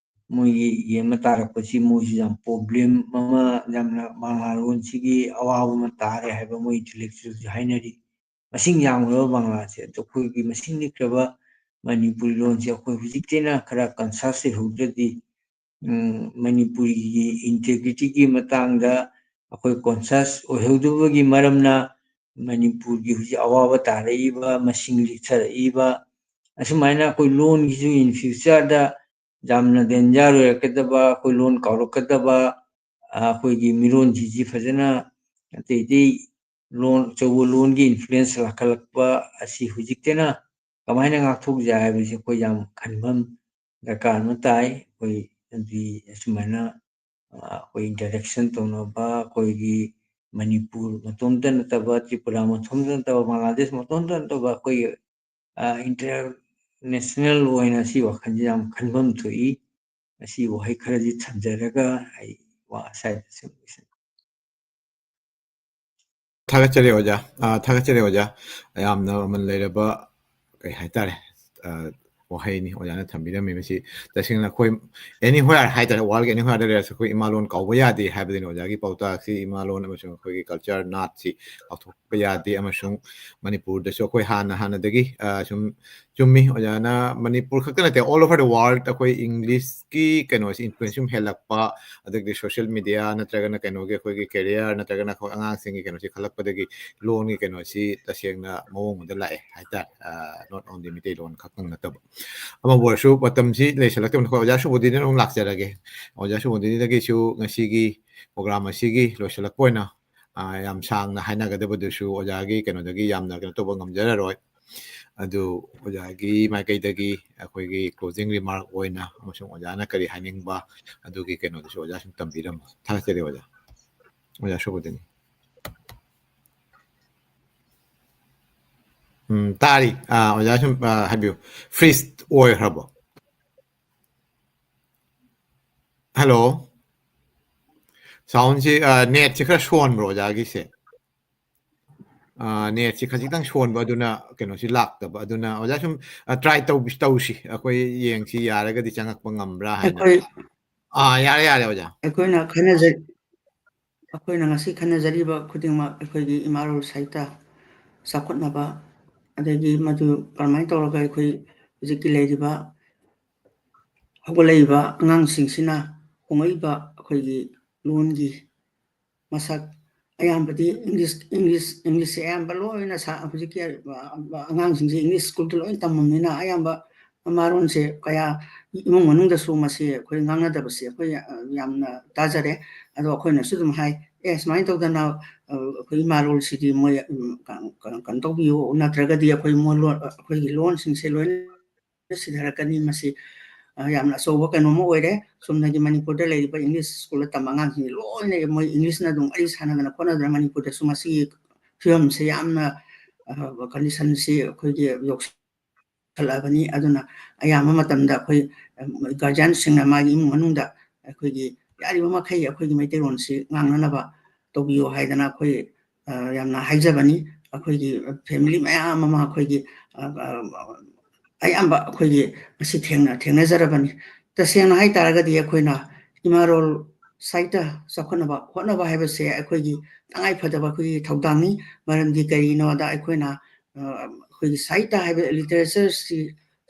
ꯃꯣꯏꯒꯤ ꯌꯦꯡꯕ ꯇꯥꯔꯛꯄꯁꯤ ꯃꯣꯏꯁꯨ ꯌꯥꯝ ꯄ꯭ꯔꯣꯕ꯭ꯂꯦꯝ ꯑꯃ, ꯌꯥꯝꯅ ꯕꯪꯒ꯭ꯂꯥ ꯂꯣꯟꯁꯤꯒꯤ ꯑꯋꯥꯕ ꯑꯃ ꯇꯥꯔꯦ ꯍꯥꯏꯕ ꯃꯣꯏ ꯏꯟꯇꯦꯂꯦꯛꯆꯨꯋꯦꯜꯁꯨ ꯍꯥꯏꯅꯔꯤ꯫ ꯃꯁꯤꯡ ꯌꯥꯝꯈ꯭ꯔꯕ ꯕꯪꯒ꯭ꯂꯥꯁꯦ, ꯑꯗꯣ ꯑꯩꯈꯣꯏꯒꯤ ꯃꯁꯤꯡ ꯂꯤꯛꯈ꯭ꯔꯕ ꯃꯅꯤꯄꯨꯔꯤ ꯂꯣꯟꯁꯦ ꯑꯩꯈꯣꯏ ꯍꯧꯖꯤꯛꯇꯩꯅ ꯈꯔ ꯀꯟꯁꯤꯌꯁ ꯑꯣꯏꯍꯧꯗ꯭ꯔꯗꯤ, ꯎꯝ, ꯃꯅꯤꯄꯨꯔꯤꯒꯤ ꯏꯟꯇꯦꯒ꯭ꯔꯤꯇꯤꯒꯤ ꯃꯇꯥꯡꯗ ꯑꯩꯈꯣꯏ ꯀꯟꯁꯤꯌꯁ ꯑꯣꯏꯍꯧꯗꯕꯒꯤ ꯃꯔꯝꯅ ꯃꯅꯤꯄꯨꯔꯒꯤ ꯍꯧꯖꯤꯛ ꯑꯋꯥꯕ ꯇꯥꯔꯛꯏꯕ, ꯃꯁꯤꯡ ꯂꯤꯛꯊꯔꯛꯏꯕ, ꯑꯁꯨꯃꯥꯏꯅ ꯑꯩꯈꯣꯏ ꯂꯣꯟꯒꯤꯁꯨ in future ꯗ ꯌꯥꯝꯅ ꯗꯦꯟꯖꯔ ꯑꯣꯏꯔꯛꯀꯗꯕ, ꯑꯩꯈꯣꯏ ꯂꯣꯟ ꯀꯥꯎꯔꯛꯀꯗꯕ, ꯑ, ꯑꯩꯈꯣꯏꯒꯤ ꯃꯤꯔꯣꯟꯁꯤꯡꯁꯤ ꯐꯖꯅ ꯑꯇꯩ ꯑꯇꯩ ꯂꯣꯟ, ꯑꯆꯧꯕ ꯂꯣꯟꯒꯤ ꯏꯟꯐ꯭ꯂꯨꯌꯦꯟꯁ ꯂꯥꯛꯈꯠꯂꯛꯄ ꯑꯁꯤ ꯍꯧꯖꯤꯛꯇꯅ ꯀꯃꯥꯏꯅ ꯉꯥꯛꯊꯣꯛꯁꯦ ꯍꯥꯏꯕꯁꯤ ꯑꯩꯈꯣꯏ ꯌꯥꯝ ꯈꯟꯐꯝ ꯗꯔꯀꯥꯔ ꯑꯃ ꯇꯥꯏ꯫ ꯑꯩꯈꯣꯏ ꯑꯗꯨꯗꯤ ꯑꯁꯨꯃꯥꯏꯅ, ꯑ, ꯑꯩꯈꯣꯏ ꯏꯟꯇꯔꯦꯛꯁꯟ ꯇꯧꯅꯕ, ꯑꯩꯈꯣꯏꯒꯤ ꯃꯅꯤꯄꯨꯔ ꯃꯇꯣꯝꯇ ꯅꯠꯇꯕ, ꯇ꯭ꯔꯤꯄꯨꯔꯥ ꯃꯇꯣꯝꯇ ꯅꯠꯇꯕ, ꯕꯪꯒ꯭ꯂꯥꯗꯦꯁ ꯃꯇꯣꯝꯇ ꯅꯠꯇꯕ, ꯑꯩꯈꯣꯏꯒꯤ, ꯑ, ꯏꯟꯇꯔꯅꯦꯁꯅꯦꯜ ꯑꯣꯏꯅ ꯁꯤ ꯋꯥꯈꯜꯁꯦ ꯌꯥꯝ ꯈꯟꯐꯝ ꯊꯣꯛꯏ꯫ ꯑꯁꯤ ꯋꯥꯍꯩ ꯈꯔꯗꯤ ꯊꯝꯖꯔꯒ ꯑꯩ ꯋꯥ ꯁ꯭ꯋꯥꯏꯗ ꯁꯨꯝ ꯂꯣꯏꯁꯤꯟ- ꯊꯥꯒꯠꯆꯔꯤ ꯑꯣꯖꯥ꯫ ꯑ, ꯊꯥꯒꯠꯆꯔꯤ ꯑꯣꯖꯥ꯫ ꯌꯥꯝꯅ ꯃꯃꯜ ꯂꯩꯔꯕ, ꯀꯩ ꯍꯥꯏꯇꯥꯔꯦ, ꯑ, ꯋꯥꯍꯩꯅꯤ ꯑꯣꯖꯥꯅ ꯊꯝꯕꯤꯔꯝꯃꯤ꯫ ꯃꯁꯤ ꯇꯁꯦꯡꯅ ꯑꯩꯈꯣꯏ anywhere ꯍꯥꯏꯇꯥꯔꯦ, ꯋꯥꯔꯜꯒꯤ anywhere ꯗ ꯂꯩꯔꯁꯨ ꯑꯩꯈꯣꯏ ꯏꯃꯥ ꯂꯣꯟ ꯀꯥꯎꯕ ꯌꯥꯗꯦ ꯍꯥꯏꯕꯗꯨꯅꯤ ꯑꯣꯖꯥꯒꯤ ꯄꯥꯎꯇꯥꯛꯁꯤ꯫ ꯏꯃꯥ ꯂꯣꯟ ꯑꯃꯁꯨꯡ ꯑꯩꯈꯣꯏꯒꯤ ꯀꯜꯆꯔ, ꯅꯥꯠꯁꯤ ꯀꯥꯎꯊꯣꯛꯄ ꯌꯥꯗꯦ꯫ ꯑꯃꯁꯨꯡ ꯃꯅꯤꯄꯨꯔꯗꯁꯨ ꯑꯩꯈꯣꯏ ꯍꯥꯟꯅ ꯍꯥꯟꯅꯗꯒꯤ, ꯑ, ꯁꯨꯝ ꯆꯨꯝꯃꯤ ꯑꯣꯖꯥꯅ, ꯃꯅꯤꯄꯨꯔ ꯈꯛꯇ ꯅꯠꯇꯦ, all over the world ꯑꯩꯈꯣꯏ ꯏꯪꯂꯤꯁꯀꯤ ꯀꯩꯅꯣꯁꯤ ꯏꯟꯐ꯭ꯂꯨꯌꯦꯟꯁ ꯁꯨꯝ ꯍꯦꯜꯂꯛꯄ, ꯑꯗꯒꯤꯗꯤ ꯁꯣꯁꯤꯌꯦꯜ ꯃꯤꯗꯤꯌꯥ ꯅꯠꯇ꯭ꯔꯒꯅ ꯀꯩꯅꯣꯒꯤ ꯑꯩꯈꯣꯏꯒꯤ ꯀꯦꯔꯤꯌꯔ ꯅꯠꯇ꯭ꯔꯒꯅ ꯑꯩꯈꯣꯏ ꯑꯉꯥꯡꯁꯤꯡꯒꯤ ꯀꯩꯅꯣꯁꯤ ꯈꯜꯂꯛꯄꯗꯒꯤ ꯂꯣꯟꯒꯤ ꯀꯩꯅꯣꯁꯤ ꯇꯁꯦꯡꯅ ꯃꯑꯣꯡ ꯑꯃꯗ ꯂꯥꯛꯑꯦ ꯍꯥꯏꯇꯥꯔꯦ꯫ ꯑ, not only ꯃꯤꯇꯩꯂꯣꯟ ꯈꯛꯇꯪ ꯅꯠꯇꯕ꯫ ꯑꯃꯕꯨ ꯑꯣꯏꯔꯁꯨ ꯃꯇꯝꯁꯤ ꯂꯩꯁꯜꯂꯛꯇꯕꯅꯤꯅ ꯑꯩꯈꯣꯏ ꯑꯣꯖꯥ ꯁꯨꯕꯨꯗꯤꯅ ꯑꯗꯨꯝ ꯂꯥꯛꯆꯔꯒꯦ꯫ ꯑꯣꯖꯥ ꯁꯨꯕꯨꯗꯤꯅꯗꯒꯤꯁꯨ ꯉꯁꯤꯒꯤ ꯄ꯭ꯔꯣꯒ꯭ꯔꯥꯝ ꯑꯁꯤꯒꯤ ꯂꯣꯏꯁꯤꯜꯂꯛꯄ ꯑꯣꯏꯅ, ꯑ, ꯌꯥꯝ ꯁꯥꯡꯅ ꯍꯥꯏꯅꯒꯗꯕꯗꯨꯁꯨ ꯑꯣꯖꯥꯒꯤ ꯀꯩꯅꯣꯗꯒꯤ ꯌꯥꯝꯅ ꯀꯩꯅꯣ ꯇꯧꯕ ꯉꯝꯖꯔꯔꯣꯏ꯫ ꯑꯗꯨ ꯑꯣꯖꯥꯒꯤ ꯃꯥꯏꯀꯩꯗꯒꯤ ꯑꯩꯈꯣꯏꯒꯤ closing remark ꯑꯣꯏꯅ ꯑꯃꯁꯨꯡ ꯑꯣꯖꯥꯅ ꯀꯔꯤ ꯍꯥꯏꯅꯤꯡꯕ ꯑꯗꯨꯒꯤ ꯀꯩꯅꯣꯗꯨꯁꯨ ꯑꯣꯖꯥ ꯁꯨꯝ ꯇꯝꯕꯤꯔꯝꯃꯣ꯫ ꯊꯥꯒꯠꯆꯔꯤ ꯑꯣꯖꯥ꯫ ꯑꯣꯖꯥ ꯁꯨꯕꯨꯗꯤꯅꯤ꯫ ꯎꯝ, ꯇꯥꯔꯤ꯫ ꯑꯥ, ꯑꯣꯖꯥ ꯁꯨꯝ, ꯑꯥ, ꯍꯥꯏꯕꯤꯌꯨ꯫ Freeze ꯑꯣꯏꯈ꯭ꯔꯕꯣ? Hello? Soundꯁꯤ, ꯑꯥ, netꯁꯤ ꯈꯔ ꯁꯣꯟꯕ꯭ꯔꯣ ꯑꯣꯖꯥꯒꯤꯁꯦ? ꯑꯥ, netꯁꯤ ꯈꯖꯤꯛꯇꯪ ꯁꯣꯟꯕ, ꯑꯗꯨꯅ ꯀꯩꯅꯣꯁꯤ ꯂꯥꯛꯇꯕ꯫ ꯑꯗꯨꯅ ꯑꯣꯖꯥ ꯁꯨꯝ, ꯑꯥ, try ꯇꯧꯕꯤ-, ꯇꯧꯁꯤ꯫ ꯑꯩꯈꯣꯏ ꯌꯦꯡꯁꯤ, ꯌꯥꯔꯒꯗꯤ ꯆꯪꯉꯛꯄ ꯉꯝꯕ꯭ꯔꯥ ꯍꯥꯏꯅ꯫ ꯑꯩꯈꯣꯏ ꯑꯥ, ꯌꯥꯔꯦ, ꯌꯥꯔꯦ ꯑꯣꯖꯥ꯫ ꯑꯩꯈꯣꯏꯅ ꯈꯟꯅꯖ-, ꯑꯩꯈꯣꯏꯅ ꯉꯁꯤ ꯈꯟꯅꯖꯔꯤꯕ ꯈꯨꯗꯤꯡꯃꯛ ꯑꯩꯈꯣꯏꯒꯤ ꯏꯃꯥ ꯂꯣꯜ ꯁꯥꯍꯤꯇ꯭ꯌ ꯆꯥꯎꯈꯠꯅꯕ, ꯑꯗꯒꯤ ꯃꯗꯨ ꯀꯔꯝꯍꯥꯏꯅ ꯇꯧꯔꯒ ꯑꯩꯈꯣꯏ ꯍꯧꯖꯤꯛꯀꯤ ꯂꯩꯔꯤꯕ ꯍꯧꯒꯠꯂꯛꯏꯕ ꯑꯉꯥꯡꯁꯤꯡꯁꯤꯅ ꯍꯣꯡꯂꯛꯏꯕ ꯑꯩꯈꯣꯏꯒꯤ ꯂꯣꯟꯒꯤ ꯃꯁꯛ ꯑꯌꯥꯝꯕꯗꯤ English, English, Englishꯁꯦ ꯑꯌꯥꯝꯕ ꯂꯣꯏꯅ ꯁꯥ-, ꯍꯧꯖꯤꯛꯀꯤ, ꯑ, ꯑ, ꯑꯉꯥꯡꯁꯤꯡꯁꯦ English schoolꯗ ꯂꯣꯏ ꯇꯝꯃꯕꯅꯤꯅ ꯑꯌꯥꯝꯕ ꯃꯃꯥꯔꯣꯟꯁꯦ ꯀꯌꯥ ꯏꯃꯨꯡ ꯃꯅꯨꯡꯗꯁꯨ ꯃꯁꯤ ꯑꯩꯈꯣꯏ ꯉꯥꯡꯅꯗꯕꯁꯦ ꯑꯩꯈꯣꯏ ꯌꯥ-, ꯌꯥꯝꯅ ꯇꯥꯖꯔꯦ꯫ ꯑꯗꯣ ꯑꯩꯈꯣꯏꯅꯁꯨ ꯑꯗꯨꯝ ꯍꯥꯏ, "ꯑꯦ, ꯁꯨꯃꯥꯏꯅ ꯇꯧꯗꯅ, ꯑ, ꯑꯩꯈꯣꯏ ꯏꯃꯥ ꯂꯣꯜꯁꯤꯗꯤ ꯃꯣꯏ, ꯎꯝ, ꯀ-, ꯀ-, ꯀꯩꯅꯣ ꯇꯧꯕꯤꯌꯨ, ꯅꯠꯇ꯭ꯔꯒꯗꯤ ꯑꯩꯈꯣꯏ ꯃꯣꯏ ꯂꯣꯟ, ꯑꯩꯈꯣꯏꯒꯤ ꯂꯣꯟꯁꯤꯡꯁꯦ ꯂꯣꯏꯅ ꯁꯤꯊꯔꯛꯀꯅꯤ꯫ ꯃꯁꯤ, ꯑ, ꯌꯥꯝꯅ ꯑꯆꯧꯕ ꯀꯩꯅꯣ ꯑꯃ ꯑꯣꯏꯔꯦ꯫ ꯆꯨꯝꯅꯒꯤ ꯃꯅꯤꯄꯨꯔꯗ ꯂꯩꯔꯤꯕ English schoolꯗ ꯇꯝꯕ ꯑꯉꯥꯡꯁꯤꯡꯁꯦ ꯂꯣꯏꯅ ꯃꯣꯏ Englishꯅ ꯑꯗꯨꯝ ꯋꯥꯔꯤ ꯁꯥꯟꯅꯗꯅ ꯈꯣꯠꯅꯗꯅ ꯃꯅꯤꯄꯨꯔꯗꯁꯨ ꯃꯁꯤꯒꯤ ꯐꯤꯕꯝꯁꯦ ꯌꯥꯝꯅ, ꯑ, conditionꯁꯤ ꯑꯩꯈꯣꯏꯒꯤ ꯌꯧꯁꯤꯜꯂꯛꯑꯕꯅꯤ꯫ ꯑꯗꯨꯅ ꯑꯌꯥꯝꯕ ꯃꯇꯝꯗ ꯑꯩꯈꯣꯏ, ꯑ, guardianꯁꯤꯡꯅ ꯃꯥꯒꯤ ꯏꯃꯨꯡ ꯃꯅꯨꯡꯗ ꯑꯩꯈꯣꯏꯒꯤ ꯌꯥꯔꯤꯕ ꯃꯈꯩ ꯑꯩꯈꯣꯏꯒꯤ ꯃꯩꯇꯩꯂꯣꯟꯁꯤ ꯉꯥꯡꯅꯅꯕ ꯇꯧꯕꯤꯌꯨ ꯍꯥꯏꯗꯅ ꯑꯩꯈꯣꯏ, ꯑ, ꯌꯥꯝꯅ ꯍꯥꯏꯖꯕꯅꯤ꯫ ꯑꯩꯈꯣꯏꯒꯤ family ꯃꯌꯥꯝ ꯑꯃ ꯑꯩꯈꯣꯏꯒꯤ, ꯑ, ꯑ, ꯑꯌꯥꯝꯕ ꯑꯩꯈꯣꯏꯒꯤ ꯃꯁꯤ ꯊꯦꯡꯅ-, ꯊꯦꯡꯅꯖꯔꯕꯅꯤ꯫ ꯇꯁꯦꯡꯅ ꯍꯥꯏ ꯇꯥꯔꯒꯗꯤ ꯑꯩꯈꯣꯏꯅ ꯏꯃꯥ ꯂꯣꯜ ꯁꯥꯍꯤꯇ꯭ꯌ ꯆꯥꯎꯈꯠꯅꯕ ꯍꯣꯠꯅꯕ ꯍꯥꯏꯕꯁꯦ ꯑꯩꯈꯣꯏꯒꯤ ꯇꯉꯥꯏ ꯐꯗꯕ ꯑꯩꯈꯣꯏꯒꯤ ꯊꯧꯗꯥꯡꯅꯤ꯫ ꯃꯔꯝꯗꯤ ꯀꯔꯤꯒꯤꯅꯣꯗ ꯑꯩꯈꯣꯏꯅ, ꯑ, ꯑꯩꯈꯣꯏꯒꯤ ꯁꯥꯍꯤꯇ꯭ꯌ ꯍꯥꯏꯕ literature ꯁꯤ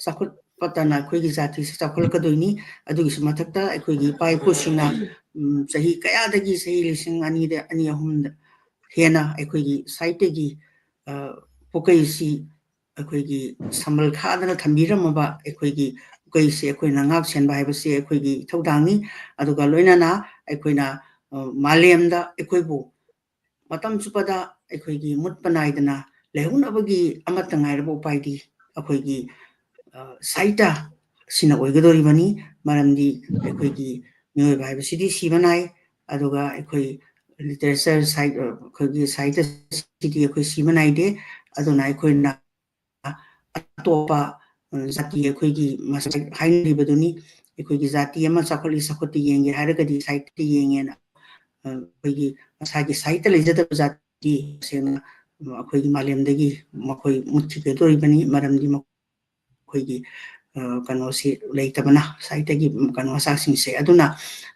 ꯆꯥꯎꯈꯠꯄꯇꯅ ꯑꯩꯈꯣꯏꯒꯤ ꯖꯥꯇꯤꯁꯤ ꯆꯥꯎꯈꯠꯂꯛꯀꯗꯣꯏꯅꯤ꯫ ꯑꯗꯨꯒꯤꯁꯨ ꯃꯊꯛꯇ ꯑꯩꯈꯣꯏꯒꯤ ꯏꯄꯥ ꯏꯄꯨꯁꯤꯡꯅ, ꯎꯝ, ꯆꯍꯤ ꯀꯌꯥꯗꯒꯤ, ꯆꯍꯤ ꯂꯤꯁꯤꯡ ꯑꯅꯤꯗ, ꯑꯅꯤ, ꯑꯍꯨꯝꯗ ꯍꯦꯟꯅ ꯑꯩꯈꯣꯏꯒꯤ ꯁꯥꯍꯤꯇ꯭ꯌꯒꯤ, ꯑ, ꯄꯨꯀꯩꯁꯤ ꯑꯩꯈꯣꯏꯒꯤ ꯁꯝꯕꯜ ꯈꯥꯗꯅ ꯊꯝꯕꯤꯔꯝꯃꯕ ꯑꯩꯈꯣꯏꯒꯤ ꯄꯨꯀꯩꯁꯦ ꯑꯩꯈꯣꯏꯅ ꯉꯥꯛ ꯁꯦꯟꯕ ꯍꯥꯏꯕꯁꯤ ꯑꯩꯈꯣꯏꯒꯤ ꯏꯊꯧꯗꯥꯡꯅꯤ꯫ ꯑꯗꯨꯒ ꯂꯣꯏꯅꯅ ꯑꯩꯈꯣꯏꯅ, ꯑ, ꯃꯥꯂꯦꯝꯗ ꯑꯩꯈꯣꯏꯕꯨ ꯃꯇꯝ ꯆꯨꯞꯄꯗ ꯑꯩꯈꯣꯏꯒꯤ ꯃꯨꯠꯄ ꯅꯥꯏꯗꯅ ꯂꯩꯍꯧꯅꯕꯒꯤ ꯑꯃꯠꯇ ꯉꯥꯏꯔꯕ ꯎꯄꯥꯏꯗꯤ ꯑꯩꯈꯣꯏꯒꯤ, ꯑ, ꯁꯥꯍꯤꯇ꯭ꯌ ꯑꯁꯤꯅ ꯑꯣꯏꯒꯗꯧꯔꯤꯕꯅꯤ꯫ ꯃꯔꯝꯗꯤ ꯑꯩꯈꯣꯏꯒꯤ ꯃꯤꯑꯣꯏꯕ ꯍꯥꯏꯕꯁꯤꯗꯤ ꯁꯤꯕ ꯅꯥꯏ, ꯑꯗꯨꯒ ꯑꯩꯈꯣꯏ literature ꯁꯥꯍꯤ-, ꯑ, ꯑꯩꯈꯣꯏꯒꯤ ꯁꯥꯍꯤꯇ꯭ꯌꯁꯤꯗꯤ ꯑꯩꯈꯣꯏ ꯁꯤꯕ ꯅꯥꯏꯗꯦ꯫ ꯑꯗꯨꯅ ꯑꯩꯈꯣꯏꯅ ꯑꯇꯣꯞꯄ, ꯑ, ꯖꯥꯇꯤ ꯑꯩꯈꯣꯏꯒꯤ ꯃꯁꯥ ꯍꯥꯏꯅꯔꯤꯕꯗꯨꯅꯤ꯫ ꯑꯩꯈꯣꯏꯒꯤ ꯖꯥꯇꯤ ꯑꯃ ꯆꯥꯎꯈꯠꯂꯤ ꯆꯥꯎꯈꯠꯇꯦ ꯌꯦꯡꯒꯦ ꯍꯥꯏꯔꯒꯗꯤ ꯁꯥꯍꯤꯇ꯭ꯌ ꯌꯦꯡꯉꯦꯅ, ꯑ, ꯑꯩꯈꯣꯏꯒꯤ ꯃꯁꯥꯒꯤ ꯁꯥꯍꯤꯇ꯭ꯌ ꯂꯩꯖꯗꯕ ꯖꯥꯇꯤ ꯇꯁꯦꯡꯅ, ꯑ, ꯑꯩꯈꯣꯏꯒꯤ ꯃꯥꯂꯦꯝꯗꯒꯤ ꯃꯈꯣꯏ ꯃꯨꯠꯈꯤꯒꯗꯧꯔꯤꯕꯅꯤ꯫ ꯃꯔꯝꯗꯤ ꯃꯈꯣꯏꯒꯤ, ꯑ, ꯀꯩꯅꯣꯁꯤ ꯂꯩꯇꯕꯅ, ꯁꯥꯍꯤꯇ꯭ꯌꯒꯤ ꯀꯩꯅꯣ ꯃꯆꯥꯛꯁꯤꯡꯁꯦ꯫ ꯑꯗꯨꯅ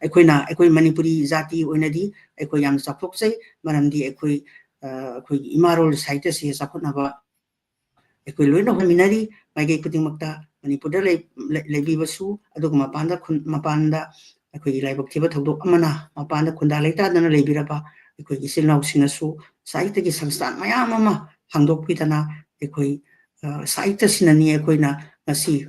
ꯑꯩꯈꯣꯏꯅ, ꯑꯩꯈꯣꯏ ꯃꯅꯤꯄꯨꯔꯤ ꯖꯥꯇꯤ ꯑꯣꯏꯅꯗꯤ ꯑꯩꯈꯣꯏ ꯌꯥꯝ ꯆꯥꯎꯊꯣꯛꯆꯩ꯫ ꯃꯔꯝꯗꯤ ꯑꯩꯈꯣꯏ, ꯑ, ꯑꯩꯈꯣꯏꯒꯤ ꯏꯃꯥꯔꯣꯜ ꯁꯥꯍꯤꯇ꯭ꯌꯁꯤ ꯆꯥꯎꯈꯠꯅꯕ ꯑꯩꯈꯣꯏ ꯂꯣꯏꯅ ꯍꯣꯠꯃꯤꯟꯅꯔꯤ꯫ ꯃꯥꯏꯀꯩ ꯈꯨꯗꯤꯡꯃꯛꯇ ꯃꯅꯤꯄꯨꯔꯗ ꯂꯩ-, ꯂꯩ-, ꯂꯩꯕꯤꯕꯁꯨ, ꯑꯗꯨꯒ ꯃꯄꯥꯟꯗ ꯈꯨꯟ-, ꯃꯄꯥꯟꯗ ꯑꯩꯈꯣꯏꯒꯤ ꯂꯥꯏꯕꯛ ꯊꯤꯕ ꯊꯧꯗꯣꯛ ꯑꯃꯅ ꯃꯄꯥꯟꯗ ꯈꯨꯟꯗꯥ ꯂꯩꯇꯥꯗꯅ ꯂꯩꯕꯤꯔꯕ ꯑꯩꯈꯣꯏꯒꯤ ꯏꯆꯤꯜ ꯏꯅꯥꯎꯁꯤꯡꯅꯁꯨ ꯁꯥꯍꯤꯇ꯭ꯌꯒꯤ ꯁꯪꯁꯊꯥꯟ ꯃꯌꯥꯝ ꯑꯃ ꯍꯥꯡꯗꯣꯛꯄꯤꯗꯅ ꯑꯩꯈꯣꯏ, ꯑ, ꯁꯥꯍꯤꯇ꯭ꯌꯁꯤꯅꯅꯤ ꯑꯩꯈꯣꯏꯅ ꯉꯁꯤ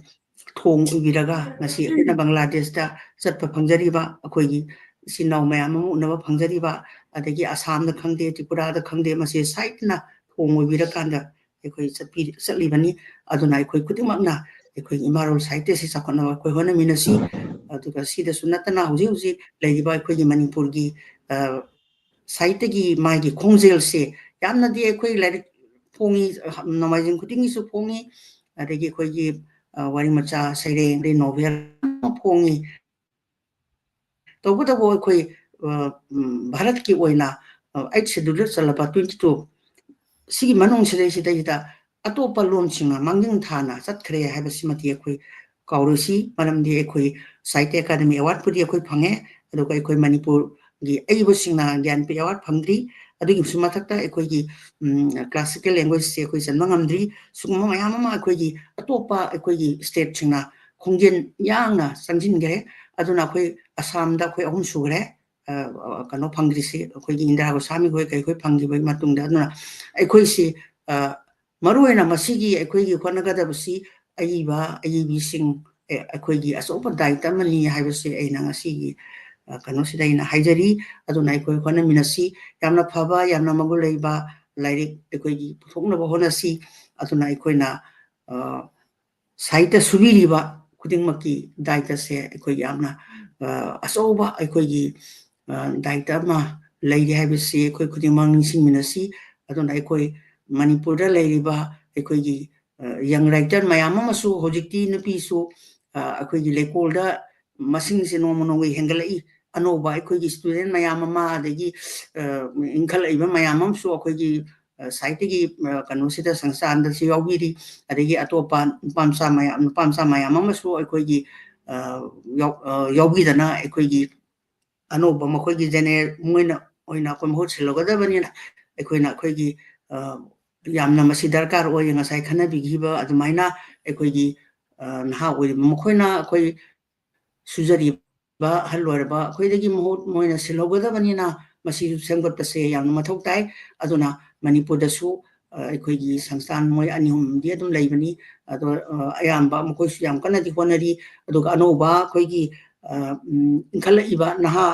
ꯊꯣꯡ ꯑꯣꯏꯕꯤꯔꯒ ꯉꯁꯤ ꯑꯩꯈꯣꯏꯅ ꯕꯪꯒ꯭ꯂꯥꯗꯦꯁꯇ ꯆꯠꯄ ꯐꯪꯖꯔꯤꯕ, ꯑꯩꯈꯣꯏꯒꯤ ꯏꯆꯤꯟ ꯏꯅꯥꯎ ꯃꯌꯥꯝ ꯑꯃ ꯎꯅꯕ ꯐꯪꯖꯔꯤꯕ, ꯑꯗꯒꯤ ꯑꯁꯥꯝꯗ ꯈꯪꯗꯦ, ꯇ꯭ꯔꯤꯄꯨꯔꯥꯗ ꯈꯪꯗꯦ, ꯃꯁꯤ ꯁꯥꯍꯤꯇ꯭ꯌꯅ ꯊꯣꯡ ꯑꯣꯏꯕꯤꯔꯀꯥꯟꯗ ꯑꯩꯈꯣꯏ ꯆꯠꯄꯤ-, ꯆꯠꯂꯤꯕꯅꯤ꯫ ꯑꯗꯨꯅ ꯑꯩꯈꯣꯏ ꯈꯨꯗꯤꯡꯃꯛꯅ ꯑꯩꯈꯣꯏꯒꯤ ꯏꯃꯥꯔꯣꯜ ꯁꯥꯍꯤꯇ꯭ꯌꯁꯤ ꯆꯥꯎꯈꯠꯅꯕ ꯑꯩꯈꯣꯏ ꯍꯣꯠꯅꯃꯤꯟꯅꯁꯤ꯫ ꯑꯗꯨꯒ ꯁꯤꯗꯁꯨ ꯅꯠꯇꯅ ꯍꯧꯖꯤꯛ ꯍꯧꯖꯤꯛ ꯂꯩꯔꯤꯕ ꯑꯩꯈꯣꯏꯒꯤ ꯃꯅꯤꯄꯨꯔꯒꯤ, ꯑ, ꯁꯥꯍꯤꯇ꯭ꯌꯒꯤ ꯃꯥꯒꯤ ꯈꯣꯡꯖꯦꯜꯁꯦ ꯌꯥꯝꯅꯗꯤ ꯑꯩꯈꯣꯏ ꯂꯥꯏꯔꯤꯛ ꯐꯣꯡꯉꯤ, ꯑ, ꯅꯣꯡꯃꯥꯏꯖꯤꯡ ꯈꯨꯗꯤꯡꯒꯤꯁꯨ ꯐꯣꯡꯉꯤ, ꯑꯗꯒꯤ ꯑꯩꯈꯣꯏꯒꯤ, ꯑ, ꯋꯥꯔꯤ ꯃꯆꯥ, ꯁꯩꯔꯦꯡ, ꯑꯗꯩ ꯅꯣꯚꯦꯜ ꯑꯃ ꯐꯣꯡꯉꯤ꯫ ꯇꯧꯕꯇꯕꯨ ꯑꯩꯈꯣꯏ, ꯑ, ꯎꯝ, ꯚꯥꯔꯠꯀꯤ ꯑꯣꯏꯅ, ꯑ, eighth schedule ꯆꯜꯂꯕ twenty two ꯁꯤꯒꯤ ꯃꯅꯨꯡꯁꯤꯗꯩꯁꯤꯗꯩꯁꯤꯗ ꯑꯇꯣꯞꯄ ꯂꯣꯟꯁꯤꯡꯅ ꯃꯥꯡꯖꯤꯟ ꯊꯥꯅ ꯆꯠꯈ꯭ꯔꯦ ꯍꯥꯏꯕꯁꯤꯃꯗꯤ ꯑꯩꯈꯣꯏ ꯀꯥꯎꯔꯣꯏꯁꯤ꯫ ꯃꯔꯝꯗꯤ ꯑꯩꯈꯣꯏ ꯁꯥꯍꯤꯇ꯭ꯌ ꯑꯦꯀꯥꯗꯃꯤ ꯑꯦꯋꯥꯔꯗꯄꯨꯗꯤ ꯑꯩꯈꯣꯏ ꯐꯪꯉꯦ, ꯑꯗꯨꯒ ꯑꯩꯈꯣꯏ ꯃꯅꯤꯄꯨꯔꯒꯤ ꯑꯏꯕꯁꯤꯡꯅ ꯒ꯭ꯌꯥꯟꯄꯤꯊ ꯑꯦꯋꯥꯔꯗ ꯐꯪꯗ꯭ꯔꯤ꯫ ꯑꯗꯨꯒꯤꯁꯨ ꯃꯊꯛꯇ ꯑꯩꯈꯣꯏꯒꯤ, ꯎꯝ, classical languageꯁꯦ ꯑꯩꯈꯣꯏ ꯆꯟꯕ ꯉꯝꯗ꯭ꯔꯤ꯫ ꯁꯤꯒꯨꯝꯕ ꯃꯌꯥꯝ ꯑꯃ ꯑꯩꯈꯣꯏꯒꯤ ꯑꯇꯣꯞꯄ ꯑꯩꯈꯣꯏꯒꯤ stateꯁꯤꯡꯅ ꯈꯣꯡꯖꯦꯜ ꯌꯥꯡꯅ ꯆꯪꯁꯤꯟꯈ꯭ꯔꯦ꯫ ꯑꯗꯨꯅ ꯑꯩꯈꯣꯏ ꯑꯁꯥꯝꯗ ꯑꯩꯈꯣꯏ ꯑꯍꯨꯝ ꯁꯨꯈ꯭ꯔꯦ꯫ ꯑ, ꯑ, ꯀꯩꯅꯣ ꯐꯪꯗ꯭ꯔꯤꯁꯤ, ꯑꯩꯈꯣꯏꯒꯤ ꯏꯟꯗꯤꯔꯥ ꯒꯣꯁꯥꯃꯤ ꯍꯣꯏ ꯀꯩ ꯍꯣꯏ ꯐꯪꯈꯤꯕꯒꯤ ꯃꯇꯨꯡꯗ꯫ ꯑꯗꯨꯅ ꯑꯩꯈꯣꯏꯁꯤ, ꯑ, ꯃꯔꯨꯑꯣꯏꯅ ꯃꯁꯤꯒꯤ ꯑꯩꯈꯣꯏꯒꯤ ꯍꯣꯠꯅꯒꯗꯕꯁꯤ ꯑꯏꯕ, ꯑꯏꯕꯤꯁꯤꯡ, ꯑꯦ, ꯑꯩꯈꯣꯏꯒꯤ ꯑꯆꯧꯕ ꯗꯥꯏꯇ ꯑꯃꯅꯤ ꯍꯥꯏꯕꯁꯤ ꯑꯩꯅ ꯉꯁꯤꯒꯤ, ꯑ, ꯀꯩꯅꯣꯁꯤꯗ ꯑꯩꯅ ꯍꯥꯏꯖꯔꯤ꯫ ꯑꯗꯨꯅ ꯑꯩꯈꯣꯏ ꯍꯣꯠꯅꯃꯤꯟꯅꯁꯤ꯫ ꯌꯥꯝꯅ ꯐꯕ, ꯌꯥꯝꯅ ꯃꯒꯨꯟ ꯂꯩꯕ ꯂꯥꯏꯔꯤꯛ ꯑꯩꯈꯣꯏꯒꯤ ꯄꯨꯊꯣꯛꯅꯕ ꯍꯣꯠꯅꯁꯤ꯫ ꯑꯗꯨꯅ ꯑꯩꯈꯣꯏꯅ, ꯑ, ꯁꯥꯍꯤꯇ꯭ꯌ ꯁꯨꯕꯤꯔꯤꯕ ꯈꯨꯗꯤꯡꯃꯛꯀꯤ ꯗꯥꯏꯇꯁꯦ ꯑꯩꯈꯣꯏ ꯌꯥꯝꯅ, ꯑ, ꯑꯆꯧꯕ ꯑꯩꯈꯣꯏꯒꯤ, ꯑ, ꯗꯥꯏꯇ ꯑꯃ ꯂꯩꯔꯤ ꯍꯥꯏꯕꯁꯤ ꯑꯩꯈꯣꯏ ꯈꯨꯗꯤꯡꯃꯛ ꯅꯤꯡꯁꯤꯡꯃꯤꯟꯅꯁꯤ꯫ ꯑꯗꯨꯅ ꯑꯩꯈꯣꯏ ꯃꯅꯤꯄꯨꯔꯗ ꯂꯩꯔꯤꯕ ꯑꯩꯈꯣꯏꯒꯤ ꯌꯪ ꯔꯥꯏꯇꯔ ꯃꯌꯥꯝ ꯑꯃꯁꯨ ꯍꯧꯖꯤꯛꯇꯤ ꯅꯨꯄꯤꯁꯨ ꯑꯩꯈꯣꯏꯒꯤ ꯂꯩꯀꯣꯜꯗ ꯃꯁꯤꯡꯁꯦ ꯅꯣꯡꯃ ꯅꯣꯡꯃꯒꯤ ꯍꯦꯟꯒꯠꯂꯛꯏ꯫ ꯑꯅꯧꯕ ꯑꯩꯈꯣꯏꯒꯤ ꯁ꯭ꯇꯨꯗꯦꯟ ꯃꯌꯥꯝ ꯑꯃ, ꯑꯗꯒꯤ ꯏꯟꯈꯠꯂꯛꯏꯕ ꯃꯌꯥꯝ ꯑꯃꯁꯨ ꯑꯩꯈꯣꯏꯒꯤ ꯁꯥꯏꯠꯇꯒꯤ ꯀꯩꯅꯣꯁꯤꯗ, ꯁꯪꯁꯊꯥꯟꯗꯁꯨ ꯌꯥꯎꯕꯤꯔꯤ꯫ ꯑꯗꯒꯤ ꯑꯇꯣꯞꯄ ꯅꯨꯄꯥ ꯃꯆꯥ ꯃꯌꯥꯝ, ꯅꯨꯄꯥ ꯃꯆꯥ ꯃꯌꯥꯝ ꯑꯃꯁꯨ ꯑꯩꯈꯣꯏꯒꯤ ꯌꯥꯎꯕꯤꯗꯅ ꯑꯩꯈꯣꯏꯒꯤ ꯑꯅꯧꯕ ꯃꯈꯣꯏꯒꯤ ꯖꯦꯅꯦꯔꯦꯜ ꯃꯣꯏꯅ ꯑꯣꯏꯅ ꯑꯩꯈꯣꯏ ꯃꯍꯨꯠ ꯁꯤꯜꯂꯒꯗꯕꯅꯤꯅ ꯑꯩꯈꯣꯏꯅ ꯑꯩꯈꯣꯏꯒꯤ ꯌꯥꯝꯅ ꯃꯁꯤ ꯗꯔꯀꯥꯔ ꯑꯣꯏ꯫ ꯉꯁꯥꯏ ꯈꯟꯅꯕꯤꯈꯤꯕ ꯑꯗꯨꯃꯥꯏꯅ ꯑꯩꯈꯣꯏꯒꯤ ꯅꯍꯥ ꯑꯣꯏꯔꯤꯕ ꯃꯈꯣꯏꯅ ꯑꯩꯈꯣꯏ ꯁꯨꯖꯔꯤꯕ ꯑꯍꯜ ꯑꯣꯏꯔꯕ ꯑꯩꯈꯣꯏꯗꯒꯤ ꯃꯍꯨꯠ ꯃꯣꯏꯅ ꯁꯤꯜꯍꯧꯒꯗꯕꯅꯤꯅ ꯃꯁꯤꯁꯨ ꯁꯦꯝꯒꯠꯄꯁꯦ ꯌꯥꯝꯅ ꯃꯊꯧ ꯇꯥꯏ꯫ ꯑꯗꯨꯅ ꯃꯅꯤꯄꯨꯔꯗꯁꯨ ꯑꯩꯈꯣꯏꯒꯤ ꯁꯪꯁꯊꯥꯟ ꯃꯣꯏ ꯑꯅꯤ ꯑꯍꯨꯝꯗꯤ ꯑꯗꯨꯝ ꯂꯩꯕꯅꯤ꯫ ꯑꯗꯣ ꯑꯌꯥꯝꯕ ꯃꯈꯣꯏꯁꯨ ꯌꯥꯝ ꯀꯟꯅꯗꯤ ꯍꯣꯠꯅꯔꯤ꯫ ꯑꯗꯨꯒ ꯑꯅꯧꯕ ꯑꯩꯈꯣꯏꯒꯤ ꯏꯟꯈꯠꯂꯛꯏꯕ ꯅꯍꯥ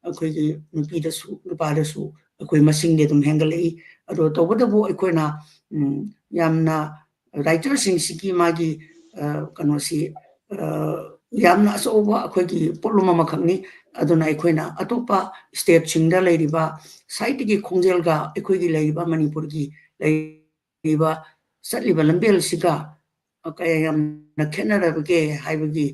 ꯑꯩꯈꯣꯏꯒꯤ ꯅꯨꯄꯤꯗꯁꯨ ꯅꯨꯄꯥꯗꯁꯨ ꯑꯩꯈꯣꯏ ꯃꯁꯤꯡꯗꯤ ꯑꯗꯨꯝ ꯍꯦꯟꯒꯠꯂꯛꯏ꯫ ꯑꯗꯣ ꯇꯧꯕꯇꯕꯨ ꯑꯩꯈꯣꯏꯅ ꯌꯥꯝꯅ ꯔꯥꯏꯇꯔꯁꯤꯡꯁꯤꯒꯤ ꯃꯥꯒꯤ ꯀꯩꯅꯣꯁꯤ ꯌꯥꯝꯅ ꯑꯆꯧꯕ ꯑꯩꯈꯣꯏꯒꯤ ꯄꯣꯠꯂꯨꯝ ꯑꯃꯈꯛꯅꯤ꯫ ꯑꯗꯨꯅ ꯑꯩꯈꯣꯏꯅ ꯑꯇꯣꯞꯄ ꯁ꯭ꯇꯦꯠꯁꯤꯡꯗ ꯂꯩꯔꯤꯕ ꯁꯥꯍꯤꯇ꯭ꯌꯒꯤ ꯈꯣꯡꯖꯦꯜꯒ ꯑꯩꯈꯣꯏꯒꯤ ꯂꯩꯔꯤꯕ ꯃꯅꯤꯄꯨꯔꯒꯤ ꯂꯩꯔꯤꯕ ꯆꯠꯂꯤꯕ ꯂꯝꯕꯦꯜꯁꯤꯒ ꯀꯌꯥ ꯌꯥꯝꯅ ꯈꯦꯠꯅꯔꯕꯒꯦ ꯍꯥꯏꯕꯒꯤ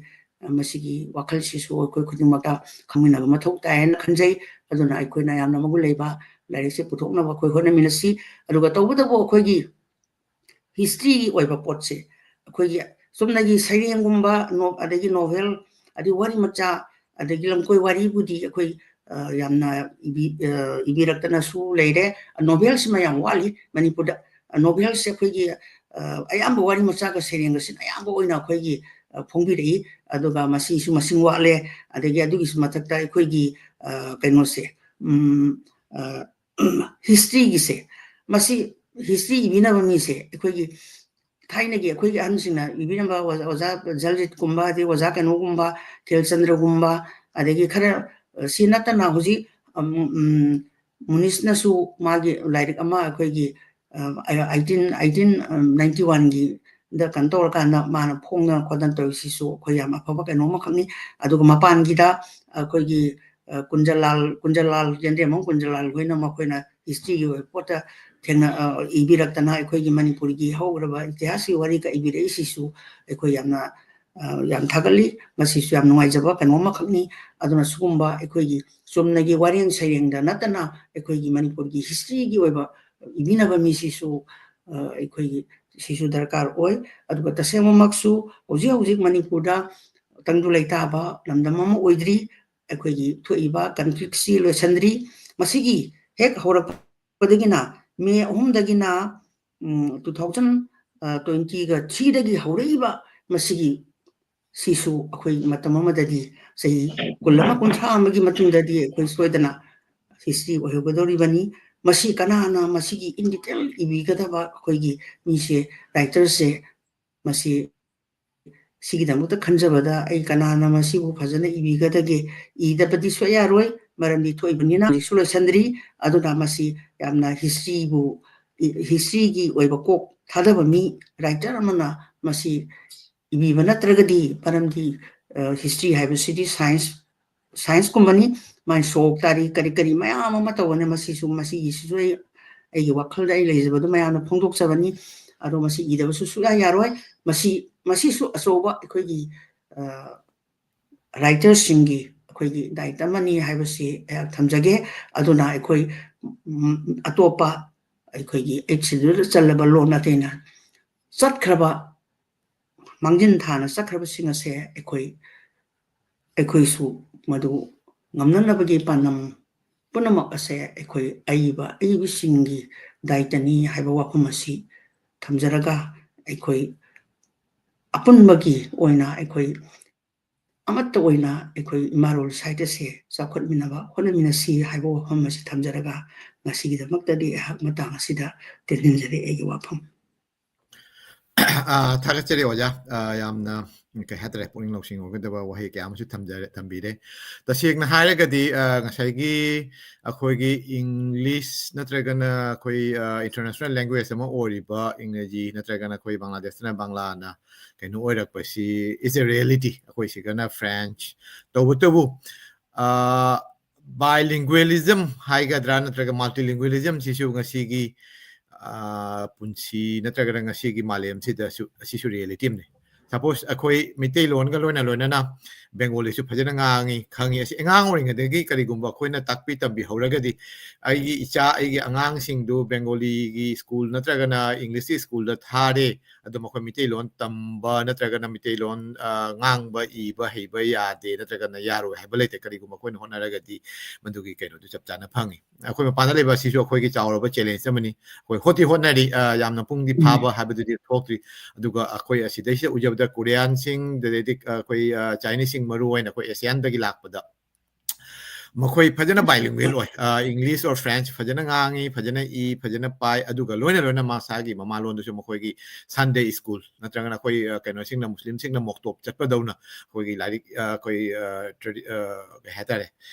ꯃꯁꯤꯒꯤ ꯋꯥꯈꯜꯁꯤꯁꯨ ꯑꯩꯈꯣꯏ ꯈꯨꯗꯤꯡꯃꯛꯇ ꯈꯪꯃꯤꯟꯅꯕ ꯃꯊꯧ ꯇꯥꯏ ꯍꯥꯏꯅ ꯈꯟꯖꯩ꯫ ꯑꯗꯨꯅ ꯑꯩꯈꯣꯏꯅ ꯌꯥꯝꯅ ꯃꯒꯨꯟ ꯂꯩꯕ ꯂꯥꯏꯔꯤꯛꯁꯦ ꯄꯨꯊꯣꯛꯅꯕ ꯑꯩꯈꯣꯏ ꯍꯣꯠꯅꯃꯤꯟꯅꯁꯤ꯫ ꯑꯗꯨꯒ ꯇꯧꯕꯇꯕꯨ ꯑꯩꯈꯣꯏꯒꯤ ꯍꯤꯁꯇ꯭ꯔꯤꯒꯤ ꯑꯣꯏꯕ ꯄꯣꯠꯁꯦ ꯑꯩꯈꯣꯏꯒꯤ ꯆꯨꯝꯅꯒꯤ ꯁꯩꯔꯦꯡꯒꯨꯝꯕ, ꯑꯗꯒꯤ ꯅꯣꯚꯦꯜ, ꯑꯗꯩ ꯋꯥꯔꯤ ꯃꯆꯥ, ꯑꯗꯒꯤ ꯂꯝꯀꯣꯏ ꯋꯥꯔꯤꯕꯨꯗꯤ ꯑꯩꯈꯣꯏ ꯌꯥꯝꯅ ꯏꯕꯤꯔꯛꯇꯅꯁꯨ ꯂꯩꯔꯦ꯫ ꯅꯣꯚꯦꯜꯁꯤꯃ ꯌꯥꯝ ꯋꯥꯠꯂꯤ ꯃꯅꯤꯄꯨꯔꯗ꯫ ꯅꯣꯚꯦꯜꯁꯦ ꯑꯩꯈꯣꯏꯒꯤ ꯑꯌꯥꯝꯕ ꯋꯥꯔꯤ ꯃꯆꯥꯒ ꯁꯩꯔꯦꯡꯒꯁꯤꯅ ꯑꯌꯥꯝꯕ ꯑꯣꯏꯅ ꯑꯩꯈꯣꯏꯒꯤ ꯐꯣꯡꯕꯤꯔꯛꯏ꯫ ꯑꯗꯨꯒ ꯃꯁꯤꯁꯨ ꯃꯁꯤꯡ ꯋꯥꯠꯂꯦ꯫ ꯑꯗꯒꯤ ꯑꯗꯨꯒꯤꯁꯨ ꯃꯊꯛꯇ ꯑꯩꯈꯣꯏꯒꯤ ꯀꯩꯅꯣꯁꯦ, ꯍꯤꯁꯇ꯭ꯔꯤꯒꯤꯁꯦ, ꯃꯁꯤ ꯍꯤꯁꯇ꯭ꯔꯤ ꯏꯕꯤꯅꯕ ꯃꯤꯁꯦ ꯑꯩꯈꯣꯏꯒꯤ ꯊꯥꯏꯅꯒꯤ ꯑꯩꯈꯣꯏꯒꯤ ꯑꯍꯟꯁꯤꯡꯅ ꯏꯕꯤꯔꯝꯕ ꯑꯣꯖꯥ, ꯑꯣꯖꯥ ꯖꯜꯖꯤꯠꯀꯨꯝꯕ, ꯑꯗꯩ ꯑꯣꯖꯥ ꯀꯩꯅꯣꯒꯨꯝꯕ, ꯈꯦꯜꯆꯟꯗ꯭ꯔꯒꯨꯝꯕ, ꯑꯗꯒꯤ ꯈꯔ ꯁꯤ ꯅꯠꯇꯅ ꯍꯧꯖꯤꯛ ꯃꯨꯅꯤꯁꯅꯁꯨ ꯃꯥꯒꯤ ꯂꯥꯏꯔꯤꯛ ꯑꯃ ꯑꯩꯈꯣꯏꯒꯤ eighteen, eighteen ninety one ꯒꯤꯗ ꯀꯩꯅꯣ ꯇꯧꯔꯀꯥꯟꯗ ꯃꯥꯅ ꯐꯣꯡꯗꯅ ꯈꯣꯠꯇꯅ ꯇꯧꯔꯤꯁꯤꯁꯨ ꯑꯩꯈꯣꯏ ꯌꯥꯝ ꯑꯐꯕ ꯀꯩꯅꯣ ꯑꯃꯈꯛꯅꯤ꯫ ꯑꯗꯨꯒ ꯃꯄꯥꯟꯒꯤꯗ ꯑꯩꯈꯣꯏꯒꯤ ꯀꯨꯟꯖꯂꯥꯜ, ꯀꯨꯟꯖꯂꯥꯜ, ꯌꯦꯟꯗ꯭ꯔꯦꯝꯕꯝ ꯀꯨꯟꯖꯂꯥꯜ ꯍꯣꯏꯅ ꯃꯈꯣꯏꯅ ꯍꯤꯁꯇ꯭ꯔꯤꯒꯤ ꯑꯣꯏꯕ ꯄꯣꯠꯇ ꯊꯦꯡꯅ-, ꯑ, ꯏꯕꯤꯔꯛꯇꯅ ꯑꯩꯈꯣꯏꯒꯤ ꯃꯅꯤꯄꯨꯔꯒꯤ ꯍꯧꯈ꯭ꯔꯕ ꯏꯇꯤꯍꯥꯁꯀꯤ ꯋꯥꯔꯤꯒ ꯏꯕꯤꯔꯛꯏꯁꯤꯁꯨ ꯑꯩꯈꯣꯏ ꯌꯥꯝꯅ, ꯑ, ꯌꯥꯝ ꯊꯥꯒꯠꯂꯤ꯫ ꯃꯁꯤꯁꯨ ꯌꯥꯝ ꯅꯨꯡꯉꯥꯏꯖꯕ ꯀꯩꯅꯣ ꯑꯃꯈꯛꯅꯤ꯫ ꯑꯗꯨꯅ ꯁꯤꯒꯨꯝꯕ ꯑꯩꯈꯣꯏꯒꯤ ꯆꯨꯝꯅꯒꯤ ꯋꯥꯔꯦꯡ ꯁꯩꯔꯦꯡꯗ ꯅꯠꯇꯅ ꯑꯩꯈꯣꯏꯒꯤ ꯃꯅꯤꯄꯨꯔꯒꯤ historyꯒꯤ ꯑꯣꯏꯕ ꯏꯕꯤꯅꯕ ꯃꯤꯁꯤꯁꯨ, ꯑ, ꯑꯩꯈꯣꯏꯒꯤ ꯁꯤꯁꯨ ꯗꯔꯀꯥꯔ ꯑꯣꯏ꯫ ꯑꯗꯨꯒ ꯇꯁꯦꯡꯕꯃꯛꯁꯨ ꯍꯧꯖꯤꯛ ꯍꯧꯖꯤꯛ ꯃꯅꯤꯄꯨꯔꯗ ꯇꯪꯗꯨ ꯂꯩꯇꯥꯕ ꯂꯝꯗꯝ ꯑꯃ ꯑꯣꯏꯗ꯭ꯔꯤ꯫ ꯑꯩꯈꯣꯏꯒꯤ ꯊꯣꯛꯏꯕ conflictꯁꯤ ꯂꯣꯏꯁꯤꯟꯗ꯭ꯔꯤ꯫ ꯃꯁꯤꯒꯤ ꯍꯦꯛ ꯍꯧꯔꯛꯄꯗꯒꯤꯅ ꯃꯦ ꯑꯍꯨꯝꯗꯒꯤꯅ, ꯎꯝ, two thousand twentyꯒ threeꯗꯒꯤ ꯍꯧꯔꯛꯏꯕ ꯃꯁꯤꯒꯤ ꯁꯤꯁꯨ ꯑꯩꯈꯣꯏ ꯃꯇꯝ ꯑꯃꯗꯗꯤ ꯆꯍꯤ ꯀꯨꯟ ꯑꯃ, ꯀꯨꯟꯊ꯭ꯔꯥ ꯑꯃꯒꯤ ꯃꯇꯨꯡꯗꯗꯤ ꯑꯩꯈꯣꯏ ꯁꯣꯏꯗꯅ history ꯑꯣꯏꯍꯧꯒꯗꯧꯔꯤꯕꯅꯤ꯫ ꯃꯁꯤ ꯀꯅꯥꯅ ꯃꯁꯤꯒꯤ in detail ꯏꯕꯤꯒꯗꯕ ꯑꯩꯈꯣꯏꯒꯤ ꯃꯤꯁꯦ, writerꯁꯦ, ꯃꯁꯤ ꯁꯤꯒꯤꯗꯃꯛꯇ ꯈꯟꯖꯕꯗ ꯑꯩ ꯀꯅꯥꯅ ꯃꯁꯤꯕꯨ ꯐꯖꯅ ꯏꯕꯤꯒꯗꯒꯦ? ꯏꯗꯕꯗꯤ ꯁꯨꯡꯌꯥ ꯌꯥꯔꯣꯏ, ꯃꯔꯝꯗꯤ ꯊꯣꯛꯏꯕꯅꯤꯅ꯫ ꯍꯧꯖꯤꯛꯁꯨ ꯂꯣꯏꯁꯤꯟꯗ꯭ꯔꯤ꯫ ꯑꯗꯨꯅ ꯃꯁꯤ ꯌꯥꯝꯅ historyꯕꯨ, ꯏ-, historyꯒꯤ ꯑꯣꯏꯕ ꯀꯣꯛ ꯊꯥꯗꯕ ꯃꯤ, writer ꯑꯃꯅ ꯃꯁꯤ ꯏꯕꯤꯕ ꯅꯠꯇ꯭ꯔꯒꯗꯤ, ꯃꯔꯝꯗꯤ, ꯑ, history ꯍꯥꯏꯕꯁꯤꯗꯤ science, scienceꯀꯨꯝꯕꯅꯤ꯫ ꯃꯥꯏ ꯁꯣꯛ ꯇꯥꯔꯤ, ꯀꯔꯤ ꯀꯔꯤ ꯃꯌꯥꯝ ꯑꯃ ꯇꯧꯒꯅꯤ꯫ ꯃꯁꯤꯁꯨ, ꯃꯁꯤꯒꯤꯁꯤꯁꯨ ꯑꯩ, ꯑꯩꯒꯤ ꯋꯥꯈꯜꯗ ꯑꯩ ꯂꯩꯖꯕꯗꯨ ꯃꯌꯥꯝꯅ ꯐꯣꯡꯗꯣꯛꯆꯕꯅꯤ꯫ ꯑꯗꯣ ꯃꯁꯤ ꯏꯗꯕꯁꯨ ꯁꯨꯡꯌꯥ ꯌꯥꯔꯣꯏ꯫ ꯃꯁꯤ, ꯃꯁꯤꯁꯨ ꯑꯆꯧꯕ ꯑꯩꯈꯣꯏꯒꯤ, ꯑ, writerꯁꯤꯡꯒꯤ ꯑꯩꯈꯣꯏꯒꯤ ꯗꯥꯏꯇ ꯑꯃꯅꯤ ꯍꯥꯏꯕꯁꯤ ꯑꯩꯍꯥꯛ ꯊꯝꯖꯒꯦ꯫ ꯑꯗꯨꯅ ꯑꯩꯈꯣꯏ, ꯎꯝ, ꯑꯇꯣꯞꯄ ꯑꯩꯈꯣꯏꯒꯤ Eighth Schedule ꯆꯜꯂꯕ ꯂꯣꯟ ꯑꯇꯩꯅ ꯆꯠꯈ꯭ꯔꯕ, ꯃꯥꯡꯖꯤꯟ ꯊꯥꯅ ꯆꯠꯈ꯭ꯔꯕꯁꯤꯡ ꯑꯁꯦ ꯑꯩꯈꯣꯏ, ꯑꯩꯈꯣꯏꯁꯨ ꯃꯗꯨ ꯉꯝꯅꯅꯕꯒꯤ ꯄꯥꯟꯗꯝ ꯄꯨꯝꯅꯃꯛ ꯑꯁꯦ ꯑꯩꯈꯣꯏ ꯑꯏꯕ, ꯑꯏꯕꯁꯤꯡꯒꯤ ꯗꯥꯏꯇꯅꯤ ꯍꯥꯏꯕ ꯋꯥꯐꯝ ꯑꯁꯤ ꯊꯝꯖꯔꯒ, ꯑꯩꯈꯣꯏ ꯑꯄꯨꯟꯕꯒꯤ ꯑꯣꯏꯅ ꯑꯩꯈꯣꯏ ꯑꯃꯠꯇ ꯑꯣꯏꯅ ꯑꯩꯈꯣꯏ ꯏꯃꯥ ꯂꯣꯜ ꯁꯥꯍꯤꯇ꯭ꯌꯁꯦ ꯆꯥꯎꯈꯠꯃꯤꯟꯅꯕ ꯍꯣꯠꯅꯃꯤꯟꯅꯁꯤ ꯍꯥꯏꯕ ꯋꯥꯐꯝ ꯑꯁꯤ ꯊꯝꯖꯔꯒ, ꯉꯁꯤꯒꯤꯗꯃꯛꯇꯗꯤ ꯑꯩꯍꯥꯛ ꯃꯇꯥꯡ ꯑꯁꯤꯗ ꯇꯦꯟꯁꯤꯟꯖꯔꯦ ꯑꯩꯒꯤ ꯋꯥꯐꯝ꯫ ꯑꯥ, ꯊꯥꯒꯠꯆꯔꯤ ꯑꯣꯖꯥ꯫ ꯑꯥ, ꯌꯥꯝꯅ, ꯀꯩ ꯍꯥꯏꯇꯥꯔꯦ, ꯄꯨꯛꯅꯤꯡ ꯂꯧꯁꯤꯡ ꯑꯣꯏꯒꯗꯕ ꯋꯥꯍꯩ ꯀꯌꯥ ꯑꯃꯁꯨ ꯊꯝꯖꯔꯦ, ꯊꯝꯕꯤꯔꯦ꯫ ꯇꯁꯦꯡꯅ ꯍꯥꯏꯔꯒꯗꯤ, ꯑꯥ, ꯉꯁꯥꯏꯒꯤ ꯑꯩꯈꯣꯏꯒꯤ English ꯅꯠꯇ꯭ꯔꯒꯅ ꯑꯩꯈꯣꯏ, ꯑꯥ, international language ꯑꯃ ꯑꯣꯏꯔꯤꯕ ꯏꯪꯒ꯭ꯔꯦꯖꯤ ꯅꯠꯇ꯭ꯔꯒꯅ ꯑꯩꯈꯣꯏ ꯕꯪꯒ꯭ꯂꯥꯗꯦꯁꯇꯅ ꯕꯪꯒ꯭ꯂꯥꯅ ꯀꯩꯅꯣ ꯑꯣꯏꯔꯛꯄꯁꯤ is a reality꯫ ꯑꯩꯈꯣꯏ ꯁꯤꯒꯅ French꯫ ꯇꯧꯕꯇꯕꯨ, ꯑꯥ, bilingualism ꯍꯥꯏꯒꯗ꯭ꯔꯥ ꯅꯠꯇ꯭ꯔꯒ multilingualism ꯁꯤꯁꯨ ꯉꯁꯤꯒꯤ ꯑ, ꯄꯨꯟꯁꯤ ꯅꯠꯇ꯭ꯔꯒꯅ ꯉꯁꯤꯒꯤ ꯃꯥꯂꯦꯝꯁꯤꯗꯁꯨ ꯑꯁꯤꯁꯨ ꯔꯤꯌꯦꯂꯤꯇꯤ ꯑꯃꯅꯤ꯫ ꯁꯄꯣꯁ ꯑꯩꯈꯣꯏ ꯃꯩꯇꯩꯂꯣꯟꯒ ꯂꯣꯏꯅ ꯂꯣꯏꯅꯅ ꯕꯦꯡꯒꯣꯂꯤꯁꯨ ꯐꯖꯅ ꯉꯥꯡꯉꯤ, ꯈꯪꯉꯤ꯫ ꯑꯁꯤ ꯑꯉꯥꯡ ꯑꯣꯏꯔꯤꯉꯩꯗꯒꯤ ꯀꯔꯤꯒꯨꯝꯕ ꯑꯩꯈꯣꯏꯅ ꯇꯥꯛꯄꯤ ꯇꯝꯕꯤꯍꯧꯔꯒꯗꯤ, ꯑꯩꯒꯤ ꯏꯆꯥ, ꯑꯩꯒꯤ ꯑꯉꯥꯡꯁꯤꯡꯗꯨ ꯕꯦꯡꯒꯣꯂꯤꯒꯤ ꯁ꯭ꯀꯨꯜ ꯅꯠꯇ꯭ꯔꯒꯅ ꯏꯪꯂꯤꯁꯀꯤ ꯁ꯭ꯀꯨꯜꯗ ꯊꯥꯔꯦ, ꯑꯗꯣ ꯃꯈꯣꯏ ꯃꯩꯇꯩꯂꯣꯟ ꯇꯝꯕ ꯅꯠꯇ꯭ꯔꯒꯅ ꯃꯩꯇꯩꯂꯣꯟ, ꯑ, ꯉꯥꯡꯕ, ꯏꯕ ꯍꯩꯕ ꯌꯥꯗꯦ ꯅꯠꯇ꯭ꯔꯒꯅ ꯌꯥꯔꯣꯏ ꯍꯥꯏꯕ ꯂꯩꯇꯦ꯫ ꯀꯔꯤꯒꯨꯝꯕ ꯑꯩꯈꯣꯏꯅ ꯍꯣꯠꯅꯔꯒꯗꯤ ꯃꯗꯨꯒꯤ ꯀꯩꯅꯣꯗꯨ ꯆꯞ ꯆꯥꯅ ꯐꯪꯉꯤ꯫ ꯑꯩꯈꯣꯏ ꯃꯄꯥꯟꯗ ꯂꯩꯕ ꯑꯁꯤꯁꯨ ꯑꯩꯈꯣꯏꯒꯤ ꯆꯥꯎꯔꯕ ꯆꯦꯂꯦꯟꯖ ꯑꯃꯅꯤ꯫ ꯑꯩꯈꯣꯏ ꯍꯣꯠꯇꯤ ꯍꯣꯠꯅꯔꯤ, ꯑ, ꯌꯥꯝꯅ ꯄꯨꯡꯗꯤ ꯎꯝ꯫ ꯐꯥꯕ ꯍꯥꯏꯕꯗꯨꯗꯤ ꯊꯣꯛꯇ꯭ꯔꯤ꯫ ꯑꯗꯨꯒ ꯑꯩꯈꯣꯏ ꯑꯁꯤꯗꯩꯁꯤꯗ ꯎꯖꯕꯗ ꯀꯣꯔꯤꯌꯥꯟꯁꯤꯡ, ꯑꯗꯩꯗꯤ ꯑꯩꯈꯣꯏ, ꯑ, ꯆꯥꯏꯅꯤꯁꯁꯤꯡ, ꯃꯔꯨ ꯑꯣꯏꯅ ꯑꯩꯈꯣꯏ ꯑꯦꯁꯤꯌꯥꯟꯗꯒꯤ ꯂꯥꯛꯄꯗ, ꯃꯈꯣꯏ ꯐꯖꯅ bilingual ꯑꯣꯏ꯫ ꯑ, English or French ꯐꯖꯅ ꯉꯥꯡꯉꯤ, ꯐꯖꯅ ꯏ, ꯐꯖꯅ ꯄꯥꯏ, ꯑꯗꯨꯒ ꯂꯣꯏꯅ ꯂꯣꯏꯅ ꯃꯁꯥꯒꯤ ꯃꯃꯥꯂꯣꯟꯗꯁꯨ ꯃꯈꯣꯏꯒꯤ Sunday school ꯅꯠꯇ꯭ꯔꯒꯅ ꯑꯩꯈꯣꯏ, ꯑ, ꯀꯩꯅꯣꯁꯤꯡꯅ, ꯃꯨꯁꯂꯤꯝꯁꯤꯡꯅ ꯃꯣꯛꯇꯣꯞ ꯆꯠꯄꯗꯧꯅ ꯑꯩꯈꯣꯏꯒꯤ ꯂꯥꯏꯔꯤꯛ, ꯑ, ꯑꯩꯈꯣꯏ, ꯑ, ꯇ꯭ꯔꯦꯗꯤ-, ꯑ, ꯀꯩ ꯍꯥꯏꯇꯥꯔꯦ,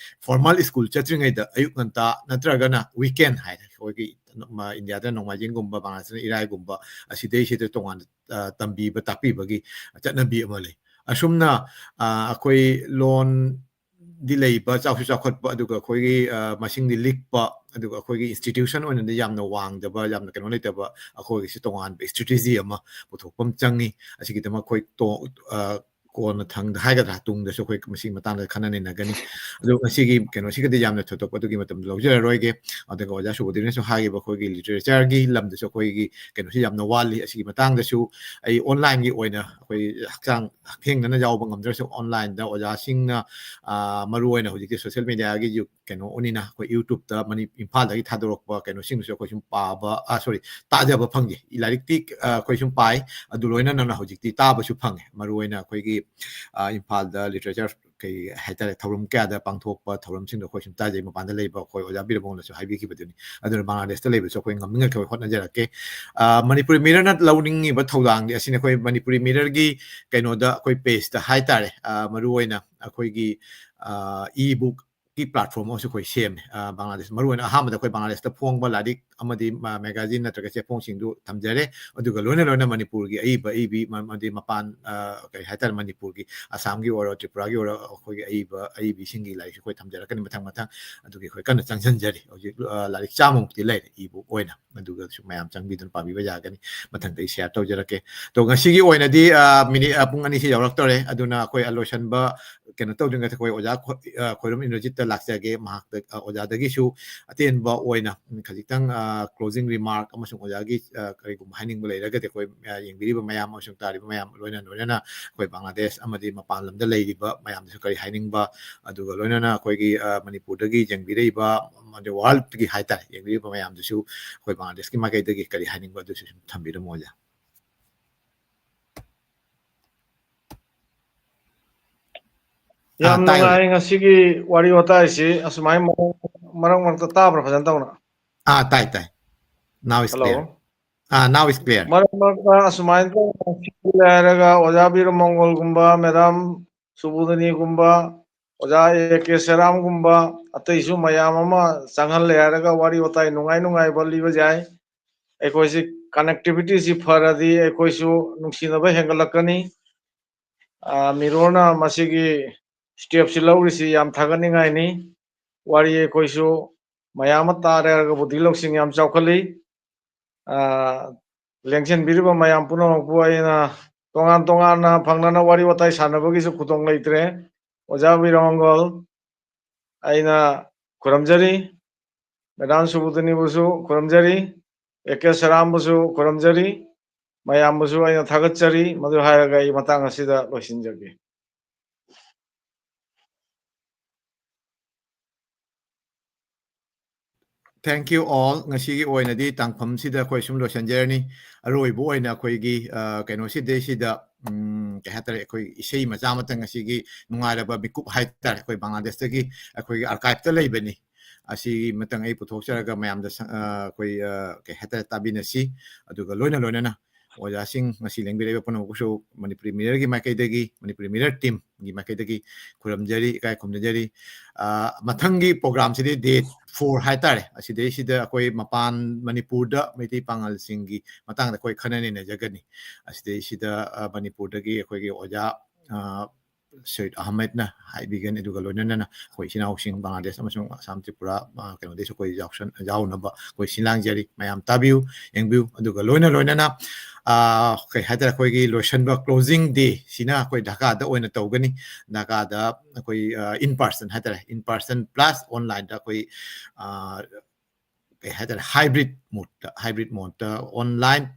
ꯐꯣꯔꯃꯦꯜ ꯁ꯭ꯀꯨꯜ ꯆꯠꯇ꯭ꯔꯤꯉꯩꯗ ꯑꯌꯨꯛ ꯉꯟꯇꯥ ꯅꯠꯇ꯭ꯔꯒꯅ ꯋꯤꯀꯦꯟ ꯍꯥꯏꯔꯦ, ꯑꯩꯈꯣꯏꯒꯤ ꯃ-, ꯏꯟꯗꯤꯌꯥꯗ ꯅꯣꯡꯃꯥꯏꯖꯤꯡꯒꯨꯝꯕ, ꯕꯪꯒ꯭ꯂꯥꯗꯦꯁꯇ ꯏꯔꯥꯏꯒꯨꯝꯕ, ꯑꯁꯤꯗꯩꯁꯤꯗ ꯇꯣꯉꯥꯟꯅ, ꯑ, ꯇꯝꯕꯤꯕ, ꯇꯥꯛꯄꯤꯕꯒꯤ ꯆꯠꯅꯕꯤ ꯑꯃ ꯂꯩ꯫ ꯑꯁꯨꯝꯅ, ꯑ, ꯑꯩꯈꯣꯏ ꯂꯣꯟꯗꯤ ꯂꯩꯕ, ꯆꯥꯎꯁꯨ ꯆꯥꯎꯈꯠꯄ, ꯑꯗꯨꯒ ꯑꯩꯈꯣꯏꯒꯤ, ꯑ, ꯃꯁꯤꯡꯗꯤ ꯂꯤꯛꯄ, ꯑꯗꯨꯒ ꯑꯩꯈꯣꯏꯒꯤ ꯏꯟꯁꯇꯤꯇ꯭ꯌꯨꯁꯟ ꯑꯣꯏꯅꯗꯤ ꯌꯥꯝꯅ ꯋꯥꯡꯗꯕ, ꯌꯥꯝꯅ ꯀꯩꯅꯣ ꯂꯩꯇꯕ, ꯑꯩꯈꯣꯏꯒꯤꯁꯨ ꯇꯣꯉꯥꯟꯕ ꯏꯁꯇ꯭ꯔꯦꯇꯦꯖꯤ ꯑꯃ ꯄꯨꯊꯣꯛꯄ ꯑꯃ ꯆꯪꯉꯤ꯫ ꯑꯁꯤꯒꯤꯗꯃꯛ ꯑꯩꯈꯣꯏ ꯇꯣ-, ꯑ, ꯀꯣꯟꯅ ꯊꯪꯗ ꯍꯥꯏꯒꯗ꯭ꯔꯥ, ꯇꯨꯡꯗꯁꯨ ꯑꯩꯈꯣꯏ ꯃꯁꯤꯒꯤ ꯃꯇꯥꯡꯗ ꯈꯟꯅ ꯅꯩꯅꯒꯅꯤ꯫ ꯑꯗꯣ ꯉꯁꯤꯒꯤ ꯀꯩꯅꯣꯁꯤꯒꯗꯤ ꯌꯥꯝꯅ ꯊꯣꯏꯗꯣꯛꯄ ꯑꯗꯨꯒꯤ ꯃꯇꯝꯗ ꯂꯧꯖꯔꯔꯣꯏꯒꯦ꯫ ꯑꯗꯨꯒ ꯑꯣꯖꯥ ꯁꯨꯕꯣꯙꯤꯅꯁꯨ ꯍꯥꯏꯈꯤꯕ ꯑꯩꯈꯣꯏꯒꯤ ꯂꯤꯇꯔꯦꯆꯔꯒꯤ ꯂꯝꯗꯁꯨ ꯑꯩꯈꯣꯏꯒꯤ ꯀꯩꯅꯣꯁꯤ ꯌꯥꯝꯅ ꯋꯥꯠꯂꯤ꯫ ꯑꯁꯤꯒꯤ ꯃꯇꯥꯡꯗꯁꯨ ꯑꯩ ꯑꯣꯟꯂꯥꯏꯟꯒꯤ ꯑꯣꯏꯅ ꯑꯩꯈꯣꯏ ꯍꯛꯆꯥꯡ ꯍꯛꯊꯦꯡꯅꯅ ꯌꯥꯎꯕ ꯉꯝꯗ꯭ꯔꯁꯨ ꯑꯣꯟꯂꯥꯏꯟꯗ ꯑꯣꯖꯥꯁꯤꯡꯅ, ꯑ, ꯃꯔꯨꯑꯣꯏꯅ ꯍꯧꯖꯤꯛꯇꯤ ꯁꯣꯁꯤꯌꯦꯜ ꯃꯦꯗꯤꯌꯥꯒꯤ ꯌꯨ-, ꯀꯩꯅꯣ ꯑꯣꯏꯅꯤꯅ ꯑꯩꯈꯣꯏ YouTube-ꯇ ꯃꯅꯤ-, ꯏꯝꯐꯥꯜꯗꯒꯤ ꯊꯥꯗꯣꯔꯛꯄ ꯀꯩꯅꯣꯁꯤꯡꯗꯨꯁꯨ ꯑꯩꯈꯣꯏ ꯁꯨꯝ ꯄꯥꯕ, ꯑ, ꯁꯣꯔꯤ, ꯇꯥꯖꯕ ꯐꯪꯉꯤ꯫ ꯂꯥꯏꯔꯤꯛꯇꯤ, ꯑ, ꯑꯩꯈꯣꯏ ꯁꯨꯝ ꯄꯥꯏ, ꯑꯗꯨ ꯂꯣꯏꯅ ꯅꯪꯅ ꯍꯧꯖꯤꯛꯇꯤ ꯇꯥꯕꯁꯨ ꯐꯪꯉꯦ꯫ ꯃꯔꯨꯑꯣꯏꯅ ꯑꯩꯈꯣꯏꯒꯤ, ꯑ, ꯏꯝꯐꯥꯜꯗ ꯂꯤꯇꯔꯦꯆꯔ ꯀꯩ ꯍꯥꯏꯇꯥꯔꯦ, ꯊꯧꯔꯝ ꯀꯌꯥꯗ ꯄꯥꯡꯊꯣꯛꯄ ꯊꯧꯔꯝꯁꯤꯡꯗꯣ ꯑꯩꯈꯣꯏ ꯁꯨꯝ ꯇꯥꯖꯩ꯫ ꯃꯄꯥꯟꯗ ꯂꯩꯕ ꯑꯩꯈꯣꯏ ꯑꯣꯖꯥ ꯕꯤꯔꯕꯣꯡꯅꯁꯨ ꯍꯥꯏꯕꯤꯈꯤꯕꯗꯨꯅꯤ꯫ ꯑꯗꯨꯅ ꯕꯪꯒ꯭ꯂꯥꯗꯦꯁꯇ ꯂꯩꯕꯁꯨ ꯑꯩꯈꯣꯏ ꯉꯝꯅꯤꯡꯉꯩ ꯍꯣꯠꯅꯖꯔꯛꯀꯦ꯫ ꯑ, ꯃꯅꯤꯄꯨꯔꯤ ꯃꯤꯔꯔꯅ ꯂꯧꯅꯤꯡꯉꯤꯕ ꯊꯧꯗꯥꯡꯗꯤ ꯑꯁꯤꯅꯤ꯫ ꯑꯩꯈꯣꯏ ꯃꯅꯤꯄꯨꯔꯤ ꯃꯤꯔꯔꯒꯤ ꯀꯩꯅꯣꯗ ꯑꯩꯈꯣꯏ ꯄꯦꯖꯇ ꯍꯥꯏꯇꯥꯔꯦ, ꯑ, ꯃꯔꯨꯑꯣꯏꯅ ꯑꯩꯈꯣꯏꯒꯤ, ꯑ, e-book ꯀꯤ platform ꯑꯃꯁꯨ ꯑꯩꯈꯣꯏ ꯁꯦꯝꯃꯦ꯫ ꯑ, ꯕꯪꯒ꯭ꯂꯥꯗꯦꯁ, ꯃꯔꯨꯑꯣꯏꯅ ꯑꯍꯥꯟꯕꯗ ꯑꯩꯈꯣꯏ ꯕꯪꯒ꯭ꯂꯥꯗꯦꯁꯇ ꯐꯣꯡꯕ ꯂꯥꯏꯔꯤꯛ ꯑꯃꯗꯤ ꯃ-, magazine ꯅꯠꯇ꯭ꯔꯒ ꯆꯦꯐꯣꯡꯁꯤꯡꯗꯨ ꯊꯝꯖꯔꯦ꯫ ꯑꯗꯨꯒ ꯂꯣꯏꯅ ꯂꯣꯏꯅ ꯃꯅꯤꯄꯨꯔꯒꯤ ꯑꯏꯕ, ꯑꯏꯕꯤ, ꯃ-, ꯑꯃꯗꯤ ꯃꯄꯥꯟ, ꯑ, ꯀꯔꯤ ꯍꯥꯏꯇꯥꯔꯦ, ꯃꯅꯤꯄꯨꯔꯒꯤ, ꯑꯁꯥꯝꯒꯤ ꯑꯣꯏꯔꯣ, ꯇ꯭ꯔꯤꯄꯨꯔꯥꯒꯤ ꯑꯣꯏꯔꯣ, ꯑꯩꯈꯣꯏꯒꯤ ꯑꯏꯕ, ꯑꯏꯕꯤꯁꯤꯡꯒꯤ ꯂꯥꯏꯔꯤꯛꯁꯨ ꯑꯩꯈꯣꯏ ꯊꯝꯖꯔꯛꯀꯅꯤ ꯃꯊꯪ ꯃꯊꯪ꯫ ꯑꯗꯨꯒꯤ ꯑꯩꯈꯣꯏ ꯀꯟꯅ ꯆꯪꯁꯤꯟꯖꯔꯤ꯫ ꯍꯧꯖꯤꯛ, ꯑ, ꯂꯥꯏꯔꯤꯛ ꯆꯥꯝꯃꯃꯨꯛꯇꯤ ꯂꯩꯔꯦ ꯏꯕꯨꯛ ꯑꯣꯏꯅ꯫ ꯑꯗꯨꯒꯁꯨ ꯃꯌꯥꯝ ꯆꯪꯕꯤꯗꯨꯅ ꯄꯥꯕꯤꯕ ꯌꯥꯒꯅꯤ꯫ ꯃꯊꯪꯗ ꯑꯩ share ꯇꯧꯖꯔꯛꯀꯦ꯫ ꯑꯗꯣ ꯉꯁꯤꯒꯤ ꯑꯣꯏꯅꯗꯤ, ꯑ, minute, ꯑ, ꯄꯨꯡ ꯑꯅꯤꯁꯤ ꯌꯧꯔꯛꯇꯧꯔꯦ꯫ ꯑꯗꯨꯅ ꯑꯩꯈꯣꯏ ꯂꯣꯏꯁꯤꯟꯕ ꯀꯩꯅꯣ ꯇꯧꯗ꯭ꯔꯤꯉꯩꯗ ꯑꯩꯈꯣꯏ ꯑꯣꯖꯥ ꯈꯣ-, ꯑ, ꯈꯣꯏꯔꯝ ꯏꯟꯗ꯭ꯔꯖꯤꯠꯇ ꯂꯥꯛꯆꯒꯦ꯫ ꯃꯍꯥꯛꯇ, ꯑ, ꯑꯣꯖꯥꯗꯒꯤꯁꯨ ꯑꯇꯦꯟꯕ ꯑꯣꯏꯅ, ꯎꯝ, ꯈꯖꯤꯛꯇꯪ, ꯑ, closing remark ꯑꯃꯁꯨꯡ ꯑꯣꯖꯥꯒꯤ, ꯑ, ꯀꯔꯤꯒꯨꯝꯕ ꯍꯥꯏꯅꯤꯡꯕ ꯂꯩꯔꯒꯗꯤ ꯑꯩꯈꯣꯏ, ꯑ, ꯌꯦꯡꯕꯤꯔꯤꯕ ꯃꯌꯥꯝ ꯑꯃꯁꯨꯡ ꯇꯥꯔꯤꯕ ꯃꯌꯥꯝ ꯂꯣꯏꯅ ꯂꯣꯏꯅꯅ ꯑꯩꯈꯣꯏ ꯕꯪꯒ꯭ꯂꯥꯗꯦꯁ ꯑꯃꯗꯤ ꯃꯄꯥꯟ ꯂꯝꯗ ꯂꯩꯔꯤꯕ ꯃꯌꯥꯝꯗꯁꯨ ꯀꯔꯤ ꯍꯥꯏꯅꯤꯡꯕ, ꯑꯗꯨꯒ ꯂꯣꯏꯅꯅ ꯑꯩꯈꯣꯏꯒꯤ, ꯑ, ꯃꯅꯤꯄꯨꯔꯗꯒꯤ ꯌꯦꯡꯕꯤꯔꯛꯏꯕ, ꯑꯃꯗꯤ worldꯀꯤ ꯍꯥꯏꯇꯥꯔꯦ, ꯌꯦꯡꯕꯤꯔꯤꯕ ꯃꯌꯥꯝꯗꯨꯁꯨ ꯑꯩꯈꯣꯏ ꯕꯪꯒ꯭ꯂꯥꯗꯦꯁꯀꯤ ꯃꯥꯏꯀꯩꯗꯒꯤ ꯀꯔꯤ ꯍꯥꯏꯅꯤꯡꯕ ꯑꯗꯨꯁꯨ ꯁꯨꯝ ꯊꯝꯕꯤꯔꯝꯃꯣ ꯑꯣꯖꯥ꯫ ꯑꯥ, ꯌꯥꯝ ꯇꯥꯏ, ꯑꯣꯖꯥ꯫ ꯅꯨꯡꯉꯥꯏ ꯉꯁꯤꯒꯤ ꯋꯥꯔꯤ ꯋꯥꯇꯥꯏꯁꯤ꯫ ꯑꯁꯨꯃꯥꯏꯅ ꯃꯔꯛ, ꯃꯔꯛ ꯃꯔꯛꯇ ꯇꯥꯕ꯭ꯔꯥ ꯐꯖꯅ ꯇꯧꯅ? ꯑꯥ, ꯇꯥꯏ, ꯇꯥꯏ꯫ Now is Hello? Clear. Ah, now is clear. ꯃꯔꯛ ꯃꯔꯛꯇ ꯑꯁꯨꯃꯥꯏꯅ ꯇꯧꯅ ꯍꯥꯏꯔꯒ ꯑꯣꯖꯥ ꯕꯤꯔ ꯃꯪꯒꯣꯜꯒꯨꯝꯕ, ꯃꯦꯗꯥꯝ ꯁꯨꯕꯨꯙꯅꯤꯒꯨꯝꯕ, ꯑꯣꯖꯥ ꯑꯦ ꯀꯦ ꯁꯦꯔꯥꯝꯒꯨꯝꯕ, ꯑꯇꯩꯁꯨ ꯃꯌꯥꯝ ꯑꯃ ꯆꯪꯍꯜꯂꯦ ꯍꯥꯏꯔꯒ ꯋꯥꯔꯤ ꯋꯥꯇꯥꯏ ꯅꯨꯡꯉꯥꯏ ꯅꯨꯡꯉꯥꯏꯕ ꯂꯤꯕ ꯌꯥꯏ꯫ ꯑꯩꯈꯣꯏꯁꯤ connectivityꯁꯤ ꯐꯔꯗꯤ ꯑꯩꯈꯣꯏꯁꯨ ꯅꯨꯡꯁꯤꯅꯕ ꯍꯦꯟꯒꯠꯂꯛꯀꯅꯤ꯫ ꯑ, ꯃꯤꯔꯣꯅ ꯃꯁꯤꯒꯤ stepꯁꯤ ꯂꯧꯔꯤꯁꯤ ꯌꯥꯝ ꯊꯥꯒꯠꯅꯤꯡꯉꯥꯏꯅꯤ꯫ ꯋꯥꯔꯤ ꯑꯩꯈꯣꯏꯁꯨ ꯃꯌꯥꯝ ꯑꯃ ꯇꯥꯔꯦ ꯍꯥꯏꯔꯒ ꯕꯨꯙꯤ ꯂꯧꯁꯤꯡ ꯌꯥꯝ ꯆꯥꯎꯈꯠꯂꯤ꯫ ꯑ, ꯂꯦꯡꯁꯤꯟꯕꯤꯔꯤꯕ ꯃꯌꯥꯝ ꯄꯨꯝꯅꯃꯛꯄꯨ ꯑꯩꯅ ꯇꯣꯉꯥꯟ ꯇꯣꯉꯥꯟꯅ ꯐꯪꯅꯅ ꯋꯥꯔꯤ ꯋꯥꯇꯥꯏ ꯁꯥꯟꯅꯕꯒꯤꯁꯨ ꯈꯨꯗꯣꯡ ꯂꯩꯇ꯭ꯔꯦ꯫ ꯑꯣꯖꯥ ꯕꯤꯔꯃꯪꯒꯣꯜ, ꯑꯩꯅ ꯈꯨꯔꯨꯝꯖꯔꯤ꯫ ꯃꯦꯗꯥꯝ ꯁꯨꯕꯨꯙꯅꯤꯕꯨꯁꯨ ꯈꯨꯔꯨꯝꯖꯔꯤ꯫ A K ꯁꯦꯔꯥꯝꯕꯨꯁꯨ ꯈꯨꯔꯨꯝꯖꯔꯤ꯫ ꯃꯌꯥꯝꯕꯨꯁꯨ ꯑꯩꯅ ꯊꯥꯒꯠꯆꯔꯤ꯫ ꯃꯗꯨ ꯍꯥꯏꯔꯒ ꯑꯩ ꯃꯇꯥꯡ ꯑꯁꯤꯗ ꯂꯣꯏꯁꯤꯟꯖꯒꯦ꯫ Thank you all. ꯉꯁꯤꯒꯤ ꯑꯣꯏꯅꯗꯤ ꯇꯥꯡꯐꯝꯁꯤꯗ ꯑꯩꯈꯣꯏ ꯁꯨꯝ ꯂꯣꯏꯁꯤꯟꯖꯔꯅꯤ꯫ ꯑꯔꯣꯏꯕ ꯑꯣꯏꯅ ꯑꯩꯈꯣꯏꯒꯤ, ꯑ, ꯀꯩꯅꯣꯁꯤꯗꯩꯁꯤꯗ, ꯎꯝ, ꯀꯩ ꯍꯥꯏꯇꯥꯔꯦ, ꯑꯩꯈꯣꯏ ꯏꯁꯩ ꯃꯆꯥ ꯑꯃꯇꯪ ꯉꯁꯤꯒꯤ ꯅꯨꯡꯉꯥꯏꯔꯕ ꯃꯤꯀꯨꯞ ꯍꯥꯏꯇꯥꯔꯦ, ꯑꯩꯈꯣꯏ ꯕꯪꯒ꯭ꯂꯥꯗꯦꯁꯇꯒꯤ ꯑꯩꯈꯣꯏꯒꯤ archiveꯇ ꯂꯩꯕꯅꯤ꯫ ꯑꯁꯤ ꯑꯃꯇꯪ ꯑꯩ ꯄꯨꯊꯣꯛꯆꯔꯒ ꯃꯌꯥꯝꯗ ꯁ-, ꯑ, ꯑꯩꯈꯣꯏ, ꯑ, ꯀꯩ ꯍꯥꯏꯇꯥꯔꯦ, ꯇꯥꯕꯤꯅꯁꯤ꯫ ꯑꯗꯨꯒ ꯂꯣꯏꯅ ꯂꯣꯏꯅꯅ ꯑꯣꯖꯥꯁꯤꯡ ꯉꯁꯤ ꯂꯦꯡꯕꯤꯔꯛꯏꯕ ꯄꯨꯝꯅꯃꯛꯄꯨꯁꯨ ꯃꯅꯤꯄꯨꯔꯤ ꯃꯤꯔꯔꯒꯤ ꯃꯥꯏꯀꯩꯗꯒꯤ, ꯃꯅꯤꯄꯨꯔꯤ ꯃꯤꯔꯔ team ꯃꯥꯏꯀꯩꯗꯒꯤ ꯈꯨꯔꯨꯝꯖꯔꯤ, ꯏꯀꯥꯏ ꯈꯨꯝꯅꯖꯔꯤ꯫ ꯑ, ꯃꯊꯪꯒꯤ programꯁꯤꯗꯤ day four ꯍꯥꯏꯇꯥꯔꯦ꯫ ꯑꯁꯤꯗꯩꯁꯤꯗ ꯑꯩꯈꯣꯏ ꯃꯄꯥꯟ ꯃꯅꯤꯄꯨꯔꯗ ꯃꯩꯇꯩ ꯄꯥꯉꯜꯁꯤꯡꯒꯤ ꯃꯇꯥꯡꯗ ꯑꯩꯈꯣꯏ ꯈꯟꯅ ꯅꯩꯅꯖꯒꯅꯤ꯫ ꯑꯁꯤꯗꯩꯁꯤꯗ, ꯑ, ꯃꯅꯤꯄꯨꯔꯗꯒꯤ ꯑꯩꯈꯣꯏꯒꯤ ꯑꯣꯖꯥ, ꯑ, ꯁꯌꯤꯗ ꯑꯍꯃꯗꯅ ꯍꯥꯏꯕꯤꯒꯅꯤ꯫ ꯑꯗꯨꯒ ꯂꯣꯏꯅꯅ ꯑꯩꯈꯣꯏ ꯏꯆꯤꯟ ꯏꯅꯥꯎꯁꯤꯡ ꯕꯪꯒ꯭ꯂꯥꯗꯦꯁ ꯑꯃꯁꯨꯡ ꯑꯁꯥꯝ, ꯇ꯭ꯔꯤꯄꯨꯔꯥ, ꯑ, ꯀꯩꯅꯣꯗꯩꯁꯨ ꯑꯩꯈꯣꯏ ꯌꯥꯎꯁꯟ-, ꯌꯥꯎꯅꯕ ꯑꯩꯈꯣꯏ ꯁꯤꯟ ꯂꯥꯡꯖꯔꯤ꯫ ꯃꯌꯥꯝ ꯇꯥꯕꯤꯌꯨ, ꯌꯦꯡꯕꯤꯌꯨ꯫ ꯑꯗꯨꯒ ꯂꯣꯏꯅ ꯂꯣꯏꯅꯅ, ꯑ, ꯀꯩ ꯍꯥꯏꯇꯥꯔꯦ, ꯑꯩꯈꯣꯏꯒꯤ ꯂꯣꯏꯁꯟꯕ closing day ꯁꯤꯅ ꯑꯩꯈꯣꯏ ꯙꯥꯀꯥꯗ ꯑꯣꯏꯅ ꯇꯧꯒꯅꯤ꯫ ꯙꯥꯀꯥꯗ ꯑꯩꯈꯣꯏ, ꯑ, in person ꯍꯥꯏꯇꯥꯔꯦ, in person plus onlineꯗ ꯑꯩꯈꯣꯏ, ꯑ, ꯀꯩ ꯍꯥꯏꯇꯥꯔꯦ, hybrid modeꯇ, hybrid modeꯇ online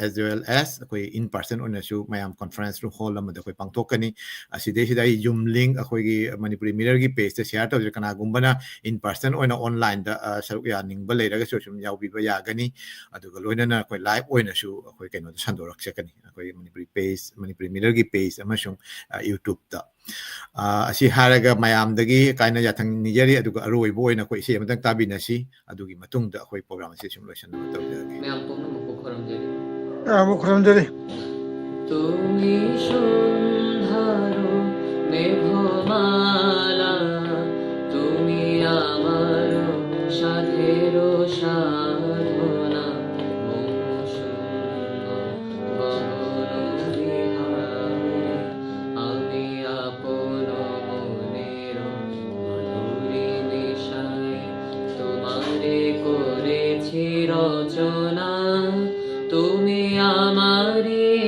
as well as ꯑꯩꯈꯣꯏ in person ꯑꯣꯏꯅꯁꯨ ꯃꯌꯥꯝ conference room hall ꯑꯃꯗ ꯑꯩꯈꯣꯏ ꯄꯥꯡꯊꯣꯛꯀꯅꯤ꯫ ꯑꯁꯤꯗꯩꯁꯤꯗ ꯑꯩ Zoom link ꯑꯩꯈꯣꯏꯒꯤ ꯃꯅꯤꯄꯨꯔꯤ ꯃꯤꯔꯔꯒꯤ pageꯇ share ꯇꯧꯖꯔꯦ꯫ ꯀꯅꯥꯒꯨꯝꯕꯅ in person ꯑꯣꯏꯅ onlineꯗ, ꯑ, ꯁꯔꯨꯛ ꯌꯥꯅꯤꯡꯕ ꯂꯩꯔꯒꯁꯨ ꯁꯨꯝ ꯌꯥꯎꯕꯤꯕ ꯌꯥꯒꯅꯤ꯫ ꯑꯗꯨꯒ ꯂꯣꯏꯅꯅ ꯑꯩꯈꯣꯏ live ꯑꯣꯏꯅꯁꯨ ꯑꯩꯈꯣꯏ ꯀꯩꯅꯣꯗ ꯁꯟꯗꯣꯔꯛꯆꯒꯅꯤ, ꯑꯩꯈꯣꯏ ꯃꯅꯤꯄꯨꯔꯤ page, ꯃꯅꯤꯄꯨꯔꯤ ꯃꯤꯔꯔꯒꯤ page ꯑꯃꯁꯨꯡ, ꯑ, YouTubeꯇ꯫ ꯑ, ꯑꯁꯤ ꯍꯥꯏꯔꯒ ꯃꯌꯥꯝꯗꯒꯤ ꯀꯥꯏꯅ ꯌꯥꯊꯪ ꯅꯤꯖꯔꯤ, ꯑꯗꯨꯒ ꯑꯔꯣꯏꯕ ꯑꯣꯏꯅ ꯑꯩꯈꯣꯏ ꯏꯁꯩ ꯑꯃꯇꯪ ꯇꯥꯕꯤꯅꯁꯤ, ꯑꯗꯨꯒꯤ ꯃꯇꯨꯡꯗ ꯑꯩꯈꯣꯏ program ꯑꯁꯤ ꯁꯨꯝ ꯂꯣꯏꯁꯤꯟꯅꯕ ꯇꯧꯖꯔꯒꯦ꯫ ꯃꯌꯥꯝ ꯄꯨꯝꯅꯃꯛꯄꯨ ꯈꯨꯔꯨꯝꯖꯔꯤ꯫ ꯃꯌꯥꯝꯕꯨ ꯈꯨꯔꯨꯝꯖꯔꯤ꯫ তুমি সন্ধ্যার মেঘমালা, তুমি আমার সাধের সাধনা, মম শূন্য গগন বিহারে, আমি আপন মনের মাধুরী মিশাই, তোমারে করেছি রচনা। তুমি আমারি,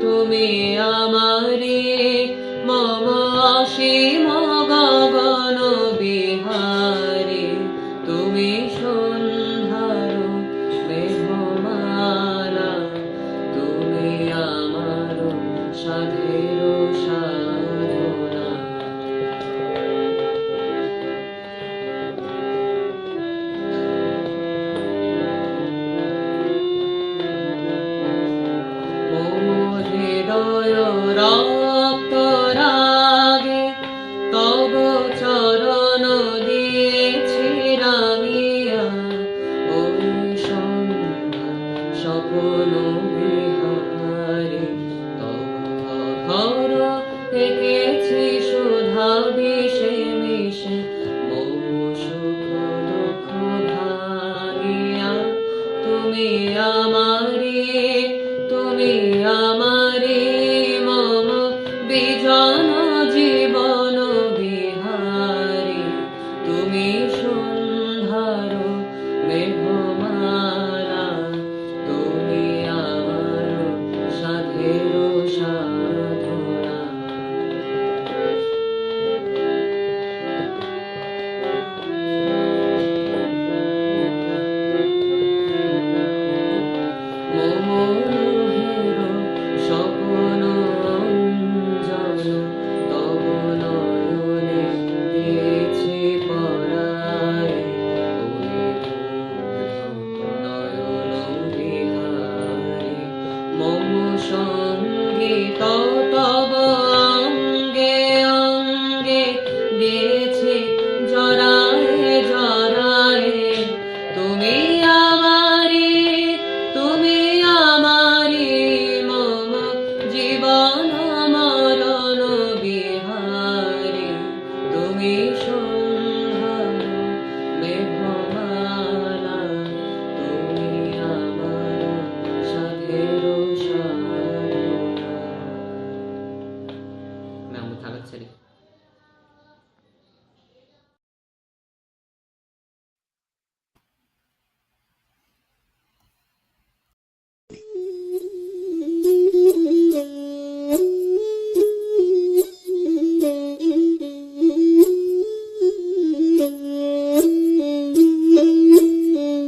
তুমি আমারি, মম অসীম গগন বিহারী। তুমি সন্ধ্যার মেঘমালা, তুমি আমার সাধের সাধনা। মম হৃদয় রক্ত রাগে I'll be sure